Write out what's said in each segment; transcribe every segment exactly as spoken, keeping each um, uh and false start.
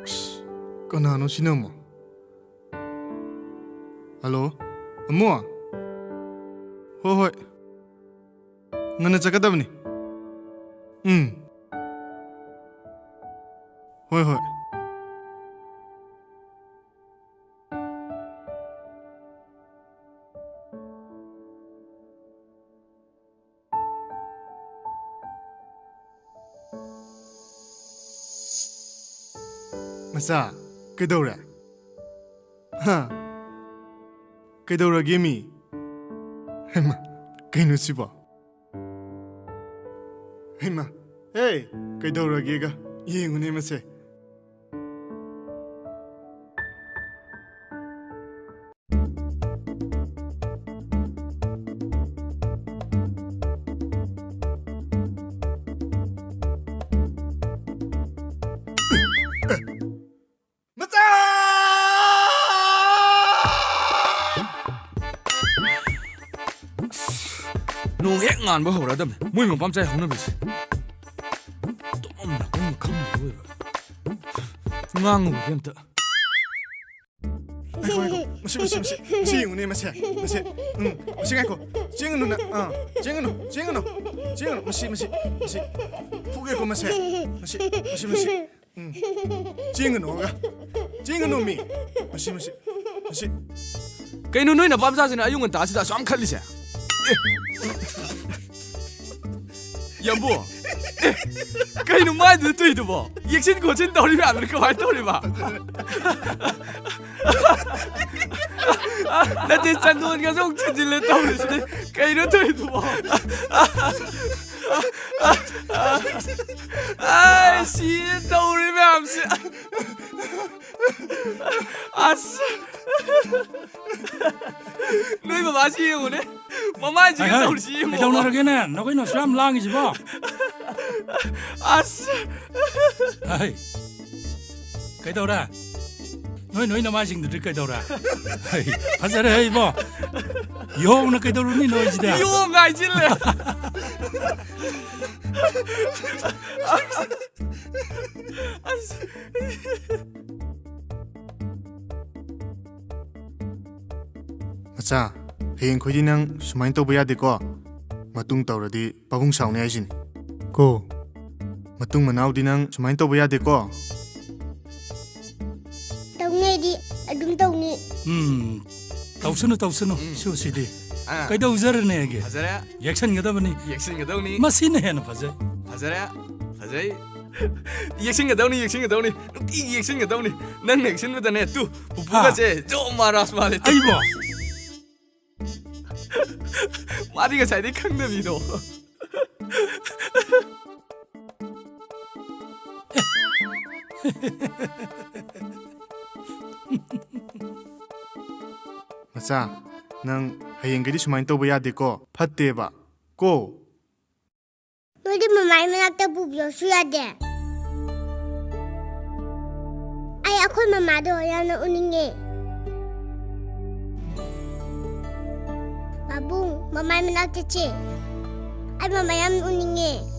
ꯑꯁ, ꯀꯅꯥꯅꯣ ꯁꯤꯅ ꯑꯃꯨꯛ? ꯍꯜꯂꯣ, ꯑꯃꯨ? ꯍꯣꯏ, ꯍꯣꯏ꯫ ꯉꯟꯅ ꯆꯠꯀꯗꯕꯅꯤ꯫ ꯎꯝ꯫ ꯍꯣꯏ, ꯍꯣꯏ꯫ ꯃꯆꯥ, ꯀꯩꯗꯧꯔꯦ? ꯍꯥ? ꯀꯩꯗꯧꯔꯒꯦ ꯃꯤ? ꯍꯩꯃꯥ, ꯀꯩꯅꯣ ꯁꯤꯕꯣ? ꯍꯩꯃꯥ, ꯍꯦ, ꯀꯩꯗꯧꯔꯒꯦꯒ? ꯌꯦꯡꯉꯨꯅꯦ ꯃꯁꯦ꯫ ꯃꯆꯥ! ꯅꯣꯡ ꯍꯦꯛ ꯉꯥꯟꯕ ꯍꯧꯔꯛꯑꯗꯕꯅꯦ꯫ ꯃꯣꯏ ꯃꯄꯥ ꯃꯆꯥ ꯍꯧꯅꯕꯤꯁꯦ꯫ ꯇꯨꯝꯐꯝ ꯂꯥꯛꯐꯝ ꯈꯪꯗꯕ ꯑꯣꯏꯕ꯫ ꯉꯥꯡꯉꯨꯕꯒꯤ ꯑꯝꯇ꯫ ꯉꯥꯏꯈꯣ, ꯉꯥꯏꯈꯣ꯫ ꯃꯁꯤ, ꯃꯁꯤ, ꯃꯁꯤ, ꯃꯁꯤ ꯌꯦꯡꯉꯨꯅꯦ, ꯃꯁꯦ, ꯃꯁꯦ꯫ ꯎꯝ, ꯃꯁꯤ ꯉꯥꯏꯈꯣ꯫ ꯆꯦꯟꯒꯅꯨ ꯅꯪ꯫ ꯑꯥ, ꯆꯦꯟꯒꯅꯨ, ꯆꯦꯟꯒꯅꯨ, ꯆꯦꯟꯒꯅꯨ꯫ ꯃꯁꯤ, ꯃꯁꯤ, ꯃꯁꯤ꯫ ꯐꯨꯒꯦꯀꯣ, ꯃꯁꯦ꯫ ꯃꯁꯤ, ꯃꯁꯤ, ꯃꯁꯤ꯫ ꯎꯝ꯫ ꯆꯦꯟꯒꯅꯨꯒ꯫ ꯆꯦꯟꯒꯅꯨ ꯃꯤ꯫ ꯃꯁꯤ, ꯃꯁꯤ, ꯃꯁꯤ꯫ ꯀꯩꯅꯣ ꯅꯣꯏ ꯅꯄꯥ ꯃꯆꯥꯁꯤꯅ ꯑꯌꯨꯛ ꯉꯟꯇꯥꯁꯤꯗ ꯑꯁꯨꯛ ꯌꯥꯝ ꯈꯠꯂꯤꯁꯦ? ꯑꯦ꯫ ꯌꯥꯝꯕꯨ, ꯑꯦ, ꯀꯩꯅꯣ ꯃꯥꯏꯗꯨꯗ ꯇꯧꯔꯤꯗꯨꯕꯣ? ꯌꯦꯛꯁꯤꯟ ꯈꯣꯠꯆꯤꯟ ꯇꯧꯔꯤ ꯃꯌꯥꯝꯗꯨꯅ ꯀꯃꯥꯏꯅ ꯇꯧꯔꯤꯕ? ꯅꯠꯇꯦ, ꯆꯟꯗꯣꯟꯒꯁꯨ ꯑꯃꯨꯛ ꯊꯤꯟꯖꯤꯜꯂꯦ ꯇꯧꯔꯤꯁꯤꯗꯤ꯫ ꯀꯩꯅꯣ ꯇꯧꯔꯤꯗꯨꯕꯣ? ꯑꯩ ꯁꯤꯔꯦ ꯇꯧꯔꯤ ꯃꯌꯥꯝꯁꯦ꯫ ꯑꯁ꯫ ꯅꯣꯏ ꯕꯕꯥꯁꯤ ꯌꯦꯡꯉꯨꯅꯦ꯫ ꯃꯃꯥꯏꯁꯤꯒ ꯍꯥꯏ, ꯍꯥꯏ꯫ ꯇꯧꯔꯤꯁꯤ ꯌꯦꯡꯉꯣ꯫ ꯀꯩꯗꯧꯅꯔꯒꯦꯅꯦ? ꯅꯈꯣꯏꯅ ꯑꯁꯨꯛ ꯌꯥꯝ ꯂꯥꯡꯉꯤꯁꯤꯕꯣ? ꯑꯁ꯫ ꯍꯥꯏ꯫ ꯀꯩꯗꯧꯔꯦ? ꯅꯣꯏ, ꯅꯣꯏ ꯅꯃꯥꯏꯁꯤꯡꯗꯨꯗꯤ ꯀꯩꯗꯧꯔꯦ? ꯍꯩ, ꯐꯖꯔꯦ, ꯍꯩ, ꯏꯕꯣ꯫ ꯌꯣꯡꯅ ꯀꯩꯗꯧꯔꯨꯅꯤ ꯅꯣꯏꯁꯤꯗ? ꯌꯣꯡ ꯍꯥꯏꯖꯤꯜꯂꯦ꯫ ꯑꯁ꯫ ꯃꯆꯥ, ꯍꯌꯦꯡꯈꯣꯏꯗꯤ ꯅꯪ ꯁꯨꯃꯥꯏꯅ ꯇꯧꯕ ꯌꯥꯗꯦꯀꯣ꯫ ꯃꯇꯨꯡ ꯇꯧꯔꯗꯤ ꯄꯥꯕꯨꯡ ꯁꯥꯎꯅꯤ ꯍꯥꯏꯁꯤꯅꯤ꯫ ꯀꯣ꯫ ꯃꯇꯨꯡ ꯃꯅꯥꯎꯗꯤ ꯅꯪ ꯁꯨꯃꯥꯏꯅ ꯇꯧꯕ ꯌꯥꯗꯦꯀꯣ꯫ ꯇꯧꯅꯤ ꯑꯩꯗꯤ, ꯑꯗꯨꯝ ꯇꯧꯅꯤ꯫ ꯎꯝ, ꯇꯧꯁꯅꯨ, ꯇꯧꯁꯅꯨ, ꯎꯝ꯫ ꯁꯨꯁꯤꯗꯤ꯫ ꯑꯥ꯫ ꯀꯩꯗꯧꯖꯔꯅꯦꯒꯦ? ꯐꯖꯔꯦ꯫ ꯌꯦꯛꯁꯟꯒꯗꯕꯅꯤ꯫ ꯌꯦꯛꯁꯟꯒꯗꯧꯅꯤ꯫ ꯃꯁꯤꯅ ꯍꯦꯟꯅ ꯐꯖꯩ꯫ ꯐꯖꯔꯦ, ꯐꯖꯩ꯫ ꯌꯦꯛꯁꯤꯟꯒꯗꯧꯅꯤ, ꯌꯦꯛꯁꯤꯟꯒꯗꯧꯅꯤ, ꯅꯨꯡꯇꯤꯒꯤ ꯌꯦꯛꯁꯤꯟꯒꯗꯧꯅꯤ꯫ ꯅꯪꯅ ꯌꯦꯛꯁꯤꯟꯕꯗꯅꯦ, ꯇꯨ, ꯄꯨꯄꯨꯒꯁꯦ ꯍꯥ? ꯖꯣ ꯃꯍꯥꯔꯥꯖ ꯃꯥꯜꯂꯦ꯫ ꯑꯩꯕꯣ? ꯃꯥꯗꯤ ꯉꯁꯥꯏꯗꯩ ꯈꯪꯗꯕꯤꯗꯣ꯫ ꯃꯆꯥ, ꯅꯪ ꯍꯌꯦꯡꯒꯩꯗꯤ ꯁꯨꯃꯥꯏꯅ ꯇꯧꯕ ꯌꯥꯗꯦꯀꯣ, ꯐꯠꯇꯦꯕ ꯀꯣ꯫ ꯅꯣꯏꯗꯤ ꯃꯃꯥꯏ ꯃꯅꯥꯛꯇ ꯄꯨꯕꯤꯌꯣꯁꯨ ꯌꯥꯗꯦ꯫ ꯑꯩ ꯑꯩꯈꯣꯏ ꯃꯃꯥꯗꯣ ꯌꯥꯝꯅ ꯎꯅꯤꯡꯉꯦ꯫ ꯄꯥꯕꯨꯡ, ꯃꯃꯥꯏ ꯃꯅꯥꯛꯇ ꯆꯦ꯫ ꯑꯩ ꯃꯃꯥ ꯌꯥꯝ ꯎꯅꯤꯡꯉꯦ꯫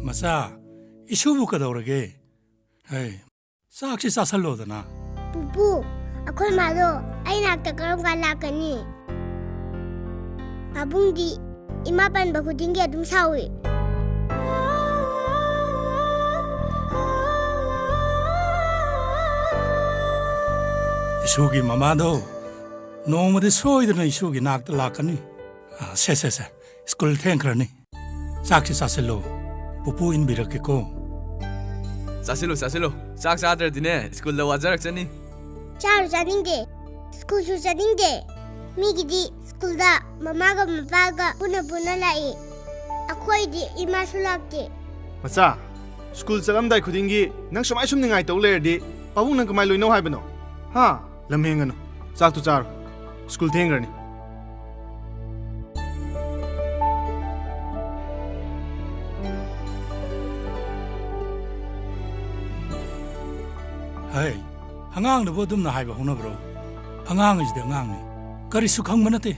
ꯃꯆꯥ, ꯏꯁꯨꯕꯨ ꯀꯗꯧꯔꯒꯦ? ꯍꯩ, ꯆꯥꯛꯁꯤ ꯆꯥꯁꯜꯂꯣꯗꯅ꯫ ꯄꯨꯄꯨ, ꯑꯩꯈꯣꯏ ꯃꯥꯗꯣ ꯑꯩ ꯅꯥꯛꯇ ꯀꯔꯝ ꯀꯥꯟ ꯂꯥꯛꯀꯅꯤ? ꯄꯥꯕꯨꯡꯗꯤ ꯏꯃꯥ ꯄꯟꯕ ꯈꯨꯗꯤꯡꯒꯤ ꯑꯗꯨꯝ ꯁꯥꯎꯏ꯫ ꯏꯁꯨꯒꯤ ꯃꯃꯥꯗꯣ ꯅꯣꯡꯃꯗꯤ ꯁꯣꯏꯗꯅ ꯏꯁꯨꯒꯤ ꯅꯥꯛꯇ ꯂꯥꯛꯀꯅꯤ꯫ ꯑ, ꯁꯦ, ꯁꯦ, ꯁꯦ, ꯁ꯭ꯀꯨꯜ ꯊꯦꯡꯈ꯭ꯔꯅꯤ꯫ ꯆꯥꯛꯁꯤ ꯆꯥꯁꯤꯜꯂꯣ꯫ ꯄꯨꯄꯨ ꯏꯟꯕꯤꯔꯛꯀꯦꯀꯣ꯫ ꯆꯥꯁꯤꯜꯂꯨ, ꯆꯥꯁꯤꯜꯂꯨ꯫ ꯆꯥꯛ ꯆꯥꯗ꯭ꯔꯗꯤꯅꯦ, ꯁ꯭ꯀꯨꯜꯗ ꯋꯥꯖꯔꯛꯆꯅꯤ꯫ ꯆꯥꯔꯨ ꯆꯥꯅꯤꯡꯗꯦ꯫ ꯁ꯭ꯀꯨꯜꯁꯨ ꯆꯠꯅꯤꯡꯗꯦ꯫ ꯃꯤꯒꯤꯗꯤ ꯁ꯭ꯀꯨꯜꯗ ꯃꯃꯥꯒ ꯃꯄꯥꯒ ꯄꯨꯟꯅ ꯄꯨꯟꯅ ꯂꯥꯛꯏ꯫ ꯑꯩꯈꯣꯏꯗꯤ ꯏꯃꯥꯁꯨ ꯂꯥꯛꯇꯦ꯫ ꯃꯆꯥ, ꯁ꯭ꯀꯨꯜ ꯆꯠꯂꯝꯗꯥꯏ ꯈꯨꯗꯤꯡꯒꯤ ꯅꯪ ꯁꯨꯃꯥꯏ ꯁꯨꯝ ꯅꯤꯡꯉꯥꯏ ꯇꯧ ꯂꯩꯔꯗꯤ ꯄꯥꯕꯨꯡ ꯅꯪ ꯀꯃꯥꯏ ꯂꯣꯏꯅꯧ ꯍꯥꯏꯕꯅꯣ? ꯍꯥ? ꯂꯝ ꯍꯦꯟꯒꯅꯨ꯫ ꯆꯥꯛꯇꯨ ꯆꯥꯔꯣ꯫ ꯁ꯭ꯀꯨꯜ ꯊꯦꯡꯈ꯭ꯔꯅꯤ꯫ ꯍꯩ, ꯑꯉꯥꯡꯗꯨꯕꯨ ꯑꯗꯨꯝꯅ ꯍꯥꯏꯕ ꯍꯧꯅꯕ꯭ꯔꯣ? ꯑꯉꯥꯡ ꯑꯁꯤꯗꯤ ꯑꯉꯥꯡꯅꯤ, ꯀꯔꯤꯁꯨ ꯈꯪꯕ ꯅꯠꯇꯦ꯫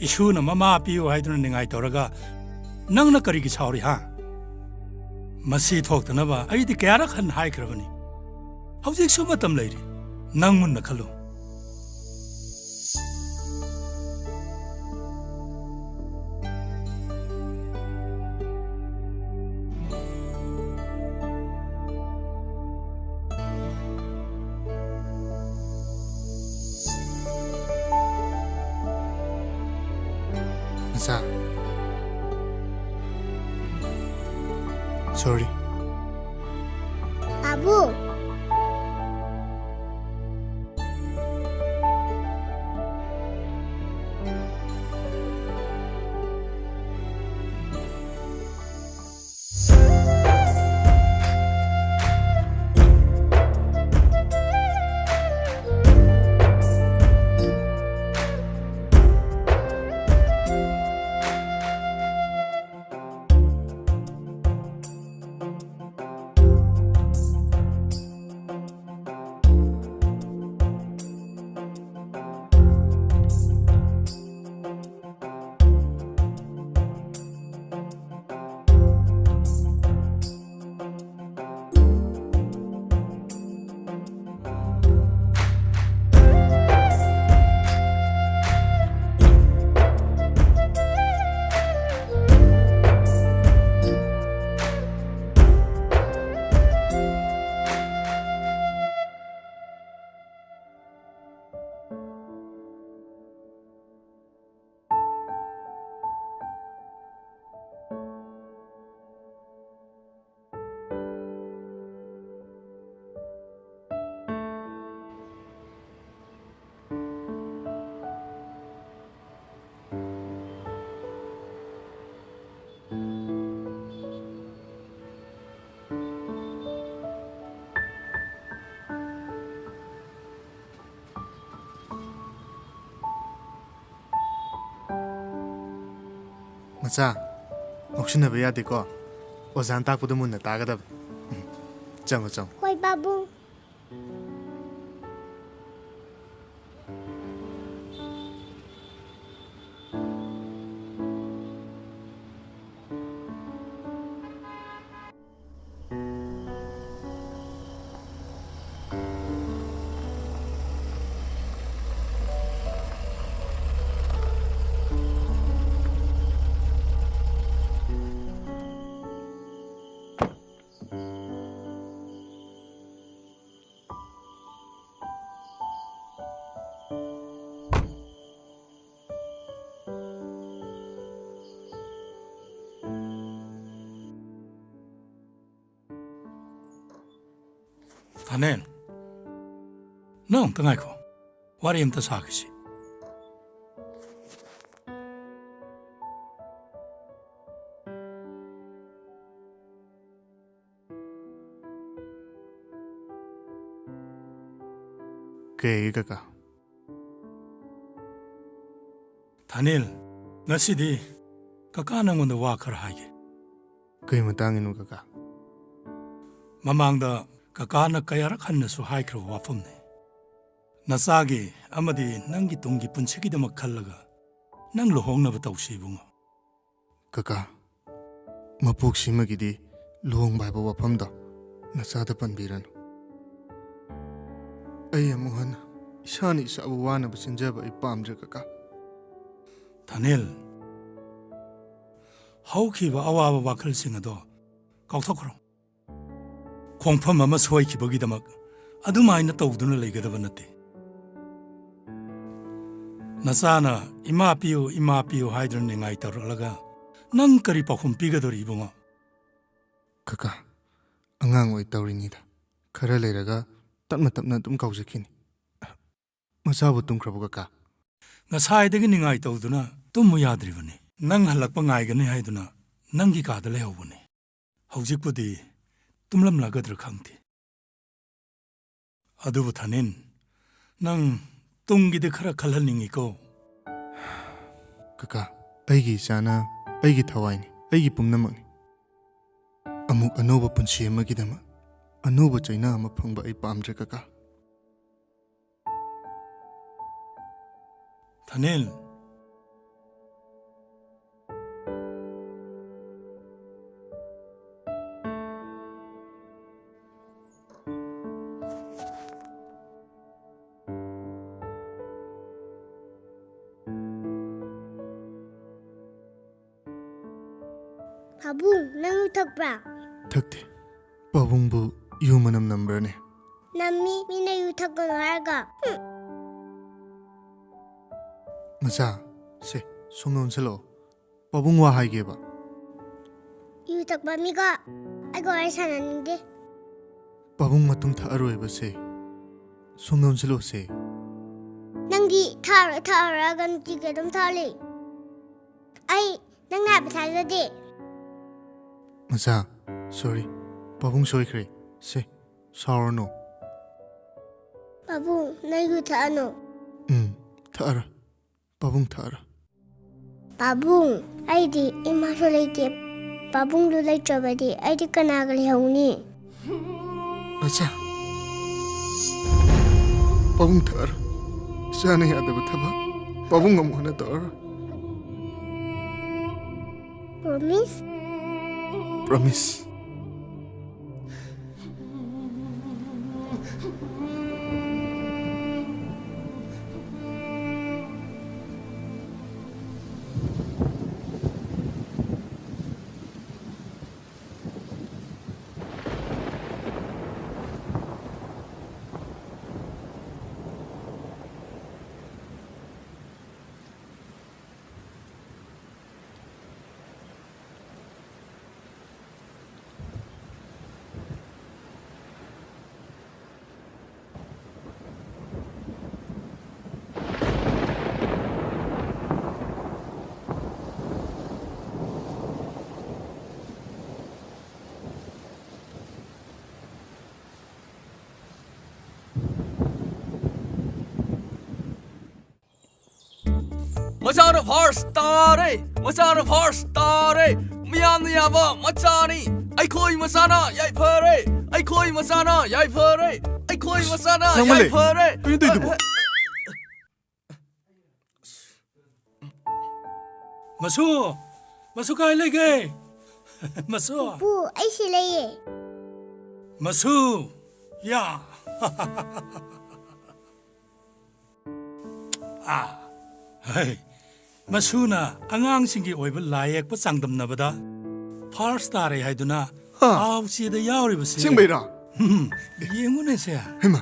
ꯏꯁꯨꯅ ꯃꯃꯥ ꯄꯤꯌꯨ ꯍꯥꯏꯗꯨꯅ ꯅꯤꯡꯉꯥꯏ ꯇꯧꯔꯒ ꯅꯪꯅ ꯀꯔꯤꯒꯤ ꯁꯥꯎꯔꯤ, ꯍꯥ? ꯃꯁꯤ ꯊꯣꯛꯇꯅꯕ ꯑꯩꯗꯤ ꯀꯌꯥꯔꯛ ꯍꯟꯅ ꯍꯥꯏꯈ꯭ꯔꯕꯅꯤ꯫ ꯍꯧꯖꯤꯛꯁꯨ ꯃꯇꯝ ꯂꯩꯔꯤ, ꯅꯪ ꯃꯨꯟꯅ ꯈꯜꯂꯨ꯫ ꯃꯆꯥ꯫ Sorry꯫ ꯄꯥꯕꯨꯡ꯫ ꯃꯆꯥ, ꯉꯥꯎꯁꯤꯟꯅꯕ ꯌꯥꯗꯦꯀꯣ꯫ ꯑꯣꯖꯥꯅ ꯇꯥꯛꯄꯗꯣ ꯃꯨꯟꯅ ꯇꯥꯒꯗꯕꯅꯤ꯫ ꯎꯝ, ꯆꯪꯉꯣ, ꯆꯪꯉꯣ꯫ ꯍꯣꯏ, ꯄꯥꯕꯨꯡ꯫ ꯊꯥꯅꯦꯜ, ꯅꯪ ꯑꯝꯇ ꯉꯥꯏꯈꯣ꯫ ꯋꯥꯔꯤ ꯑꯝꯇ ꯁꯥꯈꯤꯁꯤ꯫ ꯀꯩ, ꯀꯀꯥ? ꯊꯥꯅꯦꯜ, ꯉꯁꯤꯗꯤ ꯀꯀꯥ ꯅꯪꯉꯣꯟꯗ ꯋꯥ ꯈꯔ ꯍꯥꯏꯒꯦ꯫ ꯀꯩ ꯃꯇꯥꯡꯒꯤꯅꯣ, ꯀꯀꯥ? ꯃꯃꯥꯡꯗ ꯀꯀꯥꯅ ꯀꯌꯥꯔꯛ ꯍꯟꯅꯁꯨ ꯍꯥꯏꯈ꯭ꯔꯕ ꯋꯥꯐꯝꯅꯤ꯫ ꯅꯆꯥꯒꯤ ꯑꯃꯗꯤ ꯅꯪꯒꯤ ꯇꯨꯡꯒꯤ ꯄꯨꯟꯁꯤꯒꯤꯗꯃꯛ ꯈꯜꯂꯒ ꯅꯪ ꯂꯨꯍꯣꯡꯅꯕ ꯇꯧꯁꯤ, ꯏꯕꯨꯡꯉꯣ꯫ ꯀꯀꯥ, ꯃꯄꯣꯛꯁꯤꯃꯒꯤꯗꯤ ꯂꯨꯍꯣꯡꯕ ꯍꯥꯏꯕ ꯋꯥꯐꯝꯗꯣ ꯅꯆꯥꯗ ꯄꯟꯕꯤꯔꯅꯨ꯫ ꯑꯩ ꯑꯃꯨꯛ ꯍꯟꯅ ꯏꯁꯥꯅ ꯏꯁꯥꯕꯨ ꯋꯥꯅꯕ ꯁꯤꯟꯖꯕ ꯑꯩ ꯄꯥꯝꯗ꯭ꯔꯦ, ꯀꯀꯥ꯫ ꯊꯥꯅꯦꯜ, ꯍꯧꯈꯤꯕ ꯑꯋꯥꯕ ꯋꯥꯈꯜꯁꯤꯡ ꯑꯗꯣ ꯀꯥꯎꯊꯣꯛꯈ꯭ꯔꯣ꯫ ꯈꯣꯡꯐꯝ ꯑꯃ ꯁꯣꯏꯈꯤꯕꯒꯤꯗꯃꯛ ꯑꯗꯨꯃꯥꯏꯅ ꯇꯧꯗꯨꯅ ꯂꯩꯒꯗꯕ ꯅꯠꯇꯦ꯫ ꯅꯆꯥꯅ "ꯏꯃꯥ ꯄꯤꯌꯨ, ꯏꯃꯥ ꯄꯤꯌꯨ" ꯍꯥꯏꯗꯨꯅ ꯅꯤꯡꯉꯥꯏ ꯇꯧꯔꯛꯂꯒ ꯅꯪ ꯀꯔꯤ ꯄꯥꯎꯈꯨꯝ ꯄꯤꯒꯗꯧꯔꯤ, ꯏꯕꯨꯡꯉꯣ? ꯀꯀꯥ, ꯑꯉꯥꯡ ꯑꯣꯏ ꯇꯧꯔꯤꯅꯤꯗ꯫ ꯈꯔ ꯂꯩꯔꯒ ꯇꯞꯅ ꯇꯞꯅ ꯑꯗꯨꯝ ꯀꯥꯎꯖꯈꯤꯅꯤ꯫ ꯃꯆꯥꯕꯨ ꯇꯨꯝꯈ꯭ꯔꯕꯣ, ꯀꯀꯥ? ꯉꯁꯥꯏꯗꯒꯤ ꯅꯤꯡꯉꯥꯏ ꯇꯧꯗꯨꯅ ꯇꯨꯝꯃꯨ ꯌꯥꯗ꯭ꯔꯤꯕꯅꯤ꯫ ꯅꯪ ꯍꯜꯂꯛꯄ ꯉꯥꯏꯒꯅꯤ ꯍꯥꯏꯗꯨꯅ ꯅꯪꯒꯤ ꯀꯥꯗ ꯂꯩꯍꯧꯕꯅꯤ꯫ ꯍꯧꯖꯤꯛꯄꯨꯗꯤ ꯇꯨꯝꯂꯝꯂꯒꯗ꯭ꯔꯥ ꯈꯪꯗꯦ꯫ ꯑꯗꯨꯕꯨ ꯊꯥꯅꯤꯟ, ꯅꯪ ꯇꯨꯡꯒꯤꯗꯤ ꯈꯔ ꯈꯜꯍꯟꯅꯤꯡꯉꯤꯀꯣ꯫ ꯀꯀꯥ, ꯑꯩꯒꯤ ꯏꯆꯥꯅ ꯑꯩꯒꯤ ꯊꯋꯥꯏꯅꯤ, ꯑꯩꯒꯤ ꯄꯨꯝꯅꯃꯛꯅꯤ꯫ ꯑꯃꯨꯛ ꯑꯅꯧꯕ ꯄꯨꯟꯁꯤ ꯑꯃꯒꯤꯗꯃꯛ ꯑꯅꯧꯕ ꯆꯩꯅꯥ ꯑꯃ ꯐꯪꯕ ꯑꯩ ꯄꯥꯝꯗ꯭ꯔꯦ, ꯀꯀꯥ꯫ ꯊꯥꯅꯤꯜ꯫ ꯄꯥꯕꯨꯡ, ꯅꯪ ꯌꯨ ꯊꯛꯄ꯭ꯔꯥ? ꯊꯛꯇꯦ꯫ ꯄꯥꯕꯨꯡꯕꯨ ꯌꯨ ꯃꯅꯝ ꯅꯝꯕ꯭ꯔꯅꯦ? ꯅꯝꯃꯤ, ꯃꯤꯅ ꯌꯨ ꯊꯛꯀꯅꯨ ꯍꯥꯏꯔꯒ꯫ ꯍꯨꯝ꯫ ꯃꯆꯥ, ꯁꯦ, ꯁꯣꯝꯗ ꯑꯣꯟꯁꯤꯜꯂꯛꯑꯣ꯫ ꯄꯥꯕꯨꯡ ꯋꯥ ꯍꯥꯏꯒꯦꯕ꯫ ꯌꯨ ꯊꯛꯄ ꯃꯤꯒ ꯑꯩꯒ ꯋꯥꯔꯤ ꯁꯥꯟꯅꯅꯤꯡꯗꯦ꯫ ꯄꯥꯕꯨꯡ ꯃꯇꯨꯡ ꯊꯛꯑꯔꯣꯏꯕ ꯁꯦ꯫ ꯁꯣꯝꯗ ꯑꯣꯟꯁꯤꯜꯂꯛꯑꯣ ꯁꯦ꯫ ꯅꯪꯗꯤ ꯊꯛꯑꯔꯣꯏ ꯊꯛꯑꯔꯣꯏ ꯍꯥꯏꯔꯒ ꯅꯨꯡꯇꯤꯒꯤ ꯑꯗꯨꯝ ꯊꯛꯑ ꯂꯩ꯫ ꯑꯩ ꯅꯪꯅ ꯍꯥꯏꯕ ꯊꯥꯖꯗꯦ꯫ ꯃꯆꯥ, sorry꯫ ꯄꯥꯕꯨꯡ ꯁꯣꯏꯈ꯭ꯔꯦ꯫ ꯁꯦ, ꯁꯥꯎꯔꯅꯨ꯫ ꯄꯥꯕꯨꯡ, ꯅꯪ ꯌꯨ ꯊꯛꯑꯅꯨ꯫ ꯎꯝ, ꯊꯛꯑꯔꯣꯏ꯫ ꯄꯥꯕꯨꯡ ꯊꯛꯑꯔꯣꯏ꯫ ꯄꯥꯕꯨꯡ, ꯑꯩꯗꯤ ꯏꯃꯥꯁꯨ ꯂꯩꯇꯦ꯫ ꯄꯥꯕꯨꯡꯗꯨ ꯂꯩꯇ꯭ꯔꯕꯗꯤ ꯑꯩꯗꯤ ꯀꯅꯥꯒ ꯂꯩꯍꯧꯅꯤ? ꯃꯆꯥ, ꯄꯥꯕꯨꯡ ꯊꯛꯑꯔꯣꯏ꯫ ꯏꯆꯥꯅ ꯌꯥꯗꯕ ꯊꯕꯛ ꯄꯥꯕꯨꯡ ꯑꯃꯨꯛ ꯍꯟꯅ ꯇꯧꯔꯔꯣꯏ꯫ Promise? Promise꯫ ꯃꯆꯥꯅ first ꯇꯥꯔꯦ! ꯃꯆꯥꯅ first ꯇꯥꯔꯦ! ꯃꯤꯌꯥꯝꯅ ꯌꯥꯕ ꯃꯆꯥꯅꯤ! ꯑꯩꯈꯣꯏ ꯃꯆꯥꯅ ꯌꯥꯏꯐꯔꯦ! ꯑꯩꯈꯣꯏ ꯃꯆꯥꯅ ꯌꯥꯏꯐꯔꯦ! ꯑꯩꯈꯣꯏ ꯃꯆꯥꯅ ꯂꯥꯡꯃꯜꯂꯦ꯫ ꯌꯥꯏꯐꯔꯦ! ꯀꯩꯅꯣ ꯇꯧꯔꯤꯗꯨꯕꯣ? ꯃꯁꯨ! ꯃꯁꯨ ꯀꯥꯏ ꯂꯩꯒꯦ? ꯃꯁꯨ! ꯄꯨ, ꯑꯩ ꯁꯤ ꯂꯩꯌꯦ꯫ ꯃꯁꯨ! ꯌꯥ! ꯑꯥ, ꯍꯩ, ꯃꯁꯨꯅ ꯑꯉꯥꯡꯁꯤꯡꯒꯤ ꯑꯣꯏꯕ ꯂꯥꯏ ꯌꯦꯛꯄ ꯆꯥꯡꯗꯝꯅꯕꯗ first ꯇꯥꯔꯦ ꯍꯥꯏꯗꯨꯅ ꯑꯥ꯫ ꯄꯥꯎ ꯆꯦꯗ ꯌꯥꯎꯔꯤꯕꯁꯦ꯫ ꯑꯁꯦꯡꯕꯩꯔꯣ? ꯎꯝ, ꯌꯦꯡꯉꯨꯅꯦ ꯁꯦ꯫ ꯍꯩꯃꯥ,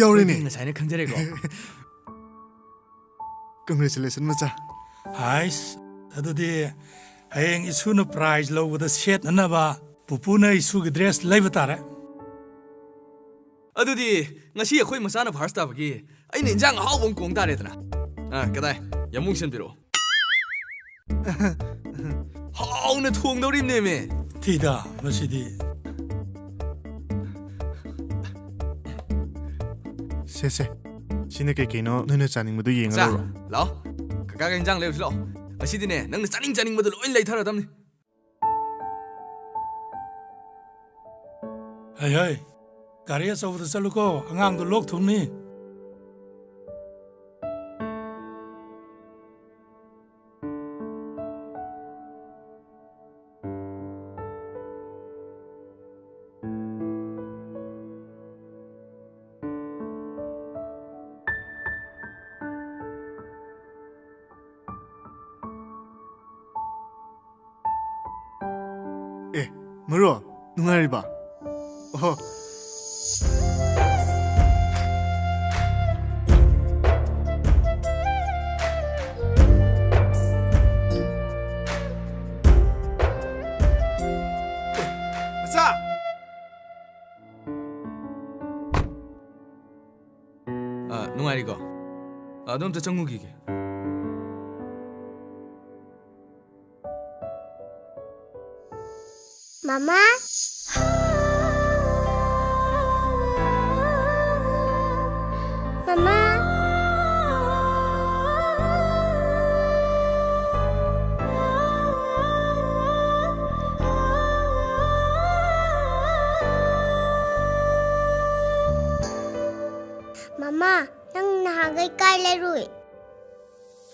ꯌꯥꯎꯔꯦꯅꯦ꯫ ꯑꯩꯗꯤ ꯉꯁꯥꯏꯅ ꯈꯪꯖꯔꯦꯀꯣ꯫ Congratulation ꯃꯆꯥ꯫ ꯍꯥꯏꯁ, ꯑꯗꯨꯗꯤ ꯍꯌꯦꯡ ꯏꯁꯨꯅ prize ꯂꯧꯕꯗ ꯁꯦꯠꯅꯅꯕ ꯄꯨꯄꯨꯅ ꯏꯁꯨꯒꯤ dress ꯂꯩꯕ ꯇꯥꯔꯦ꯫ ꯑꯗꯨꯗꯤ ꯉꯁꯤ ꯑꯩꯈꯣꯏ ꯃꯆꯥꯅ first ꯇꯥꯕꯒꯤ ꯑꯩꯅ ꯏꯟꯖꯥꯡ ꯑꯍꯥꯎꯕ ꯑꯃ ꯀꯣꯡ ꯇꯥꯔꯦꯗꯅ꯫ ꯑꯥ, ꯀꯗꯥꯏ? ꯌꯥꯝꯕꯨꯡ ꯁꯤꯟꯕꯤꯔꯛꯑꯣ꯫ ꯍꯥꯎꯅ ꯊꯣꯡꯗꯧꯔꯤꯕꯅꯦꯃꯦ꯫ ꯊꯤꯗ, ꯃꯁꯤꯗꯤ꯫ ꯁꯦ, ꯁꯦ꯫ ꯁꯤꯅ ꯀꯩ ꯀꯩꯅꯣ ꯅꯣꯏꯅ ꯆꯥꯅꯤꯡꯕꯗꯨ ꯌꯦꯡꯉ ꯆꯥ, ꯂꯧꯔꯣ꯫ ꯂꯥꯛꯑꯣ꯫ ꯀꯀꯥꯒ ꯏꯟꯖꯥꯡ ꯂꯩꯔꯨꯁꯤ ꯂꯥꯛꯑꯣ꯫ ꯉꯁꯤꯗꯤꯅꯦ, ꯅꯪꯅ ꯆꯥꯅꯤꯡ ꯆꯥꯅꯤꯡꯕꯗꯣ ꯂꯣꯏ ꯂꯩꯊꯔꯗꯝꯅꯤ꯫ ꯍꯩ, ꯍꯩ, ꯒꯥꯔꯤ ꯑꯆꯧꯕꯗ ꯆꯠꯂꯨꯀꯣ, ꯑꯉꯥꯡꯗꯣ ꯂꯣꯛ ꯊꯨꯡꯅꯤ꯫ ꯑꯦ, ꯃꯔꯨꯞ, ꯅꯨꯡꯉꯥꯏꯔꯤꯕ? ꯑꯣꯍꯣ꯫ ꯃꯆꯥ! ꯑ, ꯅꯨꯡꯉꯥꯏꯔꯤꯀꯣ? ꯑ, ꯑꯗꯣ ꯑꯝꯇ ꯆꯪꯉꯨꯈꯤꯒꯦ꯫ ꯃꯃꯥ? ꯃꯃꯥ? ꯃꯃꯥ, ꯅꯪ ꯅꯍꯥꯟꯈꯩ ꯀꯥꯏ ꯂꯩꯔꯨꯏ?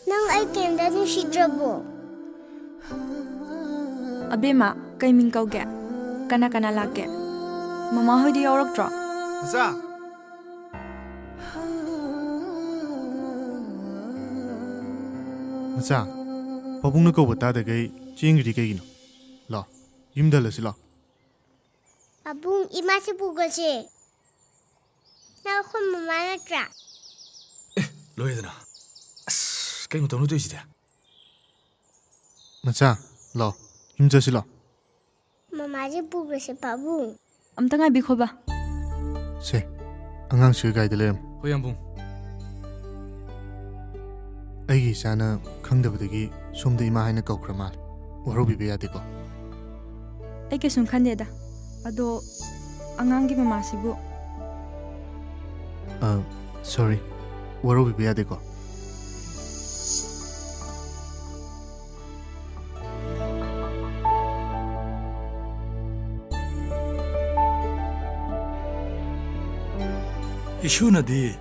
ꯅꯪ ꯑꯩ ꯀꯩꯝꯇ ꯅꯨꯡꯁꯤꯗ꯭ꯔꯕꯣ? ꯑꯕꯦꯝꯃ, ꯀꯩ ꯃꯤꯡ ꯀꯧꯒꯦ? ꯀꯅꯥ ꯀꯅꯥ ꯂꯥꯛꯀꯦ? ꯃꯃꯥ ꯍꯣꯏꯗꯤ ꯌꯥꯎꯔꯛꯇ꯭ꯔꯣ? ꯃꯆꯥ! ꯃꯆꯥ, ꯄꯥꯕꯨꯡꯅ ꯀꯧꯕ ꯇꯥꯗꯈꯩ ꯆꯦꯟꯈ꯭ꯔꯤ ꯀꯩꯒꯤꯅꯣ? ꯂꯥꯎ, ꯌꯨꯝꯗ ꯍꯜꯂꯁꯤ ꯂꯥꯎ꯫ ꯄꯥꯕꯨꯡ, ꯏꯃꯥꯁꯦ ꯄꯨꯈ꯭ꯔꯁꯦ꯫ ꯅꯪ ꯑꯩꯈꯣꯏ ꯃꯃꯥ ꯅꯠꯇ꯭ꯔꯥ? ꯂꯣꯏꯔꯦꯗꯅ꯫ ꯑꯁ, ꯀꯩ ꯃꯇꯧꯅꯣ ꯇꯧꯔꯤꯁꯤꯗꯤ? ꯃꯆꯥ, ꯂꯥꯛꯑꯣ, ꯌꯨꯝ ꯆꯠꯁꯤ ꯂꯥꯛꯑꯣ꯫ ꯃꯃꯥꯁꯦ ꯄꯨꯈ꯭ꯔꯁꯦ ꯄꯥꯕꯨꯡ꯫ ꯑꯝꯇ ꯉꯥꯏꯕꯤꯈꯣꯕ꯫ ꯁꯦ, ꯑꯉꯥꯡꯁꯤ ꯒꯥꯔꯤꯗ ꯂꯩꯔꯝꯃꯨ꯫ ꯍꯣꯏ, ꯌꯥꯝꯕꯨꯡ꯫ ꯑꯩꯒꯤ ꯏꯆꯥꯅ ꯈꯪꯗꯕꯗꯒꯤ ꯁꯣꯝꯗ ꯏꯃꯥ ꯍꯥꯏꯅ ꯀꯧꯈ꯭ꯔ ꯃꯥꯜꯂꯦ꯫ ꯋꯥꯔꯧꯕꯤꯕ ꯌꯥꯗꯦꯀꯣ꯫ ꯑꯩ ꯀꯩꯁꯨꯝ ꯈꯟꯗꯦꯗ꯫ ꯑꯗꯣ ꯑꯉꯥꯡꯒꯤ ꯃꯃꯥꯁꯤꯕꯨ? ꯑ, ꯁꯣꯔꯤ꯫ ꯋꯥꯔꯧꯕꯤꯕ ꯌꯥꯗꯦꯀꯣ꯫ ꯏꯁꯨꯅꯗꯤ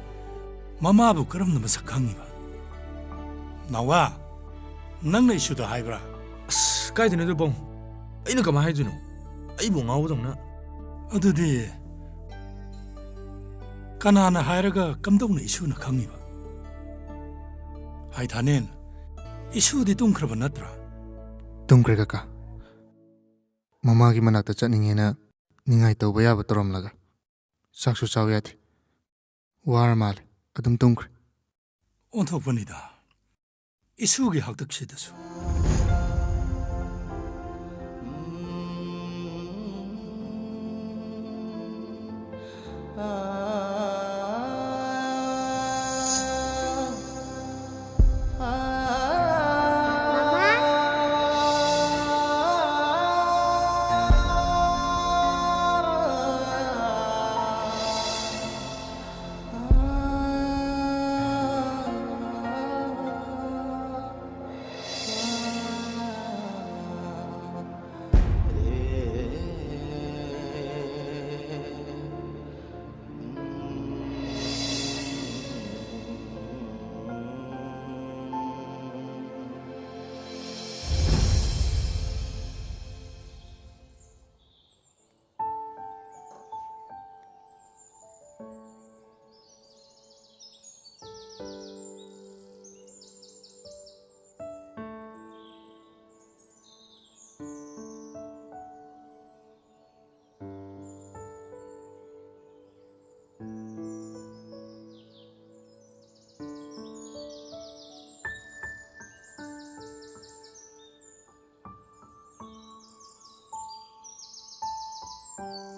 ꯃꯃꯥꯕꯨ ꯀꯔꯝꯅ ꯃꯁꯛ ꯈꯪꯉꯤꯕ? ꯅꯥꯎꯕ, ꯅꯪꯅ ꯏꯁꯨꯗ ꯍꯥꯏꯕ꯭ꯔꯥ? ꯑꯁ, ꯀꯥꯏꯗꯅꯣꯗ ꯕꯣꯝ? ꯑꯩꯅ ꯀꯃꯥꯏ ꯍꯥꯏꯗꯣꯏꯅꯣ? ꯑꯩꯕꯨ ꯉꯥꯎꯕꯗꯧꯅ꯫ ꯑꯗꯨꯗꯤ ꯀꯅꯥꯅ ꯍꯥꯏꯔꯒ ꯀꯝꯗꯧꯅ ꯏꯁꯨꯅ ꯈꯪꯉꯤꯕ? ꯍꯥꯏ ꯊꯥꯅꯦꯟ, ꯏꯁꯨꯗꯤ ꯇꯨꯝꯈ꯭ꯔꯕ ꯅꯠꯇ꯭ꯔꯥ? ꯇꯨꯝꯈ꯭ꯔꯦ ꯀꯀꯥ꯫ ꯃꯃꯥꯒꯤ ꯃꯅꯥꯛꯇ ꯆꯠꯅꯤꯡꯉꯦꯅ ꯅꯤꯡꯉꯥꯏ ꯇꯧꯕ ꯌꯥꯕ ꯇꯧꯔꯝꯂꯒ ꯆꯥꯛꯁꯨ ꯆꯥꯎ ꯌꯥꯗꯦ꯫ ꯋꯥꯔ ꯃꯥꯜꯂꯦ, ꯑꯗꯨꯝ ꯇꯨꯝꯈ꯭ꯔꯦ꯫ ꯑꯣꯟꯊꯣꯛꯄꯅꯤꯗ, ꯏꯁꯨꯒꯤ ꯍꯥꯛꯇꯛꯁꯤꯗꯁꯨ꯫ ꯃꯃꯥ꯫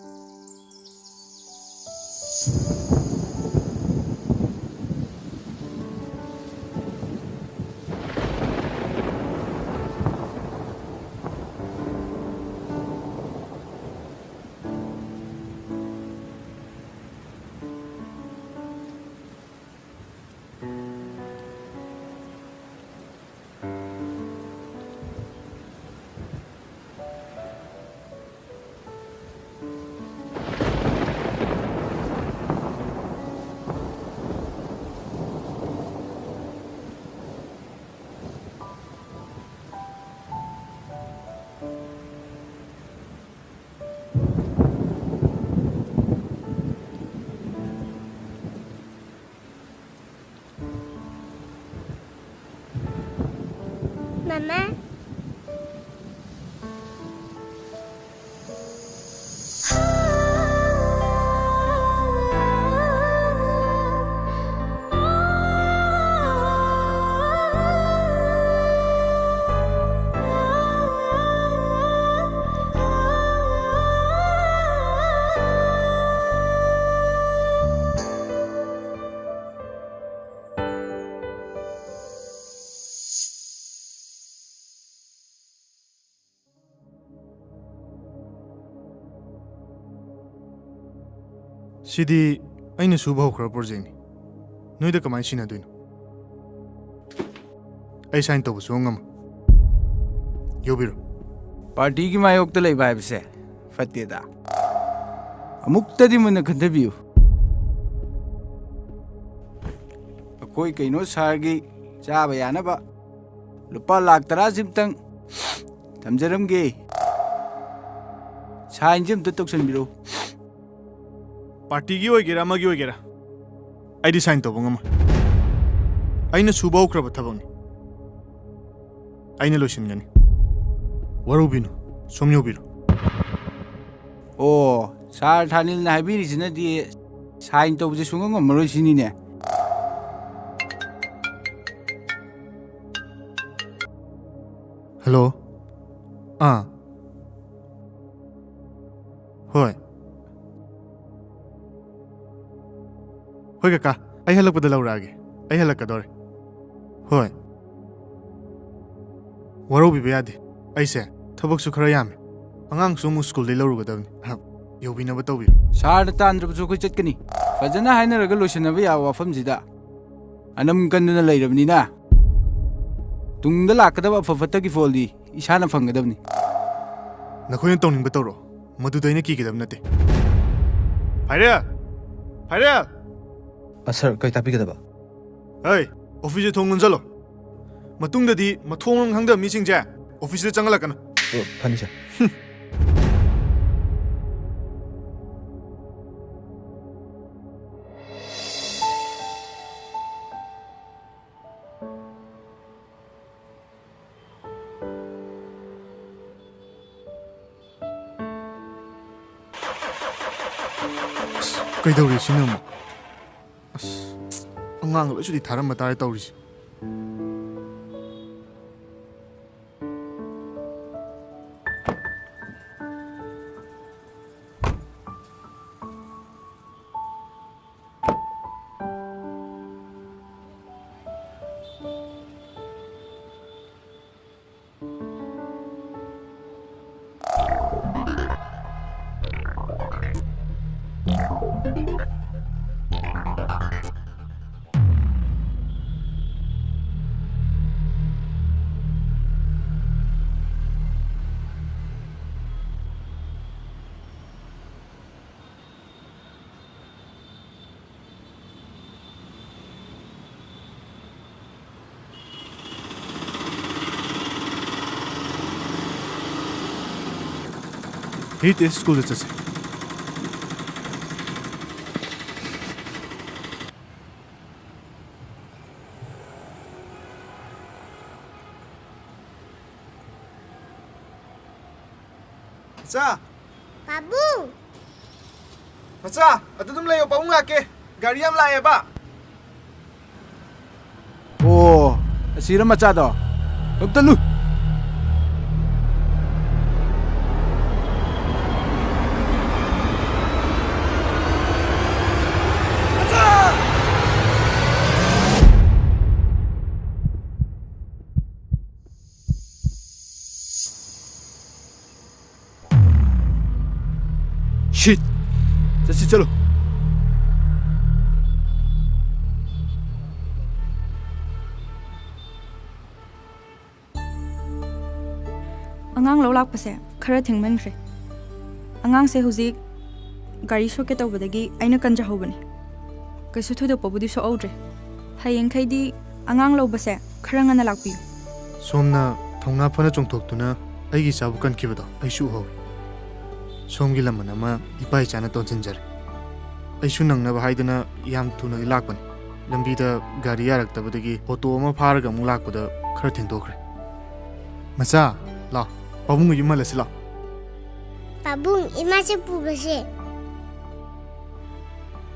ꯁꯤꯗꯤ ꯑꯩꯅ ꯁꯨꯕ ꯍꯧꯈ꯭ꯔꯕ projectꯅꯤ꯫ ꯅꯣꯏꯗ ꯀꯃꯥꯏꯅ ꯁꯤꯟꯅꯗꯣꯏꯅꯣ? ꯑꯩ sign ꯇꯧꯕ ꯁꯨꯡꯉꯝ ꯉꯝꯃꯣꯏ꯫ ꯌꯧꯕꯤꯔꯣ꯫ Partyꯒꯤ ꯃꯥꯌꯣꯛꯇ ꯂꯩꯕ ꯍꯥꯏꯕꯁꯦ ꯐꯠꯇꯦꯗ꯫ ꯑꯃꯨꯛꯇꯗꯤ ꯃꯨꯟꯅ ꯈꯟꯊꯕꯤꯌꯨ꯫ ꯑꯩꯈꯣꯏ ꯀꯩꯅꯣ sirꯒꯤ ꯆꯥꯕ ꯌꯥꯅꯕ ꯂꯨꯄꯥ ꯂꯥꯈ ꯇꯔꯥꯁꯤꯝꯇꯪ ꯊꯝꯖꯔꯝꯒꯦ꯫ Signꯁꯦ ꯑꯝꯇ ꯇꯧꯁꯟꯕꯤꯔꯣ꯫ Partyꯒꯤ ꯑꯣꯏꯒꯦꯔꯥ ꯑꯃꯒꯤ ꯑꯣꯏꯒꯦꯔꯥ, ꯑꯩꯗꯤ sign ꯇꯧꯕ ꯉꯝꯃꯣꯏ꯫ ꯑꯩꯅ ꯁꯨꯕ ꯍꯧꯈ꯭ꯔꯕ ꯊꯕꯛꯅꯤ꯫ ꯑꯩꯅ ꯂꯣꯏꯁꯤꯟꯒꯅꯤ꯫ ꯋꯥꯔꯧꯕꯤꯅꯨ, ꯁꯣꯝ ꯌꯧꯕꯤꯔꯣ꯫ ꯑꯣ, sir ꯊꯥꯅꯤꯜꯅ ꯍꯥꯏꯕꯤꯔꯤꯁꯤꯅꯗꯤ sign ꯇꯧꯕꯁꯦ ꯁꯨꯡꯉꯝ ꯉꯝꯃꯔꯣꯏ ꯁꯤꯅꯤꯅꯦ꯫ Hello? ꯑꯥ꯫ ꯍꯣꯏ꯫ ꯍꯣꯏ ꯀꯀꯥ, ꯑꯩ ꯍꯜꯂꯛꯄꯗ ꯂꯧꯔꯛꯑꯒꯦ꯫ ꯑꯩ ꯍꯜꯂꯛꯀꯗꯧꯔꯦ꯫ ꯍꯣꯏ꯫ ꯋꯥꯔꯧꯕꯤꯕ ꯌꯥꯗꯦ꯫ ꯑꯩꯁꯦ ꯊꯕꯛꯁꯨ ꯈꯔ ꯌꯥꯝꯃꯦ꯫ ꯑꯉꯥꯡꯁꯨ ꯑꯃꯨꯛ ꯁ꯭ꯀꯨꯜꯗꯩ ꯂꯧꯔꯨꯒꯗꯕꯅꯤ꯫ ꯑꯍꯝ, ꯌꯧꯕꯤꯅꯕ ꯇꯧꯕꯤꯔꯣ꯫ ꯁꯥꯔꯅ ꯇꯥꯟꯗ꯭ꯔꯕꯁꯨ ꯑꯩꯈꯣꯏ ꯆꯠꯀꯅꯤ꯫ ꯐꯖꯅ ꯍꯥꯏꯅꯔꯒ ꯂꯣꯏꯁꯤꯟꯅꯕ ꯌꯥꯕ ꯋꯥꯐꯝꯁꯤꯗ ꯑꯅꯝ ꯀꯟꯗꯨꯅ ꯂꯩꯔꯕꯅꯤꯅ, ꯇꯨꯡꯗ ꯂꯥꯛꯀꯗꯕ ꯑꯐ ꯐꯠꯇꯒꯤ ꯐꯣꯜꯗꯤ ꯏꯁꯥꯅ ꯐꯪꯒꯗꯕꯅꯤ꯫ ꯅꯈꯣꯏꯅ ꯇꯧꯅꯤꯡꯕ ꯇꯧꯔꯣ, ꯃꯗꯨꯗ ꯑꯩꯅ ꯀꯤꯒꯗꯕ ꯅꯠꯇꯦ꯫ ꯐꯥꯏꯔꯦꯜ! ꯐꯥꯏꯔꯦꯜ! ꯑ, ꯁꯥꯔ, ꯀꯔꯤ ꯇꯥꯛꯄꯤꯒꯗꯕ? ꯍꯩ, ꯑꯣꯐꯤꯁꯇ ꯊꯣꯡ ꯂꯣꯟꯁꯤꯜꯂꯣ꯫ ꯃꯇꯨꯡꯗꯗꯤ ꯃꯊꯣꯡ ꯃꯔꯝ ꯈꯪꯗꯕ ꯃꯤꯁꯤꯡꯁꯦ ꯑꯣꯐꯤꯁꯇ ꯆꯪꯍꯜꯂꯛꯀꯅꯨ꯫ ꯑ, ꯐꯅꯤ, ꯁꯥꯔ꯫ ꯑꯁ, ꯀꯩꯗꯧꯔꯤ ꯁꯤꯅ ꯑꯃꯨꯛ? ꯑꯁ, ꯑꯉꯥꯡ ꯂꯣꯏ ꯁꯨꯇꯤ ꯊꯥꯔꯝꯕ ꯇꯥꯔꯦ ꯇꯧꯔꯤꯁꯦ꯫ ꯍꯤꯠ ꯁ꯭ꯀꯨꯜꯗ ꯆꯠꯁꯦ꯫ ꯃꯆꯥ! ꯄꯥꯕꯨꯡ! ꯃꯆꯥ, ꯑꯗꯨ ꯑꯗꯨꯝ ꯂꯩꯌꯣ, ꯄꯥꯕꯨꯡ ꯂꯥꯛꯀꯦ꯫ ꯒꯥꯔꯤ ꯌꯥꯝ ꯂꯥꯛꯑꯦꯕ꯫ ꯑꯣ, ꯑꯁꯤꯔ ꯃꯆꯥꯗꯣ? ꯑꯝꯇ ꯂꯨ꯫ ꯆꯠꯁꯤ, ꯆꯠꯂꯨ꯫ ꯑꯉꯥꯡ ꯂꯧ ꯂꯥꯛꯄꯁꯦ ꯈꯔ ꯊꯦꯡꯃꯟꯈ꯭ꯔꯦ꯫ ꯑꯉꯥꯡꯁꯦ ꯍꯧꯖꯤꯛ ꯒꯥꯔꯤ ꯁꯣꯛꯀꯦ ꯇꯧꯕꯗꯒꯤ ꯑꯩꯅ ꯀꯟꯖꯍꯧꯕꯅꯤ꯫ ꯀꯩꯁꯨ ꯊꯣꯏꯗꯣꯛꯄꯕꯨꯗꯤ ꯁꯣꯛꯍꯧꯗ꯭ꯔꯦ꯫ ꯍꯌꯦꯡꯈꯩꯗꯤ ꯑꯉꯥꯡ ꯂꯧꯕꯁꯦ ꯈꯔ ꯉꯟꯅ ꯂꯥꯛꯄꯤꯌꯨ꯫ ꯁꯣꯝꯅ ꯊꯧꯅꯥ ꯐꯅ ꯆꯣꯡꯊꯣꯛꯇꯨꯅ ꯑꯩꯒꯤ ꯏꯆꯥꯕꯨ ꯀꯟꯈꯤꯕꯗꯣ ꯑꯩꯁꯨ ꯎꯍꯧꯏ꯫ ꯁꯣꯝꯒꯤ ꯂꯃꯟ ꯑꯃ ꯏꯄꯥ ꯏꯆꯥꯅ ꯇꯣꯟꯁꯤꯟꯖꯔꯦ꯫ ꯑꯩꯁꯨ ꯅꯪꯅꯕ ꯍꯥꯏꯗꯅ ꯌꯥꯝ ꯊꯨꯅꯗꯤ ꯂꯥꯛꯄꯅꯤ꯫ ꯂꯝꯕꯤꯗ ꯒꯥꯔꯤ ꯌꯥꯔꯛꯇꯕꯗꯒꯤ ꯑꯣꯇꯣ ꯑꯃ ꯐꯥꯔꯒ ꯑꯃꯨꯛ ꯂꯥꯛꯄꯗ ꯈꯔ ꯊꯦꯡꯗꯣꯛꯈ꯭ꯔꯦ꯫ ꯃꯆꯥ, ꯂꯥꯎ, ꯄꯥꯕꯨꯡꯒ ꯌꯨꯝ ꯍꯜꯂꯁꯤ ꯂꯥꯎ꯫ ꯄꯥꯕꯨꯡ, ꯏꯃꯥꯁꯦ ꯄꯨꯈ꯭ꯔꯁꯦ꯫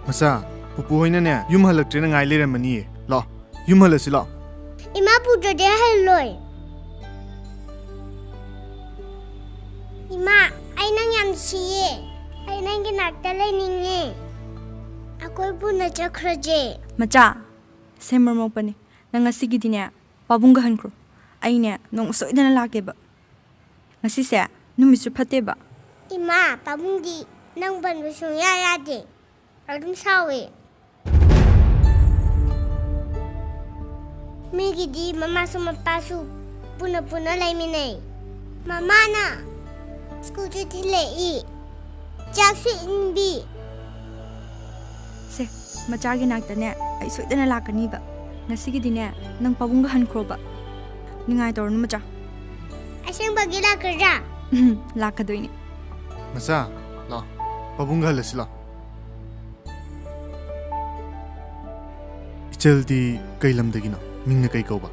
ꯃꯆꯥ, ꯄꯨꯄꯨ ꯍꯣꯏꯅꯅꯦ ꯌꯨꯝ ꯍꯜꯂꯛꯇ꯭ꯔꯦꯅ ꯉꯥꯏ ꯂꯩꯔꯝꯃꯅꯤꯌꯦ꯫ ꯂꯥꯎ, ꯌꯨꯝ ꯍꯜꯂꯁꯤ ꯂꯥꯎ꯫ ꯏꯃꯥ ꯄꯨꯗ꯭ꯔꯗꯤ ꯑꯩ ꯍꯜꯂꯣꯏ꯫ ꯏꯃꯥ, ꯑꯩ ꯅꯪ ꯌꯥꯝ ꯅꯨꯡꯁꯤꯌꯦ꯫ ꯑꯩ ꯅꯪꯒꯤ ꯅꯥꯛꯇ ꯂꯩꯅꯤꯡꯉꯦ꯫ ꯑꯩꯈꯣꯏ ꯄꯨꯟꯅ ꯆꯠꯈ꯭ꯔꯁꯦ꯫ ꯃꯆꯥ, ꯁꯦꯝꯕ ꯃꯣꯛꯄꯅꯤ꯫ ꯅꯪ ꯉꯁꯤꯒꯤꯗꯤꯅꯦ ꯄꯥꯕꯨꯡꯒ ꯍꯟꯈ꯭ꯔꯣ꯫ ꯑꯩꯅꯦ ꯅꯣꯡꯃ ꯁꯣꯏꯗꯅ ꯂꯥꯛꯀꯦꯕ꯫ ꯉꯁꯤꯁꯦ ꯅꯨꯃꯤꯠꯁꯨ ꯐꯠꯇꯦꯕ꯫ ꯏꯃꯥ, ꯄꯥꯕꯨꯡꯗꯤ ꯅꯪ ꯄꯟꯕ ꯁꯨꯡꯌꯥ ꯌꯥꯗꯦ꯫ ꯑꯗꯨꯝ ꯁꯥꯎꯋꯦ꯫ ꯃꯤꯒꯤꯗꯤ ꯃꯃꯥꯁꯨ ꯃꯄꯥꯁꯨ ꯄꯨꯟꯅ ꯄꯨꯟꯅ ꯂꯩꯃꯤꯟꯅꯩ꯫ ꯃꯃꯥꯅ ꯁ꯭ꯀꯨꯜꯁꯨ ꯊꯤꯜꯂꯛꯏ, ꯆꯥꯛꯁꯨ ꯏꯟꯕꯤ꯫ ꯁꯦ, ꯃꯆꯥꯒꯤ ꯅꯥꯛꯇꯅꯦ ꯑꯩ ꯁꯣꯏꯗꯅ ꯂꯥꯛꯀꯅꯤꯕ꯫ ꯉꯁꯤꯒꯤꯗꯤꯅꯦ ꯅꯪ ꯄꯥꯕꯨꯡꯒ ꯍꯟꯈ꯭ꯔꯣꯕ꯫ ꯅꯤꯡꯉꯥꯏ ꯇꯧꯔꯅꯨ ꯃꯆꯥ꯫ ꯑꯁꯦꯡꯕꯒꯤ ꯂꯥꯛꯀꯗ꯭ꯔꯥ? ꯎꯝ, ꯂꯥꯛꯀꯗꯣꯏꯅꯦ꯫ ꯃꯆꯥ, ꯂꯥꯛꯑꯣ, ꯄꯥꯕꯨꯡꯒ ꯍꯜꯂꯁꯤ ꯂꯥꯛꯑꯣ꯫ ꯏꯆꯜꯗꯤ ꯀꯩ ꯂꯝꯗꯒꯤꯅꯣ? ꯃꯤꯡꯅ ꯀꯩ ꯀꯧꯕ?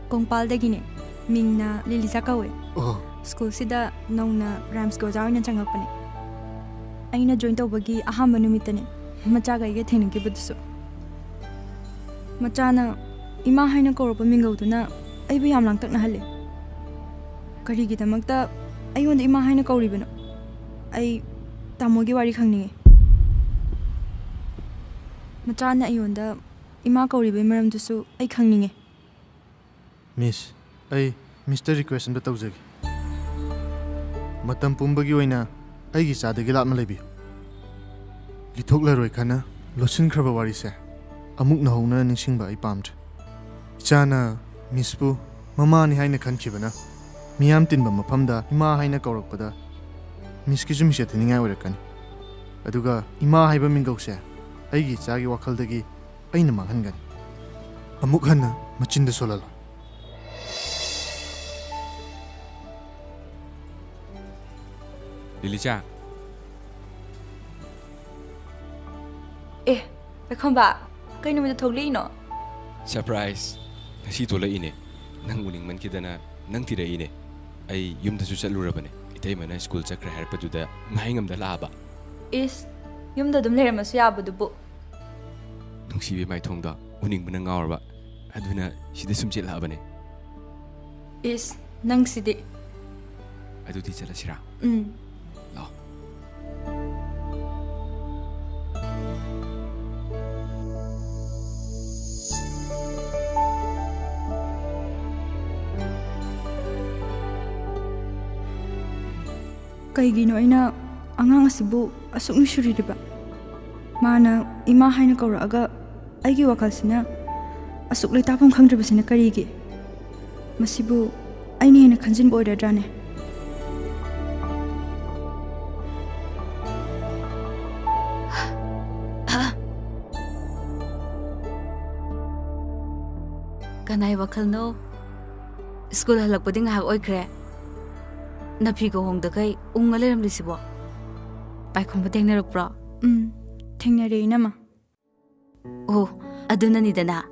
ꯀꯣꯡꯄꯥꯜꯗꯒꯤꯅꯦ꯫ ꯃꯤꯡꯅ ꯂꯤꯂꯤꯖꯥ ꯀꯧꯋꯦ꯫ ꯑꯣ꯫ ꯁ꯭ꯀꯨꯜꯁꯤꯗ ꯅꯧꯅ ꯔꯥꯏꯝꯁꯀꯤ ꯑꯣꯖꯥ ꯑꯣꯏꯅ ꯆꯪꯉꯛꯄꯅꯦ꯫ ꯑꯩꯅ ꯖꯣꯏꯟ ꯇꯧꯕꯒꯤ ꯑꯍꯥꯟꯕ ꯅꯨꯃꯤꯠꯇꯅꯦ ꯃꯆꯥꯒ ꯑꯩꯒ ꯊꯦꯡꯅꯈꯤꯕꯗꯨꯁꯨ꯫ ꯃꯆꯥꯅ ꯏꯃꯥ ꯍꯥꯏꯅ ꯀꯧꯔꯛꯄ ꯃꯤꯡꯒꯧꯗꯨꯅ ꯑꯩꯕꯨ ꯌꯥꯝ ꯂꯥꯡꯇꯛꯅꯍꯜꯂꯦ꯫ ꯀꯔꯤꯒꯤꯗꯃꯛꯇ ꯑꯩꯉꯣꯟꯗ ꯏꯃꯥ ꯍꯥꯏꯅ ꯀꯧꯔꯤꯕꯅꯣ? ꯑꯩ ꯇꯥꯃꯣꯒꯤ ꯋꯥꯔꯤ ꯈꯪꯅꯤꯡꯉꯦ꯫ ꯃꯆꯥꯅ ꯑꯩꯉꯣꯟꯗ ꯏꯃꯥ ꯀꯧꯔꯤꯕꯒꯤ ꯃꯔꯝꯗꯨꯁꯨ ꯑꯩ ꯈꯪꯅꯤꯡꯉꯦ꯫ ꯃꯤꯁ, ꯑꯩ ꯃꯤꯁꯇ ꯔꯤꯀ꯭ꯋꯦꯁ ꯑꯝꯇ ꯇꯧꯖꯒꯦ꯫ ꯃꯇꯝ ꯄꯨꯝꯕꯒꯤ ꯑꯣꯏꯅ ꯑꯩꯒꯤ ꯏꯆꯥꯗꯒꯤ ꯂꯥꯞꯅ ꯂꯩꯕꯤꯌꯨ꯫ ꯂꯤꯊꯣꯛꯂꯔꯣꯏ ꯈꯟꯅ ꯂꯣꯠꯁꯤꯟꯈ꯭ꯔꯕ ꯋꯥꯔꯤꯁꯦ ꯑꯃꯨꯛ ꯅꯧꯍꯧꯅꯅ ꯅꯤꯡꯁꯤꯡꯕ ꯑꯩ ꯄꯥꯝꯗ꯭ꯔꯦ꯫ ꯏꯆꯥꯅ ꯃꯤꯁꯄꯨ ꯃꯃꯥꯅꯤ ꯍꯥꯏꯅ ꯈꯟꯈꯤꯕꯅ ꯃꯤꯌꯥꯝ ꯇꯤꯟꯕ ꯃꯐꯝꯗ ꯏꯃꯥ ꯍꯥꯏꯅ ꯀꯧꯔꯛꯄꯗ ꯃꯤꯁꯀꯤꯁꯨ ꯃꯤꯡꯆꯠ ꯊꯤꯅꯤꯡꯉꯥꯏ ꯑꯣꯏꯔꯛꯀꯅꯤ꯫ ꯑꯗꯨꯒ ꯏꯃꯥ ꯍꯥꯏꯕ ꯃꯤꯡꯒꯧꯁꯦ ꯑꯩꯒꯤ ꯏꯆꯥꯒꯤ ꯋꯥꯈꯜꯗꯒꯤ ꯑꯩꯅ ꯃꯥꯡꯍꯟꯒꯅꯤ꯫ ꯑꯃꯨꯛ ꯍꯟꯅ ꯃꯆꯤꯟꯗ ꯁꯣꯜꯍꯜꯂꯣ꯫ ꯂꯤꯂꯤꯆꯥ꯫ ꯑꯦ, ꯄꯥꯏꯈꯣꯝꯕ, ꯀꯩ ꯅꯨꯃꯤꯠꯇ ꯊꯣꯛꯂꯛꯏꯅꯣ? ꯁꯔꯄ꯭ꯔꯥꯏꯖ! ꯉꯁꯤ ꯊꯣꯛꯂꯛꯏꯅꯦ꯫ ꯅꯪ ꯎꯅꯤꯡꯃꯟꯈꯤꯗꯅ ꯅꯪ ꯊꯤꯔꯛꯏꯅꯦ꯫ ꯑꯩ ꯌꯨꯝꯗꯁꯨ ꯆꯠꯂꯨꯔꯕꯅꯦ꯫ ꯏꯇꯩꯃꯅ ꯁ꯭ꯀꯨꯜ ꯆꯠꯈ꯭ꯔꯦ ꯍꯥꯏꯔꯛꯄꯗꯨꯗ ꯉꯥꯏ ꯉꯝꯗ ꯂꯥꯛꯑꯕ꯫ ꯏꯁ, ꯌꯨꯝꯗ ꯑꯗꯨꯝ ꯂꯩꯔꯝꯃꯁꯨ ꯌꯥꯕꯗꯨꯕꯨ꯫ ꯅꯨꯡꯁꯤꯕꯤ ꯃꯥꯏꯊꯣꯡꯗꯣ ꯎꯅꯤꯡꯕꯅ ꯉꯥꯎꯔꯕ꯫ ꯑꯗꯨꯅ ꯁꯤꯗ ꯁꯨꯝ ꯆꯦꯜꯂꯛꯑꯕꯅꯦ꯫ ꯏꯁ, ꯅꯪꯁꯤꯗꯤ꯫ ꯑꯗꯨꯗꯤ ꯆꯠꯂꯁꯤꯔꯥ? ꯎꯝ꯫ ꯂꯥꯛꯑꯣ꯫ ꯀꯩꯒꯤꯅꯣ ꯑꯩꯅ ꯑꯉꯥꯡ ꯑꯁꯤꯕꯨ ꯑꯁꯨꯛ ꯅꯨꯡꯁꯤꯔꯤꯕ? ꯃꯥꯅ ꯏꯃꯥ ꯍꯥꯏꯅ ꯀꯧꯔꯛꯑꯒ ꯑꯩꯒꯤ ꯋꯥꯈꯜꯁꯤꯅ ꯑꯁꯨꯛ ꯂꯩꯇꯥꯐꯝ ꯈꯪꯗ꯭ꯔꯤꯕꯁꯤꯅ ꯀꯔꯤꯒꯤ? ꯃꯁꯤꯕꯨ ꯑꯩꯅ ꯍꯦꯟꯅ ꯈꯟꯖꯤꯟꯕ ꯑꯣꯏꯔꯗ꯭ꯔꯥꯅꯦ? ꯀꯅꯥꯏ ꯋꯥꯈꯜꯅꯣ? ꯁ꯭ꯀꯨꯜ ꯍꯜꯂꯛꯄꯗꯤ ꯉꯥꯏꯍꯥꯛ ꯑꯣꯏꯈ꯭ꯔꯦ꯫ ꯅꯐꯤꯒ ꯍꯣꯡꯗꯈꯩ ꯎꯪꯉ ꯂꯩꯔꯝꯂꯤꯁꯤꯕꯣ? ꯄꯥꯏꯈꯣꯝꯕ ꯊꯦꯡꯅꯔꯛꯄ꯭ꯔꯣ? ꯎꯝ, ꯊꯦꯡꯅꯔꯦ, ꯏꯅꯝꯃ꯫ ꯑꯣ, ꯑꯗꯨꯅꯅꯤꯗꯅ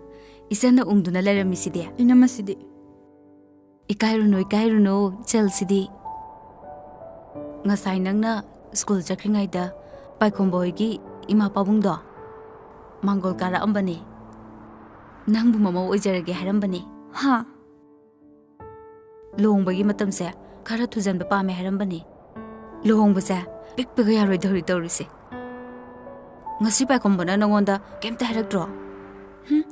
ꯏꯆꯟꯅ ꯎꯪꯗꯨꯅ ꯂꯩꯔꯝꯃꯤꯁꯤꯗꯤ꯫ ꯏꯅꯝꯃꯁꯤꯗꯤ꯫ ꯏꯀꯥꯏꯔꯨꯅꯨ, ꯏꯀꯥꯏꯔꯨꯅꯨ, ꯏꯆꯜꯁꯤꯗꯤ꯫ ꯉꯁꯥꯏ ꯅꯪꯅ ꯁ꯭ꯀꯨꯜ ꯆꯠꯈ꯭ꯔꯤꯉꯩꯗ ꯄꯥꯏꯈꯣꯝꯕ ꯍꯣꯏꯒꯤ ꯏꯃꯥ ꯄꯥꯕꯨꯡꯗꯣ ꯃꯥꯡꯒꯣꯜ ꯀꯥꯔꯛꯑꯝꯕꯅꯦ꯫ ꯅꯪꯕꯨ ꯃꯃꯧ ꯑꯣꯏꯖꯔꯒꯦ ꯍꯥꯏꯔꯝꯕꯅꯦ꯫ ꯍꯥ? ꯂꯨꯍꯣꯡꯕꯒꯤ ꯃꯇꯝꯁꯦ ꯈꯔ ꯊꯨꯖꯟꯕ ꯄꯥꯝꯃꯦ ꯍꯥꯏꯔꯝꯕꯅꯦ꯫ ꯂꯨꯍꯣꯡꯕꯁꯦ ꯄꯤꯛꯄꯒ ꯌꯥꯔꯣꯏꯗꯧꯔꯤ ꯇꯧꯔꯤꯁꯦ꯫ ꯉꯁꯤ ꯄꯥꯏꯈꯣꯝꯕꯅ ꯅꯉꯣꯟꯗ ꯀꯩꯝꯇ ꯍꯥꯏꯔꯛꯇ꯭ꯔꯣ? ꯍꯨꯝ,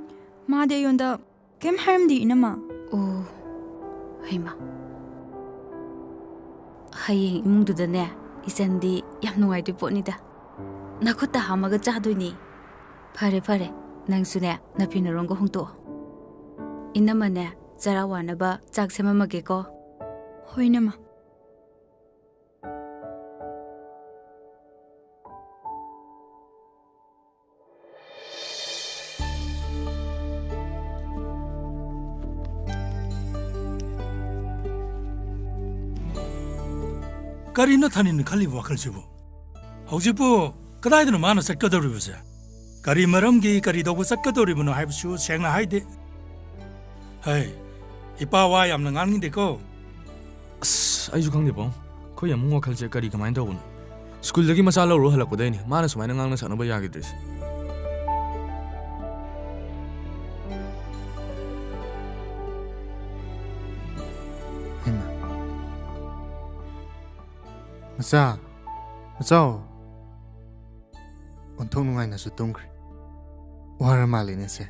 ꯃꯥꯗꯤ ꯑꯩꯉꯣꯟꯗ ꯀꯩꯝ ꯍꯥꯏꯔꯝꯗꯦ, ꯏꯅꯝꯃ꯫ ꯑꯣ, ꯍꯩꯃꯥ꯫ ꯍꯌꯦꯡ ꯏꯃꯨꯡꯗꯨꯗꯅꯦ ꯏꯆꯟꯗꯤ ꯌꯥꯝ ꯅꯨꯡꯉꯥꯏꯗꯣꯏ ꯄꯣꯠꯅꯤꯗ꯫ ꯅꯈꯨꯠꯇ ꯍꯥꯝꯃꯒ ꯆꯥꯗꯣꯏꯅꯤ꯫ ꯐꯔꯦ, ꯐꯔꯦ, ꯅꯪꯁꯨꯅꯦ ꯅꯐꯤ ꯅꯔꯣꯟꯒ ꯍꯣꯡꯇꯣꯛꯑꯣ꯫ ꯏꯅꯝꯃꯅꯦ, ꯆꯔꯥ ꯋꯥꯅꯕ ꯆꯥꯛ ꯁꯦꯝꯃꯝꯃꯒꯦꯀꯣ꯫ ꯍꯣꯏ, ꯏꯅꯝꯃ꯫ ꯀꯔꯤꯅꯣ ꯊꯥꯅꯤꯟꯅ ꯈꯜꯂꯤꯕ ꯋꯥꯈꯜꯁꯤꯕꯨ? ꯍꯧꯖꯤꯛꯄꯨ ꯀꯗꯥꯏꯗꯅꯣ ꯃꯥꯅ ꯆꯠꯀꯗꯧꯔꯤꯕꯁꯦ? ꯀꯔꯤ ꯃꯔꯝꯒꯤ, ꯀꯔꯤ ꯇꯧꯕ ꯆꯠꯀꯗꯧꯔꯤꯕꯅꯣ ꯍꯥꯏꯕꯁꯨ ꯁꯦꯡꯅ ꯍꯥꯏꯗꯦ꯫ ꯍꯩ, ꯏꯄꯥ ꯋꯥ ꯌꯥꯝꯅ ꯉꯥꯡꯅꯤꯡꯗꯦꯀꯣ꯫ ꯑꯁ, ꯑꯩꯁꯨ ꯈꯪꯗꯦ ꯄꯥꯕꯨꯡ꯫ ꯑꯩꯈꯣꯏ ꯌꯥꯝꯕꯨꯡ ꯋꯥꯈꯜꯁꯦ ꯀꯔꯤ ꯀꯃꯥꯏꯅ ꯇꯧꯕꯅꯣ? ꯁ꯭ꯀꯨꯜꯗꯒꯤ ꯃꯆꯥ ꯂꯧꯔꯨ ꯍꯜꯂꯛꯄꯗꯩꯅꯦ ꯃꯥꯅ ꯁꯨꯃꯥꯏꯅ ꯉꯥꯡꯅ ꯁꯛꯅꯕ ꯌꯥꯈꯤꯗ꯭ꯔꯤꯁꯦ꯫ ꯍꯩꯃꯥ꯫ ꯃꯆꯥ, ꯃꯆꯥꯎ꯫ ꯑꯣꯟꯊꯣꯛ ꯅꯨꯡꯉꯥꯏꯅꯁꯨ ꯇꯨꯝꯈ꯭ꯔꯦ꯫ ꯋꯥꯔ ꯃꯥꯜꯂꯦꯅꯦ ꯁꯦ꯫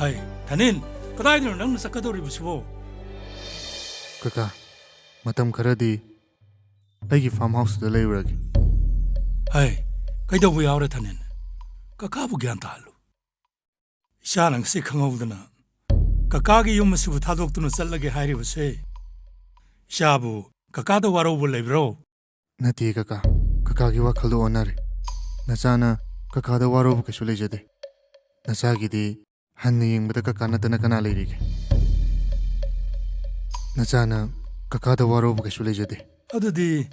ꯍꯩ, ꯊꯥꯅꯤꯟ, ꯀꯗꯥꯏꯗꯅꯣ ꯅꯪꯅ ꯆꯠꯀꯗꯧꯔꯤꯕꯁꯤꯕꯣ? ꯀꯀꯥ, ꯃꯇꯝ ꯈꯔꯗꯤ ꯑꯩꯒꯤ farm houseꯇꯨꯗ ꯂꯩꯔꯨꯔꯒꯦ꯫ ꯍꯩ, ꯀꯩꯗꯧꯕ ꯌꯥꯎꯔꯦ ꯊꯥꯅꯤꯟ? ꯀꯀꯥꯕꯨ ꯒ꯭ꯌꯥꯟ ꯇꯥꯍꯜꯂꯨ꯫ ꯏꯆꯥꯅ ꯉꯁꯤ ꯈꯪꯍꯧꯗꯅ ꯀꯀꯥꯒꯤ ꯌꯨꯝ ꯑꯁꯤꯕꯨ ꯊꯥꯗꯣꯛꯇꯨꯅ ꯆꯠꯂꯒꯦ ꯍꯥꯏꯔꯤꯕꯁꯦ, ꯏꯆꯥꯕꯨ ꯀꯀꯥꯗ ꯋꯥꯔꯧꯕ ꯂꯩꯕ꯭ꯔꯣ? ꯅꯠꯇꯦ ꯀꯀꯥ, ꯀꯀꯥꯒꯤ ꯋꯥꯈꯜꯗꯣ ꯑꯣꯟꯅꯔꯦ꯫ ꯅꯆꯥꯅ ꯀꯀꯥꯗ ꯋꯥꯔꯧꯕ ꯀꯩꯁꯨ ꯂꯩꯖꯗꯦ꯫ ꯅꯆꯥꯒꯤꯗꯤ ꯍꯟꯅ ꯌꯦꯡꯕꯗ ꯀꯀꯥ ꯅꯠꯇꯅ ꯀꯅꯥ ꯂꯩꯔꯤꯒꯦ? ꯅꯆꯥꯅ ꯀꯀꯥꯗ ꯋꯥꯔꯧꯕ ꯀꯩꯁꯨ ꯂꯩꯖꯗꯦ꯫ ꯑꯗꯨꯗꯤ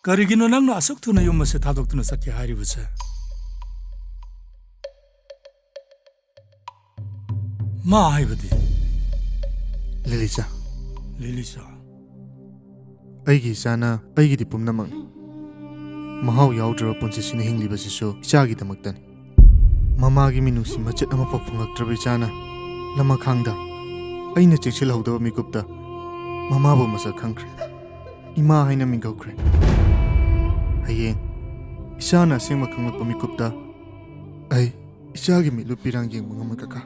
ꯀꯔꯤꯒꯤꯅꯣ ꯅꯪꯅ ꯑꯁꯨꯛ ꯊꯨꯅ ꯌꯨꯝ ꯑꯁꯤ ꯊꯥꯗꯣꯛꯇꯨꯅ ꯆꯠꯀꯦ ꯍꯥꯏꯔꯤꯕꯁꯦ? ꯃꯥ ꯍꯥꯏꯕꯗꯤ? ꯂꯤꯂꯤꯆꯥ꯫ ꯂꯤꯂꯤꯆꯥ꯫ ꯑꯩꯒꯤ ꯏꯆꯥꯅ ꯑꯩꯒꯤꯗꯤ ꯄꯨꯝꯅꯃꯛꯅꯤ꯫ ꯃꯍꯥꯎ ꯌꯥꯎꯗ꯭ꯔꯕ ꯄꯨꯟꯁꯤꯁꯤꯅ ꯍꯤꯡꯂꯤꯕꯁꯤꯁꯨ ꯏꯆꯥꯒꯤꯗꯃꯛꯇꯅꯤ꯫ ꯃꯃꯥꯒꯤ ꯃꯤꯅꯨꯡꯁꯤ ꯃꯆꯦꯠ ꯑꯃꯐꯥꯎ ꯐꯪꯂꯛꯇ꯭ꯔꯕ ꯏꯆꯥꯅ ꯂꯃꯈꯥꯡꯗ ꯑꯩꯅ ꯆꯦꯛꯁꯤꯜꯍꯧꯗꯕ ꯃꯤꯀꯨꯞꯇ ꯃꯃꯥꯕꯨ ꯃꯁꯛ ꯈꯪꯈ꯭ꯔꯦ꯫ ꯏꯃꯥ ꯍꯥꯏꯅ ꯃꯤꯡ ꯀꯧꯈ꯭ꯔꯦ꯫ ꯍꯌꯦꯡ ꯏꯆꯥꯅ ꯑꯁꯦꯡꯕ ꯈꯪꯂꯛꯄ ꯃꯤꯀꯨꯞꯇ ꯑꯩ ꯏꯆꯥꯒꯤ ꯃꯤꯠꯂꯨ ꯄꯤꯔꯥꯡ ꯌꯦꯡꯕ ꯉꯝꯃꯣꯏ, ꯀꯀꯥ꯫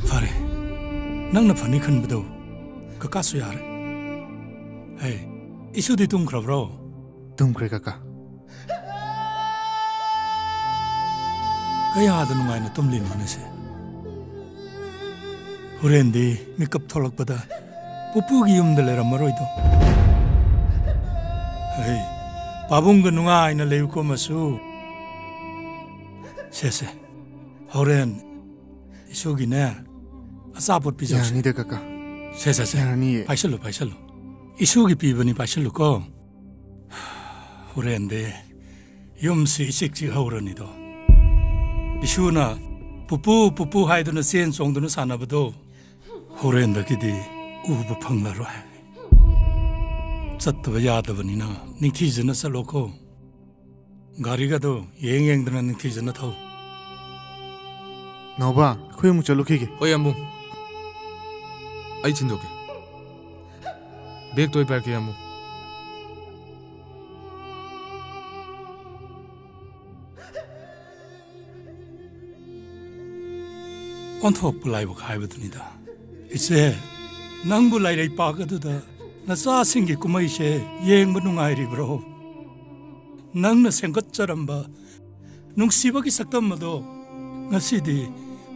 ꯐꯔꯦ, ꯅꯪꯅ ꯐꯅꯤ ꯈꯟꯕꯗꯣ ꯀꯀꯥꯁꯨ ꯌꯥꯔꯦ꯫ ꯍꯦ, ꯏꯁꯨꯗꯤ ꯇꯨꯝꯈ꯭ꯔꯕ꯭ꯔꯣ? ꯇꯨꯝꯈ꯭ꯔꯦ, ꯀꯀꯥ꯫ ꯀꯌꯥꯗ ꯅꯨꯡꯉꯥꯏꯅ ꯇꯨꯝꯂꯤꯅꯣꯅꯦ ꯁꯦ? ꯍꯣꯔꯦꯟꯗꯤ ꯃꯤꯀꯞ ꯊꯣꯛꯂꯛꯄꯗ ꯄꯨꯄꯨꯒꯤ ꯌꯨꯝꯗ ꯂꯩꯔꯝꯃꯔꯣꯏꯗꯣ꯫ ꯍꯩ, ꯄꯥꯕꯨꯡꯒ ꯅꯨꯡꯉꯥꯏꯅ ꯂꯩꯌꯨꯀꯣ, ꯃꯁꯨ꯫ ꯁꯦ, ꯁꯦ, ꯍꯣꯔꯦꯟ ꯏꯁꯨꯒꯤꯅꯦ, ꯑꯆꯥꯄꯣꯠ ꯄꯤꯖꯧꯁꯦ꯫ ꯌꯥꯔꯅꯤꯗ, ꯀꯀꯥ꯫ ꯁꯦ, ꯁꯦ, ꯁꯦ꯫ ꯌꯥꯔꯅꯤꯌꯦ꯫ ꯄꯥꯏꯁꯜꯂꯨ, ꯄꯥꯏꯁꯜꯂꯨ꯫ ꯏꯁꯨꯒꯤ ꯄꯤꯕꯅꯤ, ꯄꯥꯏꯁꯜꯂꯨꯀꯣ꯫ ꯍꯣꯔꯦꯟꯗꯤ ꯌꯨꯝꯁꯤ ꯏꯆꯤꯛ ꯆꯤꯛ ꯍꯧꯔꯅꯤꯗꯣ꯫ ꯏꯁꯨꯅ "ꯄꯨꯄꯨ, ꯄꯨꯄꯨ" ꯍꯥꯏꯗꯨꯅ ꯆꯦꯟ ꯆꯣꯡꯗꯨꯅ ꯁꯥꯟꯅꯕꯗꯣ ꯍꯣꯔꯦꯟꯗꯒꯤꯗꯤ ꯎꯕ ꯐꯪꯂꯔꯣꯏ꯫ ꯆꯠꯇꯕ ꯌꯥꯗꯕꯅꯤꯅ ꯅꯤꯡꯊꯤꯖꯅ ꯆꯠꯂꯣꯀꯣ꯫ ꯒꯥꯔꯤꯒꯗꯣ ꯌꯦꯡ ꯌꯦꯡꯗꯅ ꯅꯤꯡꯊꯤꯖꯅ ꯊꯧ꯫ ꯅꯥꯎꯕ, ꯑꯩꯈꯣꯏ ꯑꯃꯨꯛ ꯆꯠꯂꯨꯈꯤꯒꯦ꯫ ꯍꯣꯏ, ꯌꯥꯝꯕꯨꯡ꯫ ꯑꯩ ꯊꯤꯟꯗꯣꯛꯀꯦ꯫ ꯕꯦꯒꯇꯣ ꯑꯩ ꯄꯥꯏꯔꯛꯀꯦ, ꯌꯥꯝꯕꯨꯡ꯫ ꯑꯣꯟꯊꯣꯛꯄ ꯂꯥꯏꯕꯛ ꯍꯥꯏꯕꯗꯨꯅꯤꯗ꯫ ꯏꯆꯦ, ꯅꯪꯕꯨ ꯂꯥꯏꯔꯩꯄꯥꯛ ꯑꯗꯨꯗ ꯅꯆꯥꯁꯤꯡꯒꯤ ꯀꯨꯝꯍꯩꯁꯦ ꯌꯦꯡꯕ ꯅꯨꯡꯉꯥꯏꯔꯤꯕ꯭ꯔꯣ? ꯅꯪꯅ ꯁꯦꯝꯒꯠꯆꯔꯝꯕ ꯅꯨꯡꯁꯤꯕꯒꯤ ꯁꯛꯇꯝ ꯑꯗꯣ ꯉꯁꯤꯗꯤ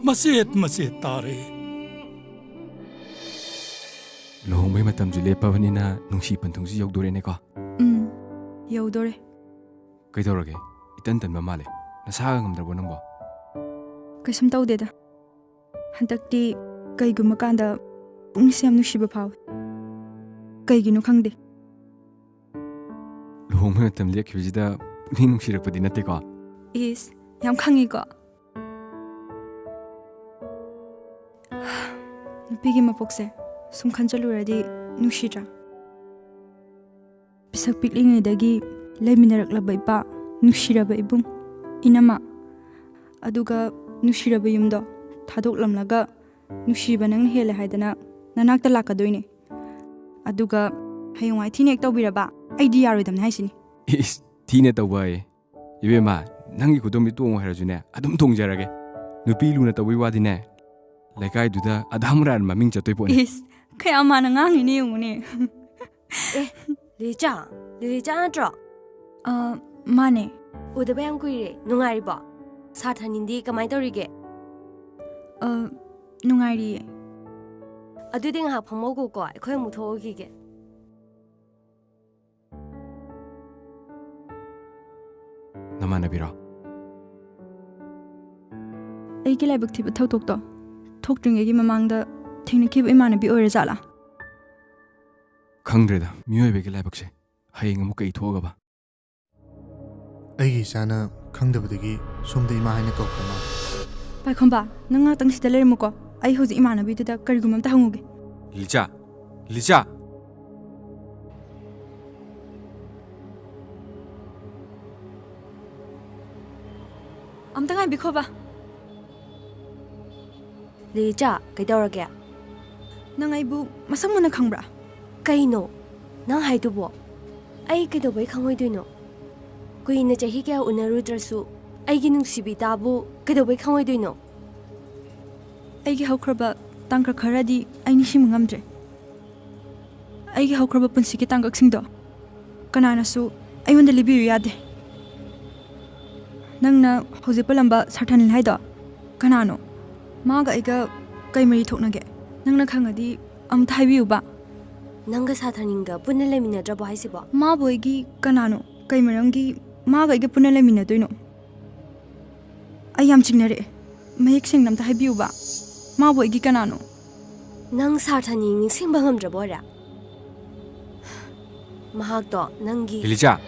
ꯃꯆꯦꯠ ꯃꯆꯦꯠ ꯇꯥꯔꯦ꯫ ꯂꯨꯍꯣꯡꯕꯩ ꯃꯇꯝꯁꯨ ꯂꯦꯞꯄꯕꯅꯤꯅ ꯅꯨꯡꯁꯤ ꯄꯟꯊꯨꯡꯁꯨ ꯌꯧꯗꯣꯔꯦꯅꯦꯀꯣ꯫ ꯎꯝ, ꯌꯧꯗꯣꯔꯦ꯫ ꯀꯩꯗꯧꯔꯒꯦ? ꯏꯇꯟ ꯇꯟꯕ ꯃꯥꯜꯂꯦ꯫ ꯅꯁꯥꯒ ꯉꯝꯗ꯭ꯔꯕꯣ ꯅꯪꯕꯣ? ꯀꯩꯁꯨꯝ ꯇꯧꯗꯦꯗ꯫ ꯍꯟꯗꯛꯇꯤ ꯀꯩꯒꯨꯝꯕ ꯀꯥꯟꯗ ꯄꯨꯛꯅꯤꯡꯁꯦ ꯌꯥꯝ ꯅꯨꯡꯁꯤꯕ ꯐꯥꯎꯋꯦ꯫ ꯀꯩꯒꯤꯅꯣ ꯈꯪꯗꯦ꯫ ꯂꯨꯍꯣꯡꯕꯩ ꯃꯇꯝ ꯂꯦꯞꯈꯤꯕꯁꯤꯗ ꯄꯨꯛꯅꯤꯡ ꯅꯨꯡꯁꯤꯔꯛꯄꯗꯤ ꯅꯠꯇꯦꯀꯣ? ꯏꯁ, ꯌꯥꯝ ꯈꯪꯉꯤꯀꯣ꯫ ꯅꯨꯄꯤꯒꯤ ꯃꯄꯣꯛꯁꯦ ꯁꯨꯝ ꯈꯟꯖꯜꯂꯨꯔꯗꯤ ꯅꯨꯡꯁꯤꯗ꯭ꯔꯥ? ꯄꯤꯁꯛ ꯄꯤꯛꯂꯤꯉꯩꯗꯒꯤ ꯂꯩꯃꯤꯟꯅꯔꯛꯂꯕ ꯏꯄꯥ, ꯅꯨꯡꯁꯤꯔꯕ ꯏꯕꯨꯡ, ꯏꯅꯝꯃ, ꯑꯗꯨꯒ ꯅꯨꯡꯁꯤꯔꯕ ꯌꯨꯝꯗꯣ ꯊꯥꯗꯣꯛꯂꯝꯂꯒ ꯅꯨꯡꯁꯤꯕ ꯅꯪꯅ ꯍꯦꯜꯂꯦ ꯍꯥꯏꯗꯅ ꯅꯅꯥꯛꯇ ꯂꯥꯛꯀꯗꯣꯏꯅꯦ꯫ ꯑꯗꯨꯒ ꯍꯌꯦꯡꯋꯥꯏ ꯊꯤꯅ ꯍꯦꯛ ꯇꯧꯕꯤꯔꯕ ꯑꯩꯗꯤ ꯌꯥꯔꯣꯏꯗꯕꯅꯦ ꯍꯥꯏꯁꯤꯅꯤ꯫ ꯏꯁ, ꯊꯤꯅ ꯇꯧꯕ ꯑꯌꯦ꯫ ꯏꯕꯦꯝꯃ, ꯅꯪꯒꯤ ꯈꯨꯗꯣꯝꯕꯤ ꯇꯣꯡꯉꯣ ꯍꯥꯏꯔꯁꯨꯅꯦ, ꯑꯗꯨꯝ ꯇꯣꯡꯖꯔꯒꯦ꯫ ꯅꯨꯄꯤ ꯂꯨꯅ ꯇꯧꯕꯩ ꯋꯥꯗꯤꯅꯦ, ꯂꯩꯀꯥꯏꯗꯨꯗ ꯑꯙꯥ ꯃꯣꯔꯥꯅ ꯃꯃꯤꯡ ꯆꯠꯇꯣꯏ ꯄꯣꯠꯅꯤ꯫ ꯏꯁ, ꯀꯌꯥ ꯃꯥꯅ ꯉꯥꯡꯉꯤꯅꯦ ꯌꯦꯡꯉꯨꯅꯦ꯫ ꯑꯦ, ꯂꯤꯂꯤꯆꯥ, ꯂꯤꯂꯤꯆꯥ ꯅꯠꯇ꯭ꯔꯣ? ꯑ, ꯃꯥꯅꯦ꯫ ꯎꯗꯕ ꯌꯥꯝ ꯀꯨꯏꯔꯦ, ꯅꯨꯡꯉꯥꯏꯔꯤꯕꯣ? ꯁꯥꯊꯅꯤꯟꯗꯤ ꯀꯃꯥꯏ ꯇꯧꯔꯤꯒꯦ? ꯑ, ꯅꯨꯡꯉꯥꯏꯔꯤꯌꯦ꯫ ꯑꯗꯨꯗꯤ ꯉꯥꯏꯍꯥꯛ ꯐꯝꯍꯧꯒꯣꯀꯣ, ꯑꯩꯈꯣꯏ ꯑꯃꯨꯛ ꯊꯣꯛꯎꯈꯤꯒꯦ꯫ ꯅꯃꯥꯟꯅꯕꯤꯔꯣ? ꯑꯩꯒꯤ ꯂꯥꯏꯕꯛ ꯊꯤꯕ ꯊꯧꯗꯣꯛꯇꯣ ꯊꯣꯛꯇ꯭ꯔꯤꯉꯩꯒꯤ ꯃꯃꯥꯡꯗ ꯊꯦꯡꯅꯈꯤꯕ ꯏꯃꯥꯟꯅꯕꯤ ꯑꯣꯏꯔꯖꯥꯠꯂꯥ? ꯈꯪꯗ꯭ꯔꯦꯗ, ꯃꯤꯑꯣꯏꯕꯒꯤ ꯂꯥꯏꯕꯛꯁꯦ꯫ ꯍꯌꯦꯡ ꯑꯃꯨꯛ ꯀꯩ ꯊꯣꯛꯑꯒꯕ? ꯑꯩꯒꯤ ꯏꯆꯥꯅ ꯈꯪꯗꯕꯗꯒꯤ ꯁꯣꯝꯗ ꯏꯃꯥ ꯍꯥꯏꯅ ꯀꯧꯈ꯭ꯔ ꯃꯥꯜꯂꯦ꯫ ꯄꯥꯏꯈꯣꯝꯕ, ꯅꯪ ꯉꯥꯛꯇꯪ ꯁꯤꯗ ꯂꯩꯔꯝꯃꯨꯀꯣ꯫ ꯑꯩ ꯍꯧꯖꯤꯛ ꯏꯃꯥꯟꯅꯕꯤꯗꯨꯗ ꯀꯔꯤꯒꯨꯝꯕ ꯑꯝꯇ ꯍꯪꯉꯨꯒꯦ꯫ ꯂꯤꯆꯥ! ꯂꯤꯆꯥ! ꯑꯝꯇ ꯉꯥꯏꯕꯤꯈꯣꯕ꯫ ꯂꯤꯂꯤꯆꯥ, ꯀꯩꯗꯧꯔꯒꯦ? ꯅꯪ ꯑꯩꯕꯨ ꯃꯁꯛ ꯃꯨꯟꯅ ꯈꯪꯕ꯭ꯔꯥ? ꯀꯩꯅꯣ ꯅꯪ ꯍꯥꯏꯗꯨꯕꯣ? ꯑꯩ ꯀꯩꯗꯧꯕꯩ ꯈꯪꯉꯣꯏꯗꯣꯏꯅꯣ? ꯀꯨꯏꯅ ꯆꯍꯤ ꯀꯌꯥ ꯎꯅꯔꯨꯗ꯭ꯔꯁꯨ ꯑꯩꯒꯤ ꯅꯨꯡꯁꯤꯕꯤ ꯏꯇꯥꯕꯨ ꯀꯩꯗꯧꯕꯩ ꯈꯪꯉꯣꯏꯗꯣꯏꯅꯣ? ꯑꯩꯒꯤ ꯍꯧꯈ꯭ꯔꯕ ꯇꯥꯡꯀꯛ ꯈꯔꯗꯤ ꯑꯩ ꯅꯤꯡꯁꯤꯡꯕ ꯉꯝꯗ꯭ꯔꯦ꯫ ꯑꯩꯒꯤ ꯍꯧꯈ꯭ꯔꯕ ꯄꯨꯟꯁꯤꯒꯤ ꯇꯥꯡꯀꯛꯁꯤꯡꯗꯣ ꯀꯅꯥꯅꯁꯨ ꯑꯩꯉꯣꯟꯗ ꯂꯤꯕꯤꯌꯨ ꯌꯥꯗꯦ꯫ ꯅꯪꯅ ꯍꯧꯖꯤꯛ ꯄꯜꯂꯝꯕ ꯁꯥꯔꯊꯅꯤꯜ ꯍꯥꯏꯗꯣ ꯀꯅꯥꯅꯣ? ꯃꯥꯒ ꯑꯩꯒ ꯀꯩ ꯃꯔꯤ ꯊꯣꯛꯅꯒꯦ? ꯅꯪꯅ ꯈꯪꯉꯗꯤ ꯑꯃꯨꯛꯇ ꯍꯥꯏꯕꯤꯌꯨꯕ꯫ ꯅꯪꯒ ꯁꯥꯔꯊꯅꯤꯜꯒ ꯄꯨꯟꯅ ꯂꯩꯃꯤꯟꯅꯗ꯭ꯔꯕꯣ ꯍꯥꯏꯁꯤꯕꯣ? ꯃꯥꯕꯨ ꯑꯩꯒꯤ ꯀꯅꯥꯅꯣ? ꯀꯩ ꯃꯔꯝꯒꯤ ꯃꯥꯒ ꯑꯩꯒ ꯄꯨꯟꯅ ꯂꯩꯃꯤꯟꯅꯗꯣꯏꯅꯣ? ꯑꯩ ꯌꯥꯝ ꯆꯤꯡꯅꯔꯛꯑꯦ꯫ ꯃꯌꯦꯛ ꯁꯦꯡꯅ ꯑꯝꯇ ꯍꯥꯏꯕꯤꯌꯨꯕ꯫ ꯃꯥꯕꯨ ꯑꯩꯒꯤ ꯀꯅꯥꯅꯣ? ꯅꯪ ꯁꯥꯔꯊꯅꯤꯜ ꯅꯤꯡꯁꯤꯡꯕ ꯉꯝꯗ꯭ꯔꯕ ꯑꯣꯏꯔꯦ? ꯃꯍꯥꯛꯇꯣ ꯅꯪꯒꯤ ꯂꯤꯂꯤꯆꯥ!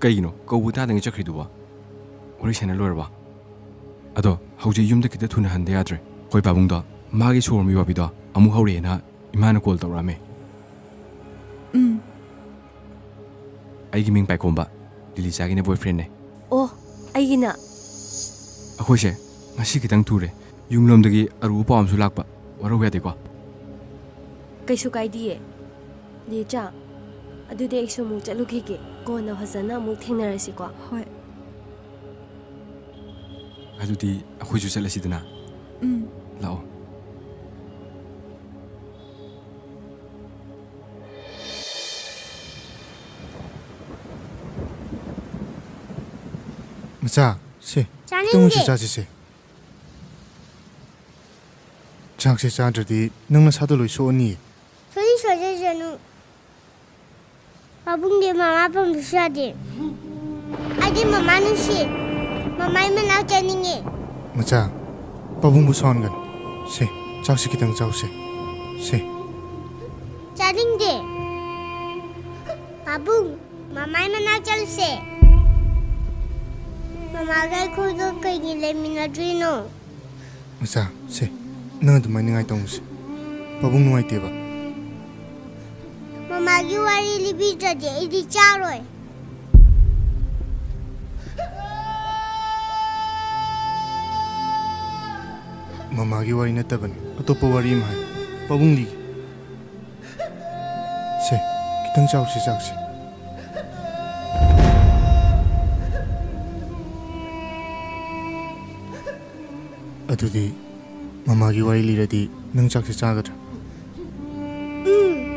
ꯀꯩꯒꯤꯅꯣ ꯀꯧꯕ ꯇꯥꯗꯉꯩ ꯆꯠꯈ꯭ꯔꯤꯗꯨꯕꯣ? ꯋꯥꯔꯤ ꯁꯥꯟꯅ ꯂꯣꯏꯔꯕꯣ? ꯑꯗꯣ ꯍꯧꯖꯤꯛ ꯌꯨꯝꯗ ꯈꯤꯇ ꯊꯨꯅ ꯍꯟꯗ ꯌꯥꯗ꯭ꯔꯦ꯫ ꯑꯩꯈꯣꯏ ꯄꯥꯕꯨꯡꯗꯣ ꯃꯥꯒꯤ ꯁꯣꯔ ꯍꯣꯟꯕꯤ ꯋꯥꯕꯤꯗꯣ ꯑꯃꯨꯛ ꯍꯧꯔꯛꯑꯦꯅ ꯏꯃꯥꯅ ꯀꯣꯜ ꯇꯧꯔꯛꯑꯝꯃꯦ꯫ ꯎꯝ꯫ ꯑꯩꯒꯤ ꯃꯤꯡ ꯄꯥꯏꯈꯣꯝꯕ, ꯂꯤꯂꯤꯆꯥꯒꯤꯅ ꯕꯣꯏꯐ꯭ꯔꯦꯟꯅꯦ꯫ ꯑꯣ, ꯑꯩꯒꯤꯅ ꯑꯩꯈꯣꯏꯁꯦ ꯉꯁꯤ ꯈꯤꯇꯪ ꯊꯨꯔꯦ꯫ ꯌꯨꯝꯂꯣꯝꯗꯒꯤ ꯑꯔꯨꯕ ꯄꯥꯎ ꯑꯃꯁꯨ ꯂꯥꯛꯄ꯫ ꯋꯥꯔꯧꯕ ꯌꯥꯗꯦꯀꯣ? ꯀꯩꯁꯨ ꯀꯥꯏꯗꯤꯌꯦ꯫ ꯂꯤꯆꯥ, ꯑꯗꯨꯗꯤ ꯑꯩꯁꯨ ꯑꯃꯨꯛ ꯆꯠꯂꯨꯈꯤꯒꯦ꯫ ꯀꯣꯟꯅ ꯐꯖꯅ ꯑꯃꯨꯛ ꯊꯦꯡꯅꯔꯁꯤꯀꯣ꯫ ꯍꯣꯏ꯫ ꯑꯗꯨꯗꯤ ꯑꯩꯈꯣꯏꯁꯨ ꯆꯠꯂꯁꯤꯗꯅ꯫ ꯎꯝ꯫ ꯂꯥꯛꯑꯣ꯫ ꯃꯆꯥ, ꯁꯦ, ꯈꯤꯇꯪ ꯑꯣꯏꯁꯨ ꯆꯥꯅꯤꯡꯗꯦ꯫ ꯆꯥꯁꯤꯁꯦ꯫ ꯆꯥꯛꯁꯦ ꯆꯥꯗ꯭ꯔꯗꯤ ꯅꯪ ꯅꯁꯥꯗꯣ ꯂꯣꯏ ꯁꯣꯛꯑꯅꯤꯌꯦ꯫ ꯁꯣꯏꯗꯤ ꯁꯣꯏꯖꯖꯅꯨ꯫ ꯄꯥꯕꯨꯡꯗꯤ ꯃꯃꯥ ꯄꯥꯝꯕꯁꯨ ꯌꯥꯗꯦ꯫ ꯑꯩꯗꯤ ꯃꯃꯥ ꯅꯨꯡꯁꯤ꯫ ꯃꯃꯥꯏ ꯃꯅꯥꯛ ꯆꯠꯅꯤꯡꯉꯦ꯫ ꯃꯆꯥ, ꯄꯥꯕꯨꯡꯕꯨ ꯁꯥꯎꯍꯟꯒꯅꯨ꯫ ꯁꯦ, ꯆꯥꯛꯁꯤ ꯈꯤꯇꯪ ꯆꯥꯎꯁꯦ꯫ ꯁꯦ꯫ ꯆꯥꯅꯤꯡꯗꯦ꯫ ꯄꯥꯕꯨꯡ, ꯃꯃꯥꯏ ꯃꯅꯥꯛ ꯆꯠꯂꯨꯁꯦ꯫ ꯃꯃꯥꯒ ꯑꯩꯈꯣꯏꯒ ꯀꯩꯒꯤ ꯂꯩꯃꯤꯟꯅꯗ꯭ꯔꯤꯅꯣ? ꯃꯆꯥ, ꯁꯦ, ꯅꯪ ꯑꯗꯨꯃꯥꯏꯅ ꯅꯤꯡꯉꯥꯏ ꯇꯧꯅꯨꯁꯦ꯫ ꯄꯥꯕꯨꯡ ꯅꯨꯡꯉꯥꯏꯇꯦꯕ꯫ ꯃꯃꯥꯒꯤ ꯋꯥꯔꯤ ꯂꯤꯕꯤꯗ꯭ꯔꯗꯤ ꯑꯩꯗꯤ ꯆꯥꯔꯣꯏ꯫ ꯃꯃꯥꯒꯤ ꯋꯥꯔꯤ ꯅꯠꯇꯕꯅꯤ, ꯑꯇꯣꯞꯄ ꯋꯥꯔꯤ ꯑꯃ ꯍꯥꯏ꯫ ꯄꯥꯕꯨꯡ ꯂꯤꯒꯦ꯫ ꯁꯦ, ꯈꯤꯇꯪ ꯆꯥꯎꯁꯦ ꯆꯥꯛꯁꯦ꯫ ꯑꯗꯨꯗꯤ ꯃꯃꯥꯒꯤ ꯋꯥꯔꯤ ꯂꯤꯔꯗꯤ ꯅꯪ ꯆꯥꯛꯁꯦ ꯆꯥꯒꯗ꯭ꯔꯥ? ꯎꯝ꯫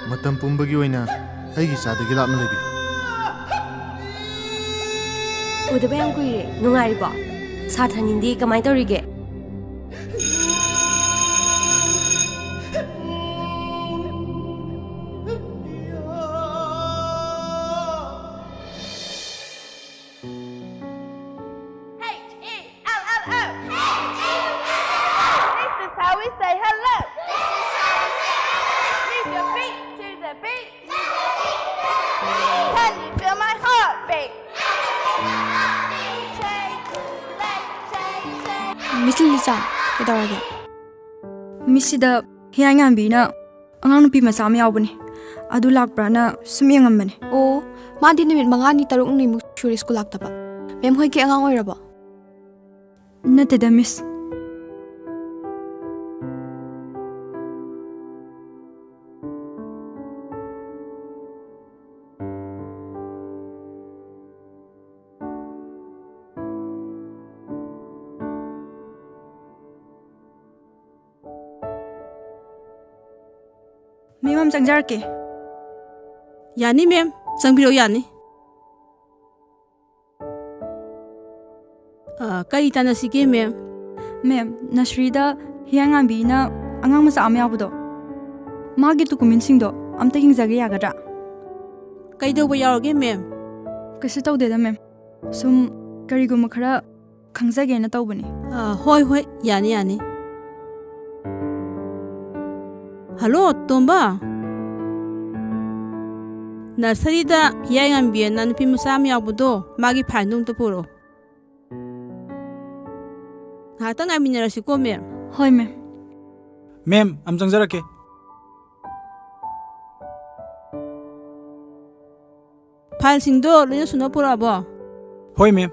ꯃꯇꯝ ꯄꯨꯝꯕꯒꯤ ꯑꯣꯏꯅ ꯑꯩꯒꯤ ꯏꯆꯥꯗꯒꯤ ꯂꯥꯞꯅ ꯂꯩꯕꯤꯌꯨ꯫ ꯎꯗꯕ ꯌꯥꯝ ꯀꯨꯏꯔꯦ꯫ ꯅꯨꯡꯉꯥꯏꯔꯤꯕꯣ? ꯁꯥꯇ꯭ꯔꯅꯤꯗꯤ ꯀꯃꯥꯏ ꯇꯧꯔꯤꯒꯦ? H E L L O. This is how we say hello. Move your feet to the beat. Can you feel my heartbeat? Shake, shake, shake. Miss ꯂꯤꯂꯤꯆꯥ, ꯀꯩꯗꯧꯔꯒꯦ? Miss, ꯁꯤꯗ ꯍꯤꯌꯥꯏꯉꯥꯟꯕꯤꯅ ꯑꯉꯥꯡ ꯅꯨꯄꯤ ꯃꯆꯥ ꯑꯃ ꯌꯥꯎꯕꯅꯦ, ꯑꯗꯨ ꯂꯥꯛꯄ꯭ꯔꯥꯅ ꯁꯨꯝ ꯌꯦꯡꯉꯝꯕꯅꯦ꯫ ꯑꯣ, ꯃꯥꯗꯤ ꯅꯨꯃꯤꯠ ꯃꯉꯥꯅꯤ ꯇꯔꯨꯛꯅꯤꯃꯨꯛ ꯁꯨꯔꯦ ꯁ꯭ꯀꯨꯜ ꯂꯥꯛꯇꯕ꯫ ꯃꯦꯝ ꯍꯣꯏꯒꯤ ꯑꯉꯥꯡ ꯑꯣꯏꯔꯕꯣ? ꯅꯠꯇꯦꯗ, Miss꯫ ꯃꯦꯝ, ꯑꯃ ꯆꯪꯖꯔꯛꯀꯦ꯫ ꯌꯥꯅꯤ ꯃꯦꯝ, ꯆꯪꯕꯤꯔꯛꯎ, ꯌꯥꯅꯤ꯫ ꯑ, ꯀꯔꯤ ꯇꯥꯟꯅꯁꯤꯒꯦ ꯃꯦꯝ? ꯃꯦꯝ, ꯅꯁꯔꯤꯗ ꯍꯤꯌꯥꯏꯉꯥꯟꯕꯤꯅ ꯑꯉꯥꯡ ꯃꯆꯥ ꯑꯃ ꯌꯥꯎꯕꯗꯣ, ꯃꯥꯒꯤ ꯗꯣꯀꯨꯃꯦꯟꯁꯤꯡꯗꯣ ꯑꯝꯇ ꯌꯦꯡꯖꯒꯦ, ꯌꯥꯒꯗ꯭ꯔꯥ? ꯀꯩꯗꯧꯕ ꯌꯥꯎꯔꯒꯦ ꯃꯦꯝ? ꯀꯩꯁꯨ ꯇꯧꯗꯦꯗ ꯃꯦꯝ, ꯁꯨꯝ ꯀꯔꯤꯒꯨꯝꯕ ꯈꯔ ꯈꯪꯖꯒꯦꯅ ꯇꯧꯕꯅꯤ꯫ ꯑ, ꯍꯣꯏ, ꯍꯣꯏ, ꯌꯥꯅꯤ, ꯌꯥꯅꯤ꯫ ꯍꯜꯂꯣ, ꯇꯣꯝꯕ꯫ ꯅꯔꯁꯔꯤꯗ ꯍꯤꯌꯥꯏꯉꯥꯟꯕꯤ ꯑꯅ ꯅꯨꯄꯤ ꯃꯆꯥ ꯑꯃ ꯌꯥꯎꯕꯗꯣ, ꯃꯥꯒꯤ ꯐꯥꯏꯜꯗꯣ ꯑꯝꯇ ꯄꯨꯔꯛꯑꯣ꯫ ꯉꯥꯏꯍꯥꯛꯇꯪ ꯉꯥꯏꯃꯤꯟꯅꯔꯁꯤꯀꯣ, ꯃꯦꯝ꯫ ꯍꯣꯏ, ꯃꯦꯝ꯫ ꯃꯦꯝ, ꯑꯝ ꯆꯪꯖꯔꯛꯀꯦ꯫ ꯐꯥꯏꯜꯁꯤꯡꯗꯣ ꯂꯣꯏꯅ ꯁꯨꯅ ꯄꯨꯔꯛꯑꯕꯣ? ꯍꯣꯏ, ꯃꯦꯝ꯫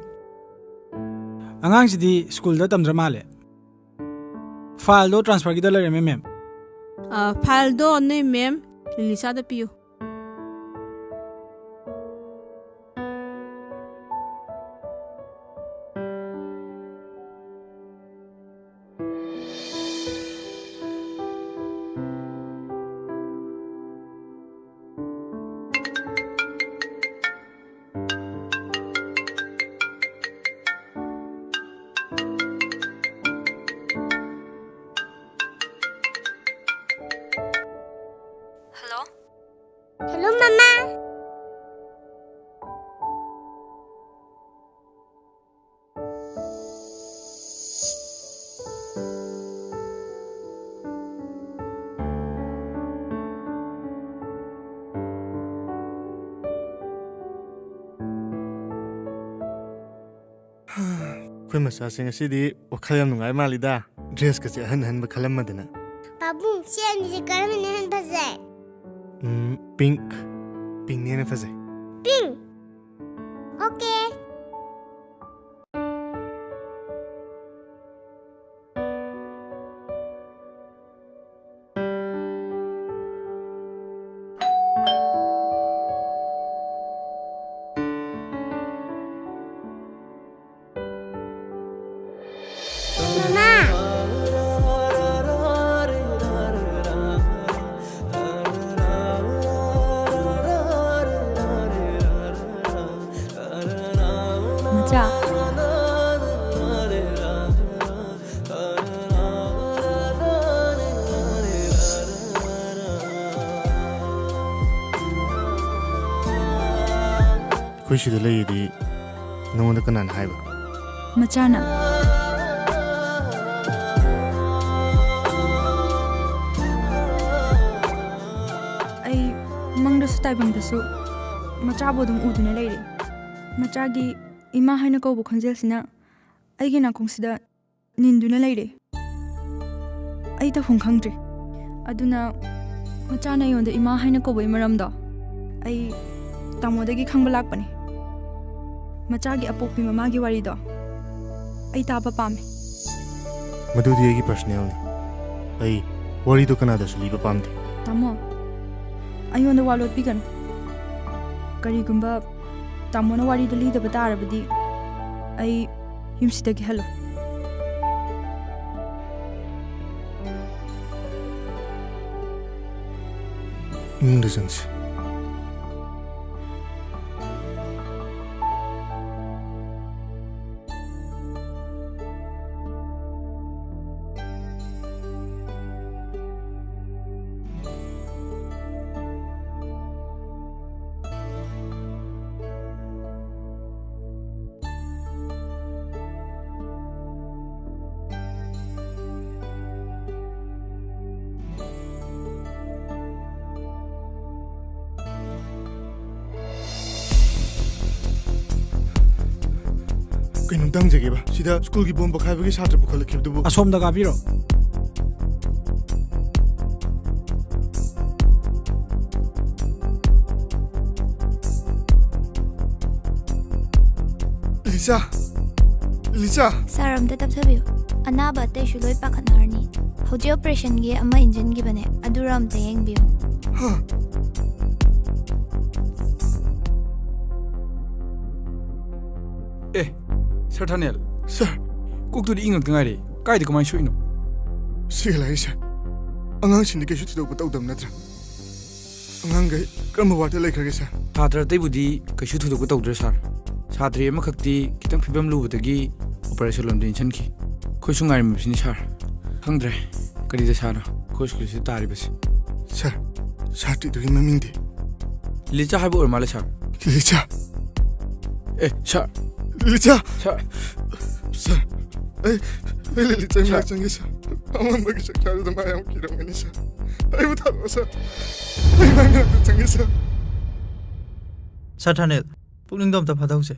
ꯑꯉꯥꯡꯁꯤꯗꯤ ꯁ꯭ꯀꯨꯜꯗ ꯇꯝꯗ꯭ꯔ ꯃꯥꯜꯂꯦ꯫ ꯐꯥꯏꯜꯗꯣ ꯇ꯭ꯔꯥꯟꯁꯐꯔꯒꯤꯗ ꯂꯩꯔꯝꯃꯦ, ꯃꯦꯝ꯫ ꯑ, ꯐꯥꯏꯜꯗꯣ ꯅꯣꯏ ꯃꯦꯝ ꯂꯤꯂꯤꯁꯥꯗ ꯄꯤꯌꯨ꯫ Hello, Mama. ꯑꯩꯈꯣꯏ ꯃꯆꯥꯁꯤꯡ ꯑꯁꯤꯗꯤ ꯋꯥꯈꯜ ꯌꯥꯝ ꯅꯨꯡꯉꯥꯏ ꯃꯥꯜꯂꯤꯗ꯫ Dressꯀꯁꯦ ꯑꯍꯟ ꯑꯍꯟꯕ ꯈꯜꯂꯝꯃꯗꯅ꯫ ꯄꯥꯕꯨꯡ, ꯁꯤ ꯑꯅꯤꯁꯦ ꯀꯔꯝꯕꯅ ꯍꯦꯟꯅ ꯐꯖꯩ? ꯎꯝ, pink꯫ Pinkꯅ ꯍꯦꯟꯅ ꯐꯖꯩ꯫ Pink? Okay. ꯃꯃꯥ! ꯃꯆꯥ꯫ ꯑꯩꯈꯣꯏ ꯁꯤꯗ ꯂꯩꯌꯦꯗꯤ ꯅꯉꯣꯟꯗ ꯀꯅꯥꯅ ꯍꯥꯏꯕ? ꯃꯆꯥꯅ꯫ ꯑꯩ ꯃꯪꯗꯁꯨ ꯇꯥꯏꯕꯪꯗꯁꯨ ꯃꯆꯥꯕꯨ ꯑꯗꯨꯝ ꯎꯗꯨꯅ ꯂꯩꯔꯦ꯫ ꯃꯆꯥꯒꯤ ꯏꯃꯥ ꯍꯥꯏꯅ ꯀꯧꯕ ꯈꯣꯟꯖꯦꯜꯁꯤꯅ ꯑꯩꯒꯤ ꯅꯥꯀꯣꯡꯁꯤꯗ ꯅꯤꯟꯗꯨꯅ ꯂꯩꯔꯦ꯫ ꯑꯩ ꯇꯧꯐꯝ ꯈꯪꯗ꯭ꯔꯦ꯫ ꯑꯗꯨꯅ ꯃꯆꯥꯅ ꯑꯩꯉꯣꯟꯗ ꯏꯃꯥ ꯍꯥꯏꯅ ꯀꯧꯕꯒꯤ ꯃꯔꯝꯗꯣ ꯑꯩ ꯇꯥꯃꯣꯗꯒꯤ ꯈꯪꯕ ꯂꯥꯛꯄꯅꯦ꯫ ꯃꯆꯥꯒꯤ ꯑꯄꯣꯛꯄꯤ ꯃꯃꯥꯒꯤ ꯋꯥꯔꯤꯗꯣ ꯑꯩ ꯇꯥꯕ ꯄꯥꯝꯃꯦ꯫ ꯃꯗꯨꯗꯤ ꯑꯩꯒꯤ personalꯅꯤ꯫ ꯑꯩ ꯋꯥꯔꯤꯗꯣ ꯀꯅꯥꯗꯁꯨ ꯂꯤꯕ ꯄꯥꯝꯗꯦ꯫ ꯇꯥꯃꯣ, ꯑꯩꯉꯣꯟꯗ ꯋꯥ ꯂꯣꯠꯄꯤꯒꯅꯨ꯫ ꯀꯔꯤꯒꯨꯝꯕ ꯇꯥꯃꯣꯅ ꯋꯥꯔꯤꯗꯣ ꯂꯤꯗꯕ ꯇꯥꯔꯕꯗꯤ ꯑꯩ ꯌꯨꯝꯁꯤꯗꯒꯤ ꯍꯜꯂꯣꯏ꯫ ꯏꯃꯨꯡꯗ ꯆꯪꯁꯤ꯫ ꯀꯩꯅꯣꯝꯇ ꯍꯪꯖꯒꯦꯕ, ꯁꯤꯗ ꯁ꯭ꯀꯨꯜꯒꯤ ꯕꯣꯝ ꯄꯣꯈꯥꯏꯕꯒꯤ ꯁꯥꯇ꯭ꯔ ꯄꯨꯈꯠꯂꯛꯈꯤꯕꯗꯨꯕꯨ? ꯑꯁꯣꯝꯗ ꯀꯥꯕꯤꯔꯣ꯫ ꯂꯤꯆꯥ! ꯂꯤꯆꯥ! ꯁꯥꯔ, ꯑꯝꯇ ꯇꯞꯊꯕꯤꯌꯨ꯫ ꯑꯅꯥꯕ ꯑꯇꯩꯁꯨ ꯂꯣꯏ ꯄꯥꯈꯠꯅꯔꯅꯤ꯫ ꯍꯧꯖꯤꯛ ꯑꯣꯄꯔꯦꯁꯟꯒꯤ ꯑꯃ ꯏꯟꯖꯤꯟꯈꯤꯕꯅꯦ, ꯑꯗꯨꯔ ꯑꯝꯇ ꯌꯦꯡꯕꯤꯌꯨ꯫ ꯍꯥ? ꯑꯦ, ꯁꯥꯔ ꯊꯥꯅꯦꯜ꯫ ꯁꯥꯔ꯫ ꯀꯣꯛꯇꯨꯗꯤ ꯏꯪꯉꯛꯇ ꯉꯥꯏꯔꯤ꯫ ꯀꯥꯏꯗ ꯀꯃꯥꯏꯅ ꯁꯣꯛꯏꯅꯣ? ꯁꯤꯒ ꯂꯥꯛꯏ, ꯁꯥꯔ꯫ ꯑꯉꯥꯡꯁꯤꯡꯗꯤ ꯀꯩꯁꯨ ꯊꯣꯏꯗꯣꯛꯄ ꯇꯧꯗꯕ ꯅꯠꯇ꯭ꯔꯥ? ꯑꯉꯥꯡꯈꯩ ꯀꯔꯝꯕ ꯋꯥꯔꯗꯇ ꯂꯩꯈ꯭ꯔꯒꯦ, ꯁꯥꯔ? ꯁꯥꯇ꯭ꯔ ꯑꯇꯩꯕꯨꯗꯤ ꯀꯩꯁꯨ ꯊꯣꯏꯗꯣꯛꯄ ꯇꯧꯗ꯭ꯔꯦ, ꯁꯥꯔ꯫ ꯁꯥꯇ꯭ꯔꯤ ꯑꯃꯈꯛꯇꯤ ꯈꯤꯇꯪ ꯐꯤꯕꯝ ꯂꯨꯕꯗꯒꯤ ꯑꯣꯄꯔꯦꯁꯟ ꯂꯣꯝꯗ ꯏꯟꯁꯤꯟꯈꯤ꯫ ꯑꯩꯈꯣꯏꯁꯨ ꯉꯥꯏꯔꯝꯃꯤꯕꯁꯤꯅꯤ, ꯁꯥꯔ꯫ ꯈꯪꯗ꯭ꯔꯦ, ꯀꯔꯤ ꯗꯁꯥꯅꯣ ꯑꯩꯈꯣꯏ ꯁ꯭ꯀꯨꯜꯁꯤꯗ ꯇꯥꯔꯤꯕꯁꯤ꯫ ꯁꯥꯔ, ꯁꯥꯇ꯭ꯔꯤꯗꯨꯒꯤ ꯃꯃꯤꯡꯗꯤ? ꯂꯤꯆꯥ ꯍꯥꯏꯕ ꯑꯣꯏꯔ ꯃꯥꯜꯂꯦ, ꯁꯥꯔ꯫ ꯂꯤꯆꯥ? ꯑꯦ, ꯁꯥꯔ꯫ ꯂꯤꯆꯥ! ꯁꯥꯔ꯫ ꯁꯥꯔ, ꯑꯩ, ꯑꯩ ꯂꯤꯂꯤ ꯆꯪ-, ꯁꯥꯔ꯫ ꯆꯪꯒꯦ, ꯁꯥꯔ꯫ ꯑꯃꯝꯕꯒꯤ ꯆꯥꯛꯆꯥꯗꯨꯗ ꯃꯥ ꯌꯥꯝ ꯀꯤꯔꯝꯒꯅꯤ, ꯁꯥꯔ꯫ ꯑꯩꯕꯨ ꯊꯥꯗꯣꯛꯑꯣ, ꯁꯥꯔ꯫ ꯑꯩ ꯃꯥꯏ ꯃꯅꯥꯛꯇ ꯆꯪꯒꯦ, ꯁꯥꯔ꯫ ꯁꯥꯔ ꯊꯥꯅꯦꯜ, ꯄꯨꯛꯅꯤꯡꯗꯣ ꯑꯝꯇ ꯐꯥꯊꯍꯧꯁꯦ꯫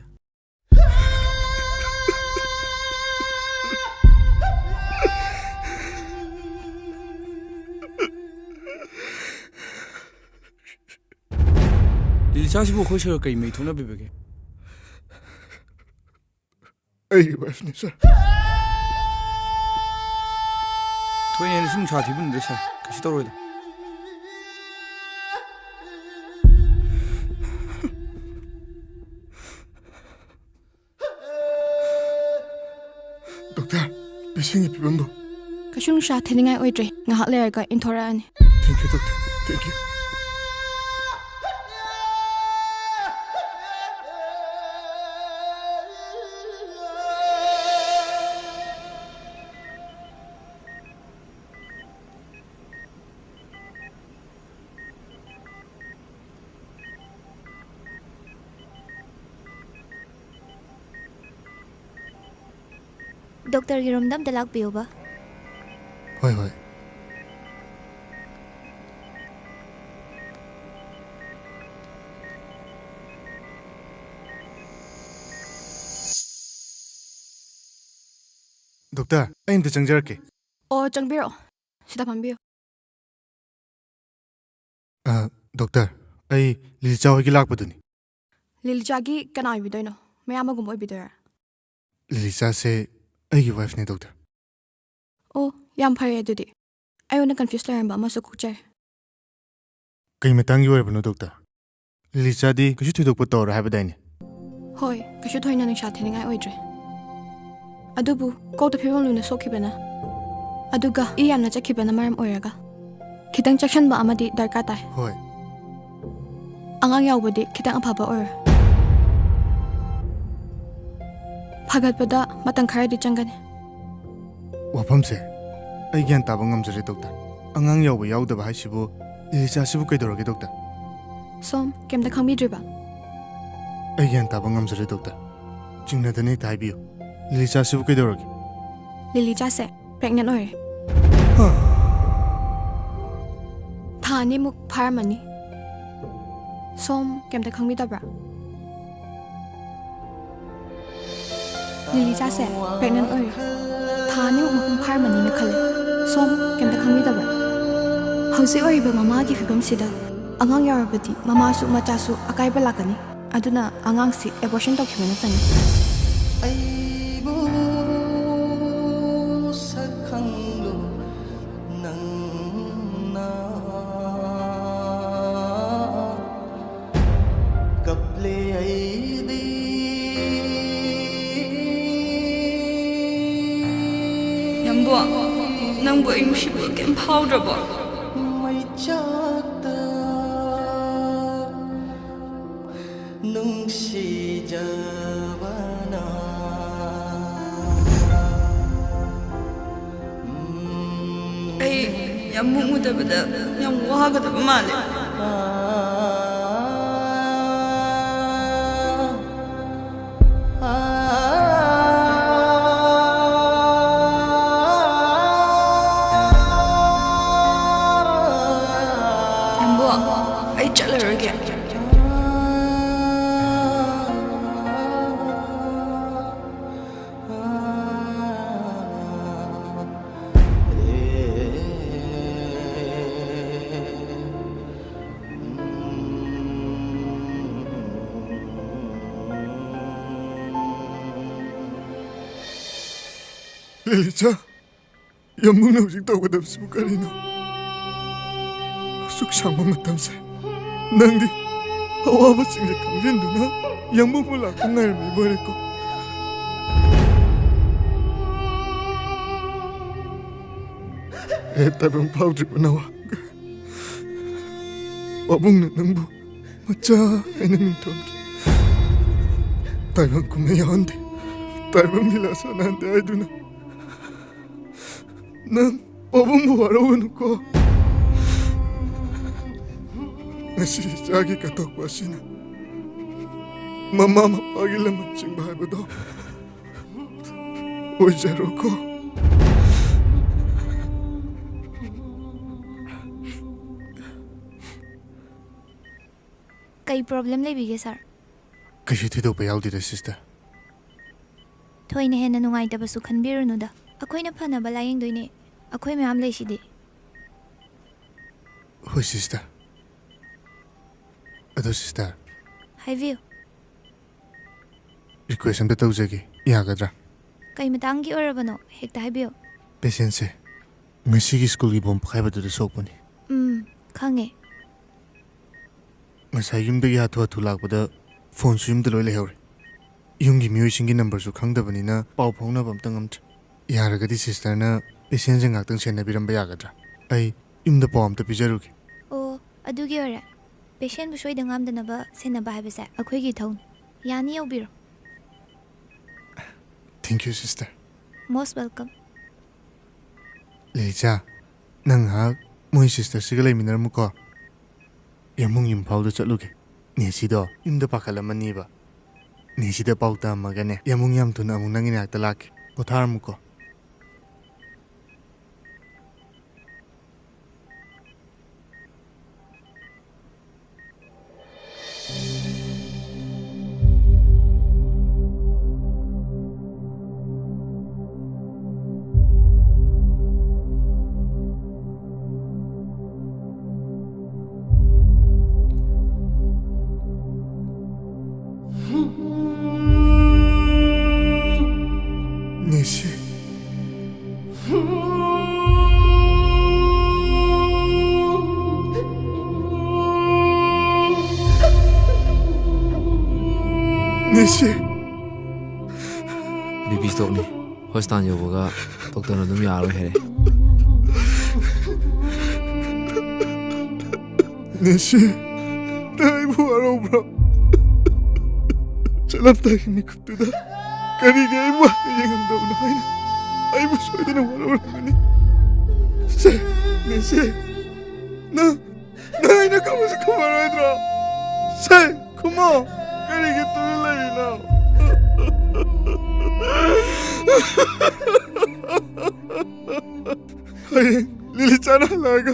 ꯂꯤꯂꯤꯆꯥꯁꯤꯕꯨ ꯑꯩꯈꯣꯏ ꯁꯔꯒ ꯀꯔꯤ ꯃꯔꯤ ꯊꯣꯛꯅꯕꯤꯕꯒꯦ? ꯑꯩꯒꯤ ꯋꯥꯏꯐꯅꯤ, ꯁꯥꯔ꯫ ꯊꯣꯏꯅ ꯍꯦꯟꯅꯁꯨ ꯅꯨꯡꯁꯥ ꯊꯤꯕ ꯅꯠꯇ꯭ꯔꯦ, ꯁꯥꯔ꯫ ꯀꯩꯁꯨ ꯇꯧꯔꯣꯏꯗ꯫ ꯗꯣꯛꯇꯔ, ꯄꯦꯁꯦꯟꯒꯤ ꯐꯤꯕꯝꯗꯣ? ꯀꯩꯁꯨ ꯅꯨꯡꯁꯥ ꯊꯤꯅꯤꯡꯉꯥꯏ ꯑꯣꯏꯗ꯭ꯔꯦ꯫ ꯉꯥꯏꯍꯥꯛ ꯂꯩꯔꯒ ꯏꯟꯊꯣꯔꯛꯑꯅꯤ꯫ Thank you, doctor. Thank you. ꯗꯣꯛꯇꯔꯒꯤ ꯔꯨꯝꯗ ꯑꯝꯇ ꯂꯥꯛꯄꯤꯌꯨꯕ꯫ ꯍꯣꯏ, ꯍꯣꯏ꯫ ꯗꯣꯛꯇꯔ, ꯑꯩ ꯑꯝꯇ ꯆꯪꯖꯔꯛꯀꯦ꯫ ꯑꯣ, ꯆꯪꯕꯤꯔꯛꯑꯣ꯫ ꯁꯤꯗ ꯐꯝꯕꯤꯌꯨ꯫ ꯑ, ꯗꯣꯛꯇꯔ, ꯑꯩ ꯂꯤꯂꯤꯆꯥ ꯍꯣꯏꯒꯤ ꯂꯥꯛꯄꯗꯨꯅꯤ꯫ ꯂꯤꯂꯤꯆꯥꯒꯤ ꯀꯅꯥ ꯑꯣꯏꯕꯤꯗꯣꯏꯅꯣ? ꯃꯌꯥꯝꯕꯒꯨꯝꯕ ꯑꯣꯏꯕꯤꯗꯣꯏꯔꯥ? ꯂꯤꯂꯤꯆꯥꯁꯦ ꯑꯩꯒꯤ ꯋꯥꯏꯐꯅꯦ, ꯗꯣꯛꯇꯔ꯫ ꯑꯣ, ꯌꯥꯝ ꯐꯔꯦ ꯑꯗꯨꯗꯤ꯫ ꯑꯩꯉꯣꯟꯗ ꯀꯟꯐ꯭ꯌꯨꯁ ꯂꯩꯔꯝꯕ ꯑꯃꯁꯨ ꯀꯣꯛꯆꯔꯦ꯫ ꯀꯩ ꯃꯇꯥꯡꯒꯤ ꯑꯣꯏꯔꯕꯅꯣ, ꯗꯣꯛꯇꯔ? ꯂꯤꯂꯤꯆꯥꯗꯤ ꯀꯩꯁꯨ ꯊꯣꯏꯗꯣꯛꯄ ꯇꯧꯔꯣꯏ ꯍꯥꯏꯕꯗꯥꯏꯅꯦ? ꯍꯣꯏ, ꯀꯩꯁꯨ ꯊꯣꯏꯅ ꯅꯨꯡꯁꯥ ꯊꯤꯅꯤꯡꯉꯥꯏ ꯑꯣꯏꯗ꯭ꯔꯦ꯫ ꯑꯗꯨꯕꯨ ꯀꯣꯛꯇ ꯐꯤꯕꯝ ꯂꯨꯅ ꯁꯣꯛꯈꯤꯕꯅ, ꯑꯗꯨꯒ ꯏ ꯌꯥꯝꯅ ꯆꯠꯈꯤꯕꯅ ꯃꯔꯝ ꯑꯣꯏꯔꯒ ꯈꯤꯇꯪ ꯆꯦꯛꯁꯤꯟꯕ ꯑꯃꯗꯤ ꯗꯔꯀꯥꯔ ꯇꯥꯏ꯫ ꯍꯣꯏ꯫ ꯑꯉꯥꯡ ꯌꯥꯎꯕꯗꯤ ꯈꯤꯇꯪ ꯑꯐꯕ ꯑꯣꯏꯔꯣꯏ꯫ ꯐꯒꯠꯄꯗ ꯃꯇꯝ ꯈꯔꯗꯤ ꯆꯪꯒꯅꯤ꯫ ꯋꯥꯐꯝꯁꯦ ꯑꯩ ꯒ꯭ꯌꯥꯟ ꯇꯥꯕ ꯉꯝꯖꯔꯦ, ꯗꯣꯛꯇꯔ꯫ ꯑꯉꯥꯡ ꯌꯥꯎꯕ ꯌꯥꯎꯗꯕ ꯍꯥꯏꯁꯤꯕꯨ, ꯂꯤꯂꯤꯆꯥꯁꯤꯕꯨ ꯀꯩꯗꯧꯔꯒꯦ, ꯗꯣꯛꯇꯔ? ꯁꯣꯝ ꯀꯩꯝꯇ ꯈꯪꯕꯤꯗ꯭ꯔꯤꯕ? ꯑꯩ ꯒ꯭ꯌꯥꯟ ꯇꯥꯕ ꯉꯝꯖꯔꯦ, ꯗꯣꯛꯇꯔ꯫ ꯆꯤꯡꯅꯗꯅ ꯍꯦꯛꯇ ꯍꯥꯏꯕꯤꯌꯨ꯫ ꯂꯤꯂꯤꯆꯥꯁꯤꯕꯨ ꯀꯩꯗꯧꯔꯒꯦ? ꯂꯤꯂꯤꯆꯥꯁꯦ ꯄ꯭ꯔꯦꯒꯅꯦꯟ ꯑꯣꯏꯔꯦ꯫ ꯍꯥ? ꯊꯥ ꯑꯅꯤꯃꯨꯛ ꯐꯥꯔꯝꯃꯅꯤ꯫ ꯁꯣꯝ ꯀꯩꯝꯇ ꯈꯪꯕꯤꯗꯕ꯭ꯔꯥ? ꯂꯤꯂꯤꯆꯥꯁꯦ ꯄ꯭ꯔꯦꯒꯅꯦꯟ ꯑꯣꯏꯔꯦ꯫ ꯊꯥ ꯑꯅꯤꯃꯨꯛ ꯃꯄꯨꯡ ꯐꯥꯔꯝꯃꯅꯤꯅ ꯈꯜꯂꯦ꯫ ꯁꯣꯝ ꯀꯩꯝꯇ ꯈꯪꯕꯤꯗꯕ꯭ꯔꯥ? ꯍꯧꯖꯤꯛ ꯑꯣꯏꯔꯤꯕ ꯃꯃꯥꯒꯤ ꯐꯤꯕꯝꯁꯤꯗ ꯑꯉꯥꯡ ꯌꯥꯎꯔꯕꯗꯤ ꯃꯃꯥꯁꯨ ꯃꯆꯥꯁꯨ ꯑꯀꯥꯏꯕ ꯂꯥꯛꯀꯅꯤ꯫ ꯑꯗꯨꯅ ꯑꯉꯥꯡꯁꯤ ꯑꯦꯕꯣꯔꯁꯟ ꯇꯧꯈꯤꯕꯅ ꯐꯅꯤ꯫ ꯑꯩꯕꯨ ꯁꯛꯈꯪꯂꯨ ꯅꯪꯅ꯫ ꯀꯞꯂꯦ ꯑꯩꯗꯤ꯫ ꯌꯥꯝꯕꯨꯡ, ꯅꯪꯕꯨ ꯑꯩ ꯅꯨꯡꯁꯤꯕ ꯀꯩꯝ ꯐꯥꯎꯗ꯭ꯔꯕꯣ? ꯃꯩꯆꯥꯛꯇ ꯅꯨꯡꯁꯤꯖꯕꯅ꯫ ꯑꯩ ꯌꯥꯝꯕꯨꯡ ꯎꯗꯕꯗ ꯌꯥꯝ ꯋꯥꯒꯗꯕ ꯃꯥꯜꯂꯦ꯫ ꯌꯥꯝꯕꯨꯡ, ꯑꯩ ꯆꯠꯂꯔꯣꯏꯒꯦ꯫ ꯂꯤꯂꯤꯆꯥ, ꯌꯥꯝꯕꯨꯡꯅ ꯍꯧꯖꯤꯛ ꯇꯧꯒꯗꯕꯁꯤꯕꯨ ꯀꯔꯤꯅꯣ? ꯑꯁꯨꯛ ꯁꯥꯡꯕ ꯃꯇꯝꯁꯦ ꯅꯪꯗꯤ ꯑꯋꯥꯕꯁꯤꯡꯁꯦ ꯈꯪꯖꯤꯟꯗꯨꯅ ꯌꯥꯝꯕꯨꯡꯕꯨ ꯂꯥꯛꯄ ꯉꯥꯏꯔꯝꯃꯤꯕ ꯑꯣꯏꯔꯦꯀꯣ꯫ ꯍꯦ ꯇꯥꯏꯕꯪ ꯐꯥꯎꯗ꯭ꯔꯤꯕ ꯅꯋꯥ, ꯄꯥꯕꯨꯡꯅ ꯅꯪꯕꯨ ꯃꯆꯥ ꯍꯥꯏꯅ ꯃꯤꯡꯊꯣꯟꯈꯤ꯫ ꯇꯥꯏꯕꯪ ꯀꯨꯝꯍꯩ ꯌꯥꯎꯍꯟꯗꯦ, ꯇꯥꯏꯕꯪ ꯂꯤꯂꯥ ꯁꯥꯟꯅꯍꯟꯗꯦ ꯍꯥꯏꯗꯨꯅ ꯅꯪ ꯄꯥꯕꯨꯡꯕꯨ ꯋꯥꯔꯧꯒꯅꯨꯀꯣ꯫ ꯉꯁꯤ ꯏꯆꯥꯒꯤ ꯀꯠꯊꯣꯛꯄ ꯑꯁꯤꯅ ꯃꯃꯥ ꯃꯄꯥꯒꯤ ꯂꯃꯟ ꯆꯤꯡꯕ ꯍꯥꯏꯕꯗꯣ ꯑꯣꯏꯖꯔꯣꯀꯣ꯫ ꯀꯩ problem ꯂꯩꯕꯤꯒꯦ, sir? ꯀꯩꯁꯨ ꯊꯣꯏꯗꯣꯛꯄ ꯌꯥꯎꯗꯦꯗ, sister꯫ ꯊꯣꯏꯅ ꯍꯦꯟꯅ ꯅꯨꯡꯉꯥꯏꯇꯕꯁꯨ ꯈꯟꯕꯤꯔꯨꯅꯨꯗ꯫ ꯑꯩꯈꯣꯏꯅ ꯐꯅꯕ ꯂꯥꯌꯦꯡꯗꯣꯏꯅꯦ꯫ ꯑꯩꯈꯣꯏ ꯃꯌꯥꯝ ꯂꯩꯁꯤꯗꯤ꯫ ꯍꯣꯏ, sister꯫ ꯑꯗꯣ, sister꯫ ꯍꯥꯏꯕꯤꯌꯨ꯫ Request ꯑꯝꯇ ꯇꯧꯖꯒꯦ, ꯌꯥꯒꯗ꯭ꯔꯥ? ꯀꯩ ꯃꯇꯥꯡꯒꯤ ꯑꯣꯏꯔꯕꯅꯣ? ꯍꯦꯛꯇ ꯍꯥꯏꯕꯤꯌꯨ꯫ Patientꯁꯦ ꯉꯁꯤꯒꯤ schoolꯒꯤ bomb ꯄꯣꯈꯥꯏꯕꯗꯨꯗ ꯁꯣꯛꯄꯅꯤ꯫ ꯎꯝ, ꯈꯪꯉꯦ꯫ ꯉꯁꯥꯏ ꯌꯨꯝꯗꯒꯤ ꯍꯥꯊꯨ ꯍꯥꯊꯨ ꯂꯥꯛꯄꯗ phoneꯁꯨ ꯌꯨꯝꯗ ꯂꯣꯏ ꯂꯩꯍꯧꯔꯦ꯫ ꯌꯨꯝꯒꯤ ꯃꯤꯑꯣꯏꯁꯤꯡꯒꯤ numberꯁꯨ ꯈꯪꯗꯕꯅꯤꯅ ꯄꯥꯎ ꯐꯥꯎꯅꯕ ꯑꯝꯇ ꯉꯝꯗ꯭ꯔꯦ꯫ ꯌꯥꯔꯒꯗꯤ sisterꯅ patientꯁꯦ ꯉꯥꯛꯇꯪ ꯁꯦꯟꯅꯕꯤꯔꯝꯕ ꯌꯥꯒꯗ꯭ꯔꯥ? ꯑꯩ ꯌꯨꯝꯗ ꯄꯥꯎ ꯑꯝꯇ ꯄꯤꯖꯔꯨꯒꯦ꯫ ꯑꯣ, ꯑꯗꯨꯒꯤ ꯑꯣꯏꯔꯦ꯫ Patientꯕꯨ ꯁꯣꯏꯗ ꯉꯥꯝꯗꯅꯕ ꯁꯦꯟꯅꯕ ꯍꯥꯏꯕꯁꯦ ꯑꯩꯈꯣꯏꯒꯤ ꯏꯊꯧꯅꯤ꯫ ꯌꯥꯅꯤ, ꯌꯧꯕꯤꯔꯣ꯫ Thank you, sister꯫ Most welcome꯫ ꯂꯤꯂꯤꯆꯥ, ꯅꯪ ꯉꯥꯏꯍꯥꯛ ꯃꯣꯏ sisterꯁꯤꯒ ꯂꯩꯃꯤꯟꯅꯔꯝꯃꯨꯀꯣ꯫ ꯌꯥꯝꯕꯨꯡ ꯌꯨꯝꯐꯥꯎꯗ ꯆꯠꯂꯨꯒꯦ꯫ ꯅꯦꯁꯤꯗꯣ ꯌꯨꯝꯗ ꯄꯥꯈꯠꯂꯝꯃꯅꯤꯕ꯫ ꯅꯦꯁꯤꯗ ꯄꯥꯎ ꯇꯝꯃꯒꯅꯦ, ꯌꯥꯝꯕꯨꯡ ꯌꯥꯝ ꯊꯨꯅ ꯑꯃꯨꯛ ꯅꯪꯒꯤ ꯅꯥꯛꯇ ꯂꯥꯛꯀꯦ꯫ ꯄꯣꯊꯥꯔꯝꯃꯨꯀꯣ꯫ ꯅꯦꯁꯤ꯫ ꯅꯦꯁꯤ꯫ B P ꯁ꯭ꯇꯣꯛꯅꯤ꯫ ꯍꯣꯁꯄꯤꯇꯥꯜ ꯌꯧꯕꯒ ꯗꯣꯛꯇꯔꯅ ꯑꯗꯨꯝ ꯌꯥꯔꯣꯏ ꯍꯥꯏꯔꯦ꯫ ꯅꯦꯁꯤ, ꯅꯪ ꯑꯩꯕꯨ ꯋꯥꯔꯧꯕ꯭ꯔꯣ? ꯆꯠꯂꯝꯗꯥꯏꯒꯤ ꯃꯤꯀꯨꯞꯇꯨꯗ ꯀꯔꯤꯒꯤ ꯑꯩꯕꯨ ꯍꯟꯅ ꯌꯦꯡꯉꯝꯗꯕꯅꯣ ꯍꯥꯏꯅ ꯑꯩꯕꯨ ꯁꯣꯏꯗꯅ ꯋꯥꯔꯧꯔꯝꯒꯅꯤ꯫ ꯁꯦ, ꯅꯦꯁꯤ, ꯅꯪ, ꯅꯪ ꯑꯩꯅ ꯈꯨꯝꯕꯁꯤ ꯈꯨꯝꯃꯔꯣꯏꯗ꯭ꯔꯣ? ꯁꯦ, ꯈꯨꯝꯃꯣ꯫ ꯀꯔꯤꯒꯤ ꯇꯨꯃꯤꯟ ꯂꯩꯔꯤꯅꯣ? ꯍꯌꯦꯡ ꯂꯤꯂꯤꯆꯥꯅ ꯍꯜꯂꯛꯑꯒ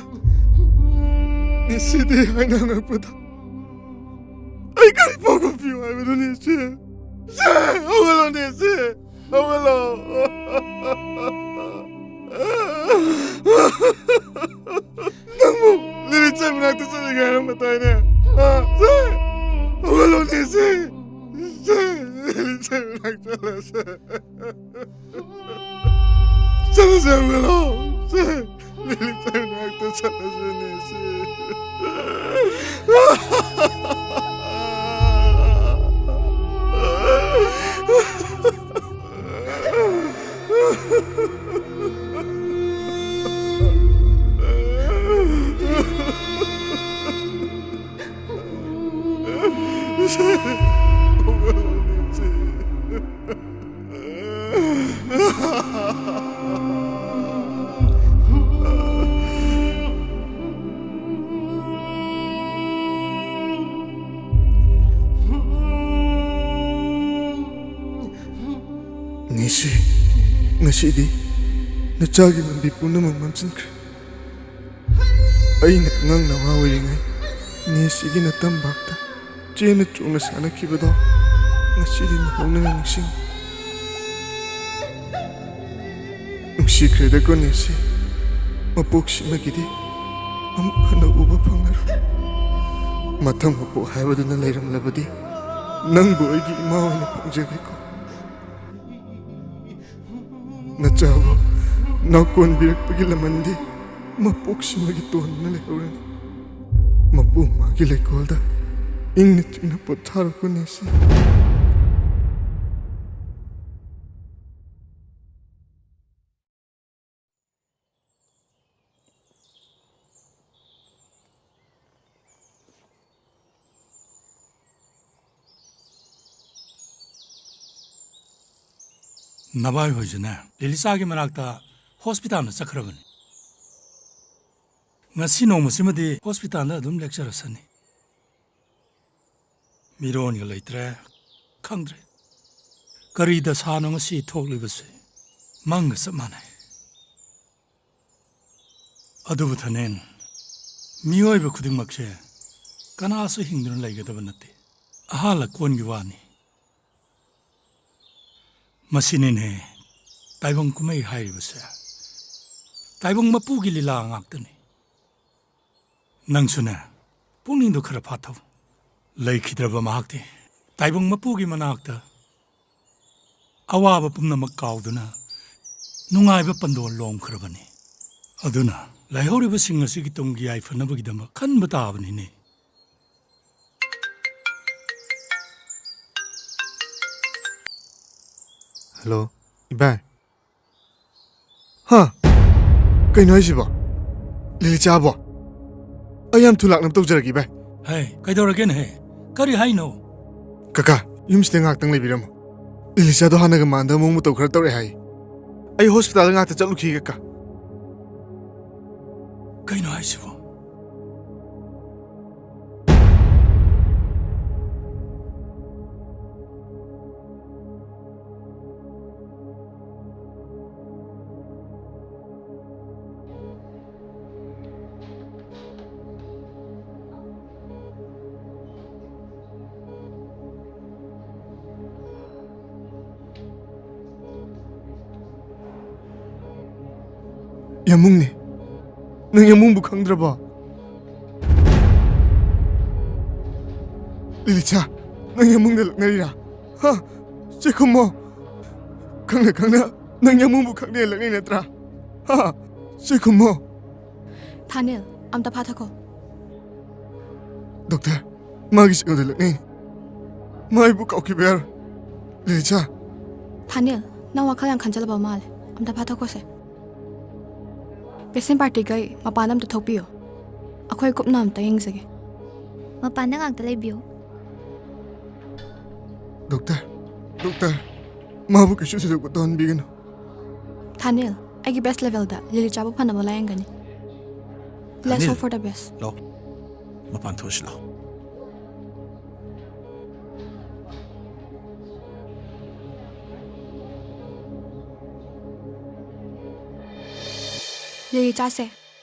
ꯅꯦꯁꯤꯗꯤ ꯍꯥꯏꯅ ꯍꯪꯉꯛꯄꯗ ꯑꯩ ꯀꯔꯤ ꯄꯥꯎꯈꯨꯝ ꯄꯤꯌꯨ ꯍꯥꯏꯕꯅꯣ, ꯅꯦꯁꯤ? ꯁꯦ, ꯍꯧꯒꯠꯂꯣ, ꯅꯦꯁꯤ, ꯍꯧꯒꯠꯂꯣ꯫ ꯅꯪꯕꯨ ꯂꯤꯂꯤꯆꯥ ꯃꯅꯥꯛꯇ ꯆꯠꯂꯒꯦ ꯍꯥꯏꯔꯝꯕ ꯇꯥꯏꯅꯦ? ꯍꯥ? ꯁꯦ, ꯍꯧꯒꯠꯂꯣ, ꯅꯦꯁꯤ꯫ ꯁꯦ, ꯂꯤꯂꯤꯆꯥ ꯃꯅꯥꯛꯇ ꯆꯠꯂꯁꯦ꯫ ꯆꯠꯂꯁꯦ, ꯍꯧꯒꯠꯂꯣ꯫ ꯁꯦ, ꯂꯤꯂꯤꯆꯥ ꯃꯅꯥꯛꯇ ꯆꯠꯂꯁꯦ, ꯅꯦꯁꯤ꯫ ꯅꯦꯁꯤ, ꯉꯁꯤꯗꯤ ꯅꯆꯥꯒꯤ ꯂꯝꯕꯤ ꯄꯨꯝꯅꯃꯛ ꯃꯝꯁꯤꯟꯈ꯭ꯔꯦ꯫ ꯑꯩꯅ ꯑꯉꯥꯡ ꯅꯋꯥ ꯑꯣꯏꯔꯤꯉꯩ ꯅꯦꯁꯤꯒꯤ ꯅꯇꯝꯕꯥꯛꯇ ꯆꯦꯟꯅ ꯆꯣꯡꯅ ꯁꯥꯟꯅꯈꯤꯕꯗꯣ ꯉꯁꯤꯗꯤ ꯅꯧꯍꯧꯅꯅ ꯅꯤꯡꯁꯤꯡꯉꯤ꯫ ꯅꯨꯡꯁꯤꯈ꯭ꯔꯦꯗꯀꯣ ꯅꯦꯁꯤ, ꯃꯄꯣꯛꯁꯤꯃꯒꯤꯗꯤ ꯑꯃꯨꯛ ꯍꯟꯅ ꯎꯕ ꯐꯪꯉꯔꯣꯏ꯫ ꯃꯊꯪ ꯃꯄꯣꯛ ꯍꯥꯏꯕꯗꯨꯅ ꯂꯩꯔꯝꯂꯕꯗꯤ ꯅꯪꯕꯨ ꯑꯩꯒꯤ ꯏꯃꯥ ꯑꯣꯏꯅ ꯐꯪꯖꯒꯦꯀꯣ꯫ ꯅꯆꯥꯕꯨ ꯅꯥꯎꯀꯣꯟꯕꯤꯔꯛꯄꯒꯤ ꯂꯃꯟꯗꯤ ꯃꯄꯣꯛꯁꯤꯃꯒꯤ ꯇꯣꯟꯗꯨꯅ ꯂꯩꯍꯧꯔꯅꯤ꯫ ꯃꯄꯨ ꯃꯥꯒꯤ ꯂꯩꯀꯣꯜꯗ ꯏꯪꯅ ꯆꯤꯛꯅ ꯄꯣꯊꯥꯔꯣꯀꯣ ꯅꯦꯁꯤ꯫ ꯅꯚꯥꯏ ꯍꯣꯏꯁꯨꯅꯦ, ꯂꯤꯂꯤꯆꯥꯒꯤ ꯃꯅꯥꯛꯇ ꯍꯣꯁꯄꯤꯇꯥꯜꯗ ꯆꯠꯈ꯭ꯔꯕꯅꯤ꯫ ꯉꯁꯤ ꯅꯣꯡꯃꯁꯤꯃꯗꯤ ꯍꯣꯁꯄꯤꯇꯥꯜꯗ ꯑꯗꯨꯝ ꯂꯦꯛꯆꯔꯁꯅꯤ꯫ ꯃꯤꯔꯣꯟꯒ ꯂꯩꯇ꯭ꯔꯦ, ꯈꯪꯗ꯭ꯔꯦ꯫ ꯀꯔꯤ ꯗꯁꯥꯅꯣ ꯉꯁꯤ ꯊꯣꯛꯂꯤꯕꯁꯦ? ꯃꯪꯒ ꯆꯞ ꯃꯥꯟꯅꯩ꯫ ꯑꯗꯨꯕꯨ ꯊꯥꯅꯦꯜ, ꯃꯤꯑꯣꯏꯕ ꯈꯨꯗꯤꯡꯃꯛꯁꯦ ꯀꯅꯥꯁꯨ ꯍꯤꯡꯗꯨꯅ ꯂꯩꯒꯗꯕ ꯅꯠꯇꯦ꯫ ꯑꯍꯥꯟ ꯑꯀꯣꯟꯒꯤ ꯋꯥꯅꯤ꯫ ꯃꯁꯤꯅꯤꯅꯦ ꯇꯥꯏꯕꯪ ꯀꯨꯝꯍꯩ ꯍꯥꯏꯔꯤꯕꯁꯦ꯫ ꯇꯥꯏꯕꯪ ꯃꯄꯨꯒꯤ ꯂꯤꯂꯥ ꯉꯥꯛꯇꯅꯤ꯫ ꯅꯪꯁꯨꯅꯦ, ꯄꯨꯛꯅꯤꯡꯗꯣ ꯈꯔ ꯐꯥꯊꯧ꯫ ꯂꯩꯈꯤꯗ꯭ꯔꯕ ꯃꯍꯥꯛꯇꯤ ꯇꯥꯏꯕꯪ ꯃꯄꯨꯒꯤ ꯃꯅꯥꯛꯇ ꯑꯋꯥꯕ ꯄꯨꯝꯅꯃꯛ ꯀꯥꯎꯗꯨꯅ ꯅꯨꯡꯉꯥꯏꯕ ꯄꯟꯗꯣꯟ ꯂꯣꯝꯈ꯭ꯔꯕꯅꯤ꯫ ꯑꯗꯨꯅ ꯂꯩꯍꯧꯔꯤꯕꯁꯤꯡ ꯑꯁꯤꯒꯤ ꯇꯨꯡꯒꯤ ꯌꯥꯏꯐꯅꯕꯒꯤꯗꯃꯛ ꯈꯟꯕ ꯇꯥꯕꯅꯤꯅꯦ꯫ ꯍꯜꯂꯣ, ꯏꯕꯥꯏ꯫ ꯍꯥ? ꯀꯩꯅꯣ ꯍꯥꯏꯁꯤꯕꯣ? ꯂꯤꯂꯤꯆꯥꯕꯣ? ꯑꯩ ꯌꯥꯝ ꯊꯨ ꯂꯥꯛꯅꯕ ꯇꯧꯖꯔꯒꯦ, ꯏꯕꯥꯏ꯫ ꯍꯦ, ꯀꯩꯗꯧꯔꯒꯦꯅꯦꯍꯦ? ꯀꯔꯤ ꯍꯥꯏꯅꯣ? ꯀꯀꯥ, ꯌꯨꯝꯁꯤꯗ ꯉꯥꯏꯍꯥꯛꯇꯪ ꯂꯩꯕꯤꯔꯝꯃꯣ꯫ ꯂꯤꯂꯤꯆꯥꯗꯣ ꯍꯥꯟꯅꯒ ꯃꯥꯟꯗꯕ ꯃꯑꯣꯡ ꯃꯇꯧ ꯈꯔ ꯇꯧꯔꯛꯑꯦ ꯍꯥꯏ꯫ ꯑꯩ ꯍꯣꯁꯄꯤꯇꯥꯜꯗ ꯉꯥꯏꯍꯥꯛꯇ ꯆꯠꯂꯨꯈꯤꯒꯦ, ꯀꯀꯥ꯫ ꯀꯩꯅꯣ ꯍꯥꯏꯁꯤꯕꯣ? ꯌꯥꯝꯕꯨꯡꯅꯦ꯫ ꯅꯪ ꯌꯥꯝꯕꯨꯡꯕꯨ ꯈꯪꯗ꯭ꯔꯕꯣ? ꯂꯤꯂꯤꯆꯥ, ꯅꯪ ꯌꯥꯝꯕꯨꯡꯗ ꯂꯛꯅꯔꯤꯔꯥ? ꯍꯥ? ꯆꯦ ꯈꯨꯝꯃꯣ꯫ ꯈꯪꯅ ꯈꯪꯅ ꯅꯪ ꯌꯥꯝꯕꯨꯡꯕꯨ ꯈꯪꯗꯦ ꯂꯛꯅꯩ ꯅꯠꯇ꯭ꯔꯥ? ꯍꯥ? ꯆꯦ ꯈꯨꯝꯃꯣ꯫ ꯊꯥꯅꯦꯜ, ꯑꯝꯇ ꯐꯥꯊꯈꯣ꯫ ꯗꯣꯛꯇꯔ, ꯃꯥꯒꯤ ꯁꯤꯡꯗꯨ ꯂꯛꯅꯩ꯫ ꯃꯥ ꯑꯩꯕꯨ ꯀꯥꯎꯈꯤꯕ ꯌꯥꯔꯣꯏ꯫ ꯂꯤꯂꯤꯆꯥ꯫ ꯊꯥꯅꯦꯜ, ꯅꯪ ꯋꯥꯈꯜ ꯌꯥꯝ ꯈꯟꯖꯜꯂꯕ ꯃꯥꯜꯂꯦ꯫ ꯑꯝꯇ ꯐꯥꯊꯈꯣꯁꯦ꯫ ꯄꯦꯁꯦꯟ ꯄꯥꯔꯇꯤꯈꯩ ꯃꯄꯥꯟꯗ ꯑꯝꯇ ꯊꯣꯛꯄꯤꯌꯨ꯫ ꯑꯩꯈꯣꯏ ꯀꯨꯞꯅ ꯑꯝꯇ ꯌꯦꯡꯖꯒꯦ꯫ ꯃꯄꯥꯟꯗ ꯉꯥꯛꯇ ꯂꯩꯕꯤꯌꯨ꯫ ꯗꯣꯛꯇꯔ, ꯗꯣꯛꯇꯔ, ꯃꯥꯕꯨ ꯀꯩꯁꯨ ꯊꯣꯏꯗꯣꯛꯄ ꯇꯧꯍꯟꯕꯤꯒꯅꯨ꯫ ꯊꯥꯅꯤꯜ, ꯑꯩꯒꯤ best levelꯗ ꯂꯤꯂꯤꯆꯥꯕꯨ ꯐꯅꯕ ꯂꯥꯌꯦꯡꯒꯅꯤ꯫ Let's ꯊꯥꯅꯤꯜ꯫ Hope for the best. ꯂꯥꯎ, ꯃꯄꯥꯟ ꯊꯣꯛꯑꯁꯤ ꯂꯥꯎ꯫ ꯂꯤꯂꯤꯆꯥꯁꯦ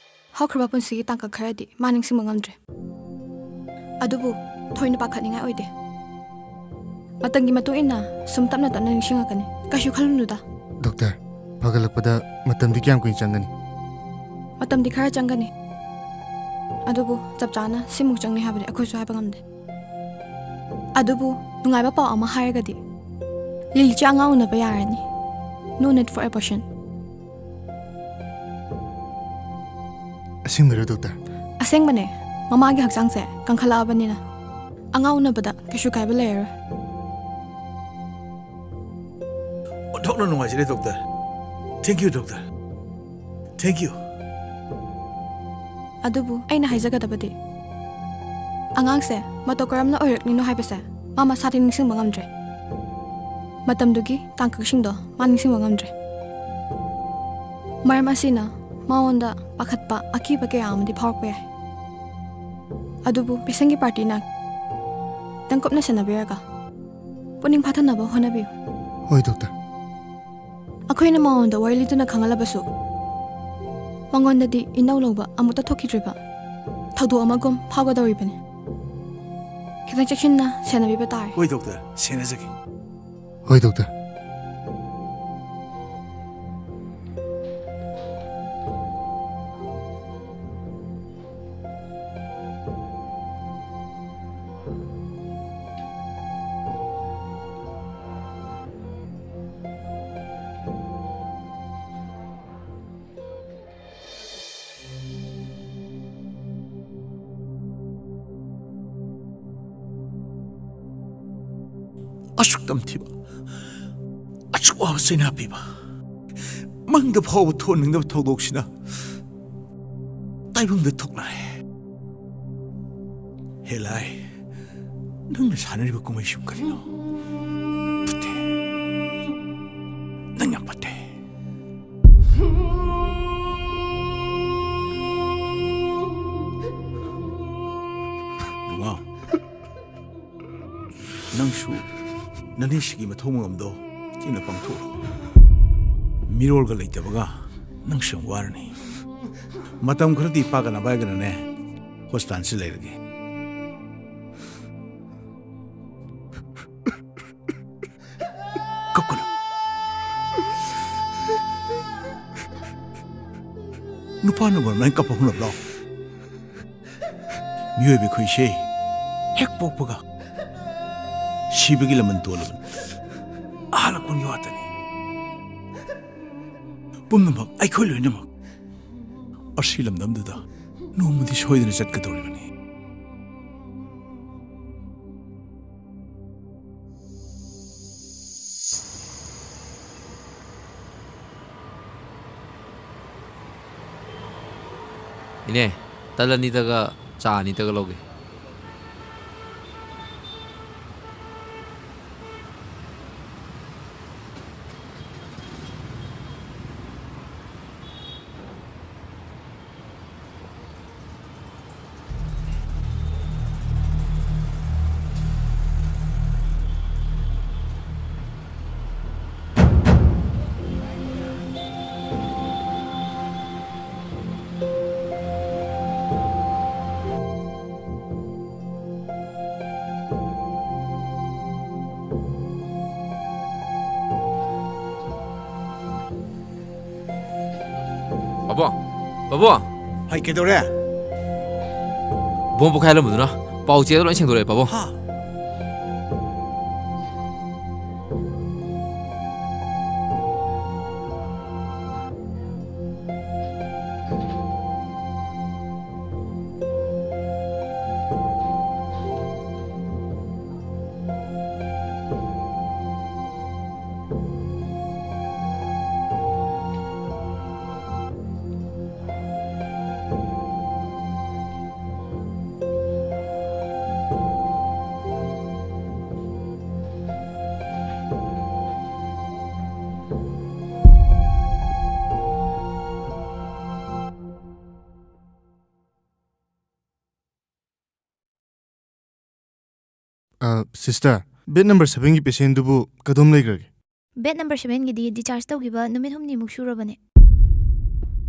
ꯍꯧꯈ꯭ꯔꯕ ꯄꯨꯟꯁꯤꯒꯤ ꯇꯥꯡꯀꯛ ꯈꯔꯗꯤ ꯃꯥ ꯅꯤꯡꯁꯤꯡꯕ ꯉꯝꯗ꯭ꯔꯦ꯫ ꯑꯗꯨꯕꯨ ꯊꯣꯏꯅ ꯄꯥꯈꯠꯅꯤꯡꯉꯥꯏ ꯑꯣꯏꯗꯦ꯫ ꯃꯇꯝꯒꯤ ꯃꯇꯨꯡ ꯏꯟꯅ ꯁꯨꯝ ꯇꯞꯅ ꯇꯞꯅ ꯅꯤꯡꯁꯤꯡꯂꯛꯀꯅꯤ꯫ ꯀꯩꯁꯨ ꯈꯜꯂꯨꯅꯨꯗ꯫ ꯗꯣꯛꯇꯔ, ꯐꯒꯠꯂꯛꯄꯗ ꯃꯇꯝꯗꯤ ꯀꯌꯥꯝ ꯀꯨꯏꯅ ꯆꯪꯒꯅꯤ? ꯃꯇꯝꯗꯤ ꯈꯔ ꯆꯪꯒꯅꯤ꯫ ꯑꯗꯨꯕꯨ ꯆꯞ ꯆꯥꯅ ꯁꯤꯃꯨꯛ ꯆꯪꯅꯤ ꯍꯥꯏꯕꯗꯤ ꯑꯩꯈꯣꯏꯁꯨ ꯍꯥꯏꯕ ꯉꯝꯗꯦ꯫ ꯑꯗꯨꯕꯨ ꯅꯨꯡꯉꯥꯏꯕ ꯄꯥꯎ ꯑꯃ ꯍꯥꯏꯔꯒꯗꯤ, ꯂꯤꯂꯤꯆꯥ ꯑꯉꯥꯡ ꯎꯅꯕ ꯌꯥꯔꯅꯤ꯫ No need for abortion. ꯑꯁꯦꯡꯕꯩꯔꯣ, ꯗꯣꯛꯇꯔ? ꯑꯁꯦꯡꯕꯅꯦ꯫ ꯃꯃꯥꯒꯤ ꯍꯛꯆꯥꯡꯁꯦ ꯀꯟꯈꯠꯂꯛꯑꯕꯅꯤꯅ ꯑꯉꯥꯡ ꯎꯅꯕꯗ ꯀꯩꯁꯨ ꯀꯥꯏꯕ ꯂꯩꯔꯔꯣꯏ꯫ ꯑꯣꯟꯊꯣꯛꯅ ꯅꯨꯡꯉꯥꯏꯖꯔꯦ, doctor. Thank you, doctor. Thank you. ꯑꯗꯨꯕꯨ ꯑꯩꯅ ꯍꯥꯏꯖꯒꯗꯕꯗꯤ, ꯑꯉꯥꯡꯁꯦ ꯃꯇꯧ ꯀꯔꯝꯅ ꯑꯣꯏꯔꯛꯂꯤꯅꯣ ꯍꯥꯏꯕꯁꯦ ꯃꯥ ꯃꯁꯥꯗꯤ ꯅꯤꯡꯁꯤꯡꯕ ꯉꯝꯗ꯭ꯔꯦ꯫ ꯃꯇꯝꯗꯨꯒꯤ ꯇꯥꯡꯀꯛꯁꯤꯡꯗꯣ ꯃꯥ ꯅꯤꯡꯁꯤꯡꯕ ꯉꯝꯗ꯭ꯔꯦ꯫ ꯃꯔꯝ ꯑꯁꯤꯅ ꯃꯉꯣꯟꯗ ꯄꯥꯈꯠꯄ, ꯑꯀꯤꯕ ꯀꯌꯥ ꯑꯃꯗꯤ ꯐꯥꯎꯔꯛꯄ ꯌꯥꯏ꯫ ꯑꯗꯨꯕꯨ ꯄꯦꯁꯦꯟꯒꯤ ꯄꯥꯔꯇꯤꯅ ꯈꯤꯇꯪ ꯀꯨꯞꯅ ꯁꯦꯟꯅꯕꯤꯔꯒ ꯄꯨꯛꯅꯤꯡ ꯐꯥꯊꯅꯕ ꯍꯣꯠꯅꯕꯤꯌꯨ꯫ ꯍꯣꯏ, ꯗꯣꯛꯇꯔ꯫ ꯑꯩꯈꯣꯏꯅ ꯃꯉꯣꯟꯗ ꯋꯥꯔꯤ ꯂꯤꯗꯨꯅ ꯈꯪꯍꯜꯂꯕꯁꯨ, ꯃꯉꯣꯟꯗꯗꯤ ꯏꯅꯧ ꯅꯧꯕ ꯑꯃꯨꯛꯇ ꯊꯣꯛꯈꯤꯗ꯭ꯔꯤꯕ ꯊꯧꯗꯣꯛ ꯑꯃꯒꯨꯝ ꯐꯥꯎꯒꯗꯧꯔꯤꯕꯅꯤ꯫ ꯈꯤꯇꯪ ꯆꯦꯛꯁꯤꯟꯅ ꯁꯦꯟꯅꯕꯤꯕ ꯇꯥꯔꯦ꯫ ꯍꯣꯏ, ꯗꯣꯛꯇꯔ, ꯁꯦꯟꯅꯖꯒꯦ꯫ ꯍꯣꯏ, ꯗꯣꯛꯇꯔ꯫ ꯑꯁꯨꯛ ꯇꯝꯊꯤꯕ, ꯑꯁꯨꯛ ꯋꯥꯕ ꯆꯩꯅꯥ ꯄꯤꯕ, ꯃꯪꯗ ꯐꯥꯎꯕ ꯊꯣꯛꯍꯟꯅꯤꯡꯗꯕ ꯊꯧꯗꯣꯛꯁꯤꯅ ꯇꯥꯏꯕꯪꯗ ꯊꯣꯛꯅꯔꯦ꯫ ꯍꯦ ꯂꯥꯏ, ꯅꯪꯅ ꯁꯥꯟꯅꯔꯤꯕ ꯀꯨꯝꯍꯩꯁꯤꯕꯨ ꯀꯔꯤꯅꯣ? ꯐꯠꯇꯦ꯫ ꯅꯪꯁꯨ ꯅꯅꯦꯁꯤꯒꯤ ꯃꯊꯧ ꯃꯉꯝꯗꯣ ꯆꯦꯝꯅ ꯄꯥꯡꯊꯣꯛꯎ꯫ ꯃꯤꯔꯣꯜꯒ ꯂꯩꯇꯕꯒ ꯅꯪꯁꯨ ꯌꯥꯝ ꯋꯥꯔꯅꯤ꯫ ꯃꯇꯝ ꯈꯔꯗꯤ ꯏꯄꯥꯒ ꯅꯚꯥꯏꯒꯅꯅꯦ ꯍꯣꯁꯄꯤꯇꯥꯜꯁꯤ ꯂꯩꯔꯒꯦ꯫ ꯀꯞꯀꯅꯨ꯫ ꯅꯨꯄꯥꯅ ꯃꯔꯝ ꯑꯩ ꯀꯞꯄ ꯍꯧꯅꯕ꯭ꯔꯣ? ꯃꯤꯑꯣꯏꯕ ꯑꯩꯈꯣꯏꯁꯦ ꯍꯦꯛ ꯄꯣꯛꯄꯒ ꯁꯤꯕꯒꯤ ꯂꯃꯟ ꯇꯣꯜꯂꯕꯅꯤ꯫ ꯑꯍꯜ ꯂꯃꯟꯒꯤ ꯋꯥꯇꯅꯤ꯫ ꯄꯨꯝꯅꯃꯛ, ꯑꯩꯈꯣꯏ ꯂꯣꯏꯅꯃꯛ ꯑꯁꯤ ꯂꯝꯗꯝꯗꯨꯗ ꯅꯣꯡꯃꯗꯤ ꯁꯣꯏꯗꯅ ꯆꯠꯀꯗꯧꯔꯤꯕꯅꯤ꯫ ꯏꯅꯦ, ꯇꯜ ꯑꯅꯤꯇꯒ ꯆꯥ ꯑꯅꯤꯇꯒ ꯂꯧꯒꯦ꯫ ꯄꯥꯕꯨꯡ, ꯄꯥꯕꯨꯡ꯫ ꯍꯥꯏ, ꯀꯩꯗꯧꯔꯦ? ꯕꯣꯝ ꯄꯣꯈꯥꯏꯍꯜꯂꯝꯕꯗꯨꯅ ꯄꯥꯎ ꯆꯦꯗ ꯂꯣꯏ ꯁꯦꯡꯗꯣꯔꯛꯑꯦ, ꯄꯥꯕꯨꯡ꯫ ꯍꯥ? ꯑ, sister, ꯕꯦꯗ ꯅꯝꯕꯔ ꯁꯚꯦꯟꯒꯤ ꯄꯦꯁꯦꯟꯗꯨꯕꯨ ꯀꯗꯣꯝ ꯂꯩꯈ꯭ꯔꯒꯦ? ꯕꯦꯗ ꯅꯝꯕꯔ ꯁꯚꯦꯟꯒꯤꯗꯤ ꯗꯤꯆꯥꯔꯖ ꯇꯧꯈꯤꯕ ꯅꯨꯃꯤꯠ ꯍꯨꯝꯅꯤꯃꯨꯛ ꯁꯨꯔꯕꯅꯦ꯫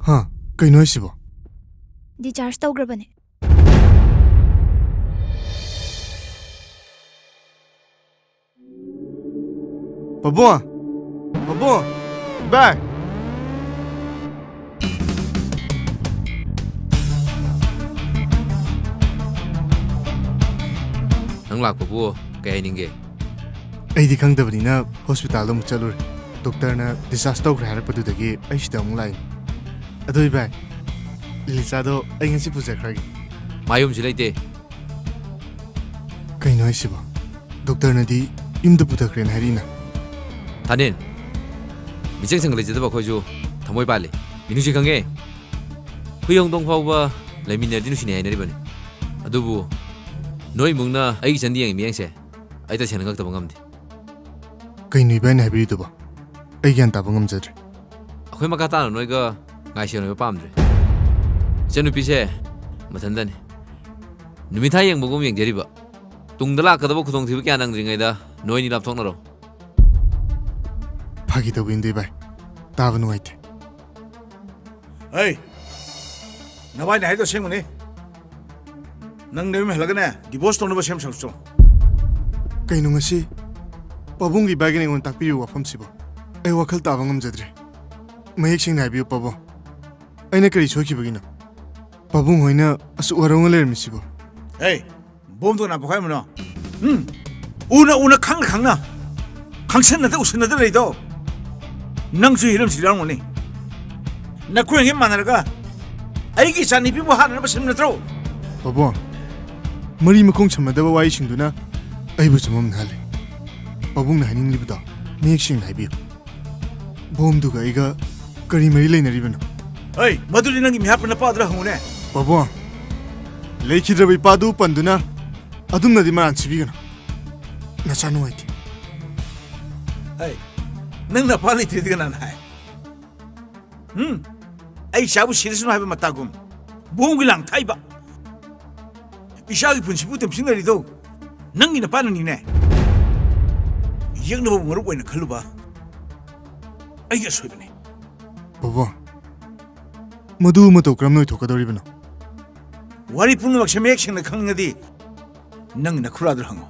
ꯍꯥ? ꯀꯩꯅꯣ ꯍꯥꯏꯁꯤꯕꯣ? ꯗꯤꯆꯥꯔꯖ ꯇꯧꯈ꯭ꯔꯕꯅꯦ꯫ ꯄꯥꯕꯨꯡ! ꯄꯥꯕꯨꯡ! ꯏꯕꯥꯏ! ꯅꯪ ꯂꯥꯛꯄꯕꯨ ꯀꯩ ꯍꯥꯏꯅꯤꯡꯒꯦ? ꯑꯩꯗꯤ ꯈꯪꯗꯕꯅꯤꯅ ꯍꯣꯁꯄꯤꯇꯥꯜꯗ ꯑꯃꯨꯛ ꯆꯠꯂꯨꯔꯦ꯫ ꯗꯣꯛꯇꯔꯅ ꯗꯤꯁꯆꯥꯔꯖ ꯇꯧꯈ꯭ꯔꯦ ꯍꯥꯏꯔꯛꯄꯗꯨꯗꯒꯤ ꯑꯩ ꯁꯤꯗ ꯑꯃꯨꯛ ꯂꯥꯛꯏꯅꯤ꯫ ꯑꯗꯣ ꯏꯕꯥꯏ, ꯂꯤꯂꯤꯆꯥꯗꯣ ꯑꯩ ꯉꯁꯤ ꯄꯨꯖꯈ꯭ꯔꯒꯦ꯫ ꯃꯥ ꯌꯨꯝꯁꯤ ꯂꯩꯇꯦ꯫ ꯀꯩꯅꯣ ꯍꯥꯏꯁꯤꯕꯣ? ꯗꯣꯛꯇꯔꯅꯗꯤ ꯌꯨꯝꯗ ꯄꯨꯊꯈ꯭ꯔꯦꯅ ꯍꯥꯏꯔꯛꯏꯅ꯫ ꯊꯥꯅꯤꯜ, ꯃꯤꯆꯪ ꯁꯪꯒ ꯂꯩꯖꯗꯕ ꯑꯩꯈꯣꯏꯁꯨ ꯊꯃꯣꯏ ꯄꯥꯜꯂꯤ꯫ ꯃꯤꯅꯨꯡꯁꯤ ꯈꯪꯉꯦ꯫ ꯍꯨꯏ ꯍꯧꯗꯣꯡ ꯐꯥꯎꯕ ꯂꯩꯃꯤꯟꯅꯔꯗꯤ ꯅꯨꯡꯁꯤꯅꯩ ꯍꯥꯏꯅꯔꯤꯕꯅꯤ꯫ ꯑꯗꯨꯕꯨ ꯅꯣꯏ ꯏꯃꯨꯡꯅ ꯑꯩꯒꯤ ꯏꯆꯟꯗ ꯌꯦꯡꯉꯤ ꯃꯤꯠꯌꯦꯡꯁꯦ ꯑꯩ ꯇꯁꯦꯡꯅ ꯉꯛꯇꯕ ꯉꯝꯗꯦ꯫ ꯀꯩꯅꯣ ꯏꯕꯥꯏꯅ ꯍꯥꯏꯕꯤꯔꯤꯗꯨꯕꯣ? ꯑꯩ ꯒ꯭ꯌꯥꯟ ꯇꯥꯕ ꯉꯝꯖꯗ꯭ꯔꯦ꯫ ꯑꯩꯈꯣꯏ ꯃꯈꯥ ꯇꯥꯅ ꯅꯣꯏꯒ ꯉꯥꯏꯁꯦꯟ ꯑꯣꯏꯕ ꯄꯥꯝꯗ꯭ꯔꯦ꯫ ꯏꯆꯟꯅꯨꯄꯤꯁꯦ ꯃꯊꯟꯇꯅꯤ꯫ ꯅꯨꯃꯤꯠ ꯊꯥ ꯌꯦꯡꯕꯒꯨꯝ ꯌꯦꯡꯖꯔꯤꯕ꯫ ꯇꯨꯡꯗ ꯂꯥꯛꯀꯗꯕ ꯈꯨꯗꯣꯡꯊꯤꯕ ꯀꯌꯥ ꯅꯪꯗ꯭ꯔꯤꯉꯩꯗ ꯅꯣꯏꯅꯤ ꯂꯥꯞꯊꯣꯛꯅꯔꯣ꯫ ꯐꯥꯒꯤ ꯇꯧꯕꯤꯅꯨꯗ ꯏꯕꯥꯏ꯫ ꯇꯥꯕ ꯅꯨꯡꯉꯥꯏꯇꯦ꯫ ꯍꯩ! ꯅꯕꯥꯏꯅ ꯍꯥꯏꯗꯣ ꯑꯁꯦꯡꯕꯅꯤ꯫ ꯅꯪ ꯅꯌꯨꯝ ꯍꯜꯂꯒꯅꯦ, ꯗꯤꯚꯣꯔꯁ ꯇꯧꯅꯕ ꯁꯦꯝ ꯁꯥꯔꯨꯆꯣ꯫ ꯀꯩꯅꯣ ꯉꯁꯤ ꯄꯥꯕꯨꯡꯒꯤ ꯏꯕꯥꯏꯒꯤꯅ ꯑꯩꯉꯣꯟꯗ ꯇꯥꯛꯄꯤꯔꯤꯕ ꯋꯥꯐꯝꯁꯤꯕꯣ? ꯑꯩ ꯋꯥꯈꯜ ꯇꯥꯕ ꯉꯝꯖꯗ꯭ꯔꯦ꯫ ꯃꯌꯦꯛ ꯁꯦꯡꯅ ꯍꯥꯏꯕꯤꯌꯨ ꯄꯥꯕꯨꯡ꯫ ꯑꯩꯅ ꯀꯔꯤ ꯁꯣꯏꯈꯤꯕꯒꯤꯅꯣ? ꯄꯥꯕꯨꯡ ꯍꯣꯏꯅ ꯑꯁꯨꯛ ꯋꯥꯔꯧꯅ ꯂꯩꯔꯝꯃꯤꯁꯤꯕꯣ? ꯍꯦ, ꯕꯣꯝꯗꯣ ꯀꯅꯥ ꯄꯣꯈꯥꯏꯔꯝꯕꯅꯣ? ꯎꯝ? ꯎꯅ ꯎꯅ, ꯈꯪꯅ ꯈꯪꯅ, ꯈꯪꯁꯟꯅꯗ ꯎꯁꯟꯅꯗ ꯂꯩꯗꯣ꯫ ꯅꯪꯁꯨ ꯍꯤꯔꯝꯁꯤ ꯌꯥꯎꯔꯝꯒꯅꯤ꯫ ꯅꯈꯣꯏ ꯑꯅꯤ ꯃꯥꯟꯅꯔꯒ ꯑꯩꯒꯤ ꯏꯆꯥꯅꯨꯄꯤꯕꯨ ꯍꯥꯠꯅꯅꯕ ꯁꯤꯟꯕ ꯅꯠꯇ꯭ꯔꯣ? ꯄꯥꯕꯨꯡ, ꯃꯔꯤ ꯃꯈꯣꯡ ꯁꯝꯅꯗꯕ ꯋꯥꯔꯤꯁꯤꯡꯗꯨꯅ ꯑꯩꯕꯨ ꯆꯃꯝꯅꯍꯜꯂꯦ꯫ ꯄꯥꯕꯨꯡꯅ ꯍꯥꯏꯅꯤꯡꯂꯤꯕꯗꯣ ꯃꯌꯦꯛ ꯁꯦꯡꯅ ꯍꯥꯏꯕꯤꯌꯨ꯫ ꯕꯣꯝꯗꯨꯒ ꯑꯩꯒ ꯀꯔꯤ ꯃꯔꯤ ꯂꯩꯅꯔꯤꯕꯅꯣ? ꯑꯩ, ꯃꯗꯨꯗꯤ ꯅꯪꯒꯤ ꯃꯤꯍꯥꯠꯄ ꯅꯄꯥꯗꯨꯗ ꯍꯪꯉꯨꯅꯦ꯫ ꯄꯥꯕꯨꯡ, ꯂꯩꯈꯤꯗ꯭ꯔꯕ ꯏꯄꯥꯗꯨ ꯄꯟꯗꯨꯅ ꯑꯗꯨꯝꯅꯗꯤ ꯃꯔꯥꯟ ꯁꯤꯕꯤꯒꯅꯨ꯫ ꯅꯆꯥ ꯅꯨꯡꯉꯥꯏꯇꯦ꯫ ꯑꯩ, ꯅꯪ ꯅꯄꯥ ꯂꯩꯇ꯭ꯔꯦꯗꯤ ꯀꯅꯥꯅ ꯍꯥꯏ? ꯎꯝ? ꯑꯩ ꯏꯆꯥꯕꯨ ꯁꯤꯔꯁꯅꯨ ꯍꯥꯏꯕ ꯃꯇꯥꯒꯨꯝ, ꯕꯣꯝꯒꯤ ꯂꯥꯡ ꯊꯥꯛꯏꯕ꯫ ꯏꯆꯥꯒꯤ ꯄꯨꯟꯁꯤꯕꯨ ꯇꯦꯝꯁꯤꯟꯅꯔꯤꯗꯣ ꯅꯪꯒꯤ ꯅꯄꯥꯅꯅꯤꯅꯦ꯫ ꯌꯦꯛꯅꯕ ꯃꯔꯨꯞ ꯑꯣꯏꯅ ꯈꯜꯂꯨꯕ ꯑꯩꯒꯤ ꯑꯁꯣꯏꯕꯅꯤ꯫ ꯄꯥꯕꯨꯡ, ꯃꯗꯨ ꯃꯇꯧ ꯀꯔꯝꯅ ꯑꯣꯏꯊꯣꯛꯀꯗꯧꯔꯤꯕꯅꯣ? ꯋꯥꯔꯤ ꯄꯨꯝꯅꯃꯛꯁꯦ ꯃꯌꯦꯛ ꯁꯦꯡꯅ ꯈꯪꯅꯤꯡꯉꯗꯤ ꯅꯪ ꯅꯈꯨꯔꯥꯗꯨꯗ ꯍꯪꯉꯣ꯫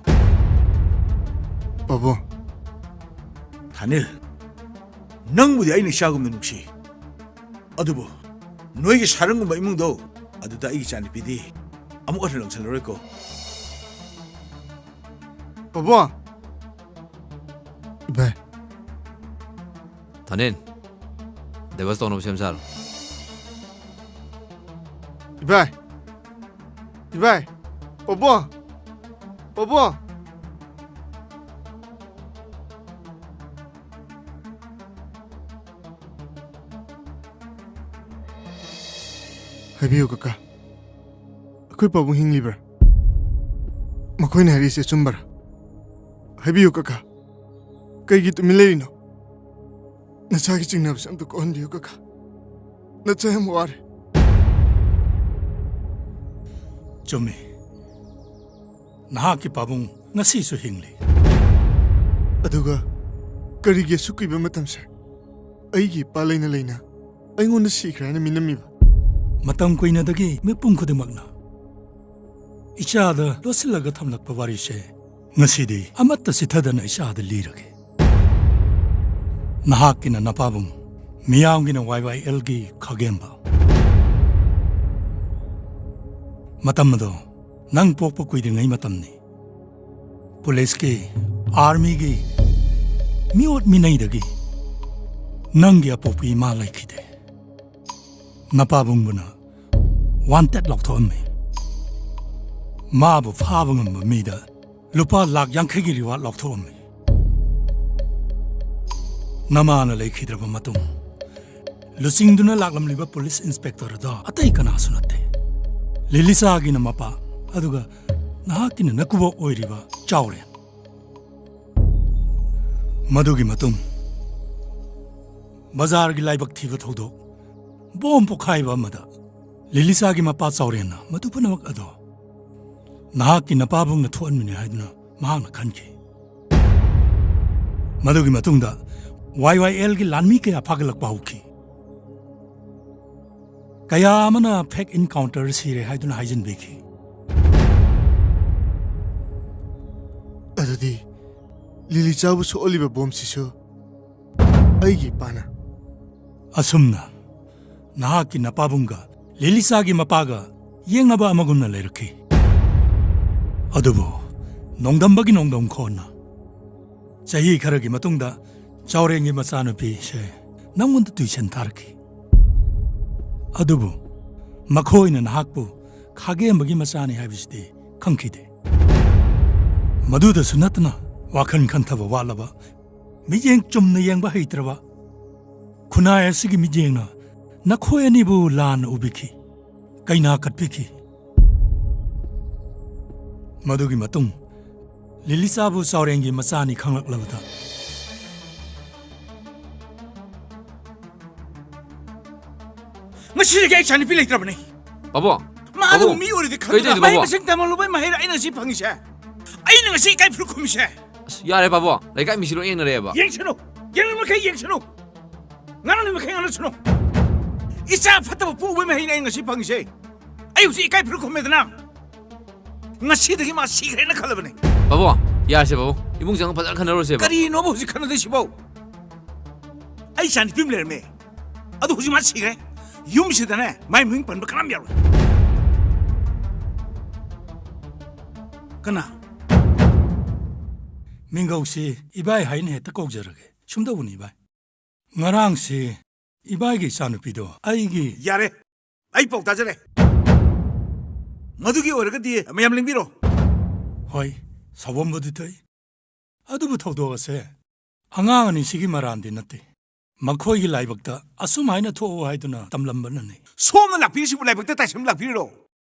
ꯄꯥꯕꯨꯡ꯫ ꯊꯥꯅꯤꯜ, ꯅꯪꯕꯨꯗꯤ ꯑꯩꯅ ꯏꯆꯥꯒꯨꯝꯅ ꯅꯨꯡꯁꯤ꯫ ꯑꯗꯨꯕꯨ ꯅꯣꯏꯒꯤ ꯁꯥꯔꯪꯒꯨꯝꯕ ꯏꯃꯨꯡꯗꯣ, ꯑꯗꯨꯗ ꯑꯩꯒꯤ ꯏꯆꯥꯅꯨꯄꯤꯗꯤ ꯑꯃꯨꯛ ꯍꯟꯅ ꯂꯪꯁꯜꯂꯔꯣꯏꯀꯣ꯫ ꯄꯥꯕꯨꯡ! ꯏꯕꯥꯏ꯫ ꯊꯥꯅꯤꯜ, divorce ꯇꯧꯅꯕ ꯁꯦꯝ ꯁꯥꯔꯣ꯫ ꯏꯕꯥꯏ! ꯏꯕꯥꯏ! ꯄꯥꯕꯨꯡ! ꯄꯥꯕꯨꯡ! ꯍꯥꯏꯕꯤꯌꯨ ꯀꯀꯥ, ꯑꯩꯈꯣꯏ ꯄꯥꯕꯨꯡ ꯍꯤꯡꯂꯤꯕ꯭ꯔꯥ? ꯃꯈꯣꯏꯅ ꯍꯥꯏꯔꯤꯁꯦ ꯑꯆꯨꯝꯕꯔꯥ? ꯍꯥꯏꯕꯤꯌꯨ ꯀꯀꯥ, ꯀꯩꯒꯤ ꯇꯨꯃꯤꯟ ꯂꯩꯔꯤꯅꯣ? ꯅꯆꯥꯒꯤ ꯆꯤꯡꯅꯕꯁꯦ ꯑꯝꯇ ꯀꯣꯛꯍꯟꯕꯤꯌꯨ ꯀꯀꯥ, ꯅꯆꯥ ꯌꯥꯝ ꯋꯥꯔꯦ꯫ ꯆꯨꯝꯃꯤ, ꯅꯍꯥꯛꯀꯤ ꯄꯥꯕꯨꯡ ꯉꯁꯤꯁꯨ ꯍꯤꯡꯂꯤ꯫ ꯑꯗꯨꯒ ꯀꯔꯤꯒꯤ ꯑꯁꯨꯛ ꯀꯨꯏꯕ ꯃꯇꯝꯁꯦ ꯑꯩꯒꯤ ꯏꯄꯥ ꯂꯩꯅ ꯂꯩꯅ ꯑꯩꯉꯣꯟꯗ ꯁꯤꯈ꯭ꯔꯦ ꯍꯥꯏꯅ ꯃꯤꯅꯝꯃꯤꯕ? ꯃꯇꯝ ꯀꯨꯏꯅꯗꯒꯤ ꯃꯤꯄꯨꯝ ꯈꯨꯗꯤꯡꯃꯛꯅ ꯏꯆꯥꯗ ꯂꯣꯠꯁꯤꯜꯂꯒ ꯊꯝꯂꯛꯄ ꯋꯥꯔꯤꯁꯦ ꯉꯁꯤꯗꯤ ꯑꯃꯠꯇ ꯆꯤꯊꯗꯅ ꯏꯆꯥꯗ ꯂꯤꯔꯒꯦ꯫ ꯅꯍꯥꯛꯀꯤꯅ ꯅꯄꯥꯕꯨꯡ, ꯃꯤꯌꯥꯝꯒꯤꯅ ꯋꯥꯏ ꯋꯥꯏ ꯑꯦꯜꯒꯤ ꯈꯥꯒꯦꯝꯕ꯫ ꯃꯇꯝ ꯑꯗꯣ ꯅꯪ ꯄꯣꯛꯄ ꯀꯨꯏꯗ꯭ꯔꯤꯉꯩ ꯃꯇꯝꯅꯤ꯫ ꯄꯨꯂꯤꯁꯀꯤ, ꯑꯥꯔꯃꯤꯒꯤ, ꯃꯤꯑꯣꯠ ꯃꯤꯅꯩꯗꯒꯤ ꯅꯪꯒꯤ ꯑꯄꯣꯛꯄꯤ ꯏꯃꯥ ꯂꯩꯈꯤꯗꯦ꯫ ꯅꯄꯥꯕꯨꯡꯕꯨꯅ ꯋꯥꯟꯇꯦꯠ ꯂꯥꯎꯊꯣꯛꯑꯝꯃꯤ꯫ ꯃꯥꯕꯨ ꯐꯥꯕ ꯉꯝꯕ ꯃꯤꯗ ꯂꯨꯄꯥ ꯂꯥꯈ ꯌꯥꯡꯈꯩꯒꯤ ꯔꯤꯋꯥꯔꯗ ꯂꯥꯎꯊꯣꯛꯑꯝꯃꯤ꯫ ꯅꯃꯥꯅ ꯂꯩꯈꯤꯗ꯭ꯔꯕ ꯃꯇꯨꯡ, ꯂꯨꯆꯤꯡꯗꯨꯅ ꯂꯥꯛꯂꯝꯂꯤꯕ ꯄꯨꯂꯤꯁ ꯏꯟꯁꯄꯦꯛꯇꯔ ꯑꯗꯣ ꯑꯇꯩ ꯀꯅꯥꯁꯨ ꯅꯠꯇꯦ, ꯂꯤꯂꯤꯁꯥꯒꯤꯅ ꯃꯄꯥ, ꯑꯗꯨꯒ ꯅꯍꯥꯛꯀꯤꯅ ꯅꯀꯨꯕꯣꯛ ꯑꯣꯏꯔꯤꯕ ꯆꯥꯎꯔꯦꯟ꯫ ꯃꯗꯨꯒꯤ ꯃꯇꯨꯡ, ꯕꯖꯥꯔꯒꯤ ꯂꯥꯏꯕꯛ ꯊꯤꯕ ꯊꯧꯗꯣꯛ, ꯕꯣꯝ ꯄꯣꯈꯥꯏꯕ ꯑꯃꯗ ꯂꯤꯂꯤꯁꯥꯒꯤ ꯃꯄꯥ ꯆꯥꯎꯔꯦꯟꯅ ꯃꯗꯨ ꯄꯨꯝꯅꯃꯛ ꯑꯗꯣ ꯅꯍꯥꯛꯀꯤ ꯅꯄꯥꯕꯨꯡꯅ ꯊꯣꯛꯍꯟꯕꯅꯤ ꯍꯥꯏꯗꯨꯅ ꯃꯍꯥꯛꯅ ꯈꯟꯈꯤ꯫ ꯃꯗꯨꯒꯤ ꯃꯇꯨꯡꯗ ꯋꯥꯏ ꯋꯥꯏ ꯑꯦꯜꯒꯤ ꯂꯥꯟꯃꯤ ꯀꯌꯥ ꯐꯥꯒꯠꯂꯛꯄ ꯍꯧꯈꯤ꯫ ꯀꯌꯥ ꯑꯃꯅ ꯐꯦꯛ ꯏꯟꯀꯥꯎꯟꯇꯔ ꯁꯤꯔꯦ ꯍꯥꯏꯗꯨꯅ ꯍꯥꯏꯖꯤꯟꯕꯤꯈꯤ꯫ ꯑꯗꯨꯗꯤ ꯂꯤꯂꯤꯆꯥꯕꯨ ꯁꯣꯛꯍꯜꯂꯤꯕ ꯕꯣꯝꯁꯤꯁꯨ ꯑꯩꯒꯤ ꯏꯄꯥꯅ? ꯑꯁꯨꯝꯅ ꯅꯍꯥꯛꯀꯤ ꯅꯄꯥꯕꯨꯡꯒ ꯂꯤꯂꯤꯆꯥꯒꯤ ꯃꯄꯥꯒ ꯌꯦꯡꯅꯕ ꯑꯃꯒꯨꯝꯅ ꯂꯩꯔꯛꯈꯤ꯫ ꯑꯗꯨꯕꯨ ꯅꯣꯡꯗꯝꯕꯒꯤ ꯅꯣꯡꯗꯝ ꯈꯣꯟꯅ ꯆꯍꯤ ꯈꯔꯒꯤ ꯃꯇꯨꯡꯗ ꯆꯥꯎꯔꯦꯟꯒꯤ ꯃꯆꯥꯅꯨꯄꯤꯁꯦ ꯅꯪꯉꯣꯟꯗ ꯇꯨꯏꯁꯟ ꯊꯥꯔꯛꯈꯤ꯫ ꯑꯗꯨꯕꯨ ꯃꯈꯣꯏꯅ ꯅꯍꯥꯛꯄꯨ ꯈꯥꯒꯦꯝꯕꯒꯤ ꯃꯆꯥꯅꯤ ꯍꯥꯏꯕꯁꯤꯗꯤ ꯈꯪꯈꯤꯗꯦ꯫ ꯃꯗꯨꯗꯁꯨ ꯅꯠꯇꯅ ꯋꯥꯈꯜ ꯈꯟꯊꯕ ꯋꯥꯠꯂꯕ, ꯃꯤꯠꯌꯦꯡ ꯆꯨꯝꯅ ꯌꯦꯡꯕ ꯍꯩꯇ꯭ꯔꯕ ꯈꯨꯟꯅꯥꯏ ꯑꯁꯤꯒꯤ ꯃꯤꯠꯌꯦꯡꯅ ꯅꯈꯣꯏ ꯑꯅꯤꯕꯨ ꯂꯥꯟꯅ ꯎꯕꯤꯈꯤ, ꯀꯩꯅꯥ ꯀꯠꯄꯤꯈꯤ꯫ ꯃꯗꯨꯒꯤ ꯃꯇꯨꯡ ꯂꯤꯂꯤꯆꯥꯕꯨ ꯆꯥꯎꯔꯦꯟꯒꯤ ꯃꯆꯥꯅꯤ ꯈꯪꯂꯛꯂꯕꯗ, ꯉꯁꯤꯗꯒꯤ ꯑꯩ ꯏꯆꯥꯅꯨꯄꯤ ꯂꯩꯇ꯭ꯔꯕꯅꯤ꯫ ꯄꯥꯕꯨꯡ, ꯃꯥ ꯑꯗꯨ ꯄꯥꯕꯨꯡ, ꯃꯤ ꯑꯣꯏꯔꯗꯤ ꯀꯩ ꯈꯪꯒꯗ꯭ꯔꯥ? ꯇꯧꯔꯤꯅꯣ, ꯃꯍꯩ ꯄꯥꯕꯨꯡ? ꯃꯁꯤꯡ ꯇꯝꯍꯜꯂꯨꯕꯩ ꯃꯍꯩꯔ ꯑꯩꯅ ꯉꯁꯤ ꯐꯪꯉꯤꯁꯦ? ꯑꯩꯅ ꯉꯁꯤ ꯏꯀꯥꯏ ꯐꯨꯔꯨꯞ ꯈꯨꯝꯃꯤꯁꯦ? ꯑꯁ, ꯌꯥꯔꯦ ꯄꯥꯕꯨꯡ, ꯂꯩꯀꯥꯏ ꯃꯤꯁꯤ ꯂꯣꯏ ꯌꯦꯡꯅꯔꯦꯕ꯫ ꯌꯦꯡꯁꯅꯨ, ꯌꯦꯡꯅꯤꯡ ꯃꯈꯩ ꯌꯦꯡꯁꯅꯨ, ꯉꯥꯡꯅꯤꯡ ꯃꯈꯩ ꯉꯥꯡꯅꯁꯅꯨ꯫ ꯏꯆꯥ ꯐꯠꯇꯕ ꯄꯣꯛꯎꯕꯩ ꯃꯍꯩꯅꯦ ꯑꯩ ꯉꯁꯤ ꯐꯪꯉꯤꯁꯦ꯫ ꯑꯩ ꯍꯧꯖꯤꯛ ꯏꯀꯥꯏ ꯐꯨꯔꯨꯞ ꯈꯨꯝꯃꯦꯗꯅ꯫ ꯉꯁꯤꯗꯒꯤ ꯃꯥ ꯁꯤꯈ꯭ꯔꯦꯅ ꯈꯜꯂꯕꯅꯦ꯫ ꯄꯥꯕꯨꯡ, ꯌꯥꯔꯦꯁꯦ ꯄꯥꯕꯨꯡ, ꯏꯃꯨꯡ ꯆꯪꯉ ꯐꯖꯅ ꯈꯟꯅꯔꯨꯔꯁꯦꯕ꯫ ꯀꯔꯤꯅꯣꯕ ꯍꯧꯖꯤꯛ ꯈꯟꯅꯗꯣꯏꯁꯤꯕꯣ? ꯑꯩ ꯏꯆꯥ ꯅꯨꯄꯤ ꯑꯃ ꯂꯩꯔꯝꯃꯦ, ꯑꯗꯨ ꯍꯧꯖꯤꯛ ꯃꯥ ꯁꯤꯈ꯭ꯔꯦ꯫ ꯌꯨꯝꯁꯤꯗꯅꯦ ꯃꯥꯏ ꯃꯃꯤꯡ ꯄꯟꯕ ꯀꯅꯥꯝ ꯌꯥꯔꯣꯏ꯫ ꯀꯅꯥ? ꯃꯤꯡꯒꯧꯁꯤ ꯏꯕꯥꯏ ꯍꯥꯏꯅ ꯍꯦꯛꯇ ꯀꯧꯖꯔꯒꯦ꯫ ꯁꯨꯝꯗꯧꯕꯅꯤ ꯏꯕꯥꯏ, ꯉꯔꯥꯡꯁꯤ ꯏꯕꯥꯏꯒꯤ ꯏꯆꯥꯅꯨꯄꯤꯗꯣ ꯑꯩꯒꯤ ꯌꯥꯔꯦ, ꯑꯩ ꯄꯥꯎ ꯇꯥꯖꯔꯦ꯫ ꯃꯗꯨꯒꯤ ꯑꯣꯏꯔꯒꯗꯤ ꯃꯌꯥꯝ ꯂꯦꯡꯕꯤꯔꯣ꯫ ꯍꯣꯏ, ꯁꯥꯎꯕꯝꯕꯨꯗꯤ ꯊꯣꯛꯏ, ꯑꯗꯨꯕꯨ ꯊꯧꯗꯣꯛ ꯑꯁꯦ ꯑꯉꯥꯡ ꯑꯅꯤꯁꯤꯒꯤ ꯃꯔꯥꯟꯗꯤ ꯅꯠꯇꯦ꯫ ꯃꯈꯣꯏꯒꯤ ꯂꯥꯏꯕꯛꯇ ꯑꯁꯨꯝ ꯍꯥꯏꯅ ꯊꯣꯛꯑꯣ ꯍꯥꯏꯗꯨꯅ ꯇꯝꯂꯝꯕꯅꯅꯤ꯫ ꯁꯣꯝꯅ ꯂꯥꯛꯄꯤꯔꯤꯁꯤꯕꯨ ꯂꯥꯏꯕꯛꯇ ꯇꯥꯏꯁꯟꯕ ꯂꯥꯛꯄꯤꯔꯤꯔꯣ?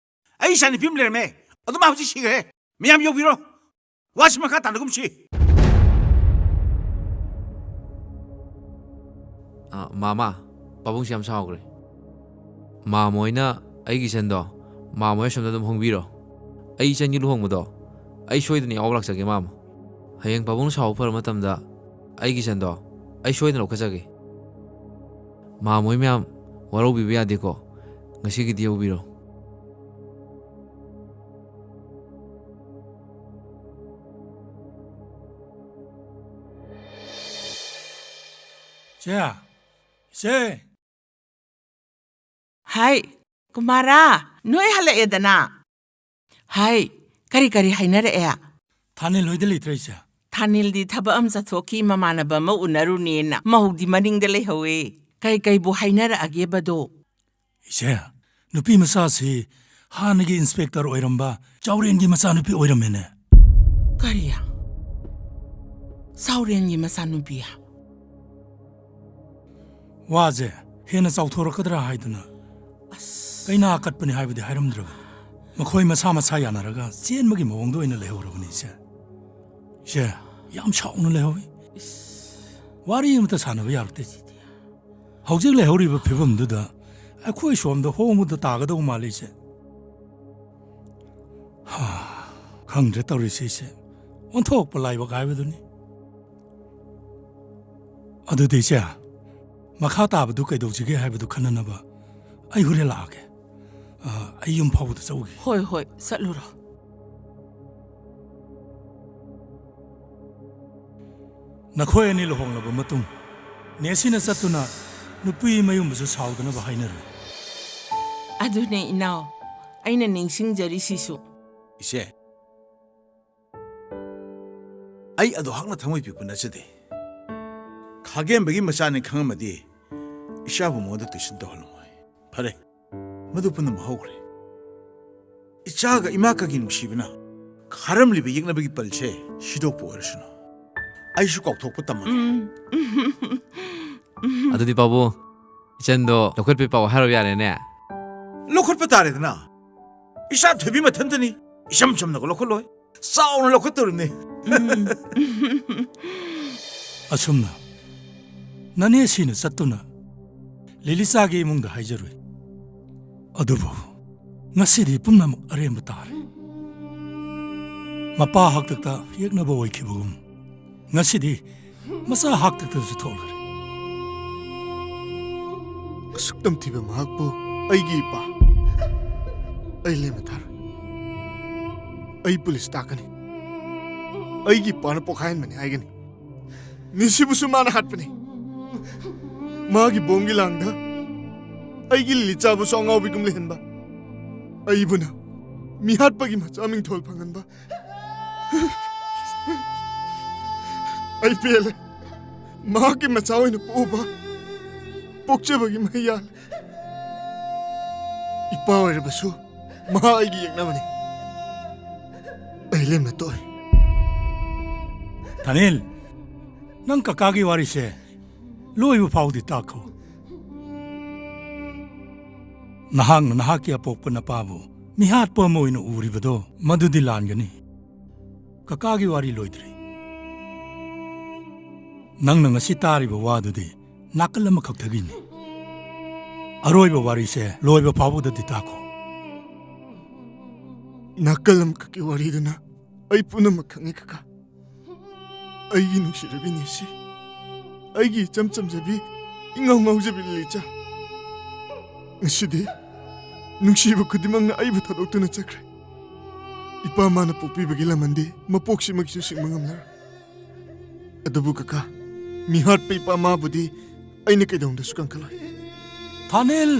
ꯑꯩ ꯏꯆꯥ ꯅꯨꯄꯤ ꯑꯃ ꯂꯩꯔꯝꯃꯦ, ꯑꯗꯨ ꯃꯥ ꯍꯧꯖꯤꯛ ꯁꯤꯈ꯭ꯔꯦ꯫ ꯃꯌꯥꯝ ꯌꯧꯕꯤꯔꯣ, ꯋꯥꯁꯤ ꯃꯈꯥ ꯇꯥꯅꯒꯨꯝꯁꯤ꯫ ꯑ, ꯃꯥꯃ, ꯄꯥꯕꯨꯡꯁꯤ ꯌꯥꯝ ꯁꯥꯎꯈ꯭ꯔꯦ꯫ ꯃꯥꯃ ꯍꯣꯏꯅ ꯑꯩꯒꯤ ꯏꯆꯟꯗꯣ ꯃꯥꯃ ꯍꯣꯏ ꯑꯁꯣꯝꯗ ꯑꯗꯨꯝ ꯍꯣꯡꯕꯤꯔꯣ꯫ ꯑꯩ ꯏꯆꯟꯒꯤ ꯂꯨꯍꯣꯡꯕꯗꯣ ꯑꯩ ꯁꯣꯏꯗꯅ ꯌꯥꯎ ꯂꯥꯛꯆꯒꯦ, ꯃꯥꯃ꯫ ꯍꯌꯦꯡ ꯄꯥꯕꯨꯡ ꯁꯥꯎꯕ ꯐꯔ ꯃꯇꯝꯗ ꯑꯩꯒꯤ ꯏꯆꯟꯗꯣ ꯑꯩ ꯁꯣꯏꯗꯅ ꯂꯧꯈꯠꯆꯒꯦ꯫ ꯃꯥꯃꯣꯏ ꯃꯌꯥꯝ ꯋꯥꯔꯧꯕꯤꯕ ꯌꯥꯗꯦꯀꯣ꯫ ꯉꯁꯤꯒꯤꯗꯤ ꯌꯧꯕꯤꯔꯣ꯫ ꯏꯆꯦ! ꯏꯆꯦ! ꯍꯥꯏ, ꯀꯨꯃꯥꯔꯥ, ꯅꯣꯏ ꯍꯜꯂꯛꯑꯦꯗꯅ꯫ ꯍꯥꯏ, ꯀꯔꯤ ꯀꯔꯤ ꯍꯥꯏꯅꯔꯛꯑꯦ? ꯊꯥꯅꯤꯜ ꯍꯣꯏꯗ ꯂꯩꯇ꯭ꯔꯦ, ꯏꯆꯦ꯫ ꯊꯥꯅꯤꯜꯗꯤ ꯊꯕꯛ ꯑꯃ ꯆꯠꯊꯣꯛꯈꯤ, ꯃꯃꯥꯟꯅꯕ ꯑꯃ ꯎꯅꯔꯨꯅꯦꯅ꯫ ꯃꯧꯗꯤ ꯃꯅꯤꯡꯗ ꯂꯩꯍꯧꯋꯦ꯫ ꯀꯩ ꯀꯩꯕꯨ ꯍꯥꯏꯅꯔꯛꯑꯒꯦꯕꯗꯣ? ꯏꯆꯦ, ꯅꯨꯄꯤ ꯃꯆꯥꯁꯤ ꯍꯥꯟꯅꯒꯤ ꯏꯟꯁꯄꯦꯛꯇꯔ ꯑꯣꯏꯔꯝꯕ ꯆꯥꯎꯔꯦꯟꯒꯤ ꯃꯆꯥꯅꯨꯄꯤ ꯑꯣꯏꯔꯝꯃꯦꯅꯦ꯫ ꯀꯔꯤ? ꯆꯥꯎꯔꯦꯟꯒꯤ ꯃꯆꯥꯅꯨꯄꯤ? ꯋꯥꯁꯦ ꯍꯦꯟꯅ ꯆꯥꯎꯊꯣꯔꯛꯀꯗ꯭ꯔꯥ ꯍꯥꯏꯗꯨꯅ ꯑꯁ꯫ ꯀꯩꯅꯥ ꯀꯠꯄꯅꯤ ꯍꯥꯏꯕꯗꯤ ꯍꯥꯏꯔꯝꯗ꯭ꯔꯕꯅꯤ꯫ ꯃꯈꯣꯏ ꯃꯁꯥ ꯃꯁꯥ ꯌꯥꯅꯔꯒ ꯆꯦꯟꯕꯒꯤ ꯃꯑꯣꯡꯗ ꯑꯣꯏꯅ ꯂꯩꯍꯧꯔꯕꯅꯤ, ꯏꯆꯦ꯫ ꯏꯆꯦ, ꯌꯥꯝ ꯁꯥꯎꯅ ꯂꯩꯍꯧꯏ꯫ ꯏꯁ꯫ ꯋꯥꯔꯤ ꯑꯃꯇ ꯁꯥꯟꯅꯕ ꯌꯥꯔꯛꯇꯦ꯫ ꯍꯧꯖꯤꯛ ꯂꯩꯍꯧꯔꯤꯕ ꯐꯤꯕꯝꯗꯨꯗ ꯑꯩꯈꯣꯏ ꯁꯣꯝꯗ ꯍꯣꯡꯕꯗ ꯇꯥꯒꯗꯧ ꯃꯥꯜꯂꯤ, ꯏꯆꯦ꯫ ꯍꯥ, ꯈꯪꯗ꯭ꯔꯦ ꯇꯧꯔꯤꯁꯦ, ꯏꯆꯦ꯫ ꯑꯣꯟꯊꯣꯛꯄ ꯂꯥꯏꯕꯛ ꯍꯥꯏꯕꯗꯨꯅꯤ꯫ ꯑꯗꯨꯗꯤ ꯏꯆꯦ, ꯃꯈꯥ ꯇꯥꯕꯗꯨ ꯀꯩꯗꯧꯁꯤꯒꯦ ꯍꯥꯏꯕꯗꯨ ꯈꯟꯅꯅꯕ ꯑꯩ ꯍꯣꯔꯦꯟ ꯂꯥꯛꯑꯒꯦ꯫ ꯑ, ꯑꯩ ꯌꯨꯝ ꯐꯥꯎꯕꯗ ꯆꯠꯂꯨꯒꯦ꯫ ꯍꯣꯏ, ꯍꯣꯏ, ꯆꯠꯂꯨꯔꯣ꯫ ꯅꯈꯣꯏ ꯑꯅꯤ ꯂꯨꯍꯣꯡꯂꯕ ꯃꯇꯨꯡ, ꯅꯦꯁꯤꯅ ꯆꯠꯇꯨꯅ ꯅꯨꯄꯤ ꯃꯌꯨꯝꯕꯨꯁꯨ ꯁꯥꯎꯗꯅꯕ ꯍꯥꯏꯅꯔꯨ꯫ ꯑꯗꯨꯅꯦ ꯏꯅꯥꯎ, ꯑꯩꯅ ꯅꯤꯡꯁꯤꯡꯖꯔꯤꯁꯤꯁꯨ꯫ ꯏꯆꯦ, ꯑꯩ ꯑꯗꯣ ꯍꯛꯅ ꯊꯃꯣꯏ ꯄꯤꯛꯄ ꯅꯠꯆꯗꯦ꯫ ꯈꯥꯒꯦꯝꯕꯒꯤ ꯃꯆꯥꯅꯤ ꯈꯪꯉꯝꯃꯗꯤ ꯏꯆꯥꯕꯨ ꯃꯉꯣꯟꯗ ꯇꯨꯏꯁꯟ ꯇꯧꯍꯜꯂꯝꯃꯣꯏ꯫ ꯐꯔꯦ, ꯃꯗꯨ ꯄꯨꯝꯅꯃꯛ ꯍꯧꯈ꯭ꯔꯦ꯫ ꯏꯆꯥꯒ ꯏꯃꯥꯒꯒꯤ ꯅꯨꯡꯁꯤꯕꯅ ꯈꯥꯔꯝꯂꯤꯕ ꯌꯦꯛꯅꯕꯒꯤ ꯄꯜꯁꯦ ꯁꯤꯗꯣꯛꯄ ꯑꯣꯏꯔꯁꯅꯨ꯫ ꯑꯩꯁꯨ ꯀꯥꯎꯊꯣꯛꯄ ꯇꯝꯃꯒꯦ꯫ ꯎꯝ꯫ ꯑꯗꯨꯗꯤ ꯄꯥꯕꯨꯡ, ꯏꯆꯟꯗꯣ ꯂꯧꯈꯠꯄꯩ ꯄꯥꯎ ꯍꯥꯏꯔꯨ ꯌꯥꯔꯦꯅꯦ꯫ ꯂꯧꯈꯠꯄ ꯇꯥꯔꯦꯗꯅ꯫ ꯏꯆꯥ ꯊꯣꯏꯕꯤ ꯃꯊꯟꯇꯅꯤ꯫ ꯏꯆꯝ ꯆꯝꯅꯒ ꯂꯧꯈꯠꯂꯣꯏ꯫ ꯆꯥꯎꯅ ꯂꯧꯈꯠꯇꯧꯔꯤꯕꯅꯤ꯫ ꯎꯝ꯫ ꯑꯁꯨꯝꯅ ꯅꯅꯦ ꯁꯤꯅ ꯆꯠꯇꯨꯅ ꯂꯤꯂꯤꯆꯥꯒꯤ ꯏꯃꯨꯡꯗ ꯍꯥꯏꯖꯔꯨꯏ꯫ ꯑꯗꯨꯕꯨ ꯉꯁꯤꯗꯤ ꯄꯨꯝꯅꯃꯛ ꯑꯔꯦꯝꯕ ꯇꯥꯔꯦ꯫ ꯃꯄꯥ ꯍꯥꯛꯇꯛꯇ ꯌꯦꯛꯅꯕ ꯑꯣꯏꯈꯤꯕꯒꯨꯝ, ꯉꯁꯤꯗꯤ ꯃꯆꯥ ꯍꯥꯛꯇꯛꯇꯁꯨ ꯊꯣꯛꯂꯔꯦ꯫ ꯑꯁꯨꯛ ꯇꯝꯊꯤꯕ ꯃꯍꯥꯛꯄꯨ ꯑꯩꯒꯤ ꯏꯄꯥ, ꯑꯩ ꯂꯦꯝꯅ ꯊꯥꯔꯣꯏ꯫ ꯑꯩ ꯄꯨꯂꯤꯁ ꯇꯥꯛꯀꯅꯤ꯫ ꯑꯩꯒꯤ ꯏꯄꯥꯅ ꯄꯣꯈꯥꯏꯍꯟꯕꯅꯤ ꯍꯥꯏꯒꯅꯤ꯫ ꯃꯤꯁꯤꯕꯨꯁꯨ ꯃꯥꯅ ꯍꯥꯠꯄꯅꯤ꯫ ꯃꯥꯒꯤ ꯕꯣꯝꯒꯤ ꯂꯥꯡꯗ ꯑꯩꯒꯤ ꯂꯤꯂꯤꯆꯥꯕꯨꯁꯨ ꯑꯉꯥꯎꯕꯤꯒꯨꯝ ꯂꯩꯍꯟꯕ, ꯑꯩꯕꯨꯅ ꯃꯤꯍꯥꯠꯄꯒꯤ ꯃꯆꯥ ꯃꯤꯡꯊꯣꯜ ꯐꯪꯍꯟꯕ꯫ ꯑꯩ ꯄꯦꯜꯂꯦ꯫ ꯃꯍꯥꯛꯀꯤ ꯃꯆꯥ ꯑꯣꯏꯅ ꯄꯣꯛꯎꯕ ꯄꯣꯛꯆꯕꯒꯤ ꯃꯍꯩ ꯌꯥꯜꯂꯦ꯫ ꯏꯄꯥ ꯑꯣꯏꯔꯕꯁꯨ ꯃꯍꯥꯛ ꯑꯩꯒꯤ ꯌꯦꯛꯅꯕꯅꯤ꯫ ꯑꯩ ꯂꯦꯝꯅ ꯇꯣꯛꯑꯦ꯫ ꯊꯥꯅꯤꯜ, ꯅꯪ ꯀꯀꯥꯒꯤ ꯋꯥꯔꯤꯁꯦ ꯂꯣꯏꯕ ꯐꯥꯎꯗꯤ ꯇꯥꯈꯣ꯫ ꯅꯍꯥꯛꯅ ꯅꯍꯥꯛꯀꯤ ꯑꯄꯣꯛꯄ ꯅꯄꯥꯕꯨ ꯃꯤꯍꯥꯠꯄ ꯑꯃ ꯑꯣꯏꯅ ꯎꯔꯤꯕꯗꯣ ꯃꯗꯨꯗꯤ ꯂꯥꯟꯒꯅꯤ꯫ ꯀꯀꯥꯒꯤ ꯋꯥꯔꯤ ꯂꯣꯏꯗ꯭ꯔꯤ꯫ ꯅꯪꯅ ꯉꯁꯤ ꯇꯥꯔꯤꯕ ꯋꯥꯗꯨꯗꯤ ꯅꯥꯀꯜ ꯑꯃꯈꯛꯇꯒꯤꯅꯤ꯫ ꯑꯔꯣꯏꯕ ꯋꯥꯔꯤꯁꯦ ꯂꯣꯏꯕ ꯐꯥꯎꯕꯗꯗꯤ ꯇꯥꯈꯣ꯫ ꯅꯥꯀꯜ ꯑꯃꯈꯛꯀꯤ ꯋꯥꯔꯤꯗꯨꯅ ꯑꯩ ꯄꯨꯝꯅꯃꯛ ꯈꯪꯉꯤ, ꯀꯀꯥ꯫ ꯑꯩꯒꯤ ꯅꯨꯡꯁꯤꯔꯕꯤ ꯅꯤꯁꯤ, ꯑꯩꯒꯤ ꯏꯆꯝ ꯆꯝꯖꯕꯤ, ꯏꯉꯥꯎ ꯉꯥꯎꯖꯕꯤ ꯂꯤꯂꯤꯆꯥ, ꯉꯁꯤꯗꯤ ꯅꯨꯡꯁꯤꯕ ꯈꯨꯗꯤꯡꯃꯛꯅ ꯑꯩꯕꯨ ꯊꯥꯗꯣꯛꯇꯨꯅ ꯆꯠꯈ꯭ꯔꯦ꯫ ꯏꯄꯥ ꯃꯥꯅ ꯄꯣꯛꯄꯤꯕꯒꯤ ꯂꯃꯟꯗꯤ ꯃꯄꯣꯛꯁꯤꯃꯛꯁꯨ ꯁꯤꯡꯕ ꯉꯝꯂꯔꯣꯏ꯫ ꯑꯗꯨꯕꯨ ꯀꯀꯥ, ꯃꯤꯍꯥꯠꯄ ꯏꯄꯥ ꯃꯥꯕꯨꯗꯤ ꯑꯩꯅ ꯀꯩꯗꯧꯅꯨꯡꯗꯁꯨ ꯀꯟꯈꯠꯂꯣꯏ꯫ ꯊꯥꯅꯤꯜ!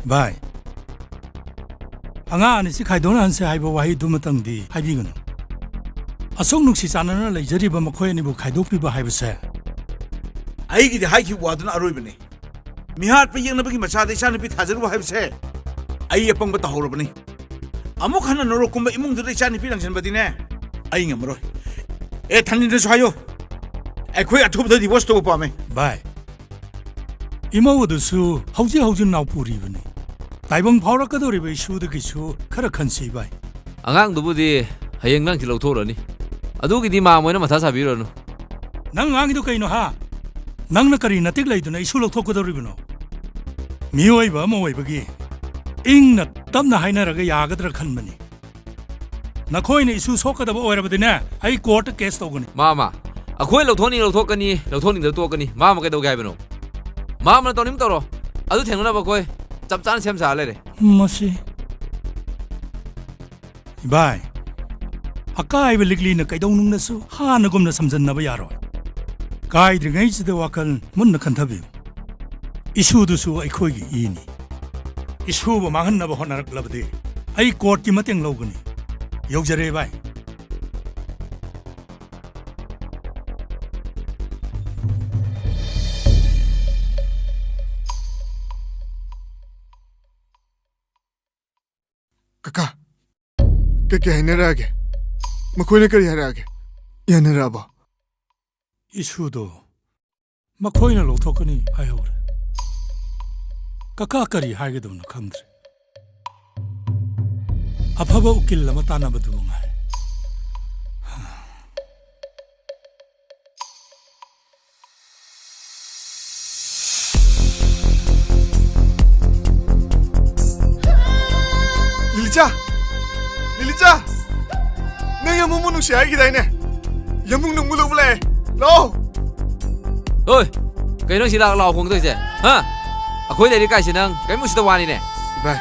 ꯚꯥꯏ, ꯑꯉꯥꯡ ꯑꯅꯤꯁꯤ ꯈꯥꯏꯗꯣꯛꯅꯍꯟꯁꯦ ꯍꯥꯏꯕ ꯋꯥꯍꯩꯗꯨꯃꯇꯪꯗꯤ ꯍꯥꯏꯕꯤꯒꯅꯨ꯫ ꯑꯁꯨꯛ ꯅꯨꯡꯁꯤ ꯆꯥꯟꯅꯅ ꯂꯩꯖꯔꯤꯕ ꯃꯈꯣꯏ ꯑꯅꯤꯕꯨ ꯈꯥꯏꯗꯣꯛꯄꯤꯕ ꯍꯥꯏꯕꯁꯦ꯫ ꯑꯩꯒꯤꯗꯤ ꯍꯥꯏꯈꯤꯕ ꯋꯥꯗꯨꯅ ꯑꯔꯣꯏꯕꯅꯤ꯫ ꯃꯤꯍꯥꯠꯄ ꯌꯦꯛꯅꯕꯒꯤ ꯃꯆꯥꯗ ꯏꯆꯥꯅꯨꯄꯤ ꯊꯥꯖꯔꯨꯕ ꯍꯥꯏꯕꯁꯦ ꯑꯩ ꯑꯄꯪꯕ ꯇꯧꯍꯧꯔꯕꯅꯤ꯫ ꯑꯃꯨꯛ ꯍꯟꯅ ꯅꯣꯔꯣꯛꯀꯨꯝꯕ ꯏꯃꯨꯡꯗꯨꯗ ꯏꯆꯥꯅꯨꯄꯤ ꯂꯪꯁꯤꯟꯕꯗꯤꯅꯦ, ꯑꯩ ꯉꯝꯃꯔꯣꯏ꯫ ꯑꯦ, ꯊꯥꯅꯤꯜꯗꯁꯨ ꯍꯥꯏꯌꯨ, ꯑꯩꯈꯣꯏ ꯑꯊꯨꯕꯗ divorce ꯇꯧꯕ ꯄꯥꯝꯃꯦ꯫ ꯚꯥꯏ, ꯏꯃꯧ ꯑꯗꯨꯁꯨ ꯍꯧꯖꯤꯛ ꯍꯧꯖꯤꯛ ꯅꯥꯎ ꯄꯨꯔꯤꯕꯅꯤ꯫ ꯇꯥꯏꯕꯪ ꯐꯥꯎꯔꯛꯀꯗꯧꯔꯤꯕ ꯏꯁꯨꯗꯒꯤꯁꯨ ꯈꯔ ꯈꯟꯁꯤ, ꯚꯥꯏ꯫ ꯑꯉꯥꯡꯗꯨꯕꯨꯗꯤ ꯍꯌꯦꯡ ꯅꯪꯁꯤ ꯂꯧꯊꯣꯛꯎꯔꯅꯤ꯫ ꯑꯗꯨꯒꯤꯗꯤ ꯃꯥꯝ ꯍꯣꯏꯅ ꯃꯊꯥ ꯁꯥꯕꯤꯔꯨꯔꯅꯨ꯫ ꯅꯪ ꯉꯥꯡꯉꯤꯗꯣ ꯀꯩꯅꯣ, ꯍꯥ? ꯅꯪꯅ ꯀꯔꯤ ꯅꯇꯤꯛ ꯂꯩꯗꯅ ꯏꯁꯨ ꯂꯧꯊꯣꯛꯀꯗꯧꯔꯤꯕꯅꯣ? ꯃꯤꯑꯣꯏꯕ ꯑꯃ ꯑꯣꯏꯕꯒꯤ ꯏꯪꯅ ꯇꯞꯅ ꯍꯥꯏꯅꯔꯒ ꯌꯥꯒꯗ꯭ꯔꯥ ꯈꯟꯕꯅꯤ꯫ ꯅꯈꯣꯏꯅ ꯏꯁꯨ ꯁꯣꯛꯀꯗꯕ ꯑꯣꯏꯔꯕꯗꯤꯅꯦ, ꯑꯩ ꯀꯣꯔꯠꯇ ꯀꯦꯁ ꯇꯧꯒꯅꯤ꯫ ꯃꯥꯃ, ꯑꯩꯈꯣꯏ ꯂꯧꯊꯣꯛꯅꯤꯡ ꯂꯧꯊꯣꯛꯀꯅꯤ, ꯂꯧꯊꯣꯛꯅꯤꯡꯗ ꯇꯣꯛꯀꯅꯤ꯫ ꯃꯥꯃ ꯀꯩꯗꯧꯒꯦ ꯍꯥꯏꯕꯅꯣ? ꯃꯥꯃꯅ ꯇꯧꯅꯤꯡ ꯇꯧꯔꯣ꯫ ꯑꯗꯨ ꯊꯦꯡꯅꯅꯕ ꯑꯩꯈꯣꯏ ꯆꯞ ꯆꯥꯅ ꯁꯦꯝ ꯁꯥ ꯂꯩꯔꯦ꯫ ꯃꯁꯤ꯫ ꯏꯕꯥꯏ, ꯑꯀꯥꯏꯕ ꯂꯤꯛꯂꯤꯅ ꯀꯩꯗꯧꯅꯨꯡꯗꯁꯨ ꯍꯥꯟꯅꯒꯨꯝꯅ ꯁꯝꯖꯟꯅꯕ ꯌꯥꯔꯣꯏ꯫ ꯀꯥꯏꯗ꯭ꯔꯤꯉꯩꯁꯤꯗ ꯋꯥꯈꯜ ꯃꯨꯟꯅ ꯈꯟꯊꯕꯤꯌꯨ꯫ ꯏꯁꯨꯗꯨꯁꯨ ꯑꯩꯈꯣꯏꯒꯤ ꯏꯅꯤ꯫ ꯏꯁꯨꯕꯨ ꯃꯥꯡꯍꯟꯅꯕ ꯍꯣꯠꯅꯔꯛꯂꯕꯗꯤ ꯑꯩ ꯀꯣꯔꯠꯀꯤ ꯃꯇꯦꯡ ꯂꯧꯒꯅꯤ꯫ ꯌꯧꯖꯔꯦ ꯏꯕꯥꯏ꯫ ꯀꯀꯥ, ꯀꯩꯀꯩ ꯍꯥꯏꯅꯔꯛꯑꯒꯦ? ꯃꯈꯣꯏꯅ ꯀꯔꯤ ꯍꯥꯏꯔꯛꯑꯒꯦ? ꯌꯥꯅꯔꯛꯑꯕꯣ? ꯏꯁꯨꯗꯣ ꯃꯈꯣꯏꯅ ꯂꯧꯊꯣꯛꯀꯅꯤ ꯍꯥꯏꯍꯧꯔꯦ꯫ ꯀꯀꯥ ꯀꯔꯤ ꯍꯥꯏꯒꯗꯕꯅꯣ ꯈꯪꯗ꯭ꯔꯦ꯫ ꯑꯐꯕ ꯎꯀꯤꯜ ꯑꯃ ꯇꯥꯟꯅꯕꯗꯨꯕꯨ ꯉꯥꯏ꯫ ꯂꯤꯂꯤꯆꯥ! ꯂꯤꯂꯤꯆꯥ! ꯅꯪ ꯌꯥꯝꯕꯨꯡꯕꯨ ꯅꯨꯡꯁꯤ ꯍꯥꯏꯈꯤꯗꯥꯏꯅꯦ? ꯌꯥꯝꯕꯨꯡ ꯅꯪꯕꯨ ꯂꯧꯕ ꯂꯥꯛꯑꯦ꯫ ꯂꯥꯛꯑꯣ! ꯑꯣꯏ! ꯀꯩꯅꯣ ꯁꯤ ꯂꯥꯛ ꯂꯥꯎ ꯈꯣꯡꯗꯣꯏꯁꯦ? ꯍꯥ? ꯑꯩꯈꯣꯏ ꯂꯩꯔꯤ ꯀꯥꯏꯁꯦ ꯅꯪ ꯀꯔꯤꯝ ꯎꯁꯤꯠꯇ ꯋꯥꯅꯤꯅꯦ꯫ ꯏꯕꯥꯏ,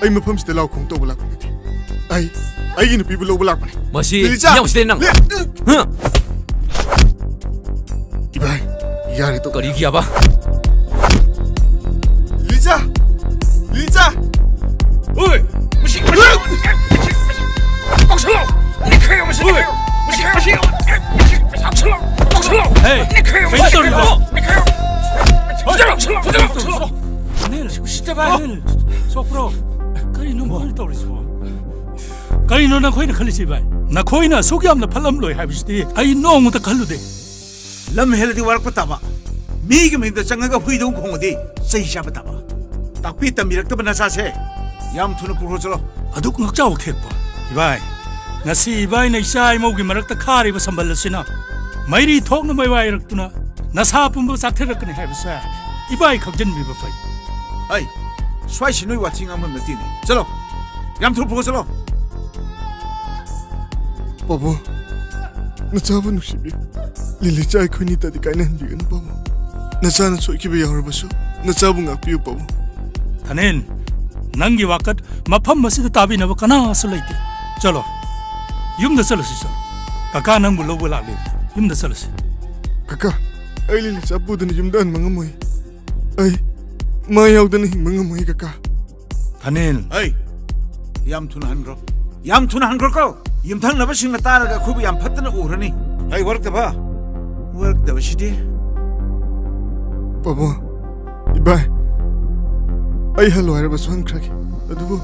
ꯑꯩ ꯃꯐꯝꯁꯤꯗ ꯂꯥꯎ ꯈꯣꯡ ꯇꯧꯕ ꯂꯥꯛꯄ ꯅꯠꯇꯦ꯫ ꯑꯩ, ꯑꯩꯒꯤ ꯅꯨꯄꯤꯕꯨ ꯂꯧꯕ ꯂꯥꯛꯄꯅꯦ꯫ ꯃꯁꯤ ꯂꯤꯂꯤꯆꯥ! ꯌꯥꯝ ꯎꯁꯤꯠꯇꯦ ꯅꯪ꯫ ꯂꯤ-, ꯍꯥ? ꯏꯕꯥꯏ, ꯌꯥꯔꯦ ꯇꯣꯛ꯫ ꯀꯔꯤꯒꯤ ꯌꯥꯕ? ꯂꯤꯂꯤꯆꯥ! ꯂꯤꯂꯤꯆꯥ! ꯑꯣꯏ! ꯃꯁꯤ, ꯃꯁꯤ, ꯃꯁꯤ, ꯃꯁꯤ, ꯀꯧꯁꯜꯂꯣ! ꯅꯦꯈꯥꯏꯌꯣ ꯃꯁꯤ, ꯅꯦꯈꯥꯏꯌꯣ! ꯃꯁꯤ, ꯃꯁꯤ, ꯃꯁꯤ, ꯀꯧꯁꯜꯂꯣ! ꯀꯧꯁꯜꯂꯣ! ꯍꯦ! ꯅꯦꯈꯥꯏꯌꯣ ꯃꯁꯤ, ꯀꯩꯅꯣ ꯇꯧꯔꯤꯕꯣ? ꯅꯦꯈꯥꯏꯌꯣ! ꯐꯖꯅ ꯂꯥꯎꯁꯜꯂꯣ! ꯐꯖꯅ ꯂꯥꯎꯁꯜꯂꯣ! ꯑꯅꯤꯜ, ꯎꯁꯤꯠꯇꯕ! ꯑꯅꯤꯜ, ꯁꯣꯛꯄ꯭ꯔꯣ? ꯀꯔꯤꯅꯣ ꯃꯈꯣꯏꯅ ꯇꯧꯔꯤꯁꯤꯕꯣ? ꯀꯔꯤꯅꯣ ꯅꯈꯣꯏꯅ ꯈꯜꯂꯤꯁꯤ, ꯚꯥꯏ? ꯅꯈꯣꯏꯅ ꯑꯁꯨꯛ ꯌꯥꯝꯅ ꯐꯠꯂꯝꯂꯣꯏ ꯍꯥꯏꯕꯁꯤꯗꯤ ꯑꯩ ꯅꯣꯡꯃꯇ ꯈꯜꯂꯨꯗꯦ꯫ ꯂꯝ ꯍꯦꯜꯂꯗꯤ ꯋꯥꯔꯛꯄ ꯇꯥꯕ, ꯃꯤꯒꯤ ꯃꯌꯨꯝꯗ ꯆꯪꯉꯒ ꯍꯨꯏꯗꯧꯅ ꯈꯣꯡꯉꯗꯤ ꯆꯩ ꯆꯥꯕ ꯇꯥꯕ꯫ ꯇꯥꯛꯄꯤ ꯇꯝꯕꯤꯔꯛꯇꯕ ꯅꯆꯥꯁꯦ ꯌꯥꯝ ꯊꯨꯅ ꯄꯨꯈ꯭ꯔꯣ ꯆꯠꯂꯣ꯫ ꯑꯗꯨꯛ ꯉꯛꯆꯥꯎ ꯊꯦꯛꯄ ꯏꯕꯥꯏ, ꯉꯁꯤ ꯏꯕꯥꯏꯅ ꯏꯆꯥ ꯏꯃꯧꯒꯤ ꯃꯔꯛꯇ ꯈꯥꯔꯤꯕ ꯁꯝꯕꯜ ꯑꯁꯤꯅ ꯃꯩꯔꯤ ꯊꯣꯛꯅ ꯃꯩꯋꯥꯏꯔꯛꯇꯨꯅ ꯅꯁꯥ ꯄꯨꯝꯕ ꯆꯥꯛꯊꯔꯛꯀꯅꯤ ꯍꯥꯏꯕꯁꯦ ꯏꯕꯥꯏ ꯈꯪꯖꯤꯟꯕꯤꯕ ꯐꯩ꯫ ꯑꯩ, ꯁ꯭ꯋꯥꯏꯁꯤ ꯅꯣꯏ ꯋꯥꯊꯤ ꯉꯥꯡꯐꯝ ꯅꯠꯇꯦꯅꯦ꯫ ꯆꯠꯂꯣ, ꯌꯥꯝ ꯊꯨꯅ ꯄꯨꯔꯣ ꯆꯠꯂꯣ꯫ ꯄꯥꯕꯨꯡ, ꯅꯆꯥꯕꯨ ꯅꯨꯡꯁꯤꯕꯤꯌꯨ꯫ ꯂꯤꯂꯤꯆꯥ ꯑꯩꯈꯣꯏꯅꯤꯇꯗꯤ ꯀꯥꯏꯅꯍꯟꯕꯤꯒꯅꯨ ꯄꯥꯕꯨꯡ꯫ ꯅꯆꯥꯅ ꯁꯣꯏꯈꯤꯕ ꯌꯥꯎꯔꯕꯁꯨ ꯅꯆꯥꯕꯨ ꯉꯥꯛꯄꯤꯌꯨ ꯄꯥꯕꯨꯡ꯫ ꯊꯥꯅꯤꯜ, ꯅꯪꯒꯤ ꯋꯥꯀꯠ ꯃꯐꯝ ꯑꯁꯤꯗ ꯇꯥꯕꯤꯅꯕ ꯀꯅꯥꯁꯨ ꯂꯩꯇꯦ꯫ ꯆꯠꯂꯣ, ꯌꯨꯝꯗ ꯆꯠꯂꯁꯤ, ꯆꯠꯂꯣ꯫ ꯀꯀꯥ ꯅꯪꯕꯨ ꯂꯧꯕ ꯂꯥꯛꯂꯦ꯫ ꯌꯨꯝꯗ ꯆꯠꯂꯁꯤ꯫ ꯀꯀꯥ, ꯑꯩ ꯂꯤꯂꯤꯆꯥ ꯄꯨꯗꯅ ꯌꯨꯝꯗ ꯍꯟꯕ ꯉꯝꯃꯣꯏ꯫ ꯑꯩ ꯃꯥ ꯌꯥꯎꯗꯅ ꯍꯤꯡꯕ ꯉꯝꯃꯣꯏ ꯀꯀꯥ꯫ ꯊꯥꯅꯤꯜ꯫ ꯑꯩ, ꯌꯥꯝ ꯊꯨꯅ ꯍꯟꯈ꯭ꯔꯣ꯫ ꯌꯥꯝ ꯊꯨꯅ ꯍꯟꯈ꯭ꯔꯣꯀꯣ꯫ ꯌꯨꯝꯊꯪꯅꯕꯁꯤꯡꯅ ꯇꯥꯔꯒ ꯑꯩꯈꯣꯏꯕꯨ ꯌꯥꯝ ꯐꯠꯇꯅ ꯎꯔꯅꯤ꯫ ꯑꯩ ꯋꯥꯔꯛꯇꯕ꯫ ꯋꯥꯔꯛꯇꯕꯁꯤꯗꯤ꯫ ꯄꯥꯕꯨꯡ, ꯏꯕꯥꯏ, ꯑꯩ ꯍꯜꯂꯣ ꯍꯥꯏꯔꯕꯁꯨ ꯍꯟꯈ꯭ꯔꯒꯦ꯫ ꯑꯗꯨꯕꯨ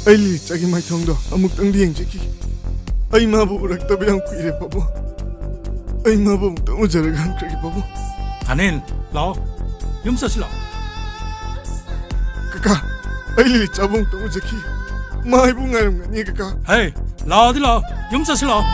ꯑꯩ ꯂꯤꯂꯤꯆꯥꯒꯤ ꯃꯥꯏꯊꯣꯡꯗꯣ ꯑꯃꯨꯛꯇꯪꯗꯤ ꯌꯦꯡꯖꯈꯤꯒꯦ꯫ ꯑꯩ ꯃꯥꯕꯨ ꯎꯔꯛꯇꯕ ꯌꯥꯝ ꯀꯨꯏꯔꯦ ꯄꯥꯕꯨꯡ꯫ ꯑꯩ ꯃꯥꯕꯨ ꯑꯃꯨꯛꯇꯪ ꯎꯖꯔꯒ ꯍꯟꯈ꯭ꯔꯒꯦ ꯄꯥꯕꯨꯡ꯫ ꯊꯥꯅꯤꯜ, ꯂꯥꯛꯑꯣ꯫ ꯌꯨꯝ ꯆꯠꯁꯤ ꯂꯥꯛꯑꯣ꯫ ꯀꯀꯥ, ꯑꯩ ꯂꯤꯂꯤꯆꯥꯕꯨ ꯑꯃꯨꯛꯇꯪ ꯎꯖꯈꯤꯒꯦ꯫ ꯃꯥ ꯑꯩꯕꯨ ꯉꯥꯏꯔꯝꯒꯅꯤ ꯀꯀꯥ꯫ ꯍꯦ, ꯂꯥꯛꯑꯣꯗꯤ ꯂꯥꯛꯑꯣ꯫ ꯌꯨꯝ ꯆꯠꯁꯤ ꯂꯥꯛꯑꯣ꯫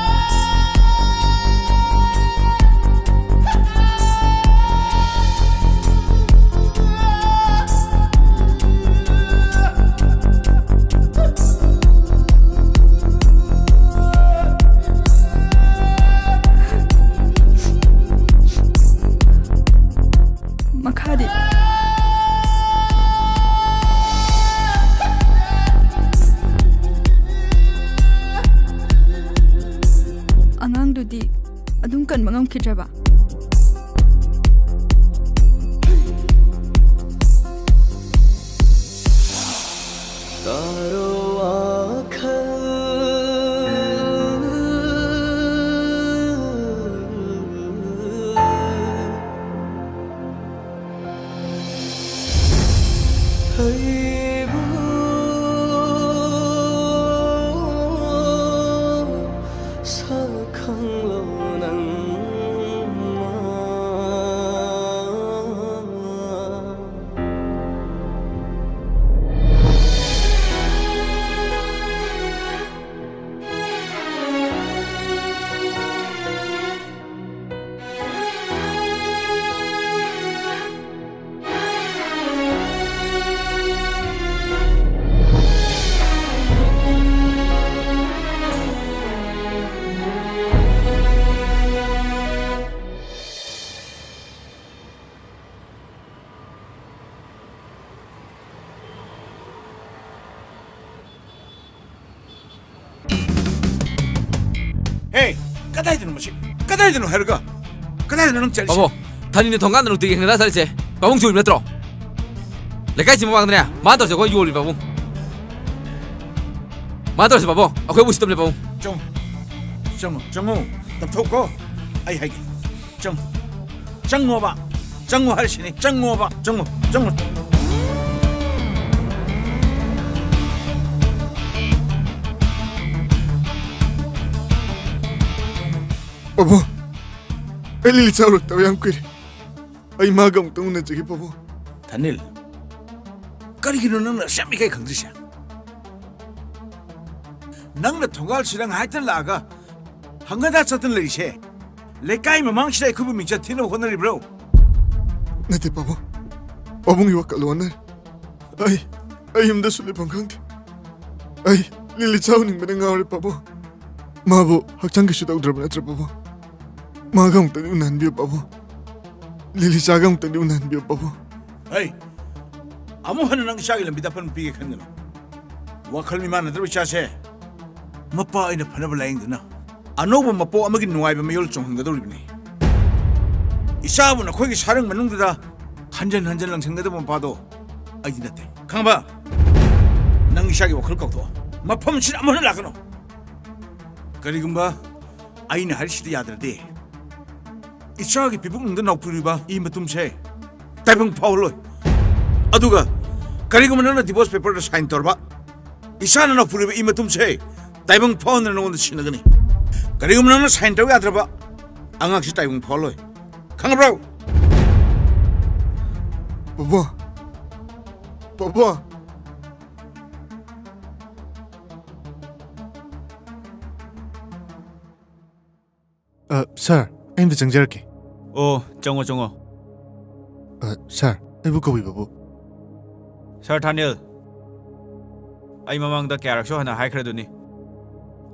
ꯃꯈꯥꯗꯤ? ꯑꯉꯥꯡꯗꯨꯗꯤ ꯑꯗꯨꯝ ꯀꯟꯕ ꯉꯝꯈꯤꯗ꯭ꯔꯕ? ꯀꯗꯥꯏꯗꯅꯣ ꯃꯁꯤ? ꯀꯗꯥꯏꯗꯅꯣ ꯍꯥꯏꯔꯒ? ꯀꯗꯥꯏꯗꯅꯣ ꯅꯪ ꯆꯠꯂꯤꯁꯦ? ꯄꯥꯕꯨꯡ, ꯊꯅꯤꯅ ꯊꯣꯡꯒꯥꯟꯗ ꯅꯨꯡꯇꯤꯒꯤ ꯍꯦꯡꯅꯗ ꯆꯠꯂꯤꯁꯦ ꯄꯥꯕꯨꯡ ꯆꯨꯝꯃꯤ ꯅꯠꯇ꯭ꯔꯣ? ꯂꯩꯀꯥꯏꯁꯤ ꯃꯃꯥꯡꯗꯅꯦ ꯃꯥꯅ ꯇꯧꯔꯤꯁꯦ ꯑꯩꯈꯣꯏ ꯌꯣꯜꯂꯤ ꯄꯥꯕꯨꯡ꯫ ꯃꯥꯅ ꯇꯧꯔꯤꯁꯦ ꯄꯥꯕꯨꯡ ꯑꯩꯈꯣꯏ ꯎꯁꯤꯠꯇꯕꯅꯦ ꯄꯥꯕꯨꯡ꯫ ꯆꯪꯉꯣ, ꯆꯪꯉꯣ, ꯆꯪꯉꯣ, ꯇꯞꯊꯣꯛꯈꯣ꯫ ꯑꯩ ꯍꯥꯏꯒꯦ, ꯆꯪꯉꯣ, ꯆꯪꯉꯣꯕ, ꯆꯪꯉꯣ ꯍꯥꯏꯔꯤꯁꯤꯅꯤ, ꯆꯪꯉꯣꯕ, ꯆꯪꯉꯣ, ꯆꯪꯉꯣ꯫ ꯄꯥꯕꯨꯡ, ꯑꯩ ꯂꯤꯂꯤ ꯆꯥꯎꯔꯛꯇꯕ ꯌꯥꯝ ꯀꯨꯏꯔꯦ꯫ ꯑꯩ ꯃꯥꯒ ꯑꯃꯨꯛꯇꯪ ꯎꯅꯖꯒꯦ ꯄꯥꯕꯨꯡ꯫ ꯊꯥꯅꯤꯜ, ꯀꯔꯤꯒꯤꯅꯣ ꯅꯪꯅ ꯑꯁꯦꯡꯕ ꯏꯀꯥꯏ ꯈꯪꯗ꯭ꯔꯤꯁꯦ? ꯅꯪꯅ ꯊꯣꯡꯒꯥꯜꯁꯤꯗ ꯉꯥꯏꯍꯥꯛꯇꯪ ꯂꯥꯛꯑꯒ ꯍꯪꯒꯗ ꯆꯠꯇꯅ ꯂꯩꯔꯤꯁꯦ, ꯂꯩꯀꯥꯏ ꯃꯃꯥꯡꯁꯤꯗ ꯑꯩꯈꯣꯏꯕꯨ ꯃꯤꯡꯆꯠ ꯊꯤꯅꯕ ꯍꯣꯠꯅꯔꯤꯕ꯭ꯔꯣ? ꯅꯠꯇꯦ ꯄꯥꯕꯨꯡ, ꯄꯥꯕꯨꯡꯒꯤ ꯋꯥꯈꯜ ꯑꯣꯟꯅꯔꯦ꯫ ꯑꯩ, ꯑꯩ ꯌꯨꯝꯗꯁꯨ ꯂꯩꯐꯝ ꯈꯪꯗꯦ꯫ ꯑꯩ ꯂꯤꯂꯤ ꯆꯥꯎꯅꯤꯡꯕꯅ ꯉꯥꯎꯔꯦ ꯄꯥꯕꯨꯡ꯫ ꯃꯥꯕꯨ ꯍꯛꯆꯥꯡ ꯀꯩꯁꯨ ꯇꯧꯗ꯭ꯔꯕ ꯅꯠꯇ꯭ꯔ ꯄꯥꯕꯨꯡ? ꯃꯥꯒ ꯑꯃꯨꯛꯇꯪꯗꯤ ꯎꯅꯍꯟꯕꯤꯌꯨ ꯄꯥꯕꯨꯡ꯫ ꯂꯤꯂꯤ ꯆꯥꯒ ꯑꯃꯨꯛꯇꯪꯗꯤ ꯎꯅꯍꯟꯕꯤꯌꯨ ꯄꯥꯕꯨꯡ꯫ ꯍꯩ, ꯑꯃꯨꯛ ꯍꯟꯅ ꯅꯪ ꯏꯆꯥꯒꯤ ꯂꯝꯕꯤꯗ ꯑꯄꯟꯕ ꯄꯤꯒꯦ ꯈꯟꯒꯅꯨ꯫ ꯋꯥꯈꯜ ꯃꯤꯃꯥꯟꯅꯗ꯭ꯔꯕ ꯏꯆꯥꯁꯦ ꯃꯄꯥ ꯑꯩꯅ ꯐꯅꯕ ꯂꯥꯌꯦꯡꯗꯨꯅ ꯑꯅꯧꯕ ꯃꯄꯣꯛ ꯑꯃꯒꯤ ꯅꯨꯡꯉꯥꯏꯕ ꯃꯌꯣꯜ ꯆꯣꯡꯍꯟꯒꯗꯧꯔꯤꯕꯅꯤ꯫ ꯏꯆꯥꯕꯨ ꯅꯈꯣꯏꯒꯤ ꯁꯥꯔꯪ ꯃꯅꯨꯡꯗꯨꯗ ꯍꯟꯖꯟ ꯍꯟꯖꯟ ꯂꯪꯁꯟꯒꯗꯕ ꯃꯄꯥꯗꯣ ꯑꯩꯗꯤ ꯅꯠꯇꯦ꯫ ꯈꯪꯕ? ꯅꯪ ꯏꯆꯥꯒꯤ ꯋꯥꯈꯜ ꯀꯥꯎꯊꯣꯛꯑꯣ꯫ ꯃꯐꯝꯁꯤꯗ ꯑꯃꯨꯛ ꯍꯟꯅ ꯂꯥꯛꯀꯅꯨ꯫ ꯀꯔꯤꯒꯨꯝꯕ ꯑꯩꯅ ꯍꯥꯏꯔꯤꯁꯤꯗ ꯌꯥꯗ꯭ꯔꯗꯤ, ꯏꯆꯥꯒꯤ ꯄꯤꯕꯨꯛꯅꯨꯡꯗ ꯅꯥꯎꯄꯨꯔꯤꯕ ꯏ ꯃꯇꯨꯝꯁꯦ ꯇꯥꯏꯕꯪ ꯐꯥꯎꯍꯜꯂꯣꯏ꯫ ꯑꯗꯨꯒ ꯀꯔꯤꯒꯨꯝꯕ ꯅꯪꯅ divorce paperꯗ sign ꯇꯧꯔꯕ, ꯏꯆꯥꯅ ꯅꯥꯎꯄꯨꯔꯤꯕ ꯏ ꯃꯇꯨꯝꯁꯦ ꯇꯥꯏꯕꯪ ꯐꯥꯎꯍꯟꯗꯅ ꯅꯉꯣꯟꯗ ꯁꯤꯟꯅꯒꯅꯤ꯫ ꯀꯔꯤꯒꯨꯝꯕ ꯅꯪꯅ sign ꯇꯧ ꯌꯥꯗ꯭ꯔꯕ, ꯑꯉꯥꯡꯁꯤ ꯇꯥꯏꯕꯪ ꯐꯥꯎꯍꯜꯂꯣꯏ꯫ ꯈꯪꯉꯕ꯭ꯔꯣ? ꯄꯥꯕꯨꯡ, ꯄꯥꯕꯨꯡ꯫ ꯑ, ꯁꯥꯔ, ꯑꯩ ꯑꯝꯇ ꯆꯪꯖꯔꯛꯀꯦ꯫ ꯑꯣ, ꯆꯪꯉꯣ, ꯆꯪꯉꯣ꯫ ꯑ, ꯁꯥꯔ, ꯑꯩꯕꯨ ꯀꯧꯕꯤꯕꯕꯨ? ꯁꯥꯔ ꯊꯥꯅꯤꯜ, ꯑꯩ ꯃꯃꯥꯡꯗ ꯀꯌꯥꯔꯛꯁꯨ ꯍꯟꯅ ꯍꯥꯏꯈ꯭ꯔꯗꯨꯅꯤ,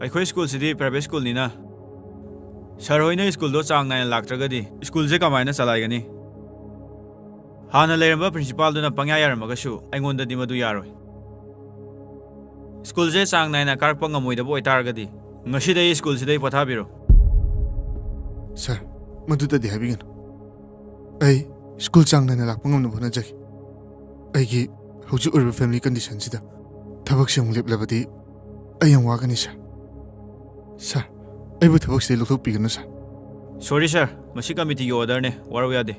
ꯑꯩꯈꯣꯏ ꯁ꯭ꯀꯨꯜꯁꯤꯗꯤ private schoolꯅꯤꯅ ꯁꯥꯔ ꯍꯣꯏꯅ ꯁ꯭ꯀꯨꯜꯗꯣ ꯆꯥꯡ ꯅꯥꯏꯅ ꯂꯥꯛꯇ꯭ꯔꯒꯗꯤ ꯁ꯭ꯀꯨꯜꯁꯦ ꯀꯃꯥꯏꯅ ꯆꯂꯥꯏꯒꯅꯤ? ꯍꯥꯟꯅ ꯂꯩꯔꯝꯕ principalꯗꯨꯅ ꯄꯪꯌꯥ ꯌꯥꯔꯝꯃꯒꯁꯨ ꯑꯩꯉꯣꯟꯗꯗꯤ ꯃꯗꯨ ꯌꯥꯔꯣꯏ꯫ ꯁ꯭ꯀꯨꯜꯁꯦ ꯆꯥꯡ ꯅꯥꯏꯅ ꯀꯥꯔꯛꯄ ꯉꯝꯃꯣꯏꯗꯕ ꯑꯣꯏꯇꯥꯔꯒꯗꯤ ꯉꯁꯤꯗꯩ ꯁ꯭ꯀꯨꯜꯁꯤꯗꯩ ꯄꯣꯊꯥꯕꯤꯔꯣ꯫ ꯁꯥꯔ, ꯃꯗꯨꯗꯗꯤ ꯍꯥꯏꯕꯤꯒꯅꯨ꯫ ꯑꯩ ꯁ꯭ꯀꯨꯜ ꯆꯥꯡ ꯅꯥꯏꯅ ꯂꯥꯛꯄ ꯉꯝꯅꯕ ꯍꯣꯠꯅꯖꯒꯦ꯫ ꯑꯩꯒꯤ ꯍꯧꯖꯤꯛ ꯑꯣꯏꯔꯤꯕ ꯐꯦꯃꯤꯂꯤ ꯀꯟꯗꯤꯁꯟꯁꯤꯗ ꯊꯕꯛꯁꯦ ꯑꯃꯨꯛ ꯂꯦꯞꯂꯕꯗꯤ ꯑꯩ ꯌꯥꯝ ꯋꯥꯒꯅꯤ, ꯁꯥꯔ꯫ ꯁꯥꯔ, ꯑꯩꯕꯨ ꯊꯕꯛꯁꯤꯗꯩ ꯂꯧꯊꯣꯛꯄꯤꯒꯅꯨ, ꯁꯥꯔ꯫ ꯁꯣꯔꯤ, ꯁꯥꯔ, ꯃꯁꯤ ꯀꯃꯤꯇꯤꯒꯤ ꯑꯣꯔꯗꯔꯅꯦ, ꯋꯥꯔꯧ ꯌꯥꯗꯦ꯫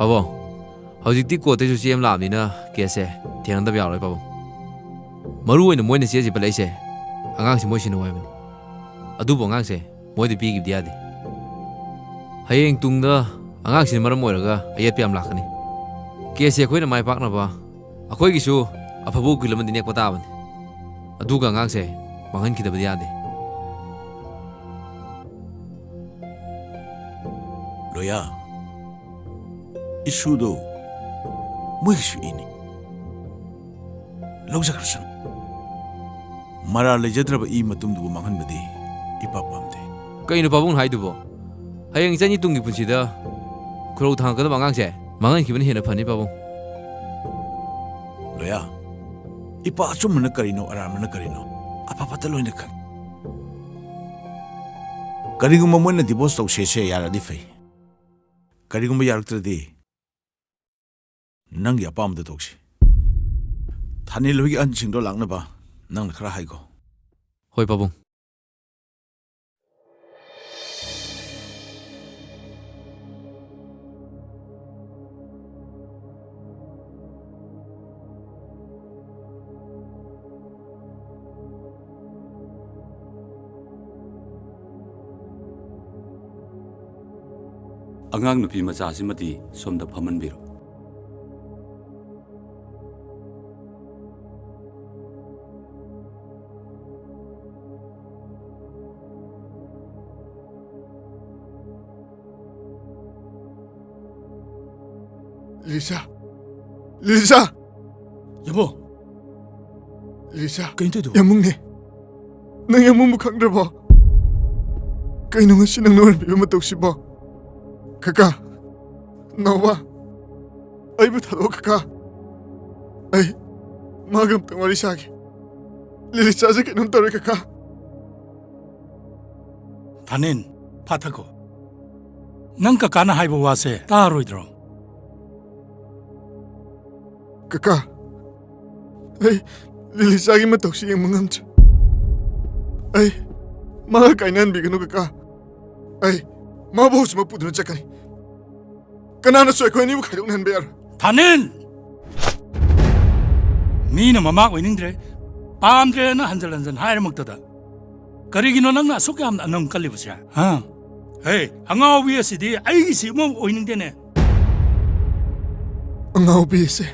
ꯄꯥꯕꯨꯡ, ꯍꯧꯖꯤꯛꯇꯤ ꯀꯣꯔꯠꯇꯩꯁꯨ ꯆꯦ ꯑꯃ ꯂꯥꯛꯑꯕꯅꯤꯅ ꯀꯦꯁꯁꯦ ꯊꯦꯡꯅꯗꯕ ꯌꯥꯔꯣꯏ, ꯄꯥꯕꯨꯡ꯫ ꯃꯔꯨ ꯑꯣꯏꯅ ꯃꯣꯏꯅ ꯆꯦꯁꯤ ꯄꯜꯂꯛꯏꯁꯦ ꯑꯉꯥꯡꯁꯤ ꯃꯣꯏ ꯁꯤꯟꯅꯧ ꯍꯥꯏꯕꯅꯤ꯫ ꯑꯗꯨꯕꯨ ꯑꯉꯥꯡꯁꯦ ꯃꯣꯏꯗ ꯄꯤꯈꯤꯕꯗꯤ ꯌꯥꯗꯦ꯫ ꯍꯌꯦꯡ ꯇꯨꯡꯗ ꯑꯉꯥꯡꯁꯤꯅ ꯃꯔꯝ ꯑꯣꯏꯔꯒ ꯑꯌꯦꯠꯄ ꯌꯥꯝ ꯂꯥꯛꯀꯅꯤ꯫ ꯀꯦꯁꯁꯦ ꯑꯩꯈꯣꯏꯅ ꯃꯥꯏ ꯄꯥꯛꯅꯕ ꯑꯩꯈꯣꯏꯒꯤꯁꯨ ꯑꯐꯕ ꯎꯀꯤꯜ ꯑꯃꯗꯤ ꯅꯦꯛꯄ ꯇꯥꯕꯅꯤ꯫ ꯑꯗꯨꯒ ꯑꯉꯥꯡꯁꯦ ꯃꯥꯡꯍꯟꯈꯤꯗꯕꯗꯤ ꯌꯥꯗꯦ꯫ ꯂꯣꯌꯥ, ꯏꯁꯨꯗꯣ ꯃꯣꯏꯒꯤꯁꯨ ꯏꯅꯤ꯫ ꯂꯧꯖꯈ꯭ꯔꯁꯅꯨ꯫ ꯃꯔꯥꯜ ꯂꯩꯖꯗ꯭ꯔꯕ ꯏ ꯃꯇꯨꯝꯗꯨꯕꯨ ꯃꯥꯡꯍꯟꯕꯗꯤ ꯏꯄꯥ ꯄꯥꯝꯗꯦ꯫ ꯀꯩꯅꯣ ꯄꯥꯕꯨꯡꯅ ꯍꯥꯏꯗꯨꯕꯣ? ꯍꯌꯦꯡ ꯏꯆꯟꯒꯤ ꯇꯨꯡꯒꯤ ꯄꯨꯟꯁꯤꯗ ꯈꯨꯔꯧ ꯊꯥꯡꯉꯛꯀꯗꯕ ꯑꯉꯥꯡꯁꯦ ꯃꯥꯡꯍꯟꯈꯤꯕꯅ ꯍꯦꯟꯅ ꯐꯅꯤ, ꯄꯥꯕꯨꯡ꯫ ꯂꯣꯌꯥ, ꯏꯄꯥ ꯑꯆꯨꯝꯕꯅ ꯀꯔꯤꯅꯣ, ꯑꯔꯥꯟꯕꯅ ꯀꯔꯤꯅꯣ ꯑꯐ ꯐꯠꯇ ꯂꯣꯏꯅ ꯈꯪꯏ꯫ ꯀꯔꯤꯒꯨꯝꯕ ꯃꯣꯏꯅ ꯗꯤꯚꯣꯔꯁ ꯇꯧꯁꯦꯁꯦ ꯌꯥꯔꯗꯤ ꯐꯩ꯫ ꯀꯔꯤꯒꯨꯝꯕ ꯌꯥꯔꯛꯇ꯭ꯔꯗꯤ ꯅꯪꯒꯤ ꯑꯄꯥꯝꯕꯗ ꯇꯧꯁꯤ꯫ ꯊꯥꯅꯤꯜ ꯍꯣꯏꯒꯤ ꯑꯍꯟꯁꯤꯡꯗꯣ ꯂꯥꯛꯅꯕ ꯅꯪꯅ ꯈꯔ ꯍꯥꯏꯒꯣ꯫ ꯍꯣꯏ, ꯄꯥꯕꯨꯡ꯫ ꯑꯉꯥꯡ ꯅꯨꯄꯤ ꯃꯆꯥꯁꯤꯃꯗꯤ ꯁꯣꯝꯗ ꯐꯝꯍꯟꯕꯤꯔꯣ꯫ ꯂꯤꯁꯥ! ꯂꯤꯁꯥ! ꯌꯥꯝꯕꯨꯡ! ꯂꯤꯁꯥ! ꯀꯩꯅꯣ ꯇꯧꯔꯤꯗꯨꯕꯣ? ꯌꯥꯝꯕꯨꯡꯅꯦ꯫ ꯅꯪ ꯌꯥꯝꯕꯨꯡꯕꯨ ꯈꯪꯗ꯭ꯔꯕꯣ? ꯀꯩꯅꯣ ꯉꯁꯤ ꯅꯪꯅ ꯑꯣꯏꯔꯝꯕꯤꯕ ꯃꯇꯧꯁꯤꯕꯣ? ꯀꯀꯥ, ꯅꯥꯎꯕ, ꯑꯩꯕꯨ ꯊꯥꯗꯣꯛꯑꯣ ꯀꯀꯥ꯫ ꯑꯩ ꯃꯥꯒ ꯑꯝꯇꯪ ꯋꯥꯔꯤ ꯁꯥꯒꯦ꯫ ꯂꯤꯂꯤꯆꯥꯁꯦ ꯀꯩꯅꯣꯝ ꯇꯧꯔꯦ ꯀꯀꯥ꯫ ꯊꯥꯅꯤꯟ, ꯐꯥꯊꯈꯣ꯫ ꯅꯪ ꯀꯀꯥꯅ ꯍꯥꯏꯕ ꯋꯥꯁꯦ ꯇꯥꯔꯣꯏꯗ꯭ꯔꯣ? ꯀꯀꯥ, ꯑꯩ ꯂꯤꯂꯤꯆꯥꯒꯤ ꯃꯇꯧꯁꯤ ꯌꯦꯡꯕ ꯉꯝꯗ꯭ꯔꯦ꯫ ꯑꯩ ꯃꯥꯒ ꯀꯥꯏꯅꯍꯟꯕꯤꯒꯅꯨ ꯀꯀꯥ꯫ ꯑꯩ ꯃꯥꯕꯨ ꯍꯧꯖꯤꯛꯃꯛ ꯄꯨꯗꯨꯅ ꯆꯠꯀꯅꯤ꯫ ꯀꯅꯥꯅꯁꯨ ꯑꯩꯈꯣꯏ ꯑꯅꯤꯕꯨ ꯈꯥꯏꯗꯣꯛꯅꯍꯟꯕ ꯌꯥꯔꯣꯏ꯫ ꯊꯥꯅꯤꯟ! ꯃꯤꯅ ꯃꯃꯥ ꯑꯣꯏꯅꯤꯡꯗ꯭ꯔꯦ, ꯄꯥꯝꯗ꯭ꯔꯦꯅ ꯍꯟꯖꯟ ꯍꯟꯖꯟ ꯍꯥꯏꯔꯃꯛꯇꯗ ꯀꯔꯤꯒꯤꯅꯣ ꯅꯪꯅ ꯑꯁꯨꯛ ꯌꯥꯝꯅ ꯑꯅꯪ ꯀꯜꯂꯤꯕꯁꯦ? ꯍꯥ? ꯍꯦ, ꯑꯉꯥꯎꯕꯤ ꯑꯁꯤꯗꯤ ꯑꯩꯒꯤꯁꯤ ꯑꯃ ꯑꯣꯏꯅꯤꯡꯗꯦꯅꯦ꯫ ꯑꯉꯥꯎꯕꯤ ꯑꯁꯦ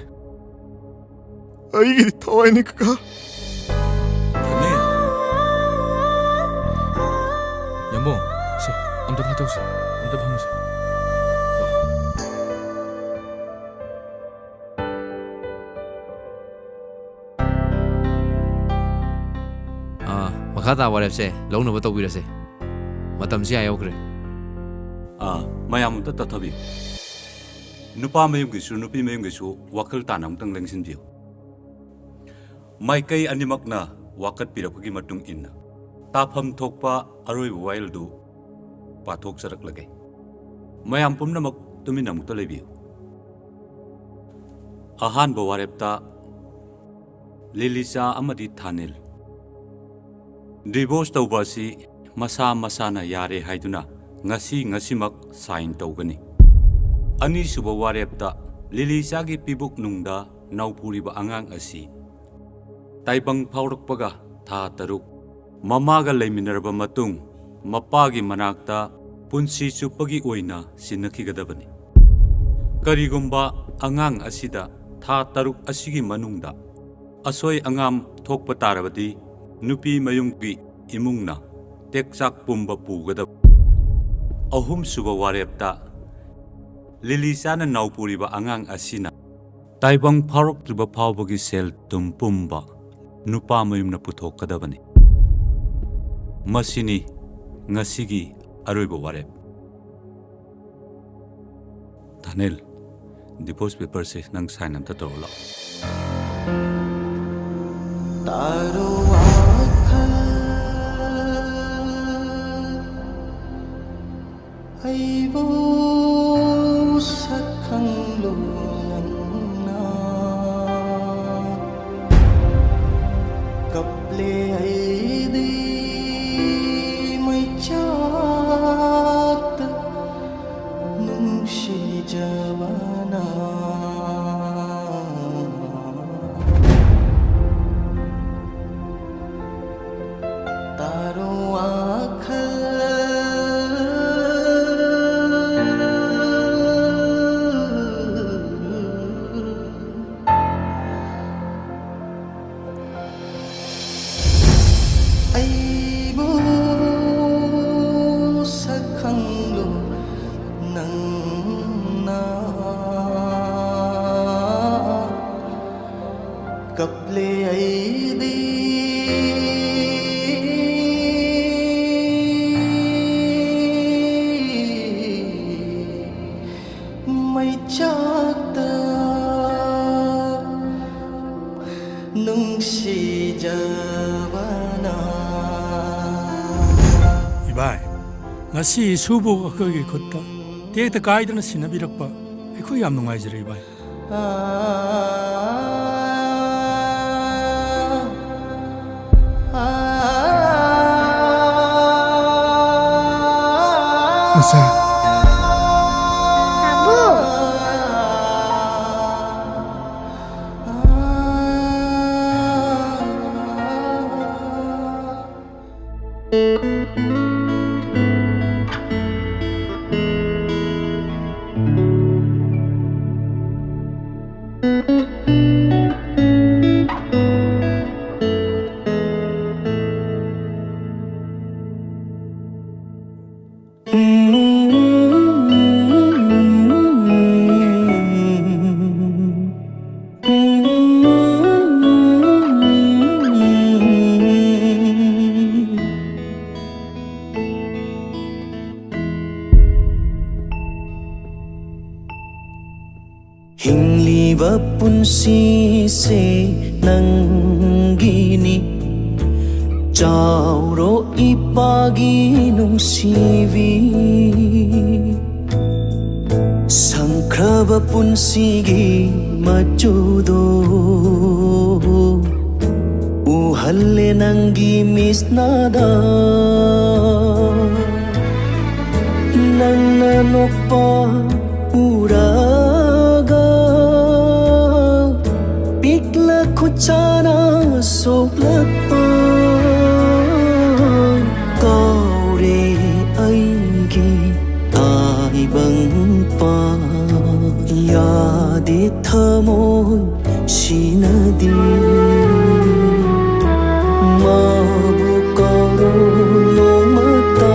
ꯑꯩꯒꯤꯗꯤ ꯊꯋꯥꯏꯅꯤ ꯀꯀꯥ꯫ ꯊꯥꯅꯤꯟ! ꯌꯥꯝꯕꯨꯡ, ꯁꯦ, ꯑꯝꯇ ꯐꯥꯊꯧꯁꯦ, ꯑꯝꯇ ꯐꯝꯃꯨꯁꯦ꯫ ꯑꯥ, ꯃꯈꯥ ꯇꯥꯕ ꯋꯥꯔꯦꯞꯁꯦ ꯂꯧꯅꯕ ꯇꯧꯕꯤꯔꯁꯦ꯫ ꯃꯇꯝꯁꯤ ꯑꯥ ꯌꯧꯈ꯭ꯔꯦ꯫ ꯑꯥ, ꯃꯌꯥꯝ ꯑꯝꯇ ꯇꯞꯊꯕꯤꯌꯨ꯫ ꯅꯨꯄꯥ ꯃꯌꯨꯝꯒꯤꯁꯨ ꯅꯨꯄꯤ ꯃꯌꯨꯝꯒꯤꯁꯨ ꯋꯥꯈꯜ ꯇꯥꯅ ꯑꯃꯨꯛꯇꯪ ꯂꯦꯡꯁꯤꯟꯕꯤꯌꯨ꯫ ꯃꯥꯏꯀꯩ ꯑꯅꯤꯃꯛꯅ ꯋꯥꯀꯠꯄꯤꯔꯛꯄꯒꯤ ꯃꯇꯨꯡ ꯏꯟꯅ ꯇꯥꯐꯝ ꯊꯣꯛꯄ ꯑꯔꯣꯏꯕ ꯋꯥꯌꯦꯜꯗꯨ ꯄꯥꯊꯣꯛꯆꯔꯛꯂꯒꯦ꯫ ꯃꯌꯥꯝ ꯄꯨꯝꯅꯃꯛ ꯇꯨꯃꯤꯟꯅ ꯑꯃꯨꯛꯇ ꯂꯩꯕꯤꯌꯨ꯫ ꯑꯍꯥꯟꯕ ꯋꯥꯔꯦꯞꯇ ꯂꯤꯂꯤꯆꯥ ꯑꯃꯗꯤ ꯊꯥꯅꯤꯜ꯫ ꯗꯤꯚꯣꯔꯁ ꯇꯧꯕ ꯑꯁꯤ ꯃꯁꯥ ꯃꯁꯥꯅ ꯌꯥꯔꯦ ꯍꯥꯏꯗꯨꯅ ꯉꯁꯤ ꯉꯁꯤꯃꯛ ꯁꯥꯏꯟ ꯇꯧꯒꯅꯤ꯫ ꯑꯅꯤꯁꯨꯕ ꯋꯥꯔꯦꯞꯇ ꯂꯤꯂꯤꯆꯥꯒꯤ ꯄꯤꯕꯨꯛꯅꯨꯡꯗ ꯅꯧꯄꯨꯔꯤꯕ ꯑꯉꯥꯡ ꯑꯁꯤ ꯇꯥꯏꯕꯪ ꯐꯥꯎꯔꯛꯄꯒ ꯊꯥ ꯇꯔꯨꯛ ꯃꯃꯥꯒ ꯂꯩꯃꯤꯟꯅꯔꯕ ꯃꯇꯨꯡ ꯃꯄꯥꯒꯤ ꯃꯅꯥꯛꯇ ꯄꯨꯟꯁꯤ ꯆꯨꯞꯄꯒꯤ ꯑꯣꯏꯅ ꯁꯤꯟꯅꯈꯤꯒꯗꯕꯅꯤ꯫ ꯀꯔꯤꯒꯨꯝꯕ ꯑꯉꯥꯡ ꯑꯁꯤꯗ ꯊꯥ ꯇꯔꯨꯛ ꯑꯁꯤꯒꯤ ꯃꯅꯨꯡꯗ ꯑꯁꯣꯏ ꯑꯉꯥꯝ ꯊꯣꯛꯄ ꯇꯥꯔꯕꯗꯤ ꯅꯨꯄꯤ ꯃꯌꯨꯝꯒꯤ ꯏꯃꯨꯡꯅ ꯇꯦꯛꯆꯥꯛ ꯄꯨꯝꯕ ꯄꯨꯒꯗꯕ꯫ ꯑꯍꯨꯝꯁꯨꯕ ꯋꯥꯔꯦꯞꯇ ꯂꯤꯂꯤꯆꯥꯅ ꯅꯥꯎꯄꯨꯔꯤꯕ ꯑꯉꯥꯡ ꯑꯁꯤꯅ ꯇꯥꯏꯕꯪ ꯐꯥꯎꯔꯛꯇ꯭ꯔꯤꯕ ꯐꯥꯎꯕꯒꯤ ꯁꯦꯜ ꯊꯨꯝ ꯄꯨꯝꯕ ꯅꯨꯄꯥ ꯃꯌꯨꯝꯅ ꯄꯨꯊꯣꯛꯀꯗꯕꯅꯤ꯫ ꯃꯁꯤꯅꯤ ꯉꯁꯤꯒꯤ ꯑꯔꯣꯏꯕ ꯋꯥꯔꯦꯞ꯫ ꯗꯥꯅꯤꯜ, divorce paperꯁꯦ ꯅꯪ sign ꯑꯝꯇ ꯇꯧꯔꯨ ꯂꯥꯛꯑꯣ꯫ ꯇꯥꯔꯣ ꯋꯥꯈꯜ, ꯑꯩꯕꯨ ꯁꯛꯈꯪꯂꯨ ꯅꯪꯅ꯫ ꯀꯞꯂꯦ ꯑꯩꯗꯤ ꯃꯩꯆꯥꯛꯇ ꯅꯨꯡꯁꯤꯖꯕꯅ꯫ ꯇꯥꯔꯣ ꯋꯥꯈꯜ꯫ ꯑꯩꯕꯨ ꯁꯛꯈꯪꯂꯨ ꯅꯪꯅ꯫ ꯀꯞꯂꯦ ꯑꯩꯗꯤ ꯃꯩꯆꯥꯛꯇ ꯅꯨꯡꯁꯤꯖꯕꯅ꯫ ꯏꯕꯥꯏ, ꯉꯁꯤ ꯏꯁꯨꯕꯨ ꯑꯩꯈꯣꯏꯒꯤ ꯈꯨꯠꯇ ꯇꯦꯛꯇ ꯀꯥꯏꯗꯅ ꯁꯤꯟꯅꯕꯤꯔꯛꯄ ꯑꯩꯈꯣꯏ ꯌꯥꯝ ꯅꯨꯡꯉꯥꯏꯖꯔꯦ ꯏꯕꯥꯏ꯫ ꯃꯆꯥ꯫ ꯍꯤꯡꯂꯤꯕ ꯄꯨꯟꯁꯤꯁꯦ ꯅꯪꯒꯤꯅꯤ꯫ ꯆꯥꯎꯔꯣ ꯏꯄꯥꯒꯤ ꯅꯨꯡꯁꯤꯕꯤ, ꯁꯪꯈ꯭ꯔꯕ ꯄꯨꯟꯁꯤꯒꯤ ꯃꯆꯨꯗꯣ ꯎꯍꯜꯂꯦ ꯅꯪꯒꯤ ꯃꯤꯠꯁꯅꯥꯗ꯫ ꯅꯪꯅ ꯅꯣꯛꯄ ꯎꯔꯒ ꯄꯤꯛꯂ ꯈꯨꯠꯁꯥꯅ ꯁꯣꯛꯂꯛꯄ ꯀꯥꯎꯔꯦ ꯑꯩꯒꯤ ꯇꯥꯏꯕꯪꯄꯥꯟ꯫ ꯌꯥꯗꯦ ꯊꯃꯣꯏ ꯁꯤꯅꯗꯤ ꯃꯥꯕꯨ ꯀꯥꯎꯔꯣ ꯅꯣꯡꯃꯇ꯫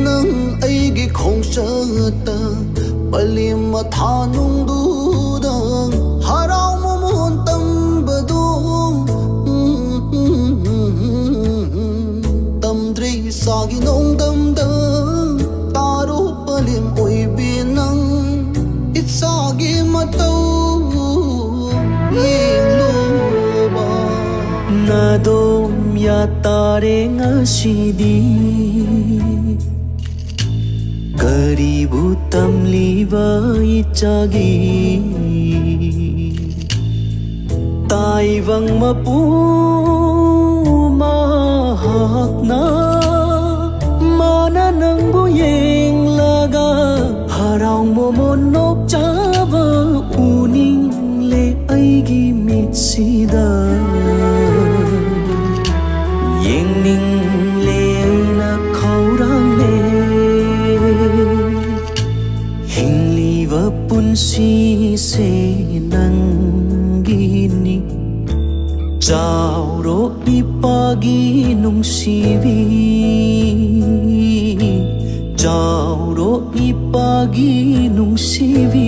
ꯅꯪ ꯑꯩꯒꯤ ꯈꯣꯡꯆꯠꯇ ꯄꯂꯦꯝ ꯃꯊꯥꯅꯨꯡꯗꯨꯗ ꯍꯔꯥꯎ ꯃꯃꯣꯟ ꯇꯝꯕꯗꯣ ꯇꯝꯗ꯭ꯔꯦ ꯏꯁꯥꯒꯤ ꯅꯣꯡꯗꯝꯗ꯫ ꯇꯥꯔꯣ ꯄꯂꯦꯝ ꯑꯣꯏꯕꯤ ꯅꯪ ꯏꯆꯥꯒꯤ ꯃꯇꯧ ꯌꯦꯡꯂꯨꯕ꯫ ꯅꯥꯗꯣꯝ ꯌꯥꯇꯥꯔꯦ ꯉꯁꯤꯗꯤ ꯀꯔꯤꯕꯨ ꯇꯝꯂꯤꯕ ꯏꯆꯥꯒꯤ ꯇꯥꯏꯕꯪ ꯃꯄꯨ ꯃꯍꯥꯛꯅ ꯃꯥꯅ ꯅꯪꯕꯨ ꯁꯤꯁꯦ ꯅꯪꯒꯤꯅꯤ꯫ ꯆꯥꯎꯔꯣ ꯏꯄꯥꯒꯤ ꯅꯨꯡꯁꯤꯕꯤ, ꯆꯥꯎꯔꯣ ꯏꯄꯥꯒꯤ ꯅꯨꯡꯁꯤꯕꯤ꯫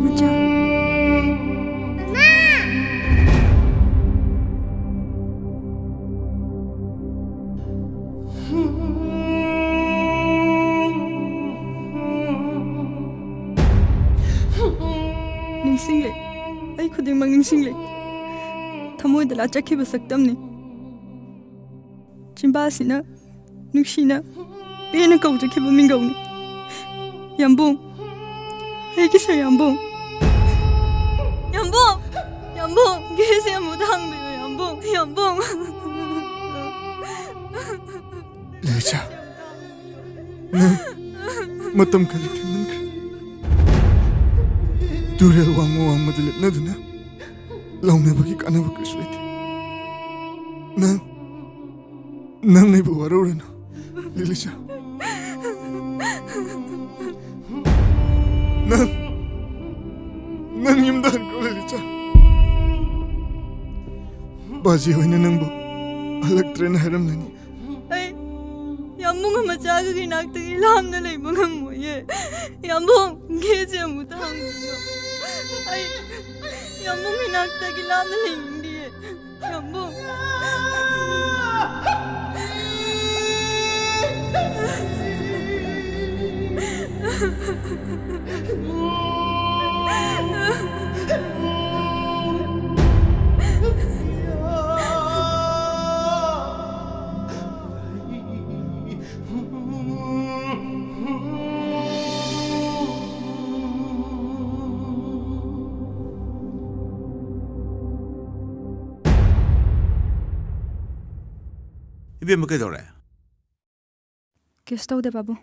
ꯃꯆꯥ꯫ ꯅꯤꯡꯁꯤꯡꯂꯦ꯫ ꯑꯩ ꯈꯨꯗꯤꯡꯃꯛ ꯅꯤꯡꯁꯤꯡꯂꯦ꯫ ꯊꯃꯣꯏꯗ ꯂꯥꯆꯠꯈꯤꯕ ꯁꯛꯇꯝꯅꯤ꯫ ꯆꯤꯝꯕꯥꯜꯁꯤꯅ ꯅꯨꯡꯁꯤꯅ ꯄꯦꯟꯅ ꯀꯧꯖꯈꯤꯕ ꯃꯤꯡꯒꯧꯅꯤ꯫ ꯌꯥꯝꯕꯨꯡ, ꯑꯩꯒꯤ ꯁꯦ ꯌꯥꯝꯕꯨꯡ꯫ ꯌꯥꯝꯕꯨꯡ! ꯌꯥꯝꯕꯨꯡ! ꯒꯦꯁꯁꯦ ꯑꯃꯨꯛꯇ ꯍꯥꯡꯕꯤꯌꯨ, ꯌꯥꯝꯕꯨꯡ꯫ ꯌꯥꯝꯕꯨꯡ꯫ ꯂꯤꯂꯤꯆꯥ, ꯅꯪ ꯃꯇꯝ ꯈꯔ ꯊꯦꯡꯃꯟꯈ꯭ꯔꯦ꯫ ꯇꯨꯔꯦꯜ ꯋꯥꯡꯃ ꯋꯥꯡꯃꯗ ꯂꯦꯞꯅꯗꯨꯅ ꯂꯥꯎꯅꯕꯒꯤ ꯀꯥꯟꯅꯕ ꯀꯔꯤꯁꯨ ꯂꯩꯇꯦ꯫ ꯅꯪ, ꯅꯪ ꯑꯩꯕꯨ ꯋꯥꯔꯧꯔꯅꯨ, ꯂꯤꯂꯤꯆꯥ꯫ ꯅꯪ, ꯅꯪ ꯌꯨꯝꯗ ꯍꯟꯈ꯭ꯔꯣ, ꯂꯤꯂꯤꯆꯥ꯫ ꯕꯥꯖꯤ ꯍꯣꯏꯅ ꯅꯪꯕꯨ ꯍꯜꯂꯛꯇ꯭ꯔꯦꯅ ꯍꯥꯏꯔꯝꯂꯅꯤ꯫ ꯑꯩ ꯌꯥꯝꯕꯨꯡ ꯃꯆꯥꯒꯤ ꯏꯅꯥꯛꯇꯒꯤ ꯂꯥꯞꯅ ꯂꯩꯕ ꯉꯝꯃꯣꯏꯌꯦ꯫ ꯌꯥꯝꯕꯨꯡ, ꯒꯦꯠꯁꯦ ꯑꯃꯨꯛꯇ ꯍꯥꯡꯕꯤꯌꯣ꯫ ꯑꯩ ꯌꯥꯝꯕꯨꯡ ꯏꯅꯥꯛꯇꯒꯤ ꯂꯥꯞꯅ ꯂꯩꯅꯤꯡꯗꯤꯌꯦ꯫ ꯌꯥꯝꯕꯨꯡ꯫ ꯏꯕꯦꯝꯃ, ꯀꯩꯗꯧꯔꯦ? ꯀꯩꯁꯨ ꯇꯧꯗꯦ, ꯄꯥꯕꯨꯡ꯫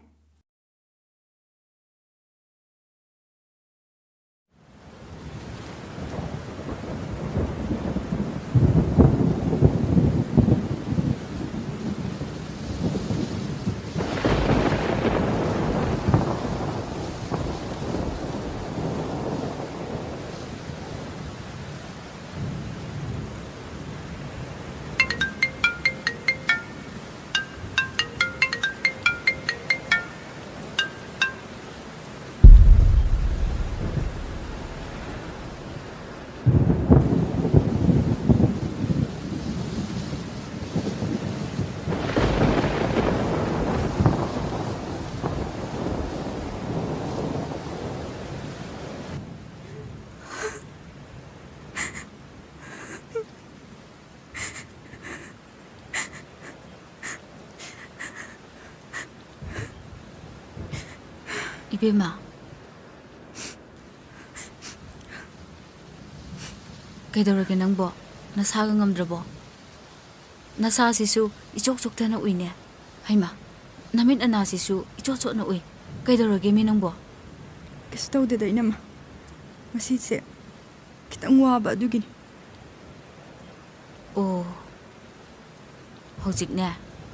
ꯏꯕꯦꯝꯃ, ꯀꯩꯗꯧꯔꯒꯦ ꯅꯪꯕꯣ? ꯅꯁꯥꯒ ꯉꯝꯗ꯭ꯔꯕꯣ? ꯅꯁꯥꯁꯤꯁꯨ ꯏꯆꯣꯛ ꯆꯣꯛꯊꯅ ꯎꯏꯅꯦ꯫ ꯍꯩꯃꯥ, ꯅꯃꯤꯠ ꯑꯅꯥꯁꯤꯁꯨ ꯏꯆꯣꯠ ꯆꯣꯠꯅ ꯎꯏ꯫ ꯀꯩꯗꯧꯔꯒꯦ ꯃꯤ ꯅꯪꯕꯣ? ꯀꯩꯁꯨ ꯇꯧꯗꯦꯗ, ꯏꯅꯝꯃ꯫ ꯉꯁꯤꯁꯦ ꯈꯤꯇꯪ ꯋꯥꯕ ꯑꯗꯨꯒꯤꯅꯤ꯫ ꯑꯣ, ꯍꯧꯖꯤꯛꯅꯦ,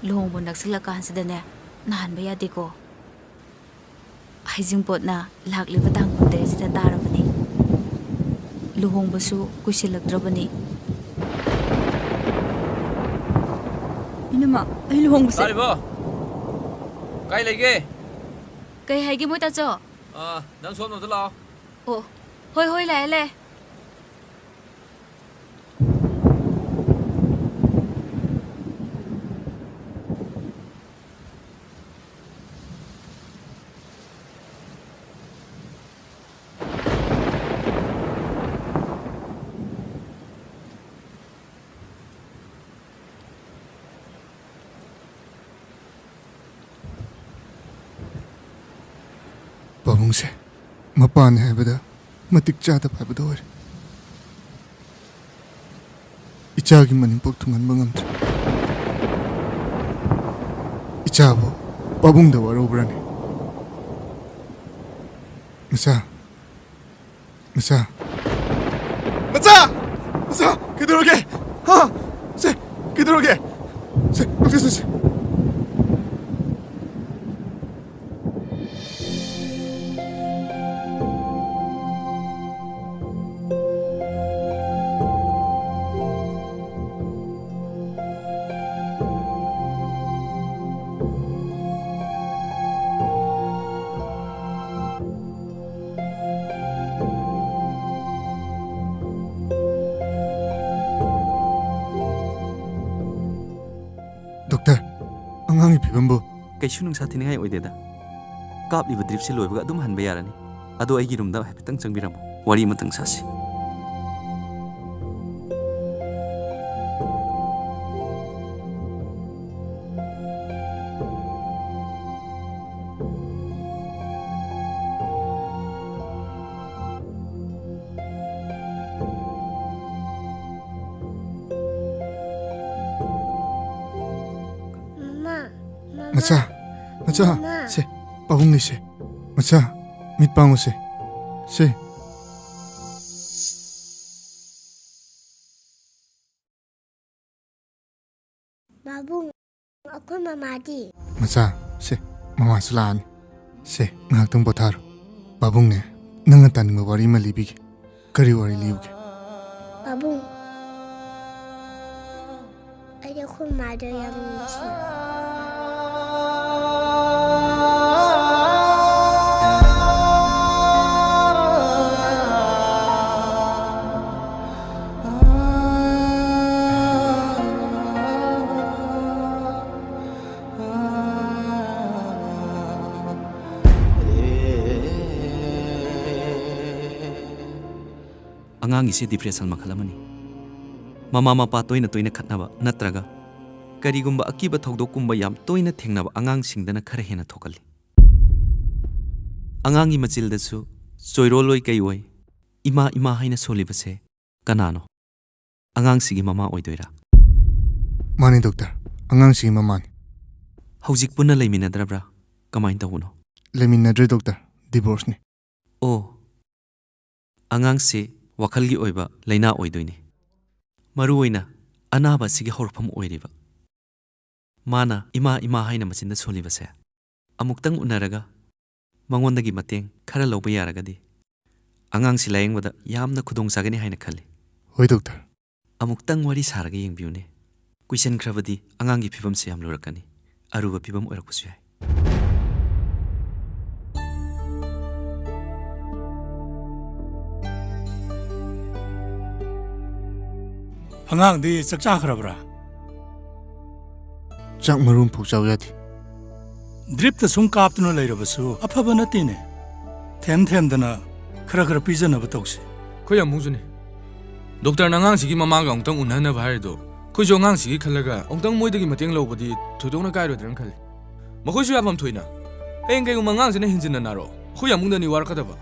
ꯂꯨꯍꯣꯡꯕ ꯅꯛꯁꯤꯜꯂꯀꯥꯟꯁꯤꯗꯅꯦ, ꯅꯥꯍꯟꯕ ꯌꯥꯗꯦꯀꯣ꯫ ꯍꯩꯖꯤꯡꯄꯣꯠꯅ ꯂꯥꯛꯂꯤꯕ ꯇꯥꯡ ꯀꯨꯟꯇꯔꯦꯠꯁꯤꯗ ꯇꯥꯔꯕꯅꯤ꯫ ꯂꯨꯍꯣꯡꯕꯁꯨ ꯀꯨꯏꯁꯤꯜꯂꯛꯇ꯭ꯔꯕꯅꯤ꯫ ꯏꯅꯝꯃ, ꯑꯩ ꯂꯨꯍꯣꯡꯕꯁꯦ ꯇꯥꯔꯤꯕꯣ? ꯀꯥꯏ ꯂꯩꯒꯦ? ꯀꯩ ꯍꯥꯏꯒꯦ, ꯃꯣꯏ ꯇꯥꯆꯧ? ꯑꯥ, ꯅꯪ ꯁꯣꯝꯗ ꯑꯝꯇ ꯂꯥꯛꯑꯣ꯫ ꯑꯣ, ꯍꯣꯏ, ꯍꯣꯏ, ꯂꯥꯛꯑꯦ, ꯂꯥꯛꯑꯦ꯫ ꯄꯥꯕꯨꯡꯁꯦ ꯃꯄꯥꯅꯦ ꯍꯥꯏꯕꯗ ꯃꯇꯤꯛ ꯆꯥꯗꯕ ꯍꯥꯏꯕꯗꯣ ꯑꯣꯏꯔꯦ꯫ ꯏꯆꯥꯒꯤ ꯃꯅꯦꯝꯄꯣꯛ ꯊꯨꯡꯍꯟꯕ ꯉꯝꯗ꯭ꯔꯦ꯫ ꯏꯆꯥꯕꯨ ꯄꯥꯕꯨꯡꯗ ꯋꯥꯔꯧꯕ꯭ꯔꯥꯅꯦ? ꯃꯆꯥ, ꯃꯆꯥ, ꯃꯆꯥ! ꯃꯆꯥ! ꯀꯩꯗꯧꯔꯒꯦ? ꯍꯥ? ꯁꯦ, ꯀꯩꯗꯧꯔꯒꯦ? ꯁꯦ, ꯗꯣꯛꯇꯔ ꯆꯠꯁꯦ꯫ ꯗꯣꯛꯇꯔ, ꯑꯉꯥꯡꯒꯤ ꯐꯤꯕꯝꯕꯨ? ꯀꯩꯁꯨ ꯅꯨꯡꯁꯥ ꯊꯤꯅꯤꯡꯉꯥꯏ ꯑꯣꯏꯗꯦꯗ꯫ ꯀꯥꯞꯂꯤꯕ ꯗ꯭ꯔꯤꯞꯁꯤ ꯂꯣꯏꯕꯒ ꯑꯗꯨꯝ ꯍꯟꯕ ꯌꯥꯔꯅꯤ꯫ ꯑꯗꯣ ꯑꯩꯒꯤ ꯔꯨꯝꯗ ꯍꯥꯏꯐꯦꯠꯇꯪ ꯆꯪꯕꯤꯔꯝꯃꯣ, ꯋꯥꯔꯤ ꯑꯃꯇꯪ ꯁꯥꯁꯤ꯫ ꯃꯆꯥ, ꯃꯆꯥ, ꯃꯃꯥ꯫ ꯁꯦ, ꯄꯥꯕꯨꯡꯅꯤ ꯁꯦ꯫ ꯃꯆꯥ, ꯃꯤꯠ ꯄꯥꯡꯉꯨ ꯁꯦ꯫ ꯁꯦ꯫ ꯄꯥꯕꯨꯡ, ꯑꯩꯈꯣꯏ ꯃꯃꯥꯗꯤ? ꯃꯆꯥ, ꯁꯦ, ꯃꯃꯥꯁꯨ ꯂꯥꯛꯑꯅꯤ꯫ ꯁꯦ, ꯉꯥꯏꯍꯥꯛꯇꯪ ꯄꯣꯊꯥꯔꯣ꯫ ꯄꯥꯕꯨꯡꯅꯦ, ꯅꯪꯅ ꯇꯥꯅꯤꯡꯕ ꯋꯥꯔꯤ ꯑꯃ ꯂꯤꯕꯤꯒꯦ꯫ ꯀꯔꯤ ꯋꯥꯔꯤ ꯂꯤꯌꯨꯒꯦ? ꯄꯥꯕꯨꯡ, ꯑꯩꯗꯤ ꯑꯩꯈꯣꯏ ꯃꯥꯗꯣ ꯌꯥꯝ ꯅꯨꯡꯁꯤ꯫ ꯑꯉꯥꯡꯒꯤꯁꯦ depression ꯃꯈꯜ ꯑꯃꯅꯤ꯫ ꯃꯃꯥ ꯃꯄꯥ ꯇꯣꯏꯅ ꯇꯣꯏꯅ ꯈꯠꯅꯕ ꯅꯠꯇ꯭ꯔꯒ ꯀꯔꯤꯒꯨꯝꯕ ꯑꯀꯤꯕ ꯊꯧꯗꯣꯛꯀꯨꯝꯕ ꯌꯥꯝ ꯇꯣꯏꯅ ꯊꯦꯡꯅꯕ ꯑꯉꯥꯡꯁꯤꯡꯗꯅ ꯈꯔ ꯍꯦꯟꯅ ꯊꯣꯛꯀꯜꯂꯤ꯫ ꯑꯉꯥꯡꯒꯤ ꯃꯆꯤꯜꯗꯁꯨ ꯆꯣꯏꯔꯣꯜ ꯑꯣꯏ ꯀꯩ ꯑꯣꯏ, ꯏꯃꯥ ꯏꯃꯥ ꯍꯥꯏꯅ ꯁꯣꯜꯂꯤꯕꯁꯦ ꯀꯅꯥꯅꯣ? ꯑꯉꯥꯡꯁꯤꯒꯤ ꯃꯃꯥ ꯑꯣꯏꯗꯣꯏꯔꯥ? ꯃꯥꯅꯤ ꯗꯣꯛꯇꯔ, ꯑꯉꯥꯡꯁꯤꯒꯤ ꯃꯃꯥꯅꯤ꯫ ꯍꯧꯖꯤꯛ ꯄꯨꯟꯅ ꯂꯩꯃꯤꯟꯅꯗ꯭ꯔꯕ꯭ꯔꯥ? ꯀꯃꯥꯏꯅ ꯇꯧꯕꯅꯣ? ꯂꯩꯃꯤꯟꯅꯗ꯭ꯔꯦ ꯗꯣꯛꯇꯔ, divorceꯅꯤ꯫ ꯑꯣ, ꯑꯉꯥꯡꯁꯤ ꯋꯥꯈꯜꯒꯤ ꯑꯣꯏꯕ ꯂꯥꯏꯅꯥ ꯑꯣꯏꯗꯣꯏꯅꯤ꯫ ꯃꯔꯨꯑꯣꯏꯅ ꯑꯅꯥꯕ ꯑꯁꯤꯒꯤ ꯍꯧꯔꯛꯐꯝ ꯑꯣꯏꯔꯤꯕ꯫ ꯃꯥꯅ ꯏꯃꯥ, ꯏꯃꯥ ꯍꯥꯏꯅ ꯃꯆꯤꯟꯗ ꯁꯣꯜꯂꯤꯕꯁꯦ꯫ ꯑꯃꯨꯛꯇꯪ ꯎꯅꯔꯒ ꯃꯉꯣꯟꯗꯒꯤ ꯃꯇꯦꯡ ꯈꯔ ꯂꯧꯕ ꯌꯥꯔꯒꯗꯤ ꯑꯉꯥꯡꯁꯤ ꯂꯥꯌꯦꯡꯕꯗ ꯌꯥꯝꯅ ꯈꯨꯗꯣꯡ ꯆꯥꯒꯅꯤ ꯍꯥꯏꯅ ꯈꯜꯂꯤ꯫ ꯍꯣꯏ ꯗꯣꯛꯇꯔ꯫ ꯑꯃꯨꯛꯇꯪ ꯋꯥꯔꯤ ꯁꯥꯔꯒ ꯌꯦꯡꯕꯤꯌꯨꯅꯦ꯫ ꯀꯨꯏꯁꯟꯈ꯭ꯔꯕꯗꯤ ꯑꯉꯥꯡꯒꯤ ꯐꯤꯕꯝꯁꯦ ꯌꯥꯝ ꯂꯨꯔꯛꯀꯅꯤ, ꯑꯔꯨꯕ ꯐꯤꯕꯝ ꯑꯣꯏꯔꯛꯄꯁꯨ ꯌꯥꯏ꯫ ꯑꯉꯥꯡꯗꯤ ꯆꯥꯛ ꯆꯥꯈ꯭ꯔꯕ꯭ꯔꯥ? ꯆꯥꯛ ꯃꯔꯨꯝ ꯐꯥꯎ ꯆꯥꯎ ꯌꯥꯗꯦ꯫ Dripꯇ ꯁꯨꯝ ꯀꯥꯞꯇꯨꯅ ꯂꯩꯔꯕꯁꯨ ꯑꯐꯕ ꯅꯠꯇꯦꯅꯦ꯫ ꯊꯦꯝ ꯊꯦꯝꯗꯅ ꯈꯔ ꯈꯔ ꯄꯤꯖꯅꯕ ꯇꯧꯁꯤ꯫ ꯑꯩꯈꯣꯏ ꯌꯥꯝꯕꯨꯡꯁꯨꯅꯤ꯫ ꯗꯣꯛꯇꯔꯅ ꯑꯉꯥꯡꯁꯤꯒꯤ ꯃꯃꯥꯒ ꯑꯃꯨꯛꯇꯪ ꯎꯅꯍꯟꯅꯕ ꯍꯥꯏꯔꯤꯗꯣ, ꯑꯩꯈꯣꯏꯁꯨ ꯑꯉꯥꯡꯁꯤꯒꯤ ꯈꯜꯂꯒ ꯑꯃꯨꯛꯇꯪ ꯃꯣꯏꯗꯒꯤ ꯃꯇꯦꯡ ꯂꯧꯕꯗꯤ ꯊꯣꯏꯗꯣꯛꯅ ꯀꯥꯏꯔꯣꯏꯗ꯭ꯔꯅ ꯈꯜꯂꯤ꯫ ꯃꯈꯣꯏꯁꯨ ꯌꯥꯐꯝ ꯊꯣꯛꯏꯅ꯫ ꯍꯌꯦꯡ ꯀꯩꯒꯨꯝꯕ ꯑꯉꯥꯡꯁꯤꯅ ꯍꯦꯟꯖꯤꯟꯅ ꯅꯥꯔꯛꯑꯣ, ꯑꯩꯈꯣꯏ ꯌꯥꯝꯕꯨꯡꯗꯅꯤ ꯋꯥꯔꯛꯀꯗꯕ꯫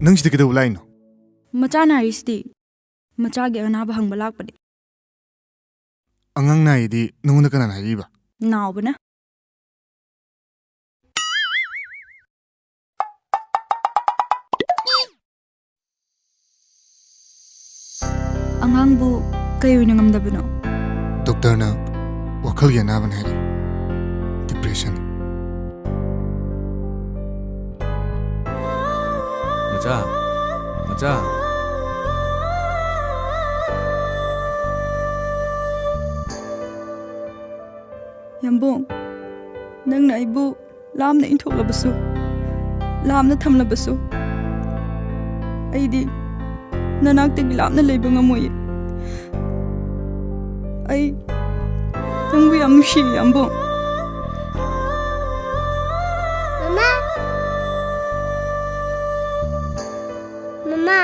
ꯅꯪ ꯁꯤꯗ ꯀꯩꯗꯧꯕ ꯂꯥꯛꯏꯅꯣ? ꯃꯆꯥ ꯅꯥꯔꯤꯁꯤꯗꯤ꯫ ꯃꯆꯥꯒꯤ ꯑꯅꯥꯕ ꯍꯪꯕ ꯂꯥꯛꯄꯅꯦ꯫ ꯑꯉꯥꯡ ꯅꯥꯏꯗꯤ ꯅꯉꯣꯟꯗ ꯀꯅꯥꯅ ꯍꯥꯏꯔꯤꯕ? ꯅꯥꯎꯕꯅ꯫ ꯑꯉꯥꯡꯕꯨ ꯀꯩ ꯑꯣꯏꯅ ꯉꯝꯗꯕꯅꯣ? ꯗꯣꯛꯇꯔꯅ ꯋꯥꯈꯜꯒꯤ ꯑꯅꯥꯕꯅꯤ ꯍꯥꯏꯔꯤ꯫ ꯗꯤꯄ꯭ꯔꯦꯁꯟ꯫ ꯃꯆꯥ, ꯃꯆꯥ꯫ ꯌꯥꯝꯕꯨꯡ, ꯅꯪꯅ ꯑꯩꯕꯨ ꯂꯥꯞꯅ ꯏꯟꯊꯣꯛꯂꯕꯁꯨ, ꯂꯥꯞꯅ ꯊꯝꯂꯕꯁꯨ, ꯑꯩꯗꯤ ꯅꯅꯥꯛꯇꯒꯤ ꯂꯥꯞꯅ ꯂꯩꯕ ꯉꯝꯃꯣꯏꯌꯦ꯫ ꯑꯩ ꯅꯪꯕꯨ ꯌꯥꯝ ꯅꯨꯡꯁꯤꯌꯦ, ꯌꯥꯝꯕꯨꯡ꯫ ꯃꯃꯥ! ꯃꯃꯥ!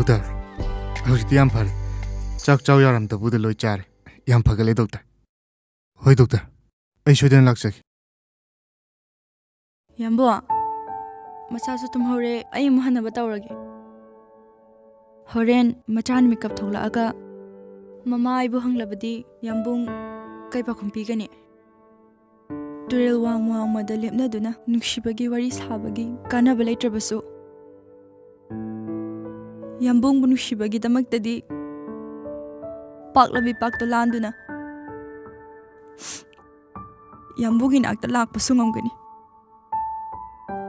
ꯗꯣꯛꯇꯔ, ꯍꯧꯖꯤꯛꯇꯤ ꯌꯥꯝ ꯐꯔꯦ꯫ ꯆꯥꯛ ꯆꯥꯎ ꯌꯥꯔꯝꯗꯕꯨꯗ ꯂꯣꯏ ꯆꯥꯔꯦ꯫ ꯌꯥꯝ ꯐꯒꯠꯂꯦ, ꯗꯣꯛꯇꯔ꯫ ꯍꯣꯏ, ꯗꯣꯛꯇꯔ꯫ ꯑꯩ ꯁꯣꯏꯗꯅ ꯂꯥꯛꯆꯒꯦ꯫ ꯌꯥꯝꯕꯨꯡ, ꯃꯆꯥꯁꯨ ꯇꯨꯝꯍꯧꯔꯦ, ꯑꯩ ꯑꯃꯨꯛ ꯍꯟꯅꯕ ꯇꯧꯔꯒꯦ꯫ ꯍꯣꯔꯦꯟ ꯃꯆꯥꯅ ꯃꯤꯀꯞ ꯊꯣꯛꯂꯛꯑꯒ ꯃꯃꯥ ꯑꯩꯕꯨ ꯍꯪꯂꯕꯗꯤ ꯌꯥꯝꯕꯨꯡ ꯀꯩ ꯄꯥꯎꯈꯨꯝ ꯄꯤꯒꯅꯤ? ꯇꯨꯔꯦꯜ ꯋꯥꯡꯃ ꯋꯥꯡꯃꯗ ꯂꯦꯞꯅꯗꯨꯅ ꯅꯨꯡꯁꯤꯕꯒꯤ ꯋꯥꯔꯤ ꯁꯥꯕꯒꯤ ꯀꯥꯟꯅꯕ ꯂꯩꯇ꯭ꯔꯕꯁꯨ, ꯌꯥꯝꯕꯨꯡꯕꯨ ꯅꯨꯡꯁꯤꯕꯒꯤꯗꯃꯛꯇꯗꯤ ꯄꯥꯛꯂꯕ ꯏꯄꯥꯛꯇ ꯂꯥꯟꯗꯨꯅ ꯌꯥꯝꯕꯨꯡꯒꯤ ꯅꯥꯛꯇ ꯂꯥꯛꯄꯁꯨ ꯉꯝꯒꯅꯤ꯫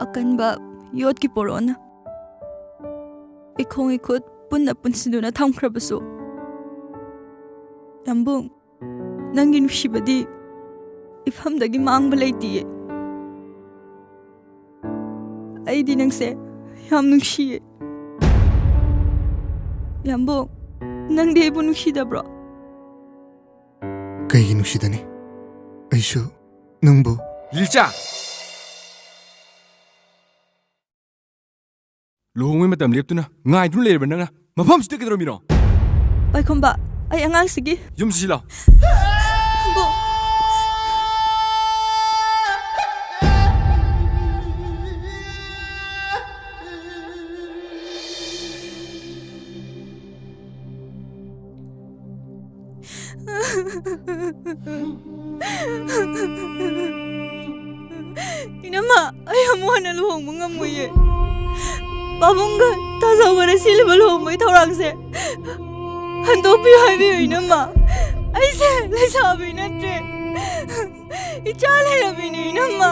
ꯑꯀꯟꯕ ꯌꯣꯠꯀꯤ ꯄꯣꯔꯣꯟꯅ ꯏꯈꯣꯡ ꯏꯈꯨꯠ ꯄꯨꯟꯅ ꯄꯨꯟꯁꯤꯟꯗꯨꯅ ꯊꯝꯈ꯭ꯔꯕꯁꯨ, ꯌꯥꯝꯕꯨꯡ, ꯅꯪꯒꯤ ꯅꯨꯡꯁꯤꯕꯗꯤ ꯏꯐꯝꯗꯒꯤ ꯃꯥꯡꯕ ꯂꯩꯇꯤꯌꯦ꯫ ꯑꯩꯗꯤ ꯅꯪꯁꯦ ꯌꯥꯝ ꯅꯨꯡꯁꯤꯌꯦ꯫ ꯌꯥꯝꯕꯨꯡ, ꯅꯪꯗꯤ ꯑꯩꯕꯨ ꯅꯨꯡꯁꯤꯗꯕ꯭ꯔꯣ? ꯀꯩꯒꯤ ꯅꯨꯡꯁꯤꯗꯅꯤ? ꯑꯩꯁꯨ ꯅꯪꯕꯨ꯫ ꯂꯤꯂꯤꯆꯥ! ꯂꯨꯍꯣꯡꯕꯒꯤ ꯃꯇꯝ ꯂꯦꯞꯇꯨꯅ ꯉꯥꯏꯗꯨꯅ ꯂꯩꯔꯕ ꯅꯪꯅ ꯃꯐꯝꯁꯤꯗ ꯀꯩꯗꯧꯔꯝꯃꯤꯅꯣ? ꯄꯥꯏꯈꯣꯝꯕ, ꯑꯩ ꯑꯉꯥꯡꯁꯤꯒꯤ ꯌꯨꯝꯁꯤ ꯂꯥꯎ꯫ ꯕꯣ-, ꯏꯅꯝꯃ, ꯑꯩ ꯑꯃꯨꯛ ꯍꯟꯅ ꯂꯨꯍꯣꯡꯕ ꯉꯝꯃꯣꯏꯌꯦ꯫ ꯄꯥꯕꯨꯡꯒ ꯇꯥꯖꯧꯒꯅ ꯁꯤꯜꯂꯤꯕ ꯂꯨꯍꯣꯡꯕꯒꯤ ꯊꯧꯔꯥꯡꯁꯦ ꯍꯟꯗꯣꯛꯄꯤꯌꯨ ꯍꯥꯏꯕꯤꯌꯨ, ꯏꯅꯝꯃ꯫ ꯑꯩꯁꯦ ꯂꯩꯁꯥꯕꯤ ꯅꯠꯇ꯭ꯔꯦ꯫ ꯏꯆꯥ ꯂꯩꯔꯕꯤꯅꯦ, ꯏꯅꯝꯃ꯫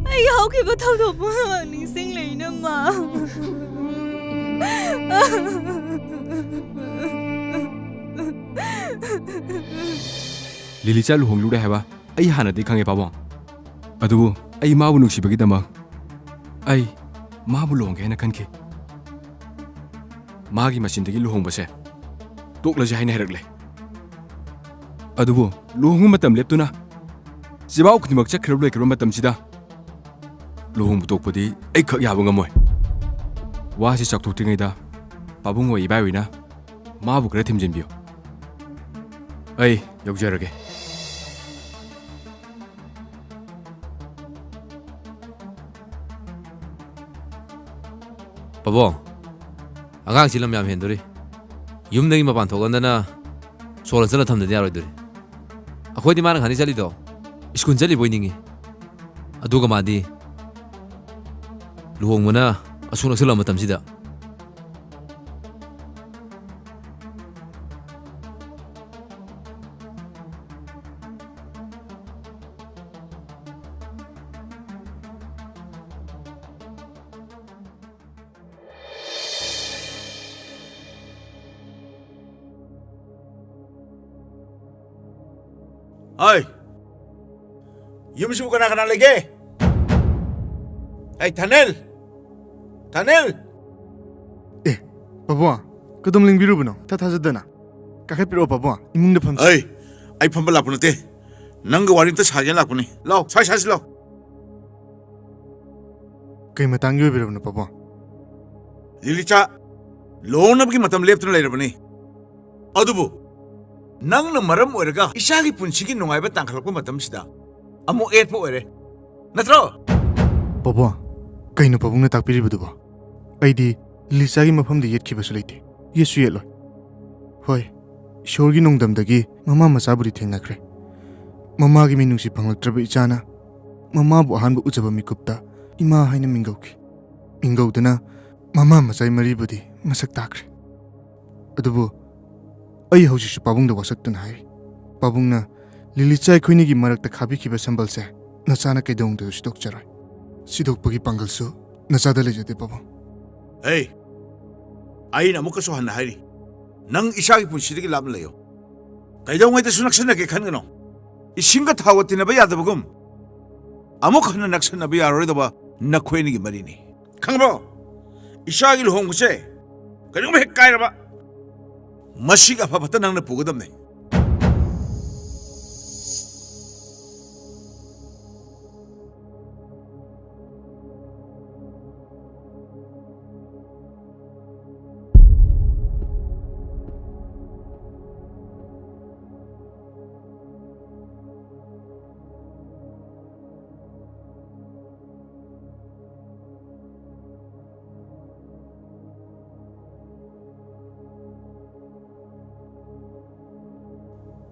ꯑꯩꯒꯤ ꯍꯧꯈꯤꯕ ꯊꯧꯗꯣꯛ ꯄꯨꯝꯅꯃꯛ ꯅꯤꯡꯁꯤꯡꯂꯦ, ꯏꯅꯝꯃ꯫ ꯂꯤꯂꯤꯆꯥ ꯂꯨꯍꯣꯡꯂꯨꯔꯦ ꯍꯥꯏꯕ ꯑꯩ ꯍꯥꯟꯅꯗꯤ ꯈꯪꯉꯦ, ꯄꯥꯕꯨꯡ꯫ ꯑꯗꯨꯕꯨ ꯑꯩ ꯃꯥꯕꯨ ꯅꯨꯡꯁꯤꯕꯒꯤꯗꯃꯛ ꯑꯩ ꯃꯥꯕꯨ ꯂꯨꯍꯣꯡꯒꯦ ꯍꯥꯏꯅ ꯈꯟꯈꯤ꯫ ꯃꯥꯒꯤ ꯃꯆꯤꯟꯗꯒꯤ ꯂꯨꯍꯣꯡꯕꯁꯦ ꯇꯣꯛꯂꯁꯤ ꯍꯥꯏꯅ ꯍꯥꯏꯔꯛꯂꯦ꯫ ꯑꯗꯨꯕꯨ ꯂꯨꯍꯣꯡꯕ ꯃꯇꯝ ꯂꯦꯞꯇꯨꯅ ꯆꯤꯕꯥꯎ ꯈꯨꯗꯤꯡꯃꯛ ꯆꯠꯈ꯭ꯔꯕ ꯂꯣꯏꯈ꯭ꯔꯕ ꯃꯇꯝꯁꯤꯗ ꯂꯨꯍꯣꯡꯕ ꯇꯣꯛꯄꯗꯤ ꯑꯩ ꯈꯛ ꯌꯥꯕ ꯉꯝꯃꯣꯏ꯫ ꯋꯥꯁꯤ ꯆꯥꯎꯊꯣꯛꯇ꯭ꯔꯤꯉꯩꯗ ꯑꯕꯨꯡ ꯍꯣꯏ ꯏꯕꯥꯏ ꯍꯣꯏꯅ ꯃꯥꯕꯨ ꯈꯔ ꯊꯦꯝꯖꯤꯟꯕꯤꯌꯨ꯫ ꯑꯩ ꯌꯧꯖꯔꯒꯦ꯫ ꯄꯥꯕꯨꯡ, ꯑꯉꯥꯡꯁꯤ ꯂꯝ ꯌꯥꯝ ꯍꯦꯟꯗꯣꯔꯤ꯫ ꯌꯨꯝꯗꯒꯤ ꯃꯄꯥꯟ ꯊꯣꯛꯍꯟꯗꯅ ꯁꯣꯜꯂ ꯆꯠꯂ ꯊꯝꯗꯗꯤ ꯌꯥꯔꯣꯏꯗꯣꯔꯤ꯫ ꯑꯩꯈꯣꯏꯗꯤ ꯃꯥꯅ ꯈꯪꯗꯦ ꯆꯠꯂꯤꯗꯣ ꯁ꯭ꯀꯨꯜ ꯆꯠꯂꯤꯕꯣꯏ ꯅꯤꯡꯉꯤ꯫ ꯑꯗꯨꯒ ꯃꯥꯗꯤ ꯂꯨꯍꯣꯡꯕꯅ ꯑꯁꯨꯛ ꯅꯛꯁꯜꯂꯛꯑ ꯃꯇꯝꯁꯤꯗ꯫ ꯑꯩ, ꯌꯨꯝꯁꯤꯕꯨ ꯀꯅꯥ ꯀꯅꯥ ꯂꯩꯒꯦ? ꯑꯩ, ꯊꯥꯅꯦꯜ! ꯊꯥꯅꯦꯜ! ꯑꯦ, ꯄꯥꯕꯨꯡ, ꯀꯗꯣꯝ ꯂꯦꯡꯕꯤꯔꯨꯕꯅꯣ? ꯊꯥ ꯊꯥꯖꯗꯅ꯫ ꯀꯥꯈꯠꯄꯤꯔꯛꯑꯣ ꯄꯥꯕꯨꯡ, ꯏꯃꯨꯡꯗ ꯐꯝꯁꯤ꯫ ꯑꯩ, ꯑꯩ ꯐꯝꯕ ꯂꯥꯛꯄ ꯅꯠꯇꯦ꯫ ꯅꯪꯒ ꯋꯥꯔꯤ ꯑꯝꯇ ꯁꯥꯒꯦꯅ ꯂꯥꯛꯄꯅꯤ꯫ ꯂꯥꯎ, ꯁꯥꯏ ꯁꯥꯁꯤ ꯂꯥꯎ꯫ ꯀꯩ ꯃꯇꯥꯡꯒꯤ ꯑꯣꯏꯕꯤꯔꯕꯅꯣ ꯄꯥꯕꯨꯡ? ꯂꯤꯂꯤꯆꯥ, ꯂꯨꯍꯣꯡꯅꯕꯒꯤ ꯃꯇꯝ ꯂꯦꯞꯇꯨꯅ ꯂꯩꯔꯕꯅꯤ꯫ ꯑꯗꯨꯕꯨ ꯅꯪꯅ ꯃꯔꯝ ꯑꯣꯏꯔꯒ ꯏꯆꯥꯒꯤ ꯄꯨꯟꯁꯤꯒꯤ ꯅꯨꯡꯉꯥꯏꯕ ꯇꯥꯡꯈꯠꯂꯛꯄ ꯃꯇꯝꯁꯤꯗ ꯑꯃꯨꯛ ꯌꯦꯠꯄ ꯑꯣꯏꯔꯦ, ꯅꯠꯇ꯭ꯔꯣ? ꯄꯥꯕꯨꯡ, ꯀꯩꯅꯣ ꯄꯥꯕꯨꯡꯅ ꯇꯥꯛꯄꯤꯔꯤꯕꯗꯨꯕꯣ? ꯑꯩꯗꯤ ꯂꯤꯂꯤꯆꯥꯒꯤ ꯃꯐꯝꯗ ꯌꯦꯠꯈꯤꯕꯁꯨ ꯂꯩꯇꯦ, ꯌꯦꯠꯁꯨ ꯌꯦꯠꯂꯣꯏ꯫ ꯍꯣꯏ, ꯏꯁꯣꯔꯒꯤ ꯅꯣꯡꯗꯝꯗꯒꯤ ꯃꯃꯥ ꯃꯆꯥꯕꯨꯗꯤ ꯊꯦꯡꯅꯈ꯭ꯔꯦ꯫ ꯃꯃꯥꯒꯤ ꯃꯤꯅꯨꯡꯁꯤ ꯐꯪꯂꯛꯇ꯭ꯔꯕ ꯏꯆꯥꯅ ꯃꯃꯥꯕꯨ ꯑꯍꯥꯟꯕ ꯎꯖꯕ ꯃꯤꯀꯨꯞꯇ ꯏꯃꯥ ꯍꯥꯏꯅ ꯃꯤꯡꯒꯧꯈꯤ꯫ ꯃꯤꯡꯒꯧꯗꯨꯅ ꯃꯃꯥ ꯃꯆꯥꯏ ꯃꯔꯤꯕꯨꯗꯤ ꯃꯁꯛ ꯇꯥꯛꯈ꯭ꯔꯦ꯫ ꯑꯗꯨꯕꯨ ꯑꯩ ꯍꯧꯖꯤꯛꯁꯨ ꯄꯥꯕꯨꯡꯗ ꯋꯥꯁꯛꯇꯨꯅ ꯍꯥꯏꯔꯤ꯫ ꯄꯥꯕꯨꯡꯅ ꯂꯤꯂꯤꯆꯥ ꯑꯩꯈꯣꯏꯅꯤꯒꯤ ꯃꯔꯛꯇ ꯈꯥꯕꯤꯈꯤꯕ ꯁꯝꯕꯜꯁꯦ ꯅꯆꯥꯅ ꯀꯩꯗꯧꯅꯨꯡꯗꯁꯨ ꯁꯤꯗꯣꯛꯆꯔꯣꯏ꯫ ꯁꯤꯗꯣꯛꯄꯒꯤ ꯄꯥꯡꯒꯜꯁꯨ ꯅꯆꯥꯗ ꯂꯩꯖꯗꯦ, ꯄꯥꯕꯨꯡ꯫ ꯑꯩ, ꯑꯩꯅ ꯑꯃꯨꯛꯀꯁꯨ ꯍꯟꯅ ꯍꯥꯏꯔꯤ, ꯅꯪ ꯏꯆꯥꯒꯤ ꯄꯨꯟꯁꯤꯗꯒꯤ ꯂꯥꯞꯅ ꯂꯩꯌꯨ꯫ ꯀꯩꯗꯧꯉꯩꯗꯁꯨ ꯅꯛꯁꯟꯅꯒꯦ ꯈꯟꯒꯅꯨ꯫ ꯏꯁꯤꯡꯒ ꯊꯥꯎꯒ ꯇꯤꯟꯅꯕ ꯌꯥꯗꯕꯒꯨꯝ, ꯑꯃꯨꯛ ꯍꯟꯅ ꯅꯛꯁꯟꯅꯕ ꯌꯥꯔꯔꯣꯏꯗꯕ ꯅꯈꯣꯏ ꯑꯅꯤꯒꯤ ꯃꯔꯤꯅꯤ꯫ ꯈꯪꯕ꯭ꯔꯣ? ꯏꯆꯥꯒꯤ ꯂꯨꯍꯣꯡꯕꯁꯦ ꯀꯔꯤꯒꯨꯝꯕ ꯍꯦꯛ ꯀꯥꯏꯔꯕ, ꯃꯁꯤꯒꯤ ꯑꯐ ꯐꯠꯇ ꯅꯪꯅ ꯄꯨꯒꯗꯕꯅꯦ꯫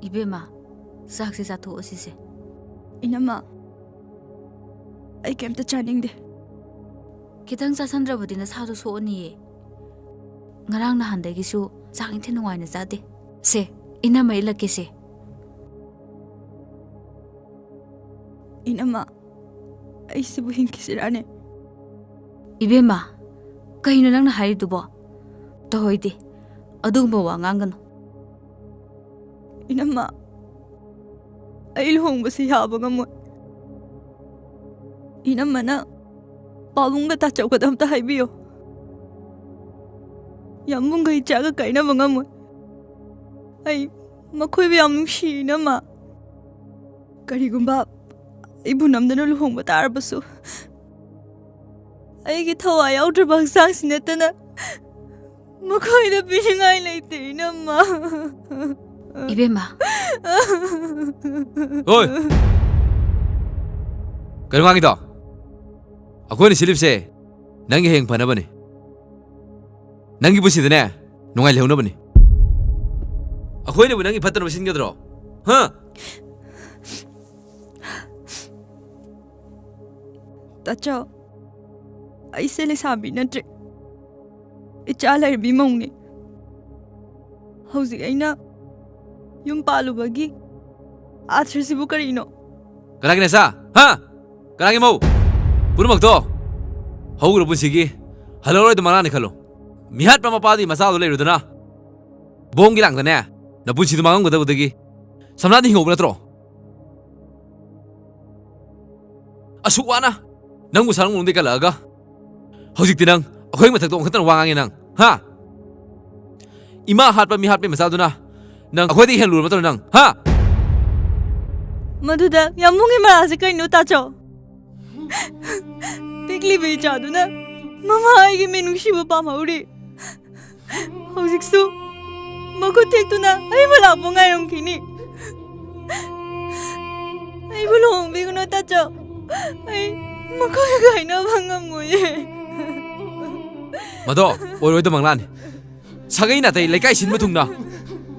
ꯏꯕꯦꯝꯃ, ꯆꯥꯛꯁꯦ ꯆꯥꯊꯣꯛꯑꯁꯤꯁꯦ꯫ ꯏꯅꯝꯃ, ꯑꯩ ꯀꯩꯝꯇ ꯆꯥꯅꯤꯡꯗꯦ꯫ ꯈꯤꯇꯪ ꯆꯥꯁꯟꯗ꯭ꯔꯕꯗꯤ ꯅꯁꯥꯗꯣ ꯁꯣꯛꯑꯅꯤꯌꯦ꯫ ꯉꯔꯥꯡ ꯅꯍꯥꯟꯗꯒꯤꯁꯨ ꯆꯥꯛ ꯏꯟꯊꯤ ꯅꯨꯡꯉꯥꯏꯅ ꯆꯥꯗꯦ꯫ ꯁꯦ, ꯏꯅꯝꯃ ꯏꯜꯂꯛꯀꯦꯁꯦ꯫ ꯏꯅꯝꯃ, ꯑꯩꯁꯤꯕꯨ ꯍꯤꯡꯈꯤꯁꯤꯔꯥꯅꯦ? ꯏꯕꯦꯝꯃ, ꯀꯩꯅꯣ ꯅꯪꯅ ꯍꯥꯏꯔꯤꯗꯨꯕꯣ? ꯇꯧꯍꯩꯗꯦ, ꯑꯗꯨꯒꯨꯝꯕ ꯋꯥ ꯉꯥꯡꯒꯅꯨ꯫ ꯏꯅꯝꯃ, ꯑꯩ ꯂꯨꯍꯣꯡꯕꯁꯤ ꯌꯥꯕ ꯉꯝꯃꯣꯏ꯫ ꯏꯅꯝꯃꯅ ꯄꯥꯕꯨꯡꯒ ꯇꯥꯆꯧꯒꯗ ꯑꯝꯇ ꯍꯥꯏꯕꯤꯌꯣ꯫ ꯌꯥꯝꯕꯨꯡꯒ ꯏꯆꯥꯒ ꯀꯥꯏꯅꯕ ꯉꯝꯃꯣꯏ꯫ ꯑꯩ ꯃꯈꯣꯏꯕꯨ ꯌꯥꯝ ꯅꯨꯡꯁꯤ, ꯏꯅꯝꯃ꯫ ꯀꯔꯤꯒꯨꯝꯕ ꯑꯩꯕꯨ ꯅꯝꯗꯅ ꯂꯨꯍꯣꯡꯕ ꯇꯥꯔꯕꯁꯨ, ꯑꯩꯒꯤ ꯊꯋꯥꯏ ꯌꯥꯎꯗ꯭ꯔꯕ ꯍꯛꯆꯥꯡꯁꯤ ꯅꯠꯇꯅ ꯃꯈꯣꯏꯗ ꯄꯤꯅꯤꯡꯉꯥꯏ ꯂꯩꯇꯦ, ꯏꯅꯝꯃ꯫ ꯏꯕꯦꯝꯃ꯫ ꯍꯣꯏ! ꯀꯩꯅꯣ ꯉꯥꯡꯉꯤꯗꯣ? ꯑꯩꯈꯣꯏꯅ ꯁꯤꯜꯂꯤꯕꯁꯦ ꯅꯪꯒꯤ ꯍꯌꯦꯡ ꯐꯅꯕꯅꯤ꯫ ꯅꯪꯒꯤ ꯄꯨꯟꯁꯤꯗꯅꯦ, ꯅꯨꯡꯉꯥꯏ ꯂꯩꯍꯧꯅꯕꯅꯤ꯫ ꯑꯩꯈꯣꯏꯅꯕꯨ ꯅꯪꯒꯤ ꯐꯠꯇꯅꯕ ꯁꯤꯟꯒꯗ꯭ꯔꯣ? ꯍꯥ? ꯇꯥꯆꯧ, ꯑꯩꯁꯦ ꯂꯩꯁꯥꯕꯤ ꯅꯠꯇ꯭ꯔꯦ꯫ ꯏꯆꯥ ꯂꯩꯔꯕꯤ ꯃꯧꯅꯤ꯫ ꯍꯧꯖꯤꯛ ꯑꯩꯅ ꯌꯨꯝ ꯄꯥꯜꯂꯨꯕꯒꯤ ꯑꯥꯊ꯭ꯔꯁꯤꯕꯨ ꯀꯔꯤꯅꯣ? ꯀꯅꯥꯒꯤ ꯅꯆꯥ? ꯍꯥ? ꯀꯅꯥꯒꯤ ꯃꯧ? ꯄꯨꯝꯅꯃꯛꯇꯣ ꯍꯧꯈ꯭ꯔ ꯄꯨꯟꯁꯤꯒꯤ ꯍꯜꯂꯛꯑꯔꯣꯏꯗ ꯃꯪꯂꯥꯟꯅꯤ ꯈꯜꯂꯣ꯫ ꯃꯤꯍꯥꯠꯄ ꯃꯄꯥꯗꯨꯒꯤ ꯃꯆꯥꯗꯣ ꯂꯩꯔꯨꯗꯅ ꯕꯣꯝꯒꯤ ꯂꯥꯡꯗꯅꯦ ꯅꯄꯨꯟꯁꯤꯗꯣ ꯃꯥꯡꯉꯝꯒꯗꯕꯗꯒꯤ ꯁꯝꯂꯥꯟꯗꯤ ꯍꯤꯡꯍꯧꯕ ꯅꯠꯇ꯭ꯔꯣ? ꯑꯁꯨꯛ ꯋꯥꯅ ꯅꯪꯕꯨ ꯁꯥꯔꯨꯡ ꯃꯅꯨꯡꯗ ꯀꯜꯂꯛꯑꯒ ꯍꯧꯖꯤꯛꯇꯤ ꯅꯪ ꯑꯩꯈꯣꯏ ꯃꯊꯛꯇ ꯑꯣꯟꯈꯠꯇꯅ ꯋꯥ ꯉꯥꯡꯉꯦ ꯅꯪ, ꯍꯥ? ꯏꯃꯥ ꯍꯥꯠꯄ ꯃꯤ ꯍꯥꯠꯄꯒꯤ ꯃꯆꯥꯗꯨꯅ ꯅꯪ ꯑꯩꯈꯣꯏꯗꯒꯤ ꯍꯦꯟꯅ ꯂꯨꯔꯕ ꯅꯠꯇ꯭ꯔꯣ ꯅꯪ, ꯍꯥ? ꯃꯗꯨꯗ ꯌꯥꯝꯕꯨꯡꯒꯤ ꯃꯔꯥꯜꯁꯦ ꯀꯩꯅꯣ, ꯇꯥꯆꯧ? ꯄꯤꯛꯂꯤꯕ ꯏꯆꯥꯗꯨꯅ ꯃꯃꯥ ꯑꯩꯒꯤ ꯃꯤꯅꯨꯡꯁꯤꯕꯨ ꯄꯥꯝꯍꯧꯔꯤ꯫ ꯍꯧꯖꯤꯛꯁꯨ ꯃꯈꯨꯠ ꯊꯦꯛꯇꯨꯅ ꯑꯩꯕꯨ ꯂꯥꯛꯄ ꯉꯥꯏꯔꯝꯈꯤꯅꯤ꯫ ꯑꯩꯕꯨ ꯂꯨꯍꯣꯡꯕꯤꯒꯅꯨ, ꯇꯥꯆꯧ꯫ ꯑꯩ ꯃꯈꯣꯏꯒ ꯀꯥꯏꯅꯕ ꯉꯝꯃꯣꯏꯌꯦ꯫ ꯃꯗꯣ ꯑꯣꯏꯔꯣꯏꯗꯕ ꯃꯪꯂꯥꯟꯅꯤ꯫ ꯁꯥꯒꯩ ꯅꯥꯇꯩ ꯂꯩꯀꯥꯏ ꯁꯤꯟꯕ ꯊꯨꯡꯅ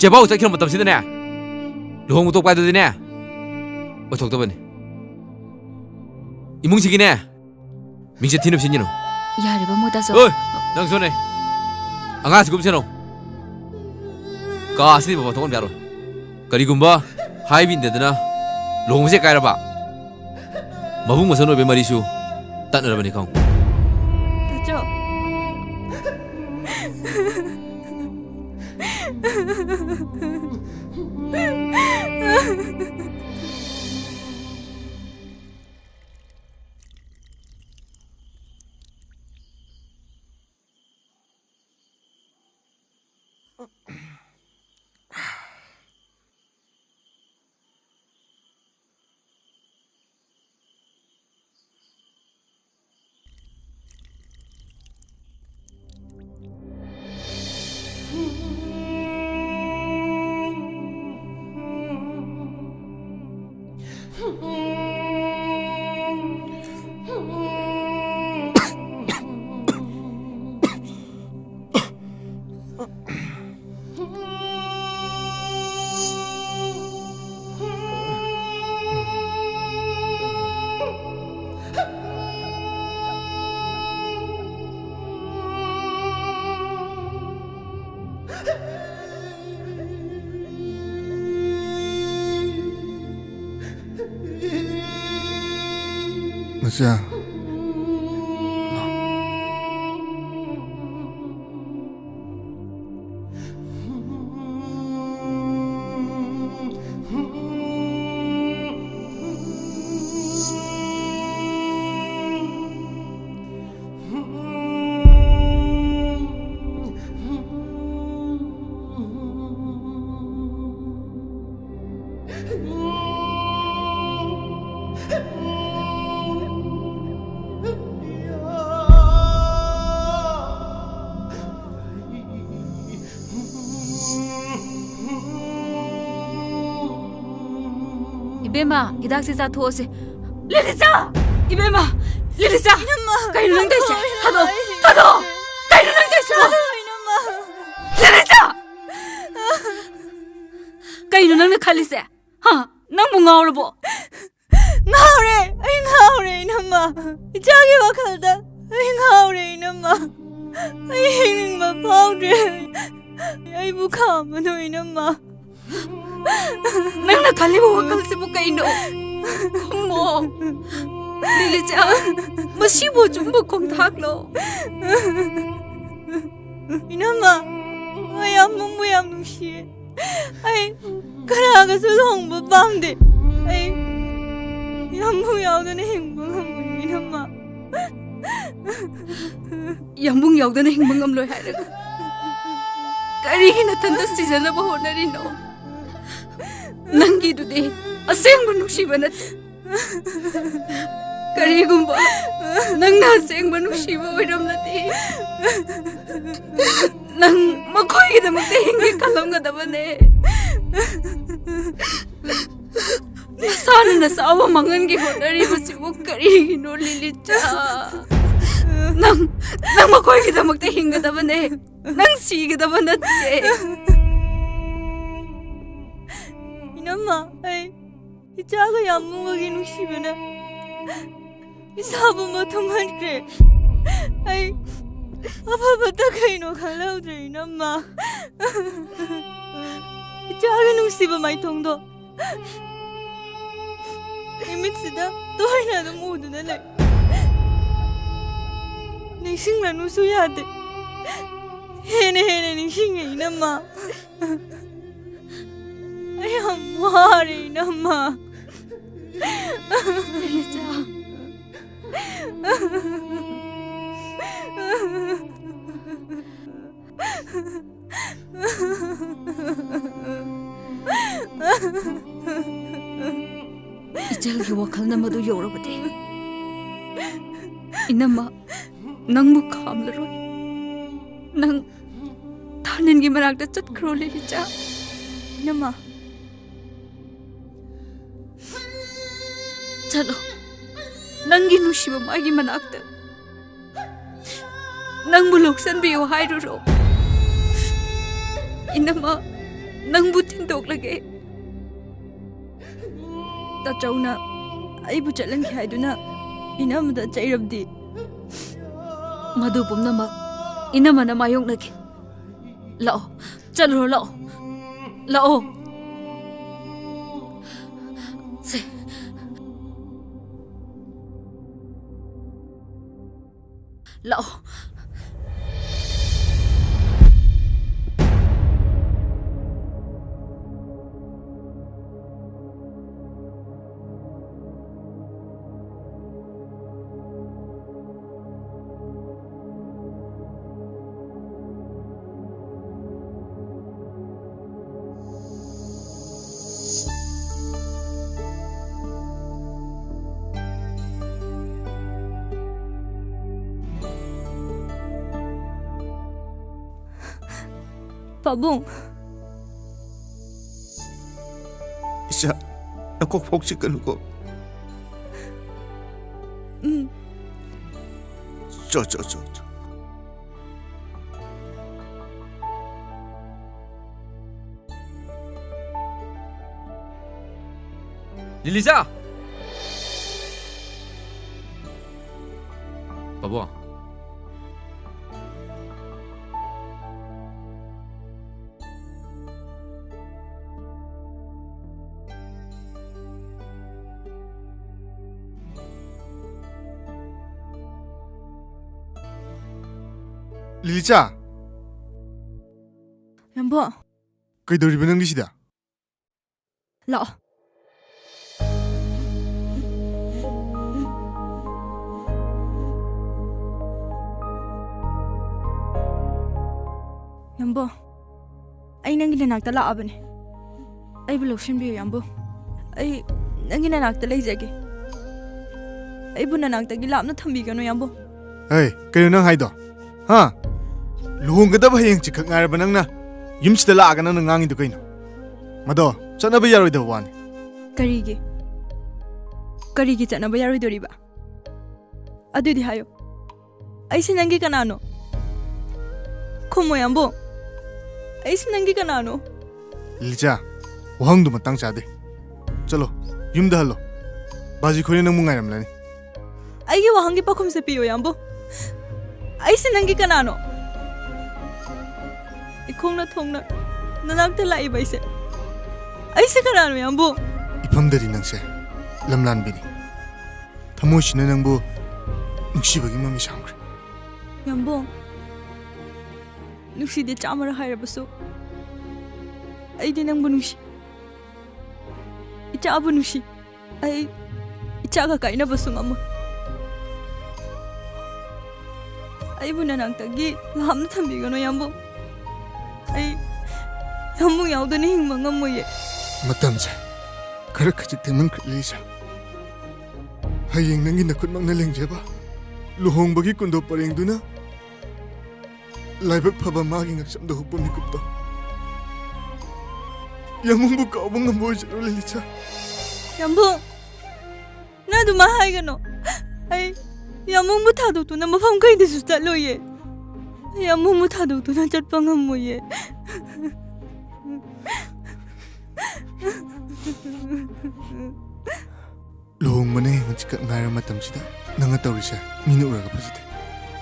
ꯆꯦꯕꯥꯎ ꯆꯠꯈꯤꯕ ꯃꯇꯝꯁꯤꯗꯅꯦ, ꯂꯨꯍꯣꯡꯕ ꯇꯣꯛꯄ ꯍꯥꯏꯗꯨꯗꯤꯅꯦ, ꯑꯣꯏꯊꯣꯛꯇꯕꯅꯤ꯫ ꯏꯃꯨꯡꯁꯤꯒꯤꯅꯦ, ꯃꯤꯡꯆꯠ ꯊꯤꯅꯕ ꯁꯤꯟꯒꯅꯨ꯫ ꯌꯥꯔꯦꯕ, ꯃꯣꯇꯥꯁꯣ꯫ ꯑꯣꯏ, ꯅꯪꯁꯨꯅꯦ꯫ ꯑꯉꯥꯡꯁꯤ ꯀꯨꯝꯁꯦꯅꯣ꯫ ꯀꯥ ꯑꯁꯤꯗꯤ ꯃꯄꯥꯟ ꯊꯣꯛꯍꯟꯕ ꯌꯥꯔꯣꯏ꯫ ꯀꯔꯤꯒꯨꯝꯕ ꯍꯥꯏꯕ ꯏꯟꯗꯗꯅ ꯂꯨꯍꯣꯡꯕꯁꯦ ꯀꯥꯏꯔꯕ, ꯃꯕꯨꯡ ꯃꯁꯣꯟ ꯑꯣꯏꯕ ꯃꯔꯤꯁꯨ ꯇꯠꯅꯔꯕꯅꯤ ꯈꯪꯉꯨ꯫ ꯇꯥꯆꯧ꯫ ꯃꯆꯥ꯫ ꯏꯕꯦꯝꯃ, ꯍꯤꯗꯥꯛꯁꯦ ꯆꯥꯊꯣꯛꯑꯁꯦ꯫ ꯂꯤꯂꯤꯆꯥ! ꯏꯕꯦꯝꯃ! ꯂꯤꯂꯤꯆꯥ! ꯏꯅꯝꯃ! ꯀꯩꯅꯣ ꯅꯪ ꯇꯧꯔꯤꯁꯦ? ꯊꯥꯗꯣꯛꯑꯣ! ꯊꯥꯗꯣꯛꯑꯣ! ꯀꯩꯅꯣ ꯅꯪ ꯇꯧꯔꯤꯁꯤꯕꯣ? ꯏꯅꯝꯃ! ꯂꯤꯂꯤꯆꯥ! ꯀꯩꯅꯣ ꯅꯪꯅ ꯈꯜꯂꯤꯁꯦ? ꯍꯥ? ꯅꯪꯕꯨ ꯉꯥꯎꯔꯕꯣ? ꯉꯥꯎꯔꯦ꯫ ꯑꯩ ꯉꯥꯎꯔꯦ, ꯏꯅꯝꯃ꯫ ꯏꯆꯥꯒꯤ ꯋꯥꯈꯜꯗ ꯑꯩ ꯉꯥꯎꯔꯦ, ꯏꯅꯝꯃ꯫ ꯑꯩ ꯍꯤꯡꯅꯤꯡꯕ ꯐꯥꯎꯗ꯭ꯔꯦ꯫ ꯑꯩꯕꯨ ꯈꯥꯝꯃꯅꯨ, ꯏꯅꯝꯃ꯫ ꯅꯪꯅ ꯈꯜꯂꯤꯕ ꯋꯥꯈꯜꯁꯤꯕꯨ ꯀꯩꯅꯣ? ꯈꯨꯝꯃꯣ꯫ ꯂꯤꯂꯤꯆꯥ, ꯃꯁꯤꯕꯨ ꯑꯆꯨꯝꯕ ꯈꯣꯡꯊꯥꯡꯂꯣ? ꯏꯅꯝꯃ, ꯑꯩ ꯌꯥꯝ ꯅꯨꯡꯕꯨ ꯌꯥꯝ ꯅꯨꯡꯁꯤꯌꯦ꯫ ꯑꯩ ꯀꯅꯥꯒꯁꯨ ꯂꯨꯍꯣꯡꯕ ꯄꯥꯝꯗꯦ꯫ ꯑꯩ ꯌꯥꯝꯕꯨꯡ ꯌꯥꯎꯗꯅ ꯍꯤꯡꯕ ꯉꯝꯃꯣꯏ, ꯏꯅꯝꯃ꯫ ꯌꯥꯝꯕꯨꯡ ꯌꯥꯎꯗꯅ ꯍꯤꯡꯕ ꯉꯝꯂꯣꯏ ꯍꯥꯏꯔꯒ ꯀꯔꯤꯒꯤ ꯅꯊꯟꯇ ꯁꯤꯖꯅꯕ ꯍꯣꯠꯅꯔꯤꯅꯣ? ꯅꯪꯒꯤꯗꯨꯗꯤ ꯑꯁꯦꯡꯕ ꯅꯨꯡꯁꯤꯕ ꯅꯠꯇꯦ꯫ ꯀꯔꯤꯒꯨꯝꯕ ꯅꯪꯅ ꯑꯁꯦꯡꯕ ꯅꯨꯡꯁꯤꯕ ꯑꯣꯏꯔꯝꯂꯗꯤ, ꯅꯪ ꯃꯈꯣꯏꯒꯤꯗꯃꯛꯇ ꯍꯤꯡꯒꯦ ꯈꯜꯂꯝꯒꯗꯕꯅꯦ꯫ ꯅꯁꯥꯅ ꯅꯆꯥꯕꯨ ꯃꯥꯡꯍꯟꯒꯦ ꯍꯣꯠꯅꯔꯤꯕꯁꯤꯕꯨ ꯀꯔꯤꯒꯤꯅꯣ, ꯂꯤꯂꯤꯆꯥ? ꯅꯪ, ꯅꯪ ꯃꯈꯣꯏꯒꯤꯗꯃꯛꯇ ꯍꯤꯡꯒꯗꯕꯅꯦ꯫ ꯅꯪ ꯁꯤꯒꯗꯕ ꯅꯠꯇꯦ꯫ ꯏꯅꯝꯃ, ꯑꯩ ꯏꯆꯥꯒ ꯌꯥꯝꯕꯨꯡꯒꯒꯤ ꯅꯨꯡꯁꯤꯕꯅ ꯏꯁꯥ ꯄꯨꯝꯕ ꯊꯨꯝꯍꯟꯈ꯭ꯔꯦ꯫ ꯑꯩ ꯑꯐꯕꯇ ꯀꯩꯅꯣ ꯈꯪꯍꯧꯗ꯭ꯔꯦ, ꯏꯅꯝꯃ꯫ ꯏꯆꯥꯒꯤ ꯅꯨꯡꯁꯤꯕ ꯃꯥꯏꯊꯣꯡꯗꯣ ꯅꯨꯃꯤꯠꯁꯤꯗ ꯇꯣꯏꯅ ꯑꯗꯨꯝ ꯎꯗꯨꯅ ꯂꯩ꯫ ꯅꯤꯡꯁꯤꯡꯂꯅꯨꯁꯨ ꯌꯥꯗꯦ꯫ ꯍꯦꯟꯅ ꯍꯦꯟꯅ ꯅꯤꯡꯁꯤꯡꯉꯦ, ꯏꯅꯝꯃ꯫ ꯑꯩ ꯌꯥꯝ ꯋꯥꯔꯦ, ꯏꯅꯝꯃ꯫ ꯂꯤꯂꯤꯆꯥ꯫ ꯏꯆꯜꯒꯤ ꯋꯥꯈꯜꯅ ꯃꯗꯨ ꯌꯧꯔꯕꯗꯤ, ꯏꯅꯝꯃ, ꯅꯪꯕꯨ ꯈꯥꯝꯂꯔꯣꯏ꯫ ꯅꯪ ꯊꯥꯅꯤꯟꯒꯤ ꯃꯅꯥꯛꯇ ꯆꯠꯈ꯭ꯔꯣ, ꯂꯤꯂꯤꯆꯥ꯫ ꯏꯅꯝꯃ꯫ ꯆꯠꯂꯣ꯫ ꯅꯪꯒꯤ ꯅꯨꯡꯁꯤꯕ ꯃꯥꯒꯤ ꯃꯅꯥꯛꯇ ꯅꯪꯕꯨ ꯂꯧꯁꯟꯕꯤꯌꯨ ꯍꯥꯏꯔꯨꯔꯣ꯫ ꯏꯅꯝꯃ, ꯅꯪꯕꯨ ꯊꯤꯟꯗꯣꯛꯂꯒꯦ꯫ ꯇꯥꯆꯧꯅ ꯑꯩꯕꯨ ꯆꯠꯍꯟꯈꯤ ꯍꯥꯏꯗꯨꯅ ꯏꯅꯝꯃꯗ ꯆꯩꯔꯕꯗꯤ? ꯃꯗꯨ ꯄꯨꯝꯅꯃꯛ ꯏꯅꯝꯃꯅ ꯃꯥꯌꯣꯛꯅꯈꯤ꯫ ꯂꯥꯛꯑꯣ, ꯆꯠꯂꯨꯔꯣ, ꯂꯥꯛꯑꯣ, ꯂꯥꯛꯑꯣ꯫ ꯁꯦ꯫ ꯂꯥꯛꯑꯣ꯫ ꯄꯥꯕꯨꯡ꯫ ꯏꯆꯥ, ꯅꯀꯣꯛ ꯐꯧ ꯆꯤꯛꯀꯅꯨꯀꯣ꯫ ꯎꯝ꯫ ꯆꯣ, ꯆꯣ, ꯆꯣ, ꯆꯣ꯫ ꯂꯤꯂꯤꯆꯥ! ꯄꯥꯕꯨꯡ꯫ ꯂꯤꯂꯤꯆꯥ! ꯌꯥꯝꯕꯣ꯫ ꯀꯩꯗꯧꯔꯤꯕ ꯅꯪꯗꯤ ꯁꯤꯗ? ꯂꯥꯛꯑꯣ꯫ ꯌꯥꯝꯕꯣ, ꯑꯩ ꯅꯪꯒꯤ ꯅꯅꯥꯛꯇ ꯂꯥꯛꯑꯕꯅꯦ꯫ ꯑꯩꯕꯨ ꯂꯧꯁꯤꯟꯕꯤꯌꯨ, ꯌꯥꯝꯕꯨ꯫ ꯑꯩ ꯅꯪꯒꯤ ꯅꯅꯥꯛꯇ ꯂꯩꯖꯒꯦ꯫ ꯑꯩꯕꯨ ꯅꯅꯥꯛꯇꯒꯤ ꯂꯥꯞꯅ ꯊꯝꯕꯤꯒꯅꯨ, ꯌꯥꯝꯕꯨ꯫ ꯍꯩ, ꯀꯩꯅꯣ ꯅꯪ ꯍꯥꯏꯗꯣ? ꯍꯥ? ꯂꯨꯍꯣꯡꯒꯗꯕ ꯍꯌꯦꯡ ꯆꯤꯛꯈꯛ ꯉꯥꯏꯔꯕ ꯅꯪꯅ ꯌꯨꯝꯁꯤꯗ ꯂꯥꯛꯑꯒ ꯅꯪꯅ ꯉꯥꯡꯉꯤꯗꯣ ꯀꯩꯅꯣ? ꯃꯗꯣ ꯆꯠꯅꯕ ꯌꯥꯔꯣꯏꯗꯕ ꯋꯥꯅꯤ꯫ ꯀꯔꯤꯒꯤ? ꯀꯔꯤꯒꯤ ꯆꯠꯅꯕ ꯌꯥꯔꯣꯏꯗꯣꯔꯤꯕ? ꯑꯗꯨꯗꯤ ꯍꯥꯏꯌꯨ, ꯑꯩꯁꯦ ꯅꯪꯒꯤ ꯀꯅꯥꯅꯣ? ꯈꯨꯝꯃꯣ, ꯌꯥꯝꯕꯨ꯫ ꯑꯩꯁꯦ ꯅꯪꯒꯤ ꯀꯅꯥꯅꯣ? ꯂꯤꯂꯤꯆꯥ, ꯋꯥꯍꯪꯗꯨ ꯃꯇꯥꯡ ꯆꯥꯗꯦ꯫ ꯆꯠꯂꯣ, ꯌꯨꯝꯗ ꯍꯜꯂꯣ꯫ ꯕꯥꯖꯤ ꯈꯣꯏꯅ ꯅꯪꯕꯨ ꯉꯥꯏꯔꯝꯂꯅꯤ꯫ ꯑꯩꯒꯤ ꯋꯥꯍꯪꯒꯤ ꯄꯥꯎꯈꯨꯝꯁꯦ ꯄꯤꯌꯣ, ꯌꯥꯝꯕꯨꯡ꯫ ꯑꯩꯁꯦ ꯅꯪꯒꯤ ꯀꯅꯥꯅꯣ? ꯏꯈꯣꯡꯅ ꯊꯣꯡꯅ ꯅꯅꯥꯛꯇ ꯂꯥꯛꯏꯕ ꯑꯩꯁꯦ, ꯑꯩꯁꯦ ꯀꯅꯥꯅꯣ, ꯌꯥꯝꯕꯨꯡ? ꯏꯐꯝꯗꯗꯤ ꯅꯪꯁꯦ ꯂꯝꯂꯥꯟꯕꯤꯅꯤ꯫ ꯊꯃꯣꯏꯁꯤꯅ ꯅꯪꯕꯨ ꯅꯨꯡꯁꯤꯕꯒꯤ ꯃꯃꯤ ꯁꯥꯝꯈ꯭ꯔꯦ꯫ ꯌꯥꯝꯕꯨꯡ, ꯅꯨꯡꯁꯤꯗꯦ ꯆꯥꯝꯃꯔ ꯍꯥꯏꯔꯕꯁꯨ, ꯑꯩꯗꯤ ꯅꯪꯕꯨ ꯅꯨꯡꯁꯤ꯫ ꯏꯆꯥꯕꯨ ꯅꯨꯡꯁꯤ꯫ ꯑꯩ ꯏꯆꯥꯒ ꯀꯥꯏꯅꯕꯁꯨ ꯉꯝꯃꯣꯏ꯫ ꯑꯩꯕꯨ ꯅꯅꯥꯛꯇꯒꯤ ꯂꯥꯞꯅ ꯊꯝꯕꯤꯒꯅꯨ, ꯌꯥꯝꯕꯨꯡ꯫ ꯑꯩ ꯌꯥꯝꯕꯨꯡ ꯌꯥꯎꯗꯅ ꯍꯤꯡꯕ ꯉꯝꯃꯣꯏꯌꯦ꯫ ꯃꯇꯝꯁꯦ ꯈꯔ ꯈꯖꯤꯛ ꯊꯦꯡꯃꯟꯈ꯭ꯔꯦ, ꯂꯤꯂꯤꯆꯥ꯫ ꯍꯌꯦꯡ ꯅꯪꯒꯤ ꯅꯈꯨꯠꯃꯛꯅ ꯂꯦꯡꯖꯕ ꯂꯨꯍꯣꯡꯕꯒꯤ ꯀꯨꯟꯗꯣ ꯄꯔꯦꯡꯗꯨꯅ ꯂꯥꯏꯕꯛ ꯐꯕ ꯃꯥꯒꯤ ꯉꯛꯁꯝꯗ ꯍꯨꯛꯄ ꯃꯤꯀꯨꯞꯇꯣ ꯌꯥꯝꯕꯨꯡꯕꯨ ꯀꯥꯎꯕ ꯉꯝꯕ ꯑꯣꯏꯖꯔꯣ, ꯂꯤꯂꯤꯆꯥ꯫ ꯌꯥꯝꯕꯨꯡ, ꯅꯪ ꯑꯗꯨꯃꯥꯏ ꯍꯥꯏꯒꯅꯣ꯫ ꯑꯩ ꯌꯥꯝꯕꯨꯡꯕꯨ ꯊꯥꯗꯣꯛꯇꯨꯅ ꯃꯐꯝ ꯀꯩꯗꯁꯨ ꯆꯠꯂꯣꯏꯌꯦ꯫ ꯑꯩ ꯌꯥꯝꯕꯨꯡꯕꯨ ꯊꯥꯗꯣꯛꯇꯨꯅ ꯆꯠꯄ ꯉꯝꯃꯣꯏꯌꯦ꯫ ꯂꯨꯍꯣꯡꯕꯅ ꯍꯌꯦꯡ ꯍꯪꯆꯤꯠꯈꯛ ꯉꯥꯏꯔ ꯃꯇꯝꯁꯤꯗ ꯅꯪꯅ ꯇꯧꯔꯤꯁꯦ ꯃꯤꯅ ꯎꯔꯒ ꯐꯖꯗꯦ꯫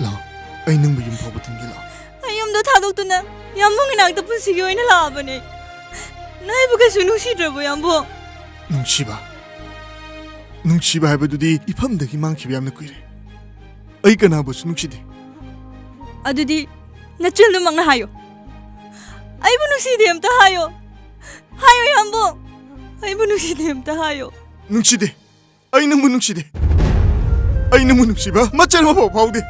ꯂꯥꯛꯑꯣ, ꯑꯩ ꯅꯪꯕꯨ ꯌꯨꯝ ꯐꯥꯎꯕ ꯊꯤꯟꯒꯦ, ꯂꯥꯛꯑꯣ꯫ ꯑꯩ ꯌꯨꯝꯗ ꯊꯥꯗꯣꯛꯇꯨꯅ ꯌꯥꯝꯕꯨꯡꯒꯤ ꯅꯥꯛꯇ ꯄꯨꯟꯁꯤꯒꯤ ꯑꯣꯏꯅ ꯂꯥꯛꯑꯕꯅꯦ꯫ ꯅꯪ ꯑꯩꯕꯨ ꯀꯩꯁꯨ ꯅꯨꯡꯁꯤꯗ꯭ꯔꯕꯣ, ꯌꯥꯝꯕꯨꯡ? ꯅꯨꯡꯁꯤꯕ? ꯅꯨꯡꯁꯤꯕ ꯍꯥꯏꯕꯗꯨꯗꯤ ꯏꯐꯝꯗꯒꯤ ꯃꯥꯡꯈꯤꯕ ꯌꯥꯝꯅ ꯀꯨꯏꯔꯦ꯫ ꯑꯩ ꯀꯅꯥꯕꯨꯁꯨ ꯅꯨꯡꯁꯤꯗꯦ꯫ ꯑꯗꯨꯗꯤ ꯅꯆꯤꯟꯗꯨꯃꯛꯅ ꯍꯥꯏꯌꯣ꯫ ꯑꯩꯕꯨ ꯅꯨꯡꯁꯤꯗꯦ ꯑꯝꯇ ꯍꯥꯏꯌꯣ꯫ ꯍꯥꯏꯌꯣ, ꯌꯥꯝꯕꯨꯡ꯫ ꯑꯩꯕꯨ ꯅꯨꯡꯁꯤꯗꯦ ꯑꯝꯇ ꯍꯥꯏꯌꯣ꯫ ꯅꯨꯡꯁꯤꯗꯦ꯫ ꯑꯩ ꯅꯪꯕꯨ ꯅꯨꯡꯁꯤꯗꯦ꯫ ꯑꯩ ꯅꯪꯕꯨ ꯅꯨꯡꯁꯤꯕ ꯃꯆꯦꯠ ꯑꯃꯐꯥꯎ ꯐꯥꯎꯗꯦ꯫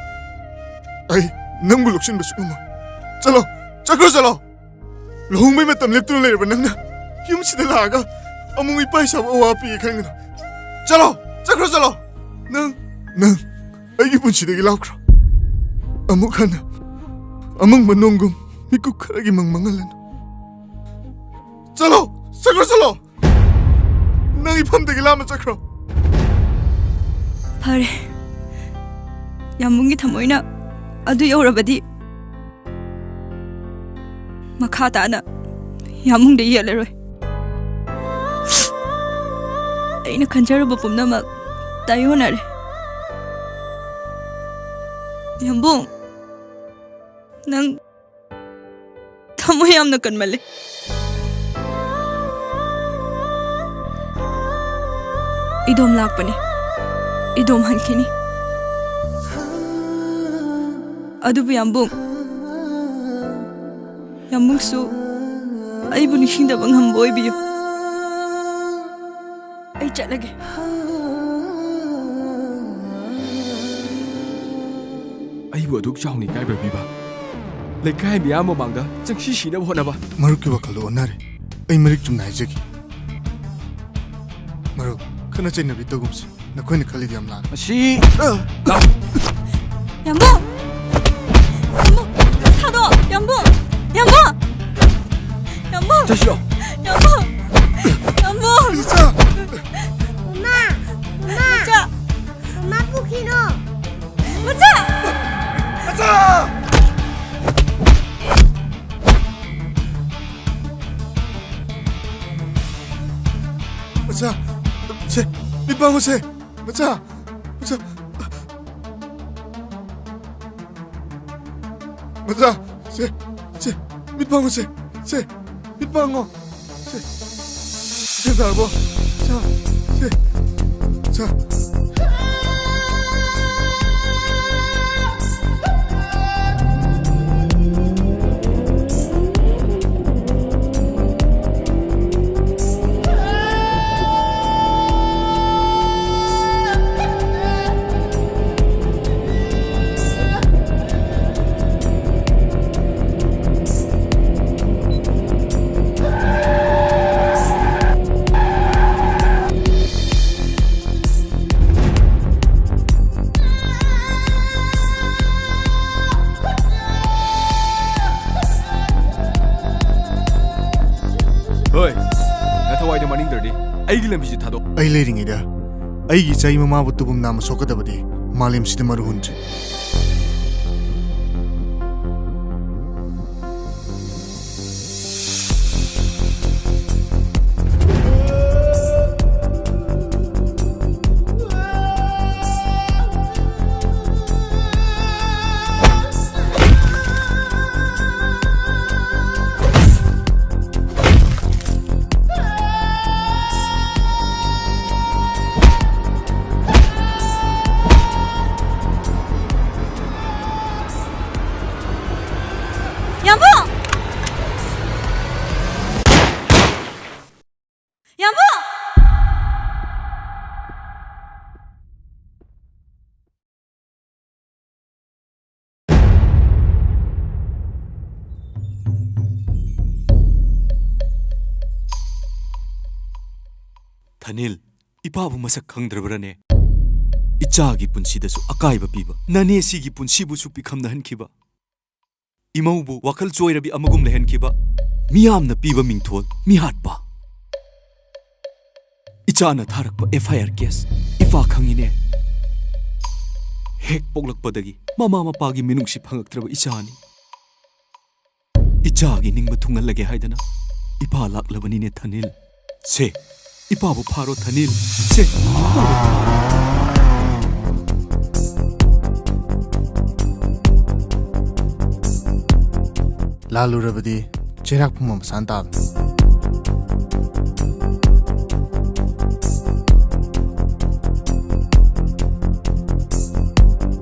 ꯑꯩ ꯅꯪꯕꯨ ꯂꯧꯁꯤꯟꯕꯁꯨ ꯉꯝꯃꯣꯏ꯫ ꯆꯠꯂꯣ, ꯆꯠꯈ꯭ꯔꯣ, ꯆꯠꯂꯣ꯫ ꯂꯨꯍꯣꯡꯕꯩ ꯃꯇꯝ ꯂꯦꯞꯇꯨꯅ ꯂꯩꯔꯕ ꯅꯪꯅ ꯌꯨꯝꯁꯤꯗ ꯂꯥꯛꯑꯒ ꯑꯃꯨꯛ ꯏꯄꯥ ꯏꯁꯥꯕꯨ ꯑꯋꯥ ꯄꯤꯒꯦ ꯈꯟꯒꯅꯨ꯫ ꯆꯠꯂꯣ, ꯆꯠꯈ꯭ꯔꯣ, ꯆꯠꯂꯣ꯫ ꯅꯪ, ꯅꯪ ꯑꯩꯒꯤ ꯄꯨꯟꯁꯤꯗꯒꯤ ꯂꯥꯞꯈ꯭ꯔꯣ꯫ ꯑꯃꯨꯛ ꯍꯟꯅ ꯑꯃꯪꯕ ꯅꯣꯡꯒꯨꯝ ꯃꯤꯀꯨꯞ ꯈꯔꯒꯤ ꯃꯪ ꯃꯪꯍꯜꯂꯅꯨ꯫ ꯆꯠꯂꯣ, ꯆꯠꯈ꯭ꯔꯣ, ꯆꯠꯂꯣ꯫ ꯅꯪ ꯏꯐꯝꯗꯒꯤ ꯂꯥꯞꯅ ꯆꯠꯈ꯭ꯔꯣ꯫ ꯐꯔꯦ, ꯌꯥꯝꯕꯨꯡꯒꯤ ꯊꯃꯣꯏꯅ ꯑꯗꯨ ꯌꯧꯔꯕꯗꯤ ꯃꯈꯥ ꯇꯥꯅ ꯌꯥꯝꯕꯨꯡꯗ ꯌꯦꯠꯂꯔꯣꯏ꯫ ꯑꯩꯅ ꯈꯟꯖꯔꯨꯕ ꯄꯨꯝꯅꯃꯛ ꯇꯥꯏꯑꯣꯟꯅꯔꯦ꯫ ꯌꯥꯝꯕꯨꯡ, ꯅꯪ ꯊꯃꯣꯏ ꯌꯥꯝꯅ ꯀꯟꯃꯜꯂꯦ꯫ ꯏꯗꯣꯝ ꯂꯥꯛꯄꯅꯤ, ꯏꯗꯣꯝ ꯍꯟꯈꯤꯅꯤ꯫ ꯑꯗꯨꯕꯨ ꯌꯥꯝꯕꯨꯡ, ꯌꯥꯝꯕꯨꯡꯁꯨ ꯑꯩꯕꯨ ꯅꯤꯡꯁꯤꯡꯗꯕ ꯉꯝꯕ ꯑꯣꯏꯕꯤꯌꯨ꯫ ꯑꯩ ꯆꯠꯂꯒꯦ꯫ ꯑꯩꯕꯨ ꯑꯗꯨꯛ ꯆꯥꯎꯅ ꯏꯀꯥꯏꯕ ꯄꯤꯕ, ꯂꯩꯀꯥꯏ ꯃꯤꯌꯥꯝ ꯃꯃꯥꯡꯗ ꯆꯪꯁꯤ ꯁꯤꯅꯕ ꯍꯣꯠꯅꯕ꯫ ꯃꯔꯨꯞꯀꯤ ꯋꯥꯈꯜꯗꯨ ꯑꯣꯟꯅꯔꯦ꯫ ꯑꯩ ꯃꯔꯤꯛ ꯆꯨꯝꯅ ꯍꯥꯏꯖꯒꯦ꯫ ꯃꯔꯨꯞ, ꯈꯠꯅ ꯆꯩꯅꯕꯤ ꯇꯧꯒꯨꯝꯁꯤ꯫ ꯅꯈꯣꯏꯅ ꯈꯜꯂꯤꯗꯤ ꯌꯥꯝ ꯂꯥꯟꯅ꯫ ꯃꯁꯤ ꯌꯥꯝꯕꯨꯡ! ꯌꯥꯝꯕꯨꯡ! ꯊꯥꯗꯣꯛ! ꯌꯥꯝꯕꯨꯡ! ꯌꯥꯝꯕꯨꯡ! ꯌꯥꯝꯕꯨꯡ! ꯆꯠꯁꯤꯔꯣ? ꯌꯥꯝꯕꯨꯡ! ꯌꯥꯝꯕꯨꯡ! ꯏꯆꯥ! ꯃꯃꯥ! ꯃꯃꯥ! ꯏꯆꯥ! ꯃꯃꯥ ꯄꯨꯈꯤꯅꯣ! ꯃꯆꯥ! ꯃꯆꯥ! ꯃꯆꯥ! ꯁꯦ, ꯃꯤꯠ ꯄꯥꯡꯉꯨꯁꯦ! ꯃꯆꯥ! ꯃꯆꯥ! ꯃꯆꯥ! ꯁꯦ! ꯁꯦ! ꯃꯤꯠ ꯄꯥꯡꯉꯨꯁꯦ! ꯁꯦ! ꯃꯤꯠ ꯄꯥꯡꯉꯣ! ꯁꯦ! ꯒ꯭ꯌꯥꯟ ꯇꯥꯔꯕꯣ? ꯁꯦ! ꯁꯦ! ꯁꯦ! ꯍꯣꯏ, ꯅꯊꯋꯥꯏꯗꯣ ꯃꯥꯡꯅꯤꯡꯗ꯭ꯔꯗꯤ ꯑꯩꯒꯤ ꯂꯝꯕꯤꯁꯦ ꯊꯥꯗꯣꯛ꯫ ꯑꯩ ꯂꯩꯔꯤꯉꯩꯗ ꯑꯩꯒꯤ ꯏꯆꯥ ꯃꯃꯥꯕꯨ ꯇꯨꯕꯨꯝ ꯅꯥꯝꯃ ꯁꯣꯛꯀꯗꯕꯗꯤ ꯃꯥꯂꯦꯝꯁꯤꯗ ꯃꯔꯨ ꯍꯨꯟꯗ꯭ꯔꯤ꯫ ꯊꯅꯤꯜ, ꯏꯄꯥꯕꯨ ꯃꯁꯛ ꯈꯪꯗ꯭ꯔꯕ꯭ꯔꯅꯦ? ꯏꯆꯥꯒꯤ ꯄꯨꯟꯁꯤꯗꯁꯨ ꯑꯀꯥꯏꯕ ꯄꯤꯕ, ꯅꯅꯦꯁꯤꯒꯤ ꯄꯨꯟꯁꯤꯕꯨꯁꯨ ꯄꯤꯈꯝꯅꯍꯟꯈꯤꯕ, ꯏꯃꯧꯕꯨ ꯋꯥꯈꯜ ꯆꯣꯏꯔꯕꯤ ꯑꯃꯒꯨꯝ ꯂꯩꯍꯟꯈꯤꯕ, ꯃꯤꯌꯥꯝꯅ ꯄꯤꯕ ꯃꯤꯡꯊꯣꯜ ꯃꯤꯍꯥꯠꯄ꯫ ꯏꯆꯥꯅ ꯊꯥꯔꯛꯄ F I R case ꯏꯄꯥ ꯈꯪꯉꯤꯅꯦ꯫ ꯍꯦꯛ ꯄꯣꯛꯂꯛꯄꯗꯒꯤ ꯃꯃꯥ ꯃꯄꯥꯒꯤ ꯃꯤꯅꯨꯡꯁꯤ ꯐꯪꯉꯛꯇ꯭ꯔꯕ ꯏꯆꯥꯅꯤ꯫ ꯏꯆꯥꯒꯤ ꯅꯤꯡꯕ ꯊꯨꯡꯍꯜꯂꯒꯦ ꯍꯥꯏꯗꯅ ꯏꯄꯥ ꯂꯥꯛꯂꯕꯅꯤꯅꯦ ꯊꯅꯤꯜ꯫ ꯁꯦ, ꯏꯄꯥꯕꯨ ꯐꯥꯔꯣ ꯊꯅꯤꯜ꯫ ꯁꯦ, ꯏꯄꯥꯕꯨ ꯐꯥꯔꯣ꯫ ꯂꯥꯜꯂꯨꯔꯕꯗꯤ ꯆꯩꯔꯥꯛ ꯐꯨꯝꯕ ꯃꯁꯥꯅ ꯇꯥꯕꯅꯤ꯫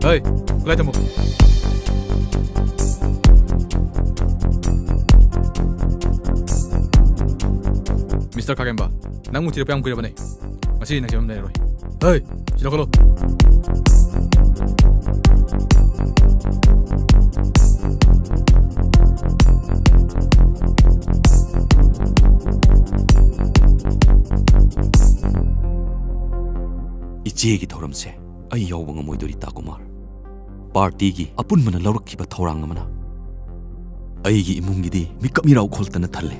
ꯍꯩ, ꯈꯨꯠꯂꯥꯏ ꯊꯝꯃꯨ꯫ ꯃꯤꯁꯇꯔ ꯈꯥꯒꯦꯝꯕ, ꯅꯪꯕꯨ ꯊꯤꯔꯛꯄ ꯌꯥꯝ ꯀꯨꯏꯔꯕꯅꯦ꯫ ꯉꯁꯤ ꯅꯪ ꯆꯦꯟꯐꯝ ꯂꯩꯔꯔꯣꯏ꯫ ꯍꯩ, ꯁꯤ ꯂꯧꯈꯠꯂꯣ꯫ ꯏꯆꯦꯒꯤ ꯊꯧꯔꯝꯁꯦ ꯑꯩ ꯌꯥꯎꯕ ꯉꯝꯃꯣꯏꯗꯣꯔꯤ, ꯇꯥꯀꯨꯃꯥꯔ꯫ ꯄꯥꯔꯇꯤꯒꯤ ꯑꯄꯨꯟꯕꯅ ꯂꯧꯔꯛꯈꯤꯕ ꯊꯧꯔꯥꯡ ꯑꯃꯅ ꯑꯩꯒꯤ ꯏꯃꯨꯡꯒꯤꯗꯤ ꯃꯤꯀꯞ ꯃꯤꯔꯥꯎ ꯈꯣꯜꯇꯅ ꯊꯜꯂꯦ꯫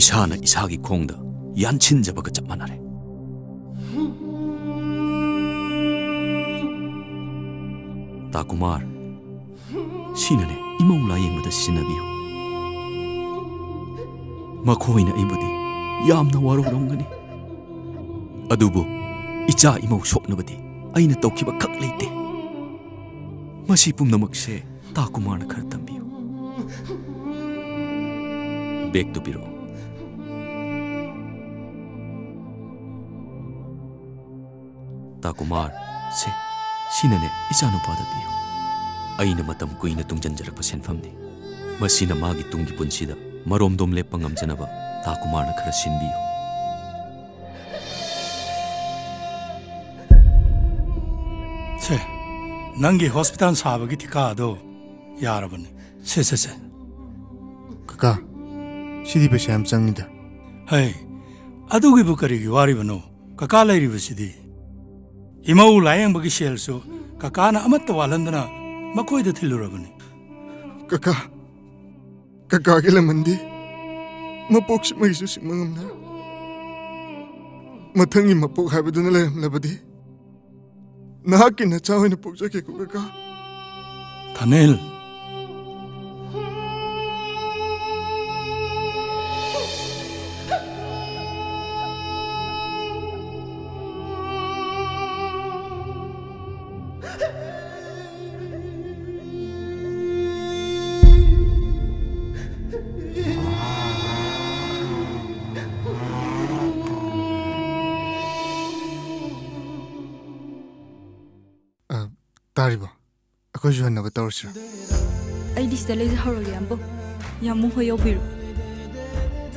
ꯏꯁꯥꯅ ꯏꯁꯥꯒꯤ ꯈꯣꯡꯗ ꯌꯥꯟꯁꯤꯟꯖꯕꯒ ꯆꯞ ꯃꯥꯟꯅꯔꯦ꯫ ꯇꯥꯀꯨꯃꯥꯔ, ꯁꯤꯅꯅꯦ ꯏꯃꯧ ꯂꯥꯌꯦꯡꯕꯗ ꯁꯤꯖꯤꯟꯅꯕꯤꯌꯨ꯫ ꯃꯈꯣꯏꯅ ꯑꯩꯕꯨꯗꯤ ꯌꯥꯝꯅ ꯋꯥꯔꯧꯔꯝꯒꯅꯤ, ꯑꯗꯨꯕꯨ ꯏꯆꯥ ꯏꯃꯧ ꯁꯣꯛꯅꯕꯗꯤ ꯑꯩꯅ ꯇꯧꯈꯤꯕ ꯈꯛ ꯂꯩꯇꯦ꯫ ꯃꯁꯤ ꯄꯨꯝꯅꯃꯛꯁꯦ ꯇꯥꯀꯨꯃꯥꯔꯅ ꯈꯔ ꯇꯝꯕꯤꯌꯨ꯫ ꯕꯦꯒꯇꯨ ꯄꯤꯔꯛꯑꯣ꯫ ꯇꯥꯀꯨꯃꯥꯔ, ꯁꯦ, ꯁꯤꯅꯅꯦ ꯏꯆꯥꯅꯨꯄꯥꯗ ꯄꯤꯌꯨ꯫ ꯑꯩꯅ ꯃꯇꯝ ꯀꯨꯏꯅ ꯇꯨꯡꯖꯟꯖꯔꯛꯄ ꯁꯦꯟꯐꯝꯅꯤ꯫ ꯃꯁꯤꯅ ꯃꯥꯒꯤ ꯇꯨꯡꯒꯤ ꯄꯨꯟꯁꯤꯗ ꯃꯔꯣꯝꯗꯣꯝ ꯂꯦꯞꯄ ꯉꯝꯖꯅꯕ ꯇꯥꯀꯨꯃꯥꯔꯅ ꯈꯔ ꯁꯤꯟꯕꯤꯌꯨ꯫ ꯁꯦ, ꯅꯪꯒꯤ ꯍꯣꯁꯄꯤꯇꯥꯜ ꯁꯥꯕꯒꯤ ꯊꯤꯀꯥꯗꯣ ꯌꯥꯔꯕꯅꯤ꯫ ꯁꯦ, ꯁꯦ, ꯁꯦ꯫ ꯀꯀꯥ, ꯁꯤꯗꯤ ꯄꯩꯁꯥ ꯌꯥꯝ ꯆꯪꯉꯤꯗ꯫ ꯍꯩ, ꯑꯗꯨꯒꯤꯕꯨ ꯀꯔꯤꯒꯤ ꯋꯥꯔꯤꯕꯅꯣ? ꯀꯀꯥ ꯂꯩꯔꯤꯕꯁꯤꯗꯤ꯫ ꯏꯃꯧ ꯂꯥꯌꯦꯡꯕꯒꯤ ꯁꯦꯜꯁꯨ ꯀꯀꯥꯅ ꯑꯃꯠꯇ ꯋꯥꯠꯍꯟꯗꯅ ꯃꯈꯣꯏꯗ ꯊꯤꯜꯂꯨꯔꯕꯅꯤ꯫ ꯀꯀꯥ, ꯀꯀꯥꯒꯤ ꯂꯃꯟꯗꯤ ꯃꯄꯣꯛꯁꯤꯃꯒꯤꯁꯨ ꯁꯤꯡꯕ ꯉꯝꯂꯦ꯫ ꯃꯊꯪꯒꯤ ꯃꯄꯣꯛ ꯍꯥꯏꯕꯗꯨꯅ ꯂꯩꯔꯝꯂꯕꯗꯤ ꯅꯍꯥꯛꯀꯤ ꯅꯆꯥ ꯑꯣꯏꯅ ꯄꯣꯛꯆꯒꯦꯀꯣ ꯀꯀꯥ꯫ ꯊꯥꯅꯦꯜ꯫ ꯑ, ꯇꯥꯔꯤꯕꯣ? ꯑꯩꯈꯣꯏꯁꯨ ꯍꯟꯅꯕ ꯇꯧꯔꯁꯤꯔ? ꯑꯩꯗꯤ ꯁꯤꯗ ꯂꯩꯖꯍꯧꯔꯒꯦ, ꯌꯥꯝꯕꯨꯡ꯫ ꯌꯥꯝꯕꯨꯡ ꯍꯣꯏ ꯌꯧꯕꯤꯔꯣ꯫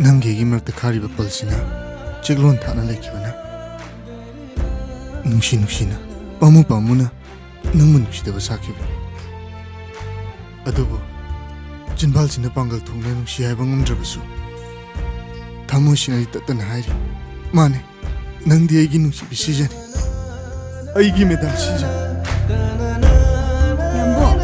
ꯅꯪꯒꯤ ꯑꯩꯒꯤ ꯃꯔꯛꯇ ꯈꯥꯔꯤꯕ ꯄꯜꯁꯤꯅ ꯆꯦꯛꯂꯣꯟ ꯊꯥꯅ ꯂꯩꯈꯤꯕꯅ ꯅꯨꯡꯁꯤ ꯅꯨꯡꯁꯤꯅ, ꯄꯥꯝꯃꯨ ꯄꯥꯝꯃꯨꯅ ꯅꯪꯕꯨ ꯅꯨꯡꯁꯤꯗꯕ ꯁꯥꯈꯤꯕꯅꯤ꯫ ꯑꯗꯨꯕꯨ ꯆꯤꯟꯕꯥꯜꯁꯤꯅ ꯄꯥꯡꯒꯜ ꯊꯣꯛꯅ ꯅꯨꯡꯁꯤ ꯍꯥꯏꯕ ꯉꯝꯗ꯭ꯔꯕꯁꯨ, ꯊꯃꯣꯏꯁꯤꯅꯗꯤ ꯇꯠꯇꯅ ꯍꯥꯏꯔꯤ, "ꯃꯥꯅꯦ, ꯅꯪꯗꯤ ꯑꯩꯒꯤ ꯅꯨꯡꯁꯤꯕꯤ ꯁꯤꯖꯅꯤ, ꯑꯩꯒꯤ ꯃꯦꯗꯥꯝ ꯁꯤꯖꯅꯤ꯫" ꯌꯥꯝꯕꯨꯡ꯫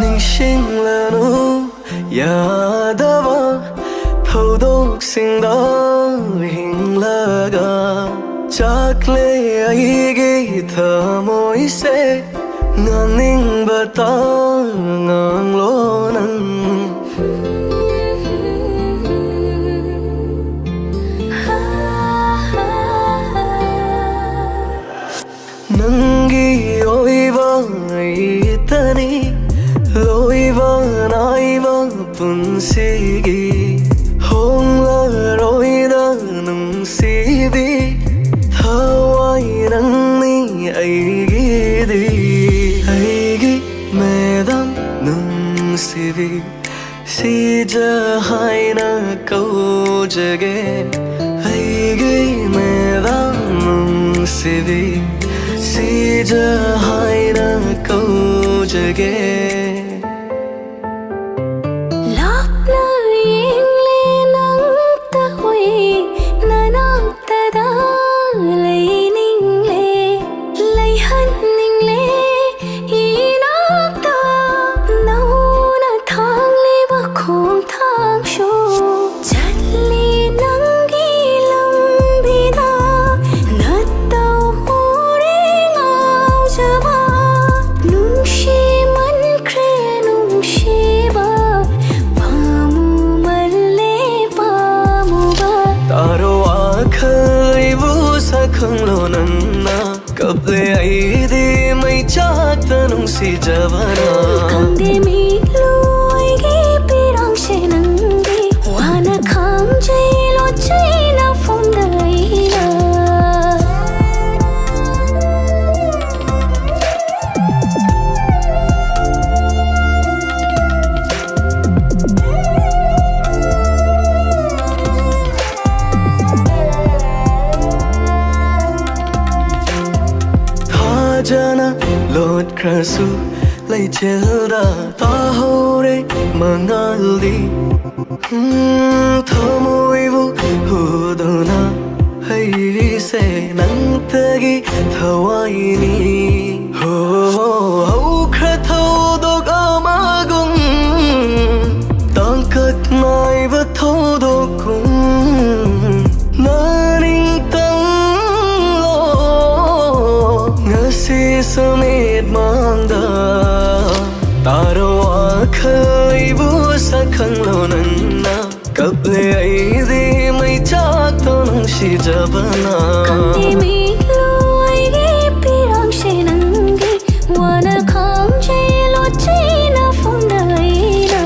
ꯅꯤꯡꯁꯤꯡꯂꯅꯨ ꯌꯥꯗꯕ ꯊꯧꯗꯣꯛꯁꯤꯡꯗ ꯍꯤꯡꯂꯒ ꯆꯥꯛꯂꯦ ꯑꯩꯒꯤ ꯊꯃꯣꯏꯁꯦ, ꯉꯥꯡꯅꯤꯡꯕ ꯇꯥ ꯉꯥꯡꯂꯣ ꯅꯪ꯫ ꯅꯪꯒꯤ ꯑꯣꯏꯕ ꯑꯩꯇꯅꯤ ꯂꯣꯏꯕ ꯅꯥꯏꯕ ꯄꯨꯟꯁꯤꯒꯤ ꯁꯤꯖ ꯍꯥꯏꯅ ꯀꯧꯖꯒꯦ, ꯑꯩꯒꯤ ꯃꯦꯗꯥꯝ ꯅꯨꯡꯁꯤꯕꯤ, ꯁꯤꯖ ꯍꯥꯏꯅ ꯀꯧꯖꯒꯦ꯫ ꯂꯥꯞꯅ ꯌꯦꯡꯂꯦ ꯅꯪꯇ ꯎꯏ, ꯅꯅꯥꯛꯇꯗ ꯂꯩꯅꯤꯡꯂꯦ, ꯂꯩꯍꯟꯅꯤꯡꯂꯦ ꯏꯅꯥꯛꯇ꯫ ꯅꯧꯅ ꯊꯥꯡꯂꯤꯕ ꯈꯣꯡꯊꯥꯡꯁꯨ ꯆꯠꯂꯤ ꯅꯪꯒꯤ ꯂꯝꯕꯤꯗ꯫ ꯅꯠꯇꯧ ꯎꯔꯦ ꯉꯥꯎꯖꯕ, ꯅꯨꯡꯁꯤꯃꯟꯈ꯭ꯔꯦ ꯅꯨꯡꯁꯤꯕ, ꯄꯥꯝꯃꯨꯃꯜꯂꯦ ꯄꯥꯝꯃꯨꯕ꯫ ꯇꯥꯔꯣ ꯋꯥꯈꯜ ꯑꯩꯕꯨ ꯁꯛꯈꯪꯂꯣ ꯅꯪꯅ꯫ ꯀꯞꯂꯦ ꯑꯩꯗꯤ ꯃꯩꯆꯥꯛꯇ ꯅꯨꯡꯁꯤꯖꯕꯅ꯫ ꯈꯪꯗꯦ ꯃꯤꯠꯂꯨ ꯑꯩꯒꯤ ꯄꯤꯔꯥꯡꯁꯦ ꯅꯪꯗꯤ꯫ ꯋꯥꯅ ꯈꯥꯡꯖꯩ ꯂꯣꯠꯆꯩ ꯅꯐꯝꯗ ꯑꯩꯅ꯫ ꯊꯥꯖꯅ ꯂꯣꯠꯈ꯭ꯔꯁꯨ ꯂꯩꯆꯤꯜꯗ ꯇꯥꯍꯧꯔꯦ ꯃꯉꯥꯜꯗꯤ꯫ ꯎꯝ, ꯊꯃꯣꯏꯕꯨ ꯍꯨꯗꯨꯅ ꯍꯩꯔꯤꯁꯦ ꯅꯪꯇꯒꯤ ꯊꯋꯥꯏꯅꯤ꯫ ꯍꯣ, ꯍꯧꯈ꯭ꯔ ꯊꯧꯗꯣꯛ ꯑꯃꯒꯨꯝ, ꯇꯥꯡꯀꯛ ꯅꯥꯏꯕ ꯊꯧꯗꯣꯛꯀꯨꯝ, ꯅꯅꯤꯡꯇꯝꯂꯣ ꯉꯁꯤꯁꯨ ꯃꯤꯠꯃꯥꯡꯗ꯫ ꯇꯥꯔꯣ ꯋꯥꯈꯜ ꯑꯩꯕꯨ ꯁꯛꯈꯪꯂꯣ ꯅꯪꯅ꯫ ꯀꯞꯂꯦ ꯑꯩꯗꯤ ꯃꯩꯆꯥꯛꯇꯣ ꯅꯨꯡꯁꯤꯖꯕꯅ꯫ ꯈꯪꯗꯦ ꯃꯤꯠꯂꯨ ꯑꯩꯒꯤ ꯄꯤꯔꯥꯡꯁꯦ ꯅꯪꯒꯤ꯫ ꯋꯥꯅ ꯈꯥꯡꯖꯩ ꯂꯣꯠꯆꯩ ꯅꯐꯝꯗ ꯑꯩꯅ꯫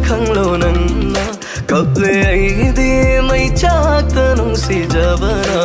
ꯈꯪꯂꯣ ꯅꯪꯅ ꯀꯞꯂꯦ ꯑꯩꯗꯤ ꯃꯩ ꯆꯥꯛꯇ ꯅꯨꯡꯁꯤꯖꯕꯅ